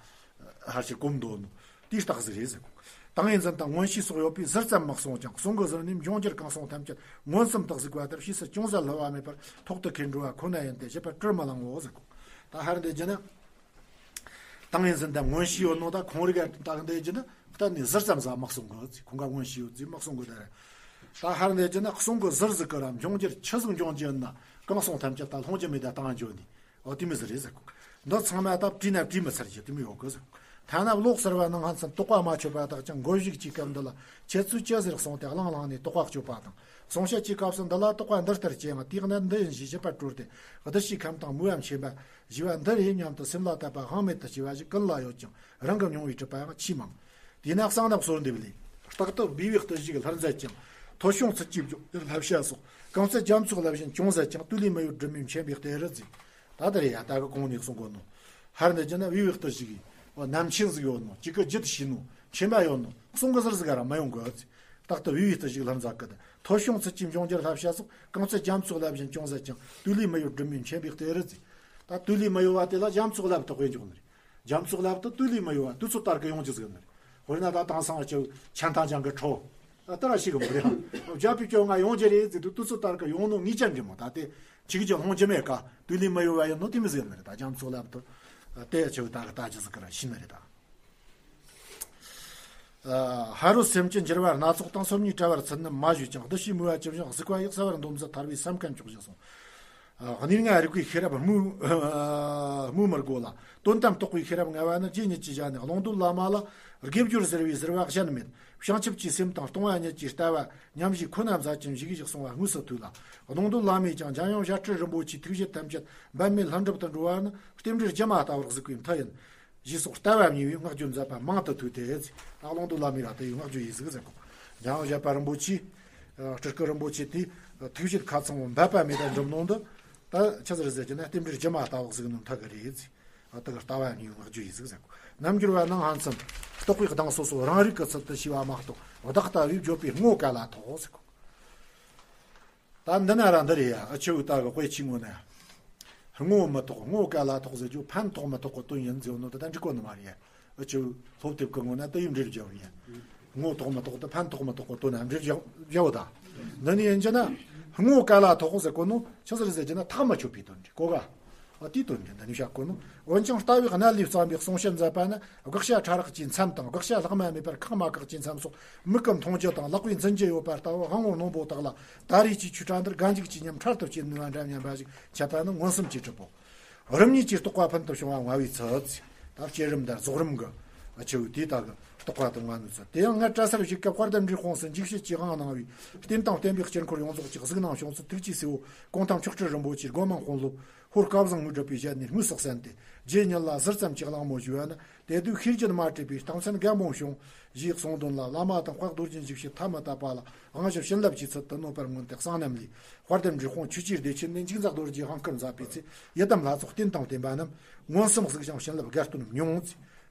ཧར་ཞིག་གོམ་འདོན་ནོ། དེའི་རྟགས་གཟིགས་རེད་ཟེར་གོ། ཏིང་ངེ་འཛིན་དང་མངོན་ཤེས་སོགས་ཡོད་པས་ཟུར་ཙམ་མི་གསུང་ཀྱང་། གསུང་གི་ཟུར་ནས་འབྱུང་འགྱུར་གང་གསུང་ཐམས་ཅད་མངོན་སུམ་དུ་གཟིགས་པ་ལྟར་ཕྱིས་སུ་ཅུང་ཟད་བསླུ་བ་མེད་པར་ཐོག་ཏུ་ཁེལ་འགྲོ་བ་ཁོ་ན་ཡིན་ཏེ། བཞེད་པར་བྲི་མི་ལང་ངོ་ཟེར་གོ། ད་ཧར་འདི་བགྱིས་ན། ཏིང་ངེ་འཛིན་དང་མངོན་ཤེས་ཡོད་ནོ་ད་ཁོང་རིགས་ལྟ་གི་འདི་བགྱིས་ན་གཏན་ནས་ཟུར་ཙམ་ཟིག་མི་གསུང་གི། ཁོང་ག་མངོན་ཤེས་ཡོད་ཟིག་མི་གསུང་གི། ད་རེད། ད་ཧར་འདི་བགྱིས་ན་གསུང་གི་ཟུར་ཟིག་གི་ར་འབྱུང་འགྱུར་ཆི་ཟིག་འབྱུང་རྒྱུ་ཡིན་ན་གང་གསུང་ཐམས་ཅད་ད་ལྷུང་རྒྱུ་མེད། ད་བཏང་འགྱོ་ནི། ཨོ་དེ་མོ་ཟིག་རེད་ཟེར་གོ། འདི་ཚང་མ་ད་བྲིས་ན་བྲིས་མི་ཚར་རྒྱུ་དེ་མོ་ཡོད་གི་ཟེར་གོ། ཐ་ན་ལོག་ཟེར་བ་ནང་ཕན་ཚུན་དོགས་པ་མ་ཆོད་པ་དག་ཀྱང་། མགོ་མཇུག་གི་སྐབས་འདི་ལ་འཆད་ཚུལ་ཅི་ཟེར་གསུངས་ཏེ་བླངས་བླངས་ནས་དོགས་པ་གཅོད་པ་དང་། གསུང་བཤད་ཀྱི་སྐབས་སུ་འདི་ལ་དོགས་པ་འདི་ལྟར་སྐྱེ་ཡང་དེས་ན་འདི་ཡིན་ཞེས་བཞེད་པ་སྤྲོས་ཏེ། བདུད་བཞིའི་ཁམས་དང་མུན་པ་མཁྱེན་པ་ཞེས་པ་འདི་རེད་སྙམ་དུ་སེམས་ལ་དད་པ་དབང་མེད་དུ་སྐྱེ་བ་ཞིག་ཀུན་ལ་ཡོད་ཀྱང་རང་གིས་མྱོང་བའི་གྲུབ་པ་ཡང་ཆེས་མང་། དེས་ན་གསང་ནག་གསོལ་འདེབས་ལས། རྟག་ཏུ་བི་བི་བརྟུལ་ཞུགས་ལྷུར་མཛད་ཅིང་། ཐོས་བྱུང་ཚུལ་གྱིས་སྦྱོང་གྱུར་བསླབ་བྱ་སོགས། གང་ཚེ་རྒྱ་མཚོའི་རླབས་བཞིན་ཅུང་ཟད་ཀྱང་། དུས་ལས་མི་ཡོལ་སྒྲིབ་མེད་མཁྱེན་པའི་གཏེར་རུ་འཛིན། ད་ལྟ་རེད་ཡ། ད་གི་གོང་ནས་གསུང་གོ་ནོ། ཧར་འདི་བགྱིས་ན་བི་བི་བརྟུལ་ཞུགས་ཀྱི་རྣམ་མཁྱེན་ཟིག་ཡོད་ནོ། གཅིག་གི་རྒྱུད་ཤེས་ནོ། མཁྱེན་པ་ཡོད་ནོ། གསུང་གི་ཟུར་ཟིག་ག་ར་མི་ཡོང་གི། རྟག་ཏུ་བི་བི་བརྟུལ་ཞུགས་ལྷུར་མཛད་གི། ཐོས་བྱུང་ཚུལ་གྱིས་སྦྱོང་གྱུར་བསླབ་བྱ་སོགས། གང་ཚེ་རྒྱ་མཚོའི་རླབས་བཞིན་ཅུང་ཟད་ཀྱང་། དུས་ལས་མི་ཡོལ་སྒྲིབ་མེད་མཁྱེན་པའི་གཏེར་རུ་འཛིན། ད་དུས་ལས་མི་ཡོལ་བ་དེ་ལ་རྒྱ་མཚོའི་རླབས་ཐོག་གི་འཇོག་ནི་རེད། རྒྱ་མཚོའི་རླབས་དེ་དུས་ལས་མི་ཡོལ་བ་དུས་ཚོད་ལྟར་གི་ཡོང་རྒྱུ་ཟིག་ནི་རེད། དཔེར་ན་ད་དེང་སང་ཅིག་ཆན་ཐང་ཅན་གི་ཁྲོ། ད་ལྟ་ར་ཞིག་གི་མི་རེད། བརྒྱ་པའི་བཅོ་ལྔ་ཡོང་རྒྱུ་རེད་ཟེར་དུས་དུས་ཚོད་ལྟར་གི་ཡོང་ནོ་ངེས་ཅན་རེད་མོ། ད་དེ་ཅིག་ཅིག་ལྷུང་རྒྱུ་མེད་ཀ། དུས་ལས་མི་ཡོལ་བ་ཡིན་ནོ་དེ་མོ་ཟིག་ནི་རེད། ད་རྒྱ་མཚོའི་རླབས་དེ་དེ་ཆེ་བའི་ད་གི་ལྟ་རྒྱུ་ཟིག་གི་ར་ཤེས་ནི་རེད་ད། ཨ། ཕ་རོལ་སེམས་ཀྱི་འགྱུར་བ་སྣ་ཚོགས་དང་། སོམ་ཉིའི་བྲལ་བར་ཚུད་ནི་མ་ཞུས་ཀྱང་། བདུད་བཞིའི་མུན་པ་ཇི་བཞིན་གཟིགས་པ་ཡིས། གསལ་བར་འདོམས་སུ་ཐར་བའི་སེམས་ཁ་མཆོག་ཞེས་གསུངས། ཨ། གནས་ལྔ་རིག་པའི་ཤེས་རབ་སྨོས། ཨ། སྨོས་མི་དགོས་ལ། དོན་དམ་རྟོགས་པའི་ཤེས་རབ་མངའ་བ་ནི། རྗེ་ཉིད་ཀྱི་ཞལ་ནས། ཀློང་རྡོལ་བླ་མ་ལ་དགེ་སྦྱོར་ཟེར་བའི་ཟེར་བ་གཞན་མེད། བྱང་ཆུབ་ཀྱི་སེམས་དང་སྟོང་བ་ཉིད་ཀྱི་ལྟ་བ་མཉམ་བཞག་ཁོ་ན་མཛད་ཅིང་བཞུགས་བཞུགས་གསུང་བ་དངོས་སུ་ཐོས་ལ། གདུང་འདོད་བླ་མས་ཀྱང་འཇམ་དབྱངས་ཞབས་ཁྲི་རིན་པོ་ཆེའི་ཐུགས་བཞེད་ཐམས་ཅད་འབད་མེད་ལྷུན་གྲུབ་ཏུ་འགྲོ་བ་ནི་རྟེན་འབྲེལ་སྒྱུ་མ་ལྟ་བུར་གཟིགས་པའི་མཐུ་ཡིན། ཞེས་སོགས་ལྟ་བ་གཉིས་པའི་བསྔགས་བརྗོད་མཛད་པ་མང་དུ་ཐོས་ཏེ། ད་གདུང་འདོད་བླ་མས་ར་དེ་ཡི་བསྔགས་བརྗོད་ཡིན་ཟིག་ཟེར་གོ། འཇམ་དབྱངས་ཞབས་པ་རིན་པོ་ཆེ། སྤྲུལ་སྐུ་རིན་པོ་ཆེ་དེའི་ཐུགས་བཞེད་ཁ་ཚང་བ་འབད་པ་མེད་པར་འགྲུབ་ནོ་འདི། ད་ཆི་ཟིག་རེད་ཟེར་གྱི་ན་རྟེན་འབྲེལ་སྒྱུ་མ་ལྟ་བུར་གཟིགས་ནི་མཐུ་གི་རེད་ཟེར། ཨ་དེ་གི་ལྟ་བ་གཉིས་བསྔགས་བརྗོད་ཡིན་ཟིག་ཟེར་གོ། རྣམ་འགྱུར་བ་ནང་ཧང་སམ། རྟོག་པའི་གདངས་སོ་སོ་རང་རིག་གི་ཚུལ་དུ་ཤེས་པ་མ་གཏོགས་བདག་ལྟ་བས་བརྗོད་པའི་ངོ་བོ་ག་ལ་ཐོགས་ཟེར་གོ། ད་འདི་ན་ར་འདི་རེད་ཡ། ཨ་ཆེའུ་ད་གི་དཔེ་ཆི་ངོ་ན། ངོ་མི་ཐོགས། ངོ་བོ་ག་ལ་ཐོགས་ཟེར་རྒྱུ་ཕན་ཐོགས་མི་ཐོགས་གི་དོན་ཡིན་ཟེར་ནོ་ད་ད་འགྲིག་གོ་ནི་མ་རེད་ཡ། ཨ་ཆེའུ་སློབ་དེབ་གི་ངོ་ན་དེ་ཡི་འབྲེལ་བརྒྱབ་ཡ། ངོ་བོ་ཐོགས་མི་ཐོགས་དེ་ཕན་ཐོགས་མི་ཐོགས་གི་དོན་ན་འབྲེལ་བརྒྱབ་བརྒྱབ་ད། འདི་ནི་ཡིན་གྱི་ན། ངོ་བོ་ག་ལ་ཐོགས་ཟེར་གོ་ནོ་ཆི་ཟིག་རེད་ཟེར་གྱི་ན་ཐག་མི་ཆོད་པའི་དོན་རེད་གོ་ག། ཨ་དེའི་དོན་འདི་འདི་ནི་བཤད་གོ་ནོ། འོན་ཀྱང་ལྟ་བའི་གནད་ལས་བརྩམས་པའི་གསུང་བཤད་མཛད་པ་ནི་དགག་བྱ་ཕྲ་རགས་ཀྱི་མཚམས་དང་དགག་བྱ་ལྷག་མ་མེད་པར་ཁག་མ་ཁག་ཅན་མཚམས་སོགས་མིག་གིས་མཐོང་རྒྱུ་དང་ལག་པས་འཛིན་རྒྱུ་ཡོད་པ་ལྟ་བུ་དབང་པོ་རྣོན་པོ་དག་ལ། ད་རེས་ཀྱི་ཆོས་གྲྭ་འདིར་དགའ་འཇུག་ཅིག་སྙམ་འཕྲལ་དུ་སྐྱེ་ནུས་པ་འདྲ་སྙམ་པ་ཞིག་འཆད་པ་ནི་མངོན་སུམ་གྱིས་གྲུབ་བོ། རིམ་གཉིས་ཀྱི་རྟོགས་པ་ཕུན་དུ་བྱུང་བ་མངའ་བའི་ཚུལ། ད་བསྐྱེད་རིམ་དང་རྫོགས་རིམ་གྱི་ཆེ་བའི་དེ་དག་གི་རྟོགས་པ་དང་མངའ་ནུས་ཚུལ། དེ་ཡང་སྔར་གྲྭ་སར་བཞུགས་སྐབས་དཔལ་ལྡན་འབྲས་སྤུངས་སུ་འཇིགས་བྱེད་ཀྱི་དབང་གནང་བའི་རྟེན་དང་བརྟེན་པའི་སྐྱེ་འཁོར་ཡོངས་རྫོགས་ཀྱི་གཟིགས་སྣང་བྱུང་ཚུལ་ཐུགས་ཀྱི་སྲས་པོ་གུང་ཐང་མཆོག་སྤྲུལ་རིན་པོ་ཆེའི་སྒོ་མང་དཔོན་སློབ། ཧོར་སྐལ་བཟང་དངོས་གྲུབ་པས་ཞལ་ནས་དངོས་སུ་གསན་ཏེ། རྗེ་ཉིད་ལ་ཟུར་ཙམ་གྱི་གླེང་མོལ་ཞུས་པ་ན། དེ་དུས་ཤེས་རྒྱུད་མ་འདྲེས་པའི་གཏམ་ཚན་འགའ་འབུམ་བྱུང་། ཞེས་གསུངས་དོན་ལ། བླ་མ་དང་དཔལ་རྡོ་རྗེ་འཇིགས་བྱེད་ཐ་མི་དད་པ་ལ་དབང་ཞུ་བྱིན་རླབས་ཀྱི་ཚུལ་དུ་གནོད་པར་མངོན་ཏེ། གསང་རྣམ་ལས། དཔལ་ལྡན་འབྲས་སྤུངས་ཆོས་ཀྱི་བདེ་ཆེན་ནས་འཇིགས་མཛད་རྡོ་རྗེའི་དབང་བསྐུར་མཛད་པའི་ཚེ། ཡི་དམ་ལྷ་ཚོགས་རྟེན་དང་བརྟེན་པ་རྣམས་མངོན་སུམ་གཟིགས་ཤིང་བྱིན་རླབས་དགའ་སྟོན་མྱོང་།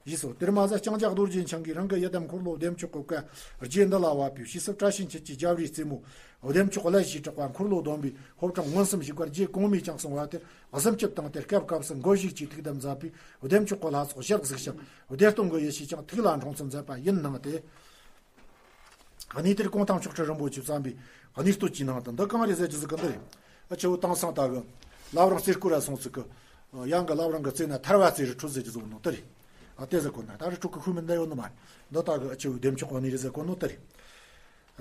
ཞེས་སོ། དེར་མ་ཟད་ལྕང་སྐྱ་རྡོ་རྗེ་འཆང་གིས་རང་གི་ཡི་དམ་འཁོར་ལོ་བདེ་མཆོག་གི་བཀའ་རྗེ་འདི་ལ་བབས་པའི་ཕྱིས་སུ་བཀྲ་ཤིས་འཁྱིལ་གྱི་རྒྱབ་རིའི་རྩེ་མོ་བདེ་མཆོག་ཀླད་ཞེས་གྲགས་པ་འཁོར་ལོ་སྡོམ་པའི་ཕོ་བྲང་མངོན་སུམ་བཞུགས་པར་རྗེ་གོང་མས་ཀྱང་གསུངས་པ་དེར་གཟིམ་སྤྱིལ་བཏང་སྟེ། སྐབས་སྐབས་སུ་མགོ་བཞུགས་ཀྱིས་ཐུགས་དམ་མཛད་པས་བདེ་མཆོག་གི་ལྷ་ཚོགས་ཞལ་གཟིགས་ཤིང་བདེ་སྟོང་གི་ཡེ་ཤེས་ཀྱང་ཐུགས་ལ་འཁྲུངས་ཚུལ་མཛད་པ་ཡིན་གནང་སྟེ། གནས་དེར་གུང་ཐང་མཆོག་སྤྲུལ་རིན་པོ་ཆེས་བརྩམས་པའི་གནས་བསྟོད་ཀྱི་ནང་དུ། འདི་གང་རེད་ཟེར་རྒྱུ་ཟིག་གི་འདི་རེད། ཨ་ཆེ་བོ་དེང་སང་ད་གི་བླ་བྲང་རྩེ་སྐོར་ར་སོང་ཚུལ་གི། ཡང་གི་བླ་བྲང་གི་རྩེ་ན་ཐར་བ་རྩེ་རི་ཁྲོད་ཟེར་རྒྱུ་ཟིག་ནོ་དེ་རེད། ཨ་དེ་ཟེར་གོ་ན་ད་རི་ཁྲོད་གི་ཤུལ་མི་འདི་ཡོད་ནི་མ་རེད། འདི་ད་གི་ཨ་ཆེ་བོའི་བདེ་མཆོག་གི་གནས་རེད་ཟེར་གོ་ནོ་དེ་རེད།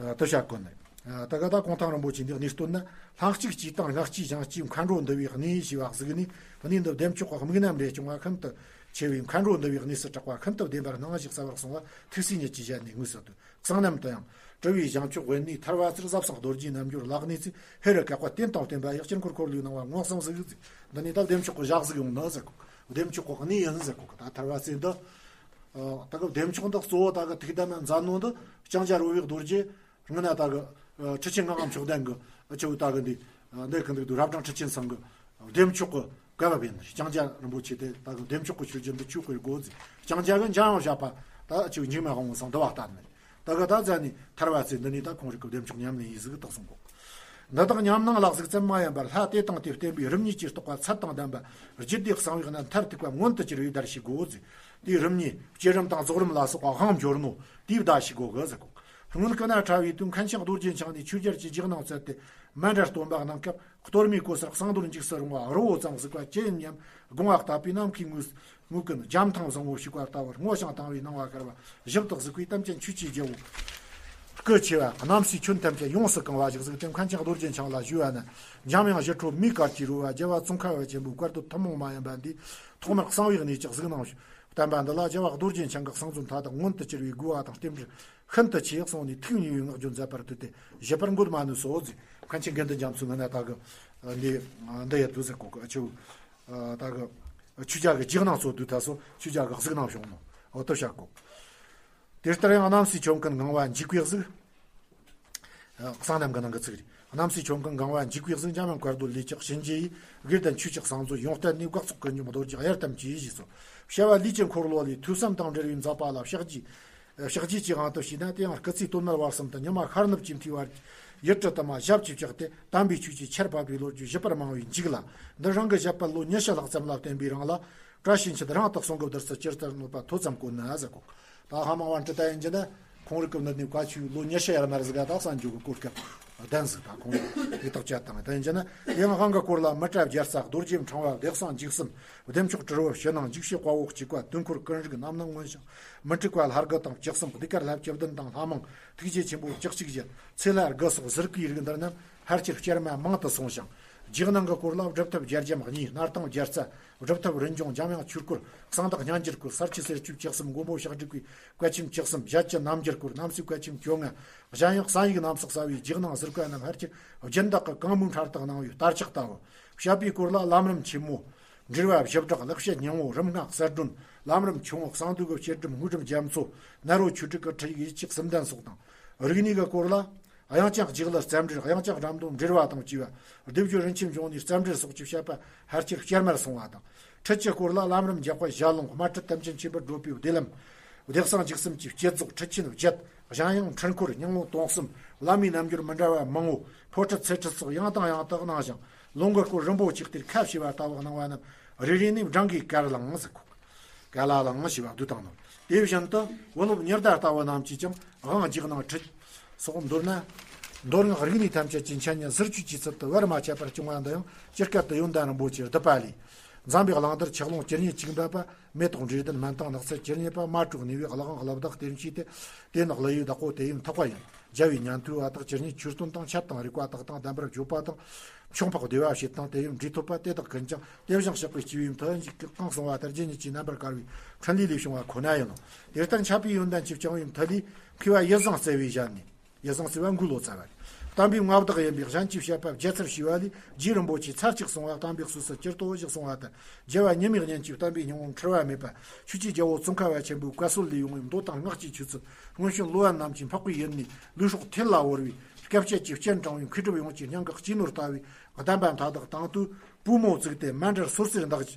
ཨ་དེ་བཤད་གོ་ནི་རེད། ཨ་ད་ག་ད་གུང་ཐང་རིན་པོ་ཆེ་འདི་གནས་བསྟོད་ན། ལྷ་གཅིག་གཅིག་དང་སྔགས་གཅིག་ཞིང་གཅིག་མཁའ་འགྲོ་འདུ་བའི་གནས་ཞེས་པ་གཟིགས་ནས། གནས་འདི་བདེ་མཆོག་གི་དམིགས་རྣམ་རེ་སྐྱོང་བ་ཤིན་ཏུ་ཆེ་བས། མཁའ་འགྲོ་འདུ་བའི་གནས་སུ་གྲགས་པ་ཤིན་ཏུ་བདེན་པར་སྣང་ཞིག་གསལ་བར་གསུངས་པ་ཐུགས་སྲས་ཉིད་ཀྱི་ཞལ་ནས་དངོས་སུ་ཐོས། གསང་རྣམ་དུ་ཡང་། གྲུབ་པའི་བྱང་ཕྱོགས་དབེན་གནས་ཐར་བ་རྩེར། ཟབ་གསང་རྡོ་རྗེའི་རྣལ་འབྱོར་ལག་གནས་ཚེ། ཧེ་རུ་ཀ་པ་རྟེན་དང་བརྟེན་པ་ཡི། དཀྱིལ་འཁོར་འཁོར་ལོའི་སྣང་བ་མངོན་སུམ་གཟིགས། འདི་ནས་ད་བདེ་མཆོག་གི་ཞལ་གཟིགས་ཡོང་ནི་ཟེར་གོ། བདེ་མཆོག་གི་གནས་ཡིན་ཟེར་གོ། ད་ཐར་བ་རྩེ་འདི། ད་གི་བདེ་མཆོག་འདི་གཙོ་བོ་ད་གི་ཐུགས་དམ་མཛད་ནོ་འདི་ལྕང་སྐྱ་རོལ་བའི་རྡོ་རྗེ། སྔོན་ན་ད་གི་ཁྲི་ཆེན་ངག་དབང་མཆོག་ལྡན་གི་ཨ་ཆེ་བོ་ད་གི་འདི་འདི་གི་འདུག་འདུག་རབ་འབྲིང་ཁྲི་ཆེན་ཚང་གི་བདེ་མཆོག་གི་བཀའ་བབས་ཡིན། ལྕང་སྐྱ་རིན་པོ་ཆེ་དེ་ད་གི་བདེ་མཆོག་གི་ཆོས་རྒྱུན་འདི་ཆོས་སྐུའི་སྒོ་འཛིན། ལྕང་སྐྱ་གི་འཇམ་དབྱངས་བཞད་པ་ད་ཨ་ཆེ་བོ་འཇིགས་མེད་དབང་པོ་ཚང་འདི་བ་ལྟར་ནི། ད་གི་ད་རྫ་ནི་ཐར་བ་རྩེ་འདི་ནི་ད་ཁོང་རིག་གི་བདེ་མཆོག་ཉམས་ལེན་ཡིན་ཟིག་དག་གསུང་གོ། འདི་དག་ཉམས་སྣང་ལ་གཟིགས་ཙམ་མ་ཡིན་པར་ལྷ་དེ་དང་དེ་བསྟེན་པའི་རིམ་གཉིས་ཀྱི་རྟོགས་པ་ཚད་དང་ལྡན་པ་རྒྱུད་སྡེ་གསང་བའི་རྣམ་ཐར་ཐུག་པ་མངོན་དུ་གྱུར་པའི་བརྡར་ཤེས་དགོས་ཟེར། དེའི་རིམ་གཉིས་བསྐྱེད་རིམ་དང་རྫོགས་རིམ་ལ་སོགས་པ་དབང་འབྱོར་ནོ། དེའི་བརྡ་ཤེས་དགོས་གི་ཟེར་གོ། སྔོན་ཀུན་ན་ཕྲ་བའི་དུས་མཁན་ཆེན་རྡོ་རྗེ་འཆང་ནས་ཆོས་རྒྱལ་གྱི་རྗེས་གནང་སྩལ་ཏེ་མཎྜལ་སྟོན་པ་གནང་སྐབས། གཏོར་མའི་གོ་སར་གསང་དོར་འཇིགས་སུ་རུང་བ་རི་བོ་ཙམ་གཟིགས་པ་ཅི་ཡིན་སྙམ་དགོངས་པ་བཏབ་པས། ནམ་མཁའི་ངོས་ངོས་ཀུན་འཇམ་ཐང་བཟང་པོ་ཞིག་པ་ལྟ་བུར་སྔོ་ཞིང་དྭངས་པའི་སྣང་བ་ཤར་བ་ཞིབ་ཏུ་གཟིགས་པས། དམ་ཅན་ཆོས་ཀྱི་རྒྱལ་པོ་སྐུ་ཆེ་བ་རྣམ་སྲས་ཁྱོན་ཐམས་ཅད་ཡོངས་སུ་གང་བ་ཞིག་གཟིགས་ཏེ། མཁན་ཆེན་རྡོ་རྗེ་འཆང་ལ་ཞུས་པ་ན། འཇམ་དབྱངས་ཞི་ཁྲོ་མོའི་གར་གྱིས་རོལ་བ་རྒྱལ་བ་ཙོང་ཁ་པ་ཆེན་པོའི་བཀའ་སྡོད་ཐུན་མོང་མ་ཡིན་པ་འདིས་ཐོག་མར་གསང་བའི་གནས་ཀྱི་གཟིགས་སྣང་བསྟན་པ་འདི་ལ། རྒྱལ་བ་རྡོ་རྗེ་འཆང་གི་གསང་རྫོགས་མཐའ་དག་མངོན་དུ་གྱུར་པའི་དགོས་པ་དང་རྟེན་འབྲེལ་ཤིན་ཏུ་ཆེ། གསུངས་ནས་ཐུགས་མཉེས་པའི་བསྔགས་བརྗོད་མཛད་པར་བཏུད་དེ་ཞིབ་པར་འགོད་མ་ནུས་སོ་ཟེར། མཁན་ཆེན་དགེ་འདུན་རྒྱ་མཚོའི་ངོས་ན་ད་གི་འདི་འདི་ཡ་དུ་ཟེར་གོ་གི་ཆུ། ད་གི་ཆོས་རྒྱལ་གྱི་རྗེས་གནང་ཚོ་དུས་ད་སོ་ཆོས་རྒྱལ་གྱི་གཟིགས་སྣང་བྱུང་ནོ། འོ་དུ་བྱ་གོ། དེ་ལྟར་ཡང་རྣམ་སྲས་ཆོམ་མཁན་ངང་བ་འཇིགས་པའི་གཟིགས། གསང་རྣམ་གྱི་ནང་གི་ཚིག་རེད། རྣམ་སྲས་ཆོམ་མཁན་ངང་བ་འཇིགས་པའི་གཟིགས། འཇམ་དབྱངས་བཀའ་སྡོད་ལས་ཀྱི་གཤིན་རྗེ་ཡིས། དགེ་ལྡན་ཆོས་ཀྱི་གསང་མཛོད་ཡོངས་བསྟན་ནས། དགག་ཚོགས་ཀུན་འཇོམས་རྡོ་རྗེ་གཡར་དམ་གྱིས་ཞེས་སོ། བྱ་བ་ལུས་ཀྱི་འཁོར་ལོ་ལས་ཐོས་བསམ་དང་འབྲེལ་བའི་མཛད་པ་ལ་ཕྱག་རྗེས། ཕྱག་རྗེས་ཀྱི་དབང་དུ་བྱས་ན། དེ་ཡང་སྐུ་ཚེ་དོན་དམར་བར་གསུམ་དུ་ཉི་མ་ཤར་ནུབ་ཀྱི་མཐའི་བར་ཡུལ་གྲུ་དུ་མ་ཞབས་ཀྱིས་བཅགས་ཏེ་དམ་པའི་ཆོས་ཀྱི་ཆར་བབས་པའི་ལོ་རྒྱུས་ཞིབ་པར་མང་བའི་མཇུག་ལ། འདི་རང་གི་བཞེད་པ་ལོ་ཉི་ཤུ་ལྷག་ཙམ་ལ་བརྟེན་པའི་རིང་ལ། བཀྲ་ཤིས་འཁྱིལ་རང་དུ་གསུང་གི་བདུད་རྩི་ཇི་ལྟར་གནོད་པ་ཐོ་ཙམ་བཀོད་ན་ཟེར་གོ། ད་ཧ་མ་བ་འདྲི་ད་ཡིན་གྱི་ན། ཁོང་རིག་གི་ནི་ནི་བཀའ་ཆོས་ལོ་ཉི་ཤུ་ཡར་མར་ཟིག་ག་ད་གསང་རྒྱུ་གི་སྐོར་སྐབས་ལྡན་ཟིག་ད་ཁོང་རིག་ཡི་དྭགས་བཅའ་དང་ད་ཡིན་གྱི་ན། ཡང་དབང་གི་སྐོར་ལ་མི་ཏྲ་བརྒྱ་རྩ་རྡོ་རྗེ་འཕྲེང་བ་བདེ་གསང་འཇིགས་གསུམ་བདེ་མཆོག་གྲུལ་བུམ་ཕྱི་ནང་འཇིགས་བྱེད་དཔའ་བོ་གཅིག་པ་དུས་འཁོར་ཀུན་རིག་རྣམ་སྣང་མངོན་ཞིང་མི་འཁྲུགས་པ་ལྷ་དགུ་དང་བཅུ་གསུམ་གདུགས་དཀར་ལྷ་བཅུ་བདུན་དང་ལྷ་མང་ཐུགས་རྗེ་ཆེན་པོ་བཅུ་གཅིག་བཞད་ཚེ་ལྷ་དགུ་སོགས་ཟུར་བཀའི་རིགས་འདིར་རྣམས་ཕལ་ཆེར་བསྐྱར་མ་མང་དུ་སོང་ཞིང་། རྗེས་གནང་གི་སྐོར་ལ། སྒྲུབ་ཐབས་རྒྱ་རྒྱམ་གཉིས། སྣར་ཐང་རྒྱལ་རྩ། སྒྲུབ་ཐབས་རིན་འབྱུང་། འཇམ་དབྱངས་ཆོས་སྐོར། གསང་བདག་སྙན་འགྱུར་སྐོར། གསར་བཅུ་གསེར་བཅུ་བཅུ་གསུམ། མགོན་པོ་ཕྱག་དྲུག་གི་བཀའ་ཆེམས་བཅུ་གསུམ། ཞལ་བཅུ་རྣམ་འགྱུར་སྐོར། རྣམ་སྲས་བཀའ་ཆེམས་བཅོ་ལྔ། གཞན་ཡང་གསན་ཡིག་རྣམ་གསལ་གསལ་བའི་རྗེས་གནང་ཟུར་བཀའ་རྣམས་ཧར་གྱི་སྦྱིན་བདག་གི་གང་མོས་ཕྲ་བཏགས་གནང་བའི་དར་ཆགས་ལྟ་བུ། བཤད་པའི་སྐོར་ལ། ལམ་རིམ་ཆེན་མོ། འགྲེལ་བ་བཞི་སྦྲགས། ལེགས་བཤད་སྙིང་བོ། རིམ་ལྔ་གསལ་སྒྲོན། ལམ་རིམ་ཆུང་ངུ། གསང་འདུས་ཀྱི་བཤད་སྒྲུབ་དངོས་གྲུབ་རྒྱ་མཚོ། ནཱ་རོ་ཆོས་དྲུག་གི་ཁྲིད་ཡིག་ཡིད་ཆེས་གསུམ་ལྡན་སོགས་དང་། རིག་གནས་ཀྱི་སྐོར་ལ། དབྱངས་ཅན་ལྗགས་ལུ་རྩ་འགྲེལ། དབྱངས་ཅན་སྒྲ་མདོ་འགྲེལ་བ་དང་བཅས་པ། སྡེབ་སྦྱོར་རིན་ཆེན་འབྱུང་གནས་རྩ་འགྲེལ་སོགས་ཀྱི་བཤད་པ་ཧར་གྱི་བསྐྱར་མར་སོང་བ་དང་། ཁྲིད་ཀྱི་སྐོར་ལ། ལམ་རིམ་རྒྱག་པ་ཞལ་ལུང་། དམར་ཁྲིད་ཐམས་ཅད་མཁྱེན་པར་བགྲོད་པའི་བདེ་ལམ། བདེ་གསང་བཅུ་གསུམ་གྱི་བསྐྱེད་རྫོགས། ཁྲིད་ཆེན་བརྒྱད། གཞན་ཡང་འཕྲུལ་འཁོར་སྙིང་བོ་སྟོང་གསུམ། བླ་མའི་རྣམ་འགྱུར་མི་འདྲ་བ་མང་བོ། ཕོ་ཁྲིད་ཚེ་ཁྲིད་སོགས་ཡང་དང་ཡང་དུ་གནང་ཞིང་། ལུང་གི་སྐོར་རིན་པོ་ཆེ་གཏེར་ཁ་ཕྱེ་བ་ལྟ་བུ་གནང་བ་རྣམས་རེ་རེ་ནས་བགྲང་གིས་གར་བླངས་ཟེར་གོ། ག་ལ་ལའང་ཞེས་པ་བསྡུས་བཏང་ནོ། དེ་བཞིན་དུ་བུ་སློབ་ཉི་ཟླ་ལྟ་བུ་རྣམས་ཀྱིས་ཀྱང་དབང་རྗེས་གནང་ཁྲིད་སོགས། མདོར་ན། མདོ་སྔགས་རིག་གནས་ཐམས་ཅད་ཀྱི་འཆད་ཉན་ཟུར་བཅོས་ཀྱི་ཚུལ་དུ་བར་མ་ཆད་པར་བྱུང་བ་འདི་ཡང་སྤྱིར་སྐད་དུ་ཡོན་ཏན་རིན་པོ་ཆེའི་བསྡུས་པ་ལས། འཛམ་བུའི་གླིང་འདིར་ཆགས་ལོང་ཇི་སྙེད་ཅིག་འདུག་པ། མེ་ཏོག་འབྲས་ལྡན་སྨན་དང་ནགས་ཚལ་ཇི་སྙེད་པ། མ་དྲོས་ནུས་པའི་གླ་དབང་གླ་བདག་གཏེར་འཁྱིལ་ཏེ། དེ་ནི་གླུ་ཡི་བདག་པོ་དེ་ཡི་ཐེག་པ་ཡིན། རྒྱལ་བའི་ཉན་ཐོས་པ་དག་ཅི་སྙེད་ཆོས་སྟོན་དང་། འཆད་དང་རིག་པ་དག་དང་ལྡན་པར་བརྗོད་པ་དང་། ཆོས་འཕགས་བདེ་བ་བྱེད་དང་དེ་ཡི་འབྲས་ཐོབ་པ། དེ་དག་ཀུན་ཀྱང་དེ་བཞིན་གཤེགས་པའི་སྤྱི་བོའི་མཐུ་ཡིན་གྱི། གང་གསུང་བ་ལྟར་རྗེ་ཉིད་ཀྱིས་རྣམ་པར་དཀར་བའི་འཕྲིན་ལས་ལས་བྱུང་བ་ཁོ་ན་ཡིན་ནོ། དེ་ལྟར་འཆད་པའི་ཡོན་ཏན་གྱིས་བསྐྱངས་པའི་མཐུ་ལས། མཁས་པ་ཡིད་བཟང་བརྩེ་བའི་ཞལ་ནས། ཡིད་བཟང་བརྩེ་བ་མགོའི་ལོ་ཙཱ་བ་རེད། དམ་པའི་མངའ་བདག་ཡིན་པས་གཞན་གྱིས་བཤད་པ་བརྒྱ་ཚར་ཞུས་པ་ལས། རྗེ་རིན་པོ་ཆེས་ཚར་གཅིག་གསུངས་པ་དམ་པའི་སྲོལ་སུ་སྤྱིར་དུ་བཞག་གསུང་བ་ལྟར། རྒྱལ་བ་ཉི་མའི་གཉེན་གྱི་བསྟན་པའི་སྙིང་བོ་འཁྲུལ་བ་མེད་པ། ཆོས་ཀྱི་རྒྱལ་པོ་ཙོང་ཁ་པ་ཆེན་པོའི་བཀའ་སྲོལ་ལས་ཡོང་བའི་མདོ་དང་སྔགས་ཀྱི་ཆོས་ཚུལ། སྔོན་བྱོན་སློབ་དཔོན་རྣམས་ཀྱིས་འཕགས་པའི་ཡུལ་ནས་ལུས་སྲོག་ཐལ་ལ་བོར་བའི་སྐད་ཆ་གྱིས་སྤྱན་དྲངས་པའི་མཁས་གྲུབ་ཡོངས་ཀྱི་སྙིང་གི་གཅེས་ནོར་ལྟ་བུའི་གདམས་པ་མཐའ་དག་དང་དུ་པུས་མོ་བཙུགས་ཏེ་མཎྜལ་སོར་སེར་འདག་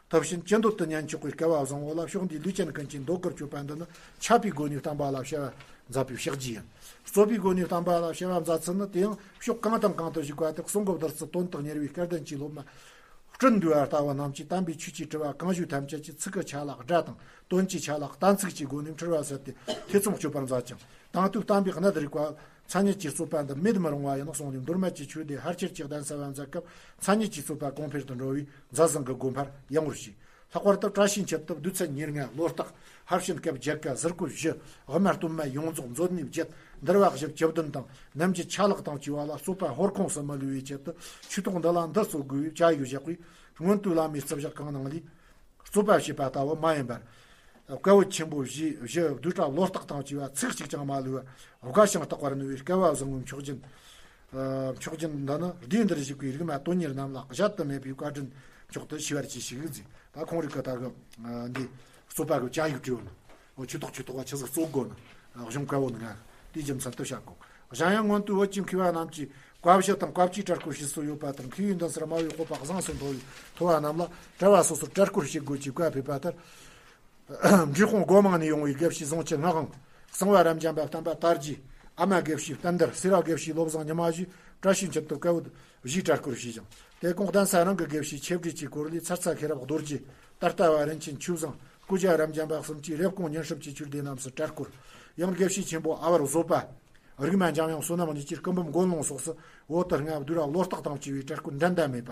ཐབས་ཤིན་ཅི་འདོད་དུ་ཉན་ཆོག་པའི་སྐལ་བ་བཟང་བོ་ལ། ཕྱོགས་འདིའི་ལུས་ཅན་ཀུན་གྱི་འདོད་དགུར་སྤྱོད་པ་འདི་ནི། འཆད་པའི་སྒོ་ནས་བསྟན་པ་ལ་བྱ་བ་མཛད་པའི་ཕྱག་རྗེས་ཡིན། རྩོད་པའི་སྒོ་ནས་བསྟན་པ་ལ་བྱ་བ་མཛད་ཚུལ་ནི། དེ་ཡང་ཕྱོགས་གང་དང་གང་དུ་བཞུགས་པ་དེར་གསུང་གི་བདག་ཚུལ་དོན་དག་གཉེར་བའི་སྐལ་ལྡན་གྱི་སློབ་མ་སྤྲུལ་འདུས་པ་ལྟ་བུ་རྣམས་ཀྱིས་དམ་པའི་ཆོས་ཀྱི་དྲི་བ་གང་ཞུས་ཐམས་ཅད་ཀྱི་ཚིག་གི་ཆ་ལག་སྒྲ་དང་། དོན་གྱི་ཆ་ལག་གཏན་ཚིགས་ཀྱི་སྒོ་ནས་འཁྲུལ་བ་སེལ་ཏེ་ཐེ་ཚོམ་གཅོད་པར་མཛད་ཅིང་། དེང་དུས་བསྟན་པའི་གནད་རིག་པ་མཚན་ཉིད་ཀྱི་རྩོད་པ་འདི་མེད་མི་རུང་བ་ཡིན་གསུངས་ནས། མདོ་སྨད་ཀྱི་ཆོས་སྡེ་ཧར་ཆེར་གྱི་གདན་ས་བ་མཛད་སྐབས་མཚན་ཉིད་ཀྱི་རྩོད་པ་གོང་འཕེལ་དུ་འགྲོ་བས་མཛད་བཟང་གི་དགོན་པར་ཡང་བོར་བྱས། ལྷག་པར་དུ་བཀྲ་ཤིས་མཆེད་གཏེར་བདུད་རྩི་ཉེར་ལྔ། ལོ་རྟགས་ཧར་བྱོན་སྐབས་བརྒྱད་ཀ། ཟུར་བཀོད་བཞི། དབུ་མ་སྟོད་སྨད་ཡོངས་རྫོགས། མཛོད་གནས་བརྒྱད། འདུལ་བ་བཞི་བཅུ་བདུན་དང་། རྣམ་འབྱེད་ཆ་ལག་དང་བཅས་པ་ལ་རྩོད་པ་ཧོར་ཁོངས་སུ་མི་ལུས་པའི་ཆེད་དུ། ཆོས་ཐོག་འདི་ལ་འདི་རྩོད་དགོས་པའི་བཅའ་ཡིག་བཞག་པས། སྔོན་དུས་བླ་མའི་རྩིབས་བཞག་གང་གནང་ལས། རྩོད་པ་བྱེད་པ་ལྟ་བུ་མ་ཡིན་པར། བཀའ་པོད་ཆེན་པོ་བཞི་བཞི་བསྡུས་གྲྭ་ལོ་རྟགས་དང་བཅས་པ་ཚིག་གཅིག་ཀྱང་མ་ལུས་པར་དགའ་ཞིང་རྟག་པར་ནུས་པའི་སྐལ་བ་བཟང་བོའི་མཆོག་སྦྱིན། ཨ། མཆོག་སྦྱིན་འདི་ནི་སྡེ་འདིར་བཞུགས་པའི་རིག་མ་དོན་གཉེར་རྣམས་ལ་གཞལ་དུ་མེད་པའི་བཀའ་དྲིན་མཆོག་ཏུ་ཞུ་བར་གྱིས་ཤིག་ཟེར། ད་ཁོང་རིགས་ཀྱི་ད་གི། ཨ། འདི་རྩོད་པ་གི་བཅའ་ཡིག་བྲིས་ཡོད་ནོ། འོ། ཆོས་ཐོག་ཆོས་ཐོག་བ་ཆི་ཟིག་རྩོད་དགོས་ནོ། ཨ། གཞུང་བཀའ་པོད་ལྔ་དེའི་རྒྱུ་མཚན་དུ་བཤད་དགོས། གཞན་ཡང་སྔོན་དུ་བོད་ཀྱི་མཁས་པ་རྣམས་ཀྱིས་བཀའ་བཞི་དང་བཀའ་བཅུའི་གྲལ་སྐོར་ཞུས་སོ་ཡོད་པ་ལྟར། མཁས་པའི་མདུན་སར་སྨྲ་བའི་སྤོབས་པ་གཟེངས་སུ་མཐོ་བའི་མཐོ་བ་རྣམས་ལ་གྲྭ་བ་སོ་སོར་གྲལ་སྐོར་བྱེད་དགོས་ཀྱི་བཀའ་ཕེབས་པ་ལྟར། འབྲས་སྤུངས་སྒོ་མང་ནས་ཡོང་བའི་དགེ་བཤེས་ཟུང་ཆུ་ངག་དབང་། གསང་བ་རབ་འབྱམས་པ་བསྟན་པ་དར་རྒྱས། ཨ་མ་དགེ་བཤེས་བསྟན་དར། སེ་ར་དགེ་བཤེས་བློ་བཟང་ཉི་མ་བཞིས་བཀྲ་ཤིས་མཆེད་དུ་སྐལ་བ་བཞིའི་གྲལ་སྐོར་ཞུས་ཤིང་། དེ་གོང་གདན་ས་རང་གི་དགེ་བཤེས་ཆེ་བགྲེས་ཀྱི་སྐོར་ལས་ཚར་ཚ་མཁས་རབ་རྡོ་རྗེ། ད་ལྟ་བ་རིན་ཆེན་ཆོས་བཟང་། སྐུ་བཅར་རབ་འབྱམས་པ་གསུམ་གྱིས་རེབ་གོང་ཉིན་སྲིབ་ཀྱི་ཆོས་སྡེ་རྣམས་སུ་གྲལ་སྐོར། ཡང་དགེ་བཤེས་ཆེན་པོ་ཨ་བར་བཟོད་པ། རིག་མ་འཇམ་དབྱངས་བསོད་ནམས་གཉིས་ཀྱིས་སྐུ་འབུམ་མགོན་ལུང་སོགས་སུ་བོད་དུ་ལྔ་བསྡུས་ར་ལོ་རྟགས་དང་བཅས་པའི་གྲལ་སྐོར་འགྲན་ཟླ་མེད་པ་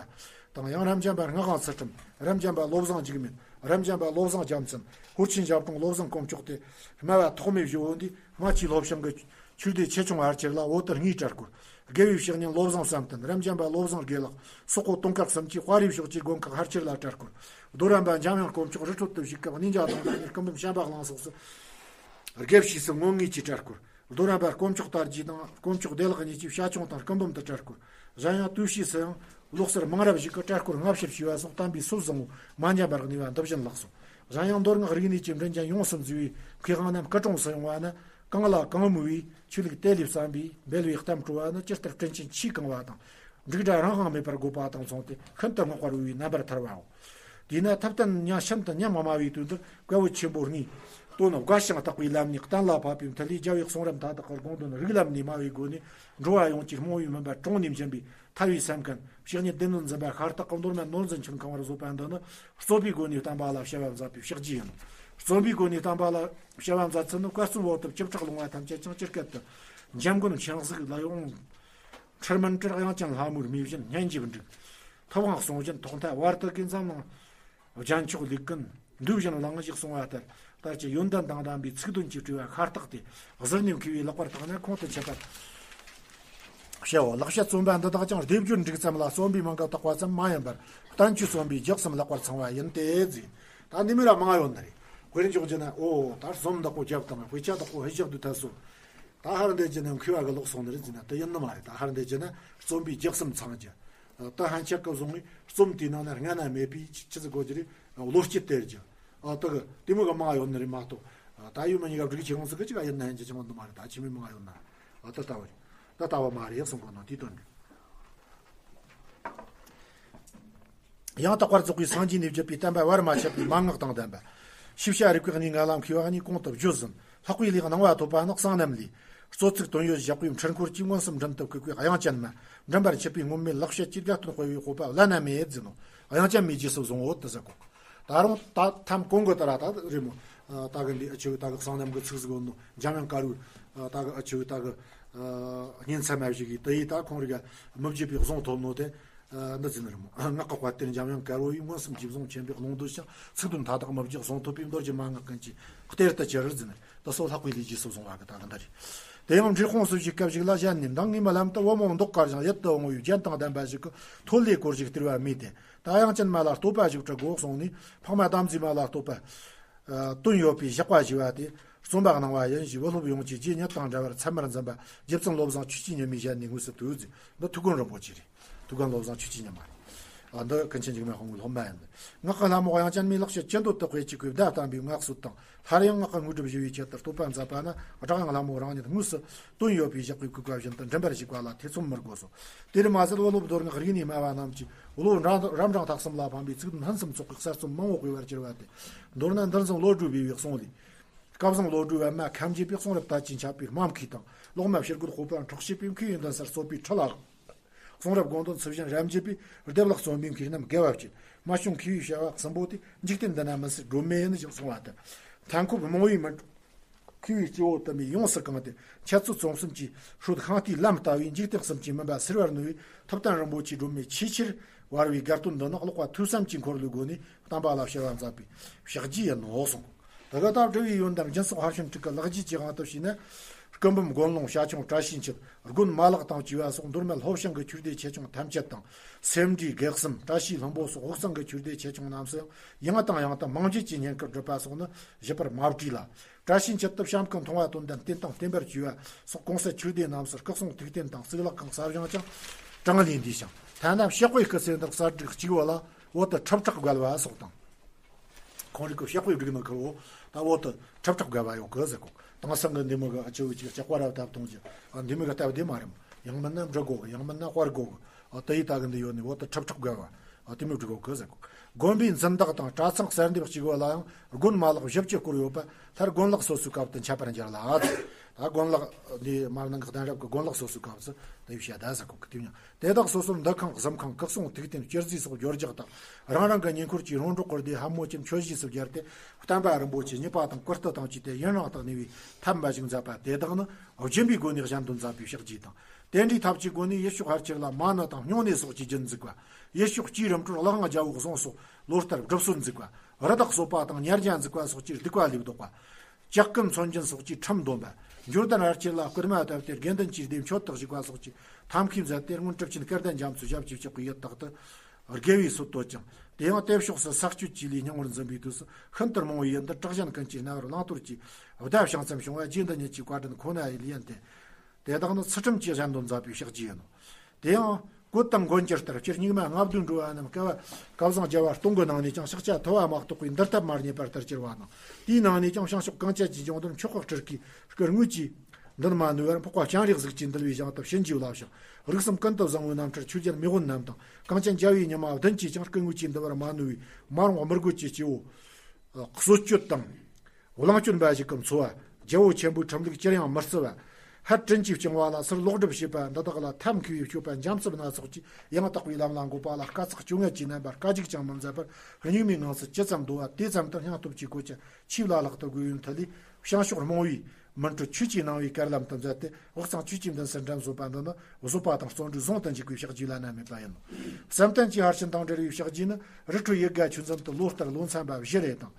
དང་། ཡང་རབ་འབྱམས་པ་ངག་དབང་ཚུལ་ཁྲིམས། རབ་འབྱམས་པ་བློ་བཟང་འཇིགས་མེད། རབ་འབྱམས་པ་བློ་བཟང་རྒྱལ་མཚན། ཧུར་ཆེན་ཞབས་དྲུང་བློ་བཟང་དཀོན་མཆོག་སྟེ། སྨྲ་བ་ཐོགས་མེད་བཞི་བོ་འདིས་སྔ་ཕྱིའི་སློབ་ཞང་གི་ཆོས་སྡེ་ཆེ་ཆུང་ཕལ་ཆེར་ལ་བོད་དུ་ལྔའི་གྲལ་སྐོར། དགེ་བའི་བཤེས་གཉེན་བློ་བཟང་བསམ་གཏན། རབ་འབྱམས་པ་བློ་བཟང་དགེ་ལེགས། སོག་པོ་དུང་དཀར་གསུམ་གྱིས་དཔའ་རིས་ཕྱོགས་ཀྱི་དགོན་ཁག་ཕལ་ཆེར་ལ་གྲལ་སྐོར། རྡོ་རམ་པ་འཇམ་དབྱངས་དཀོན་མཆོག་རི་ཁྲོད་དུ་བཞུགས་སྐབས་གནས་མཇལ་དང་འདྲ་ནས་སྐུ་འབུམ་བྱམས་པ་གླིང་སོགས་སུ་དགེ་བཤེས་སུ་ངོ་ངེས་ཀྱི་གྲལ་སྐོར། རྡོ་རམ་པ་དཀོན་མཆོག་དར་རྒྱས་དང་དཀོན་མཆོག་བདེ་ལེགས་གཉིས་ཀྱིས་བྱ་ཁྱུང་དང་སྐུ་འབུམ་དུ་གྲལ་སྐོར། གཞན་ཡང་ཏུའུ་ཤི་སུ་ཡང་ལོག་སར་མང་རབས་ཤིག་གིས་གྲལ་སྐོར་ལྔ་བཞིར་བྱས་པ་སོགས་བསྟན་པའི་སྲོལ་བཟང་བོ་མ་ཉམས་པར་གནས་པ་འདི་བཞིན་ལགས་སོ། གཞན་ཡང་མདོ་སྔགས་རིག་གནས་ཀྱི་མགྲིན་རྒྱན་ཡོངས་སུ་འཛུལ་བའི་མཁས་དབང་རྣམས་སྐུ་གྲོངས་སུ་ཡོང་བ་ནི། གང་ལ་གང་མོས་པའི་ཆོས་ལུགས་དེ་ལས་བརྩམས་པའི་འབེལ་བའི་གཏམ་བཀྲོལ་བ་ནི། ཇི་ལྟར་དྲིན་ཆེན་ཆོས་གང་བ་དང་། འབྲུག་སྒྲ་རང་དབང་མེད་པར་དགོད་པ་དང་མཚུངས་ཏེ། ཤིན་ཏུ་བསྔགས་པར་འོས་པའི་རྣམ་པར་ཐར་བའོ། དེས་ན་ཐུབ་བསྟན་ཉ་ཤིན་ཏུ་ཉམས་དམའ་བའི་དོན་དུ་བཀའ་པོད་ཆེན་པོ་ལྔའི་དོན་དགའ་ཞིང་དག་པའི་ལམ་ནས་གཏན་ལ་ཕབ་པའི་མཐུ་ལས། རྒྱལ་བའི་གསུང་རབ་མཐའ་དག་གི་དགོངས་དོན་རིགས་ལམ་ནས་སྨྲ་བའི་སྒོ་ནས། འགྲོ་བ་ཡོངས་ཀྱི་རྨོངས་པའི་མུན་པ་དྲོངས་ནས་འབྱིན་པའི་ཐར་བའི་སེམས་ཁམས། བཤེས་གཉེན་སྡེ་སྣོད་འཛིན་པ་ཤ་སྟག་གི་མདོ་སྨད་ནོར་འཛིན་ཆོས་ཁང་བར་བཟོད་པ་འདི་ནི། རྩོད་པའི་སྒོ་ནས་བསྟན་པ་ལ་བྱ་བ་མཛད་པའི་ཕྱག་རྗེས་ཡིན། རྩོད་པའི་སྒོ་ནས་བསྟན་པ་ལ་བྱ་བ་མཛད་ཚུལ་ནི། བཀའ་སྩལ་བོ་དུ་བཅུ་ཕྲག་ལོང་བ་ཐམས་ཅད་ཀྱང་སྤྱིར་སྐད་དུ། འཇམ་མགོན་ཆེན་གཟིགས་ལ་ཡོང་། ཁྲིར་མིན་ཁྲིར། དབྱངས་ཅན་ལྷ་མོའི་རྨི་བཞིན་སྙན་འཇེབས་འགྲིག། ཐུབ་དབང་གསུང་བཞིན་ཐོག་མཐའ་བར་དུ་གི། འཛམ་གླིང་རྒྱན་མཆོག་ལུས་ཀུན་འདུལ་བཞིན་བླངས་ཞེས་གསུངས་པ་ལྟར། ལྟར་གྱི་ཡོན་ཏན་དང་ལྡན་པའི་ཚིག་དོན་གྱི་སྤྲོས་པ་ཤ་སྟག་སྟེ། ཟུར་ནས་མཁས་པས་ལེགས་པར་བརྟགས་ན་ཁོང་དུ་ཆུད་པར། ཕྱེའོ། ལེགས་བཤད་རྩོམ་པ་འདི་དག་ཀྱང་སྡེབ་སྦྱོར་འགྲིག་ཙམ་ལ་རྩོམ་པའི་མན་ངག་དག་པ་ཙམ་མ་ཡིན་པར་བསྟན་བཅོས་རྩོམ་པའི་རྒྱགས་སམ་ལེགས་པར་ཚང་བ་ཡིན་ཏེ་ཟེར། ད་འདི་མོ་ར་མང་ཡོད་ནི་རེད། དཔེར་འཇོག་རྒྱུ་ན། ཨོ་ད་རྩོམ་བདག་པོ་རྒྱབ་དང་དཔེ་ཆ་བདག་པོ་ཧི་ཞག་དུ་ཐལ་སོ། ད་ཧར་འདི་རྒྱུ་ན་མཁས་པ་གི་ལོག་སོང་ནི་རེད་ཟེར་ན་དེ་ཡིན་ནི་མ་རེད། ད་ཧར་འདི་རྒྱུ་ན་རྩོམ་པའི་རྒྱགས་སམ་ཚང་རྒྱུ། ད་ཧན་ཆད་སྐབས་བཟུང་བའི་རྩོམ་དེའི་ནང་ན་སྔ་ན་མེད་པའི་ཆི་ཆི་ཟིག་གོ་རྒྱུ་རེད། བློ་སྐྱེད་སྟེར་རྒྱུ། ཨ་ད་གི་དེ་མོ་གི་མང་ཡོད་ནི་རེད་མ་གཏོགས། ད་ཡུལ་མི་གཉིས་ཀ་སྒྲིག་ཆེ་ཡོང་ཟིག་གི་ཅིག་ཡིན་ན་ཡིན་རྒྱུ་ཅང་འདི་མ་རེད། ད་ཆི་མོ་མང་ཡོད་ན། ཨ་ད་ལྟ་བ་རེད། ད་ལྟ་བ་མ་རེད་གསུང་གོ་ནོ་དེའི་དོན་རེད། ཡང་དག་པར་རྫོགས་པའི་སངས་རྒྱས་ནས་བརྒྱུད་པའི་བསྟན་པ་བར་མ་ཆད་པའི་མན་ངག་དང་ལྡན་པ། ཤེས་བྱ་རིག་པའི་གནས་ལྔ་ལ་མཁས་པ་གཉིས་གོང་དུ་བརྗོད་ཟིན། ལྷག་པའི་ལས་སྣང་བ་ཐོབ་པ་ནི་གསང་རྣམ་ལས། གཙོ་ཚིག་དོན་ཡོད་བཞག་པའི་འཕྲུལ་འཁོར་གྱིས་མངོན་སུམ་མགྲིན་དུ་བཀུག་པའི་དབྱངས་ཅན་མ། མགྲིན་པར་ཆུད་པའི་སྔོན་མེད་ལེགས་བཤད་ཀྱི་དགའ་སྟོན་སྤེལ་བའི་སྤོབས་པ་བླ་ན་མེད་ཟེར་ནོ། དབྱངས་ཅན་མའི་རྗེས་སུ་བཟུང་འོ་དེ་ཟེར་གོ། ད་རུང་ད་ཐམ་གོང་གི་ད་ར་ད་རེད་མོ། ད་གི་འདི་ཨ་ཆུ་ད་གི་གསང་རྣམ་གི་ཚིག་ཟིག་ཡོད་ནོ། འཇམ་དབྱངས་དཀར་པོའི་ད་གི་ཨ་ཆུ་ད་གི་ཉིན་མཚན་མ་བཞི་གི་དེ་ཡི་ད་ཁོང་རིག་མི་བརྗེད་པའི་གཟུངས་ཐོབ་ནོ་དེ། འདི་ཟིན་རུང་ངག་གི་དཔལ་ལྡན་འཇམ་དབྱངས་དཀར་པོ་ཡིས། མངོན་སུམ་གྱིས་བཟུང་ཆེན་པོའི་ཀློང་རྡོལ་ཞིང་། ཚིག་དོན་མཐའ་དག་མི་བརྗེད་གཟུངས་ཐོབ་པའི། མདོ་རྒྱུད་མན་ངག་ཀུན་གྱི་གཏེར་དུ་གྱུར་ཟིན། ད་སོ་ལྷག་པའི་ལས་རྗེས་སུ་བཟུང་བ་གི་ད་གི་འདི་རེད། དེ་ཡང་འབྲས་སྤུངས་སུ་བཞུགས་སྐབས་ཤིག་ལ་གཞན་ནས་མདང་ངས་རྨི་ལམ་དུ་བུ་མོ་མདོག་དཀར་ཞིང་ཡིད་དུ་འོང་བའི་རྒྱན་དང་ལྡན་པ་ཞིག་གི་ཐོད་ལས་བསྐོར་ཞིག་སྟེར་བ་རྨིས་ཏེ། ད་དབྱངས་ཅན་མ་ལ་བསྟོད་པ་ཞིག་བྲི་དགོས་གསུངས་ནས། འཕགས་མ་དམ་རྫས་མ་ལ་བསྟོད་པ་དོན་ཡོད་པའི་བཞག་པ་ཞུ་བ་དེ་རྩོམ་པ་གནང་བ་ཡིན་ཞེས། བུ་སློབ་ཡོངས་ཀྱི་རྗེ་ཉིད་དང་འདྲ་བར་ཚད་མར་འཛིན་པ་རྗེ་བཙུན་བློ་བཟང་ཆོས་ཀྱི་ཉི་མའི་ཞལ་ནས་དངོས་སུ་བཏོན་ཟིན། འདི་ཐུའུ་བཀྭན་རིན་པོ་ཆེ་རེད། ཐུའུ་བཀྭན་བློ་བཟང་ཆོས་ཀྱི་ཉི་མ་རེད། ཨ་འདི་ཀུན་མཁྱེན་འཇིགས་མེད་དཔང་པོའི་སློབ་མ་ཡིན། ངག་གི་ལྷ་མོ་དབྱངས་ཅན་མའི་ལེགས་བཤད་ཅི་འདོད་དུ་སྤེལ་བྱེད་པའི་བརྡ་བསྟན་པའི་ངག་གསོལ་དང་། སླར་ཡང་ངག་གི་དངོས་གྲུབ་ཞུ་བའི་ཆེད་དུ་བསྟོད་པ་མཛད་པ་ནི། སྒྲ་དབྱངས་ལྷ་མོ་རང་ཉིད་དངོས་སུ་དོན་ཡོད་པའི་བཞག་པའི་བཀོད་པ་བཞིན་དུ་མགྲིན་པར་ཞུགས་པ་ལ་ཐེ་ཚོམ་མི་དགོས་སོ། དེར་མ་ཟད་བུ་སློབ་མདོ་སྔགས་རིག་གནས་སྨྲ་བ་རྣམས་ཀྱིས། བློ་རབ་འབྲིང་ཐ་གསུམ་ལ་ཕན་པའི་ཚིག་དོན་ཕུན་སུམ་ཚོགས་པའི་གསར་རྩོམ་མང་བོ་དགོས་པར་གྱུར་པ་སྟེ། མདོར་ན་འདུལ་འཛིན་བློ་གྲོས་པའི་གསུང་ལས། སྐལ་བཟང་བློ་གྲོས་པདྨ་ཁ་འབྱེད་པའི་གསུང་རབ་དར་གྱིས་ཁྱབ་པའི་སྨྲ་མཁས་དང་། གློག་མ་ཕྱིར་རྒོལ་སྤོབས་པ་འཕྲོག་བྱེད་པའི་མཁས་པའི་མདུན་སར་གསོལ་བའི་ཁྲི་ལ། གསུང་རབ་དགོངས་དོན་ཚུལ་བཞིན་རབ་འབྱེད་པའི་ལྡེབ་ལག་རྩོམ་པའི་མཁས་རྣམས་དགའ་བ་བསྐྱེད། སྨྲ་བྱུང་མཁས་པའི་བྱ་བ་གསུམ་པོ་དེ། འཇིག་རྟེན་འདི་ན་མི་སྲིད་སྒྲོན་མེ་ཡིན་ཞེས་གསུངས་པ་ལྟར། མཐའ་འཁོབ་རྨང་བའི་མི་འགྲོ། མཁས་པའི་སྐྱེ་བོ་དུ་མས་ཡོངས་སུ་གང་སྟེ། འཆད་རྩོད་རྩོམ་གསུམ་གྱི་ཧྲུལ་ཤིང་རྟའི་ལམ་ལྟ་བུའི་འཇིག་རྟེན་གསུམ་གྱི་མུན་པ་སེལ་བར་ནུས་པའི་ཐུབ་བསྟན་རིན་པོ་ཆེའི་སྒྲོན་མེ་ཆེས་ཆེར་བར་བའི་དགའ་སྟོན་འདི་ནི། ཀློག་པ་ཐོས་བསམ་གྱི་འཁོར་ལོའི་སྒོ་ནས་བསྟན་པ་ལ་ཕྱར་བ་མཛད་པའི་ཕྱག་རྗེས་ཡིན་ནོ་གསུངས། དེ་ག་ད་འབྲི་བའི་ཡོན་ཏན་སྦྱིན་སོགས་ཧར་ཤིན་ཀྲིག་གི་ལེགས་བརྒྱུད་ཀྱི་དབང་དུ་བྱས་ན། སྐུ་འབུམ་དགོན་ལུང་བྱ་ཁྱུང་བཀྲ་ཤིས་འཁྱིལ། དགོན་མ་ལག་དང་བཅས་པ་སོགས། མདོ་སྨད་ལྷོ་བྱང་གི་ཆོས་སྡེ་ཆེ་ཆུང་ཐམས་ཅད་དང་། སེ་འབྲས་དགེ་གསུམ། བཀྲ་ཤིས་ལྷུན་པོ་སོགས་དབུས་གཙང་གི་ཆོས་སྡེ་ཆེ་ཆུང་རྣམས་སུ་ཡང་ཡང་དང་ཡང་དུ་མང་བརྒྱུད་ཀྱི་བསྙེན་བཀུར་བསྒྲུབས་པ་སོགས་ནི་བཞི་པར་མ་བྲིས་ལ། བཀྲ་ཤིས་འཁྱིལ་དུ་བྱམས་སྐུ་མཐོང་བ་དོན་ལྡན་རྟེན་དང་བརྟེན་པར་བཅས་པ་སོགས་གོང་གསལ་ཆོས་སྡེ་རྣམས་སུ་སྐུ་གསུང་ཐུགས་རྟེན་དང་གཙུག་ལག་ཁང་གསར་བཞེངས་ཀྱང་གྲངས་ལས་འདས་ཤིང་། ཐ་ན་ཕྱག་དཔེ་སྐུ་ཚེ་འདིར་གསར་བསྒྲིགས་གཅིག་པོ་ལ་བོད་དུ་ཁྲི་ཕྲག་བརྒལ་བ་སོགས་དང་། ཁོང་རིག་གི་ཕྱག་དཔེ་བསྒྲིགས་ནི་ཁུར་བོ་ད་བོད་དུ་ཁྲི་ཕྲག་བརྒལ་བ་ཡོད་གི་ཟེར་གོ། དེང་སང་གི་འདི་མོ་གི་ཨ་ཅོ་ཅིག་ལྕགས་པ་ར་བཏབ་གཏོང་ཅིག་ཨ་འདི་མོ་གི་སྟབས་བདེ་མ་རེད་མོ། ཡང་མིན་ན་འབྲི་དགོ་གི། ཡང་མིན་ན་དཔར་དགོ་གི། ཨ་དེ་ཡི་ད་གི་འདི་ཡོད་ནི་བོད་དུ་ཁྲི་ཕྲག་བརྒལ་བ། ཨ་དེ་མོ་བསྒྲིགས་གོ་གི་ཟེར་གོ། དགོན་པའི་འཛིན་བདག་དང་གྲྭ་ཚང་གསར་འདེབས་གཅིག་པོ་ལ་ཡང་དགོན་མ་ལག་བཞི་བཅུ་སྐོར་ཡོད་པ། སླར་དགོན་ལག་སོ་སོའི་སྐབས་དུ་འཆད་པར་འགྱུར་ལ། ད་དགོན་ལག་འདི་མར་ནང་གི་གདན་རབས་ཀྱི་དགོན་ལག་སོ་སོའི་སྐབས་སུ་དེ་བཤད་ད་ཟེར་གོ་གི། དེ་ཡང་དེ་དག་སོ་སོར་འདུ་ཁང་གཟིམ་ཁང་སྐུ་གསུང་ཐུགས་རྟེན་སྤྱི་རྫས་སོགས་སྦྱོར་རྒྱག་དང་། རང་རང་གི་ཉེ་འཁོར་གྱི་རོང་འབྲོག་དགོན་སྡེ་ཕལ་མོ་ཆེ་མཆོད་གཞིས་སུ་སྦྱར་ཏེ། བསྟན་པ་རིན་པོ་ཆེ་རྙེད་པ་དང་བཀུར་སྟི་དང་བཅས་ཏེ་ཡུན་རིང་དུ་གནས་པའི་ཐབས་འབའ་ཞིག་མཛད་པ་དེ་དག་ནི་སྦྱིན་པའི་སྒོ་ནས་གཞན་དོན་མཛད་པའི་ཕྱག་རྗེས་དང་། དེ་འདྲའི་ཐབས་ཀྱི་སྒོ་ནས་ཡུལ་ཕྱོགས་ཕལ་ཆེར་ལ་མ་ཎི་དང་སྨྱུང་གནས་སོགས་ཀྱི་རྒྱུན་འཛུགས་པ། ཡུལ་ཕྱོགས་སྤྱིའི་རིམ་གྲོར་གླུ་དབྱངས་རྒྱལ་པོའི་གཟུངས་སོགས་ལོ་ལྟར་སྒྲུབ་སྲོལ་འཛུགས་པ། རི་དྭགས་གསོད་པ་དང་ཉ་རྒྱལ་འཛུགས་པ་སོགས་ཀྱི་སྡིག་པ་ལས་ལྡོག་པ། ཇག་རྐུན་མཚོན་འབྱིན་སོགས་ཀྱི་ཁྲིམས་འདོན་པ། འབྱོར་ལྡན་ཕལ་ཆེར་ལ་སྐུལ་མ་བཏབ་སྟེ་དགེ་འདུན་གྱི་སྡེ་མཆོད་དུ་བཞུགས་པ་སོགས་ཀྱི་ཐབས་མཁས་མཛད་དེ། སྔོན་གྲུབ་ཆེན་སྐལ་ལྡན་རྒྱ་མཚོས་ཞབས་ཀྱིས་བཅགས་པའི་ཡུལ་དག་ཏུ་དགེ་བའི་སྲོལ་བཏོད་ཅིང་། དེ་ཡང་དེ་ཕྱོགས་སུ་ས་སྐྱོད་ཀྱི་ལས་སྙིང་བར་འཛིན་པའི་དུས་སུ་ཤིན་ཏུ་མང་བའི་ཡུལ་འདིར་གྲགས་ཅན་ཀུན་གྱི་རྣ་བར་བླང་དོར་གྱི་བརྡ་བྱང་ཙམ་བྱུང་བ་རྗེ་འདི་ཉིད་ཀྱི་བཀའ་དྲིན་ཁོ་ན་ཡིན་ཏེ། དེ་དག་ནི་ཚུལ་ཁྲིམས་ཀྱི་གཞན་དོན་མཛད་པའི་ཕྱག་རྗེས་ཡིན་ནོ། དེ་ཡང་བཀོད་དང་མགོན་གྱི་ལྟར་སྤྱིར་རྙིང་མ་ལྔ་བདོའི་འགྲོ་བ་རྣམས་བསྐལ་པ་བསྐལ་བཟང་བརྒྱ་པ་སྟོང་གི་ནང་ནས་ཀྱང་ཕྱག་རྒྱ་ཐུབ་པ་མ་གཏོགས་པའི་འདུལ་ཐབས་མ་རྙེད་པར་དར་གྱུར་པ་དང་། དེའི་ནང་ནས་ཀྱང་བྱང་ཕྱོགས་གངས་ཅན་གྱི་ལྗོངས་འདིར་མཆོག་དཔལ་སྤྲུལ་སྐུའི་སྐུ་དངོས་ཀྱིས་འདུལ་མ་ནུས་པར། འཕགས་པ་སྤྱན་རས་གཟིགས་ཀྱིས་འདུལ་བའི་ཞིང་དུ་བྱིན་གྱིས་བརླབས་ཤིང་། རིགས་གསུམ་ཀུན་ཏུ་བཟང་པོའི་རྣམ་འཕྲུལ་ཆོས་རྒྱལ་མེས་དབོན་རྣམས་དང་གངས་ཅན་རྒྱལ་བའི་ཉི་མ་བདུན་གྱིས་ཀྱང་སྐུ་དངོས་ཀྱིས་འདུལ་བར་མ་ནུས་པའི་མ་རུངས་དམུ་རྒོད་ཀྱི་སྐྱེ་བོ་གསོད་གཅོད་དང་། བླང་སྤྱོད་འབའ་ཞིག་གི་འཚོ་བ། རྒྱལ་པོ་ཆེན་པོའི་ཁྲིམས་ལུགས་ཅིར་ཡང་མི་བརྩི་བ། ཕར་དྲིན་གྱིས་བསྐྱངས་པ་ལ་ཚུར་ལོག་སྒྲུབ་བྱེད་པ་འདི་དག་ལ་ཐབས་མཁས་པའི་སྤྱོད་པ་འཇམ་རྩུབ་སྣ་ཚོགས་ཀྱིས་ཡང་དག་པའི་ལམ་ལ་འགོད་པ་ལ་དཀའ་ཚེགས་སྐྱོ་ངལ་གྱིས་མནན་པར་དཀའ་སྡུག་ཅང་མི་མཛད་པར། སྙིགས་མའི་ངང་ཚུལ་ཇི་ཙམ་འདོད་པ་དེ་ཙམ་དུ་སྙིང་སྟོབས་ཀྱི་གོ་ཆ་ཆིབས་ལ་ལག་ཏུ་བགོས་པའི་མཐུ་ལས། བྱང་ཕྱོགས་རྨོངས་པའི་མུན་ཁྲོད་ཆོས་ཀྱི་སྣང་བས་དཀར་ལམ་དུ་མཛད་དེ། དབུས་གཙང་ཆོས་ཀྱི་མདུན་སར་འགྲམ་བཟོ་བ་འདི་ནི་བཟོད་པ་དང་བརྩོན་འགྲུས་ཟུང་དུ་འཇུག་པའི་ཕྱག་རྗེས་བླ་ན་མེད་པ་ཡིན་ནོ། བསམ་གཏན་གྱི་ཕར་ཕྱིན་དང་འབྲེལ་བའི་ཕྱག་རྗེས་ནི། རི་ཁྲོད་ཡིད་དགའ་ཆོས་འཛིན་དུ་ལོ་ལྟར་ལོ་མཚན་པ་བཞི་རེ་དང་།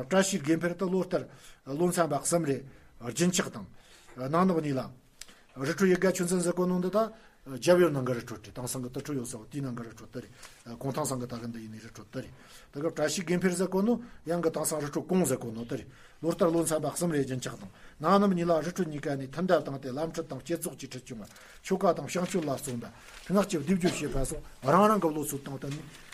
བཀྲ་ཤིས་དགེ་འཕེལ་དུ་ལོ་ལྟར་ལོ་མཚན་པ་གསུམ་རེ་རྒྱུན་ཆགས་དང་། ནང་ནོག་གཉིས་ལ། རི་ཁྲོད་ཡིད་དགའ་ཆོས་འཛིན་ཟེར་གོ་ནོ་འདི་ད། རྒྱབ་ཡོལ་ནང་གི་རི་ཁྲོད་དེ། དེང་སང་གི་དུར་ཁྲོད་ཡོད་ས་བོ་དེའི་ནང་གི་རི་ཁྲོད་དེ་རེད། གུང་ཐང་སང་གི་ད་གི་འདི་ཡིན་ནི་རི་ཁྲོད་དེ་རེད། དེ་གི་བཀྲ་ཤིས་དགེ་འཕེལ་ཟེར་གོ་ནོ་ཡང་གི་དེང་སང་རི་ཁྲོད་གུང་ཟེར་གོ་ནོ་དེ་རེད། ལོ་ལྟར་ལོ་མཚན་པ་གསུམ་རེ་རྒྱུན་ཆགས་དང་། ནང་རྣམ་གཉིས་ལ་རི་ཁྲོད་གཉིས་ཀ་ནས་མཐུན་སྒྲིལ་བཏང་སྟེ་ལམ་ཁྲིད་དང་བསྐྱེད་རྫོགས་ཀྱི་ཁྲིད་བྱུང་བ། ཆོ་ག་དང་བཤང་གཅོད་ལ་བརྩོན་པ། སྔགས་ཀྱི་བསྡུས་བརྗོད་བྱེད་པ་སོགས་རང་རང་གི་བློ་ཚོད་དང་བསྟུན་ནས།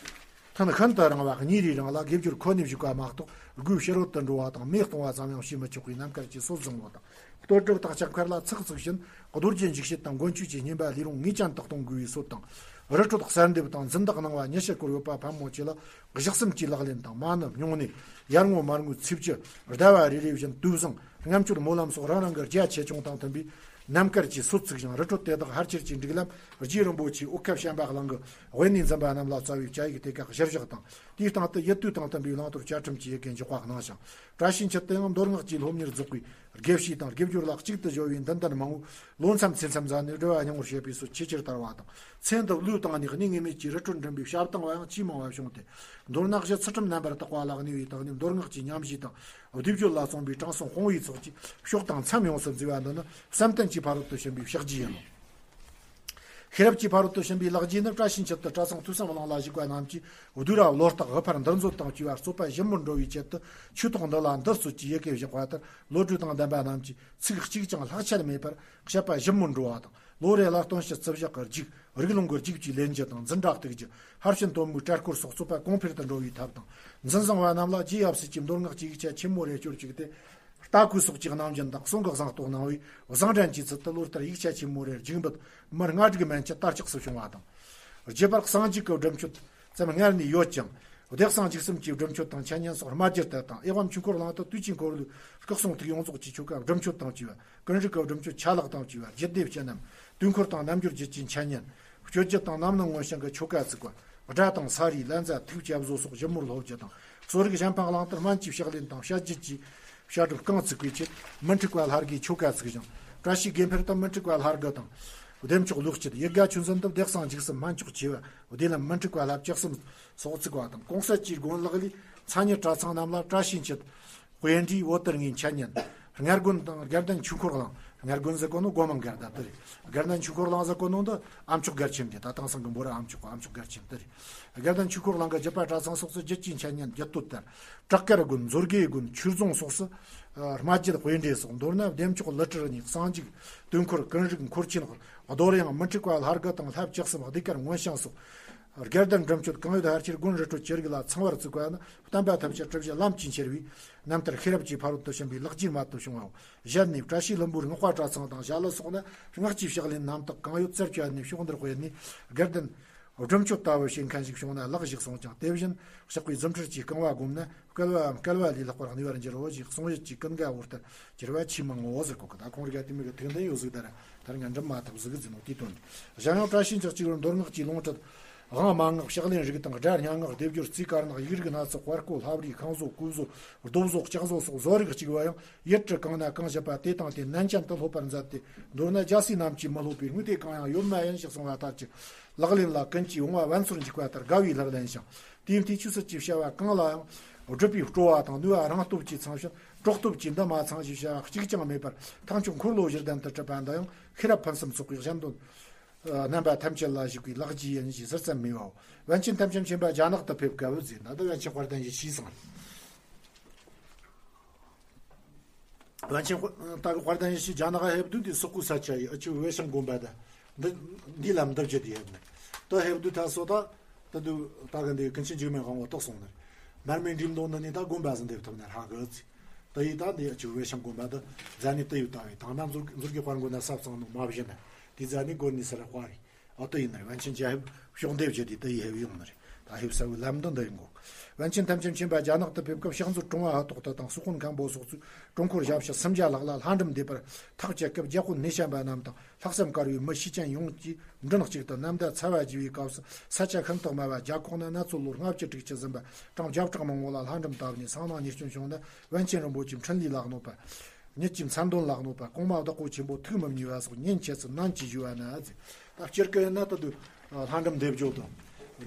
ཐུན་ཤིན་ཏུ་རིང་བ་གཉིས་རེའི་རིང་ལ་དགེ་སྦྱོར་ཁོ་ནས་བཞུགས་པ་མ་གཏོགས། སྒོའི་ཕྱི་རོལ་དུ་འགྲོ་བ་དང་མེ་གཏོང་བ་ཙམ་ཡང་བྱེད་མི་ཆོག་པའི་རྣམ་དཀར་གྱི་སྲོལ་བཟང་བ་དང་། གཏོར་སྒྲུབ་དང་ལྕགས་མཁར་ལ་ཚགས་ཚུད་བཞིན། རྡོ་རྗེ་འཇིགས་བྱེད་དང་མགོན་ཆོས་ཀྱི་བསྙེན་པ་ལས་རུང་ངེས་ཅན་དག་གཏོང་དགོས་པའི་སྲོལ་དང་། རི་ཁྲོད་གསལ་འདེབས་དང་འཛིན་བདག་གནང་བ་ཉི་ཤུ་སྐོར་ཡོད་པ་ཕལ་མོ་ཆེ་ལ་གཞི་གསུམ་གྱི་ལག་ལེན་དང་། མ་ཎི་སྨྱུང་གནས། ཡར་ངོ་མར་ངོའི་ཚེས་བཅུ། ཟླ་བ་རེ་རེ་བཞིན་དུས་བཟང་། ལྔ་མཆོད་སྨོན་ལམ་སོགས་རང་རང་གི་རྒྱ་ཆེ་ཆུང་དང་མཐུན་པའི་རྣམ་དཀར་གྱི་སྲོལ་བཙུགས་ཤིང་། རི་ཁྲོད་དེ་དག་ཕལ་ཆེར་གྱི་སྒྲིག་ལམ་རྗེ་རིན་པོ་ཆེ་འོད་ཁ་བྱམས་པ་གླིང་གི་དབེན་གནས་འཛིན་པ་རྣམས་ལ་རྩ་བའི་བཅའ་ཡིག་དེ་ག་གཞིར་བཞག་དང་། དེའི་སྟེང་དུ་ཡིད་དུ་དང་མཐུན་པའི་བླང་དོར་བཅའ་ཁྲིམས་ཀྱི་ཡི་གེ་འཇོག་པ་གནང་ཞིང་། བཀྲ་ཤིས་འཁྱིལ་དུ་ཡང་མདོ་སྔགས་ཀྱི་སློབ་གཉེར་རྫོགས་པའི་དགེ་བཤེས་དང་དགེ་སྦྱོར་ལ་གཅིག་ཏུ་སྦྱོར་བའི་འདུན་ལྡན་མང་བོས་ལོ་མཚན་ཚེ་མཚམས་མཛད་ནས་སྒྲུབ་པ་སྙིང་པོར་བྱེད་པའི་སྲོལ་ཆེས་ཆེར་དར་བ་དང་། མཚན་དུ་ཀླུ་བཏང་ནས་གནས་ངེས་མེད་ཀྱི་རི་ཁྲོད་འགྲིམ་པའི་བྱ་བཏང་བ་ཡང་ཆེས་མང་བ་བྱུང་སྟེ། མདོར་ན་གཞི་ཚུལ་ཁྲིམས་རྣམ་པར་དག་པ་ལ་གནས་པའི་བརྟག་གཉིས་མདོ་སྔགས་ཀྱི་ཉམས་བཞེས་དང་བསྡུས་བརྗོད་ལ་སོགས་པའི་དྲང་སྲོང་དཔང་བའི་ཚོགས་ཀྱིས་ཕྱོགས་དང་མཚམས་ཡོངས་སུ་མཛེས་པ་འདི་ནི་བསམ་གཏན་གྱི་ཕ་རོལ་ཏུ་ཕྱིན་པའི་ཕྱག་རྗེས་ཡིན་ནོ། ཤེས་རབ་ཀྱི་ཕ་རོལ་ཏུ་ཕྱིན་པའི་ལེགས་སྐྱེས་ནི་བཀྲ་ཤིས་འཁྱིལ་དུ་གྲྭ་ཚང་ཐོས་བསམ་གླིང་ལ་བཞུགས་པ་རྣམས་ཀྱིས་བསྡུས་ར་བློ་རྟགས་དབུ་ཕར་འདིར་མཛོད་དང་བཅས་པ་རྩོད་པ་ཞིབ་མོར་འགྲོ་བའི་ཆེད་དུ་ཆོས་ཐོག་འདི་ལ་འདིར་རྩོད་ཀྱི་ཡི་གེ་བཞག་པ་ལྟར། བློ་གྲོས་དང་ལྡན་པ་རྣམས་ཀྱིས་ཚིག་གཅིག་ཀྱང་ལྷག་ཆད་མེད་པར་དཔྱད་པ་ཞིབ་མོར་འགྲོ་བ་དང་། ལོ་རེ་ལ་སྟོན་དཔྱིད་རྩི་བཞག་གི་རྒྱུགས། རིགས་ལུང་གི་རྒྱུགས་ཀྱི་ལེན་རྒྱུ་དང་། འཛིན་གྲྭ་གཏུག་རྒྱུ། ཕར་ཕྱིན་དོན་མོའི་གྲལ་སྐོར་སོགས་རྩོད་པ་གོང་འཕེལ་དུ་འགྲོ་བའི་ཐབས་དང་། འཛིན་བཟང་བ་རྣམས་ལ་རྗེ་ཡབ་སྲས་ཀྱི་མདོ་སྔགས་ཀྱི་ཡིག་ཆ་ཆེན་མོ་རེ་སྐྱོར་བཅུག་སྟེ། ལྟ་སྐུལ་སོགས་ཀྱི་གནང་སྦྱིན་དང་གསུང་གི་གཟེངས་རྟོགས་གནང་བས། བཟང་འགྲན་གྱི་ཚུལ་དུ་ལོ་ལྟར་ཡིག་ཆ་ཆེན་མོ་རེ་རྒྱུགས་འབུལ་མི་ལྔ་དྲུག་མན་ཆད་དར་ལྕོག་སུ་བྱུང་བ་དང་། རྒྱུད་པར་གསང་འཇུག་གི་སྒྲུབ་མཆོད་ཙམ་སྔར་ནས་ཡོད་ཅིང་། བདེ་གསང་འཇིགས་གསུམ་གྱི་སྒྲུབ་མཆོད་དང་འཆད་ཉན་སོགས་སྨྲ་བརྗོད་དེ་དང་། ཨེ་ཝཾ་ཆོས་འཁོར་གླིང་དུ་དུས་ཀྱི་འཁོར་ལོའི་སྐུ་གསུང་ཐུགས་ཡོངས་རྫོགས་ཀྱི་ཆོ་ག་སྒྲུབ་མཆོད་དང་བཅས་པ། ཀུན་རིག་གི་སྒྲུབ་མཆོད་ཆ་ལག་དང་བཅས་པ། རྒྱུད་སྡེ་བཅུ་རྣམས་དུས་འཁོར་དང་རྣལ་འབྱོར་རྒྱུད་ཀྱི་འཆད་ཉན། སྤྱོད་རྒྱུད་དང་རྣམ་སྣང་མངོན་ཞེན་གྱི་ཆོ་ག་བཙུགས་པ། སྒྲ་དང་ས་རིས་ལན་ཚྭ་ཐིག་བཅད་བཟོ་སོགས་ཞིབ་མོར་སློབ་རྒྱུ་དང་། གསོ་རིག་གཞན་ཕན་གླིང་དུ་སྨན་གྱི་ཕྱག་ལེན་དང་བཤད་རྒྱུད་ཀྱི་བཤད་སྒྲུབ་རྐང་བཙུགས་པའི་ཆེད་མི་འཁྲུགས་པ་ལྷ་དགུའི་ཆོ་ག་བཙུགས་ཤིང་། བཀྲ་ཤིས་དགེ་འཕེལ་དུ་མི་འཁྲུགས་པ་ལྷ་དགུ་དང་། བདེ་མཆོག་ལུགས་སྤྱད། ཡིད་དགའ་ཆོས་འཛིན་དུ་བདེ་གསང་འཇིགས་གསུམ་སྨན་མཆོག་ཆེ་བ། བདེ་ལམ་མི་འཁྲུགས་པ་ལྷ་བཅུ་གསུམ་སོགས་བཙུགས་པ་དང་། གོང་གསལ་གྱི་དགོན་ལག་ལས་མཚན་ཉིད་གྲྭ་ཚང་རྣམས་ལ་བཀྲ་ཤིས་འཁྱིལ། དཔེ་འབྲས་བོད་དུར་ངའི་འཆད་ཉན། སྔར་དགོན་དང་དགའ་ལྡན་ཆོས་འཁོར་གླིང་། སྔར་དགོན་ཟེར་གོ་ནོ་སྒོ་མང་དགའ་ལྡན་དེ་རེད། དགའ་ལྡན་ཆོས་འཁོར་གླིང་ཟེར་གོ་ནོ་འདི་ཨ་མཆོག་སྒར་ཆེན་དེ། ད་དེང་སང་གི་འབོད་ར་ཨ་མཆོག་ཨ་མཆོག་སྒར་ཆེན་དེ་རེད། དགའ་ལྡན་ཆོས་འཁོར་གླིང་གི་རྒྱུད་པ་གྲྭ་ཚང་སོགས་སུ་རྒྱུད་ཀྱི་འཆད་ཉན་རྒྱུད་སྟོད་ལྟར། བྲག་དཀར་དགོན། མཛོད་དགེ་དགོན། ཆོས་རྫོང་སོགས་སུ་ཨ་སྨྲ་བརྒྱུད་དཔེ་འབྲས་སོགས། མདོར་ན་བདེ་མཆོག་ཀླུ་སྤྲུལ་གཉིས། གསང་འཇུག་དུས་འཁོར། ཀུན་རིག་འཁོར་ཆེན། རྡོ་རེའང་མི་འཁྲུགས་པ་ལྷ་དགུ་དང་ལྷ་བཅུ་གསུམ། ཟློས་གར་མངོན་བྱང་སོགས། དགའ་ལྡན་སྒྲུབ་མཆོད་གང་ཡོད་ཕལ་ཆེར་དགོན་རི་ཁྲོད་ཀྱི་རིགས་ལ་ཚང་བར་བཙུགས་པ་ནི་བསྟན་པ་ཐམས་ཅད་གྲུབ་བཞི་ལམ་གྱིས་འཁྱེར་བའི་རྣམ་ཐར་ཤེས་རབ་ཀྱི་ཕ་རོལ་ཏུ་ཕྱིན་པའི་ལེགས་སྐྱེས་རྨད་དུ་བྱུང་བའོ། གཞན་ནས་བཀྲ་ཤིས་ལྷུན་པོའི་སྔགས་པ་གྲྭ་ཚང་དང་ཞྭ་ལུ་སོགས་ནི་སྔགས་ཀྱི་ཕྱག་ལེན་རྣམ་དག་གང་ཡོད་རྩད་བཅད་ནས་ཕྱོགས་འདིར་སྤེལ་ནས། དགའ་ལྡན་སྒྲུབ་མཆོད་ལྟ་བུ་བྱེད་མཁན་ཞིག་བྱུང་ན་ལེགས་ཞེས་གསུངས་ཀྱང་། དེ་བཞིན་གཤེགས་པའི་རྫུ་འཕྲུལ་གྱིས་རྐང་བ་བསྒོམས་ན། བསྐལ་བའམ་བསྐལ་བ་ལས་ལྷག་པར་གནས་པར་འགྱུར་རོ་ཞེས་གསུང་ཡུལ་གྱི་ཀུན་དགའ་བོ་ལྟར་གྱུར་པ་ཆེས་མང་ངོ་ཟེར་གོ་གི། ད་ཁོང་རིགས་དེ་མི་གི་ཐུགས་འདུན་ཡོད་ཟིག་ད་ར་ད་ར་ང་འགྲུབ་མ་ཐུབ་ཟིག་ཟེར་ནོ་དེའི་དོན་རེད། གཞན་ཡང་བཀྲ་ཤིས་འཁྱིལ་གཅིག་པུར་མདོ་སྔགས་ཀྱི་ལུང་ཁྲིད། དབང་མན་ངག་ཕྱག་ལེན་རིགས་དང་སྒྲ་སྙན་ངག་སྡེབ་སྦྱོར་རྩིས་དཀར་ནག་ཡིག་རིགས་སྣ་ཚོགས། བར་སྐོར་ལྷ་བྲིས་ཁང་བཟོ་སྐུ་བཟོ་རྡོ་བཟོ་ལྕགས་བཟོ་སོགས་བཟོ་རིགས་གཅིག་པ་ཡང་ཡུལ་གྲུ་གང་ན་གང་བཞུགས་པ་དེ་དང་དེ་ནན་ཅན་དུ་སློབ་པར་མཛད་དེ། མདོར་ན་རྒྱལ་སྲས་རྣམས་ཀྱིས་མི་སློབ་པའི་དངོས་དེ་གང་ཡང་ཡོད་མ་ཡིན་ཞེས་གསུངས་པ་ལྟར་གྱི་ལག་ལེན་ལ་ཀུན་གྱིས་འོང་བ་བན་ཚོར་འཇུག་པ་ལྟར་དགའ་བའི་ལྷར་ལེན་ཞིང་། དེའི་མཐའི་ཆོས་སྲིད་ཀྱི་བྱ་བ་གང་ལའང་སྒྲུབ་པའི་སྤྲོ་བ་དང་ནུས་པ་རང་སྟོབས་ཀྱིས་ཚང་ཞིང་། གྲོགས་སྟོབས་ཀྱིས་འདི་མ་ཚང་ཞེས་བྱ་བ་གཅིག་ཀྱང་མེད་པར་ཐེག་མཆོག་འཁོར་ལོ་བཞི་ལྡན་དུ་གྲུབ་པ་འདི་ཡང་ཤེས་རབ་ཕུན་སུམ་ཚོགས་པའི་གཞན་དོན་རྣམ་པ་ཐམས་ཅད་ལ་ཞུགས་པའི་ལེགས་སྐྱེས་ཡིན་ཞེས་ཟུར་ཙམ་སྨྲས་པའོ། པཎ་ཆེན་ཐམས་ཅད་མཁྱེན་པ་རྒྱ་ནག་ཏུ་ཕེབས་སྐབས་ཟེར་ན། འདི་པཎ་ཆེན་དཔལ་ལྡན་ཡེ་ཤེས་ཟེར། པཎ་ཆེན་དཔལ་ད་གི་དཔལ་ལྡན་ཡེ་ཤེས་རྒྱ་ནག་ཕེབས་དུས་དེ་སོག་པོའི་ས་ཆ་ཡི་ཨ་ཆུ་ཝེ་ཤང་དགོན་པ་དང་། འདི་འདི་ལམ་འདི་བརྒྱུད་དེ་ཕེབས་ནས། ད་ཕེབས་དུས་ད་སོ་ད་ད་དུ་ད་གི་འདི་ཀུན་མཁྱེན་འཇིགས་མེད་དབང་པོ་རྟོགས་སོང་ནས། མར་མེ་འགྲིམ་དོང་འདི་ནས་ད་དགོན་པ་ཟིན་འདེབས་ཐུབ་ནས་ཧ་གི་ཚི། ད་ཡི་ད་འདི་ཨ་ཆུ་ཝེ་ཤང་དགོན་པ་དུ་རྫ་ནས་ཏི་ཡུ་ད་བས་དང་ན་མཛོར་མཛོར་གི་དཔལ་མགོན་ན་ས་ཚང་ནོ་མ་བཞིན་ན་དེ་རྫ་ནས་དགོན་ནས་སར་དཔའ་རེད། ཨ་ཏི་ཡིན་ནར་པཎ་ཆེན་རྒྱ་ཕེབས་ཕྱོགས་འདེབས་བྱས་ཏེ་ཏི་ཡི་ཕེབས་ཡོང་ནི་རེད། ད་ཕེབས་ས་བའི་ལམ་འདི་འདི་ཡིན་གོ། པཎ་ཆེན་ཐམས་ཅད་མཁྱེན་པ་རྒྱ་ནག་ཏུ་ཕེབས་སྐབས་ཕྱག་མཛོད་གྲོང་བ་ཧ་ཏོག་ཏུ་དང་སོག་པོ་མཁན་པོ་སོགས་ཚོས་དྲུང་འཁོར་ཞབས་ཕྱི་སུམ་བརྒྱ་ལྷག་ལ་ལྷ་འབྲུམ་འདེབས་པར་ཐག་བཅད་སྐབས། རྒྱལ་པོ་ནེ་ཤན་པ་རྣམས་དང་ལྷག་བསམ་དཀར་བའི་མི་ཤེས་ཅན་ཡོངས་ཀྱིས་མགྲིན་གཅིག་ཏུ་ནམ་ཟླ་ཚ་བ་རྒྱས་པའི་སྐབས་སུ་ས་ཆ་ཤིན་ཏུ་དམའ་བ་རྒྱ་ཁོག་ན་གནའ་ཚོ་ལོ་ལྔ་བཅུ་དྲུག་ཅུ་ཟིན་པ་གྲངས་བརྒྱ་ཕྲག་མང་བོ་ལ་ལྷ་འབྲུམ་བཏབ་ནས་སང་ནང་ཉེས་སྐྱོན་བྱུང་ན། པཎ་ཆེན་རིན་པོ་ཆེའི་འཕྲིན་ལས་ལ་གནོད་པ། ཉིད་ཀྱི་མཚན་དོན་ལ་གནོད་པ། གོང་མ་བདག་པོ་ཆེན་པོ་ཐུགས་མི་མཉེས་པ་སོགས་ཉེན་ཆེ་ཚུལ་ནན་གྱིས་ཞུས་པ་ན་ཟེར། ད་སྤྱིར་གི་ཡིན་ན་ད་དུ་ལྷ་འབྲུམ་འདེབས་རྒྱུ་དང་།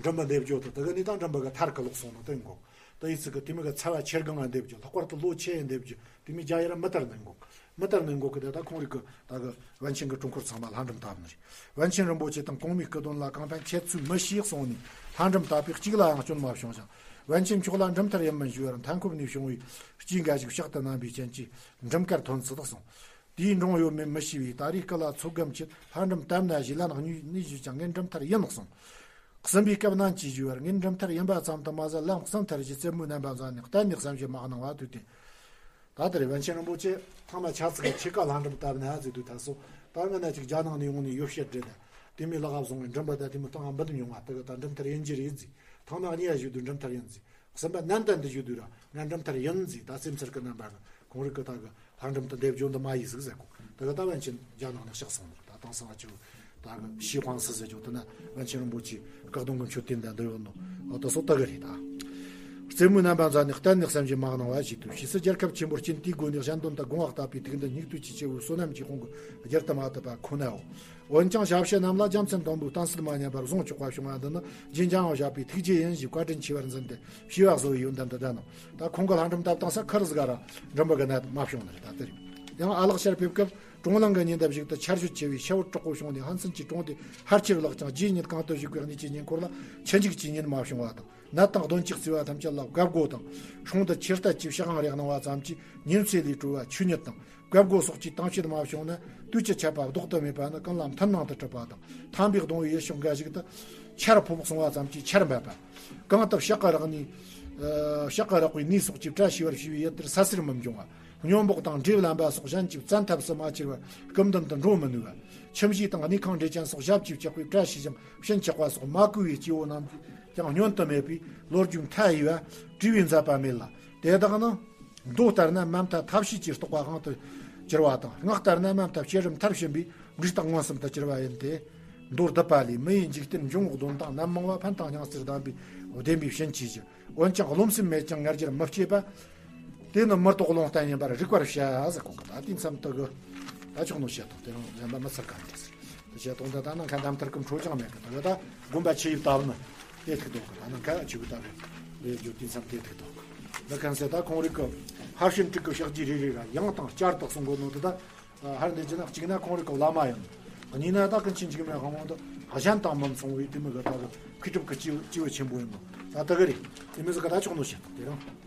འབྲུམ་པ་འདེབས་རྒྱུ་དང་། དེ་ག་ནི་ད་འབྲུམ་པ་གི་མཐར་གི་ལོག་སོང་ན་དེ་འགོ། ད་ཡི་ཚིག་གི་དེ་མི་གི་ཚ་བ་ཆེར་གང་ང་འདེབས་རྒྱུ། ལྷག་པར་དུ་ལོ་ཆེ་ཡང་འདེབས་རྒྱུ། དེ་མི་རྒྱ་ཡི་ར་མི་ལྟར་ནི་འགོག་མི་ལྟར་ནི་འགོག་གི། དེ་ད་ཁོང་རིག་གི་ད་གི་པཎ་ཆེན་གི་དྲུང་འཁོར་ཚང་མ་ལྷ་འབྲུམ་བཏབ་ནི་རེད། པཎ་ཆེན་རིན་པོ་ཆེ་དང་གོང་མའི་སྐུ་གདུང་ལ་གང་ཕན་ཆེ་ཚུལ་མི་ཤེས་གསུངས་ནས་ལྷ་འབྲུམ་བཏབ་པས་གཅིག་ལའང་སྐྱོན་མ་བྱུང་ཞིང་། པཎ་ཆེན་མཆོག་ལ་འབྲུམ་ཐར་ཡིན་མིན་ཞུས་པར། མཐའ་འཁོབ་ནས་བྱུང་བའི་སྐྱེས་འགའ་ཞིག་ཕྱག་ཏུ་བསྣམས་པའི་རྐྱེན་གྱིས་འབྲུམ་དཀར་ཐོན་ཚུལ་དག་གསུངས། དེའི་འབྲོང་ཡོད་མེད་མི་ཤེས་པས། ད་རེས་སྐུ་ལ་ཚོད་བགམ་ཆེད་ལྷ་འབྲུམ་བཏབ་ན་ཞེས་ལན་གཉིས་གཉིས་ཞུས་ཀྱང་། ངས་འབྲུམ་ཐར་ཡིན་གསུངས། གསུམ་པའི་སྐབས་ནན་གྱིས་ཞུས་པར། ངས་འབྲུམ་ཐར་ཡིན་པ་ཙམ་དུ་མ་ཟད་ལམ་གསུམ་ཐར་གྱི་རྩེད་མོའི་རྣམ་པ་མཛད་ནས་གཏན་ནས་བསམ་གྱིས་མ་གནང་བ་དུས་དེ། ད་ལྟར་པཎ་ཆེན་རིན་པོ་ཆེ་ཐང་མ་ཆ་ཚིག་གི་ཆེ་ཀ་ལྷ་འབྲུམ་བཏབ་ན་ཟེར་དུས་ཐ་སོ། ད་སྔ་ན་ཅིག་རྒྱ་ནང་ནས་ཡོང་ནས་ཡོ་བཤད་རེད་ད། དེ་མོ་ལག་བཟུང་བའི་འབྲུམ་པ་ད་དེ་མོ་སྟོང་བ་འབུད་མྱོང་བ་དེ་གི་ད་འབྲུམ་ཐར་ཡིན་གྱི་རེད་ཟེར། ཐང་མ་གཉིས་ཡ་ཞུ་དུས་འབྲུམ་ཐར་ཡིན་ཟེར། གསུམ་པ་ནན་ཏན་དུ་ཞུ་དུས་ར་ང་འབྲུམ་ཐར་ཡིན་ཟེར། ད་སེམས་ཚར་གི་རྣམ་པ་གི་ཁོང་རིག་གི་ད་གི་ལྷ་འབྲུམ་དུ་འདེབས་རྒྱུ་འདི་མ་ཡིན་ཟིག་ཟེར་གོ། ད་གི་ད་པཎ་ཆེན་རྒྱ་ནང་ནས་གཤེགས་སོང་ནི་རེད། ད་དེང་སང་ང་ཆོ་ད་གི་ཤི་ཧྥང་སི་ཟེར་རྒྱུ་དེ་ན་པཎ་ཆེན་རིན་པོ་ཆེ་བཀག་སྡོམ་གི་མཆོད་རྟེན་དང་འདི་ཡོད་ནོ། འོ་ད་སོ་ད་གི་རེད་ད། རྩེད་མོའི་རྣམ་པ་མཛད་ནས་གཏན་ནས་བསམ་གྱིས་མ་གནང་བ་ཞིག་ཏུ། ཕྱིས་སུ་རྒྱལ་ཁབ་ཆེན་པོར་སྤྱི་འཐུས་དགོས་ནས་གཞན་དོན་དུ་དགོངས་པ་བཏབ་པའི་ཐུགས་འདུན་སྙིགས་དུས་ཀྱི་སྐྱེ་བོའི་བསོད་ནམས་ཀྱི་དཔུང་གིས་བསྒྱུར་དུ་མ་ཐུབ་པ་ཁོ་ནའོ། འོན་ཀྱང་ཞབས་ཕྱི་རྣམས་ལ་རྒྱལ་མཚན་དང་པོའི་གཏམ་ཚུལ་མ་ཉམས་པར་བཟུང་ཆོག་པ་བྱུང་བ་འདི་ནི་རྗེས་འཇམ་དབྱངས་བཞད་པའི་ཐུགས་རྗེ་ཡིན་ཞེས་བཀའ་དྲིན་ཆེ་བར་འཛིན་ཏེ་ཞུས་པ་བཟོ་བའི་ཡོན་ཏན་དུ་ལྡན་ནོ། ད་ཁོང་གི་ལྷ་འབྲུམ་བཏབ་སྟངས་ས་ཁུར་ཟིག་ག་ར་འབྲུམ་པ་གི་ནད་མ་བྱུང་ནི་རེད། ད་དེ་རེད། ཡང་ཨ་ལགས་ཤར་ཕེབས་སྐབས་གྲོང་གླིང་གི་ཉེ་འདབས་ཞིག་ཏུ་ཆར་ཞོད་ཆེ་བའི་ཤྭ་བོ་དྲག་པོ་བྱུང་ནས་ཕན་ཚུན་གྱི་གྲོང་དེ་ཧར་ཆེར་བརླག་ཅིང་རྗེས་ཉིད་གང་དུ་བཞུགས་པའི་གནས་ཀྱི་ཉེ་འཁོར་ལ་ཆུ་འཇིག་ཅིག་ཉིད་མ་བྱུང་བ་དང་། ནད་དང་གདོན་གྱིས་གཙོས་པ་ཐམས་ཅད་ལ་བཀའ་བསྒོ་དང་སྲུང་བརྡ་ཆེ་ལྟ་ཀྱི་ཕྱག་དབང་རེ་གནང་བ་ཙམ་གྱིས་ཉིན་ཚེ་ལས་གྲོལ་བ་ཆོས་ཉིད་དང་། བཀའ་བསྒོ་སོགས་ཀྱི་དམ་བཅའ་མ་བྱུང་ན་དུས་ཀྱི་ཆད་པ་ལྡོག་ཏུ་མེད་པ་ནི་ཀུན་ལ་མཐུན་སྣང་དུ་གྲུབ་པ་དང་། ཐར་པའི་གདུང་བའི་ཡུལ་ཕྱོགས་འགའ་ཞིག་ཏུ་ཆར་ཕོ་བོག་སོང་བ་ཙམ་གྱིས་ཆར་འབབ་པ། གང་དུ་བྱག་གི་རགས་ནས། ཨ། བྱག་གི་རགས་པའི་ནུས་སོགས་ཀྱིས་བཀྲ་ཤིས་པར་བྱས་པའི་ཡུལ་དེར་ས་སེར་མི་འབྱུང་བ། སྨྱོ་འབོག་དང་འབྲས་བུ་ལམ་པ་སོགས་གཞན་གྱིས་བཙན་ཐབས་སུ་མ་ཁྱེར་བར་སྐུ་མདུན་དུ་འགྲོ་མི་ནུས་པ། ཁྱིམ་གཞིས་དང་གནས་ཁང་འབྲས་ཅན་སོགས་ཞབས་ཀྱིས་བཅགས་པས་བཀྲ་ཤིས་ཤིང་ཕྱིན་ཆགས་པ་སོགས་མ་གོས་པའི་སྐྱེ་བོ་རྣམས་ཀྱང་བསྙོན་དུ་མེད་པས་ལོ་རྒྱུས་མཐའ་ཡས་པ་བྲིས་པའི་མཛད་པ་མེད་ལ། དེ་དག་ནི། མདོ་ལྟར་ན་མ་མཐའ་ཐབས་ཤེས་ཀྱིས་རྟོགས་པ་དབང་དུ་གྱུར་བ་དང་། སྔགས་ལྟར་ན་མ་མཐའ་བསྐྱེད་རིམ་མཐར་ཕྱིན་པའི་འབྲས་རྟགས་མངོན་སུམ་དུ་གྱུར་པ་ཡིན་ཏེ། མདོར་བསྡུས་པ་ལས། མི་ཡི་འཇིག་རྟེན་འབྱུང་བའི་གདོན་དང་ནད་མང་བ་ཕན་དང་སྙིང་རྗེར་ལྡན་པའི་བདེན་པའི་བྱིན་གྱིས་བརྒྱན། འོན་ཀྱང་རློམ་སེམས་མེད་ཅིང་ང་རྒྱལ་མི་སྐྱེ་བ། དེ་ནི་མི་རྟོག་ལུང་བསྟན་ཡིན་པར་རིག་པར་བྱ་ཟེར་གོ་གི། ད་དེ་མཚམས་དུ་གི་ད་ཆོག་ནོ་བཤད་དང་དེ་རང་གཞན་པ་མི་ཚར་ག་རེད། དེ་བྱས་དོན་དག་ད་ནང་ཁ་འདམ་ཐར་གི་འཕྲོ་ཅང་མེད་གི། ད་གི་ད་དགོན་པ་ཆེ་ཡིབ་བཏབ་ནི་དེ་ཐུག་འདུག་གི། ད་ནང་ཁ་ཆུ་གི་བཏབ་རེད། ལས་རྒྱུ་དུས་མཚམས་དེ་ཐུག་འདུག་གི། འདི་གང་ཟེར་ད་ཁོང་རིག་གི་ཧར་ཤིན་ཀྲིག་གི་ཕྱག་རྗེས་རེ་རེ་ར་ཡང་དང་བསྐྱར་དུ་གསུང་གོ་ནོ་དེ་ད་ཧར་འདི་ཅི་ན་གཅིག་ན་ཁོང་རིག་གི་བླ་མ་ཡིན། གཉིས་ན་ད་ཀུན་མཁྱེན་འཇིགས་མེད་དབང་པོ་འདི་གཞན་དང་མི་མཚུངས་པའི་དེ་མི་གི་ད་གི་མཁས་གྲུབ་གི་སྐྱེས་བུ་སྐྱེས་བུ་ཆེན་པོ་ཡིན་ནོ། ད་ད་གི་རེད། དེ་མི་ཟིག་གི་ད་ཆོག་ནོ་བཤད་དང་དེ་རང་།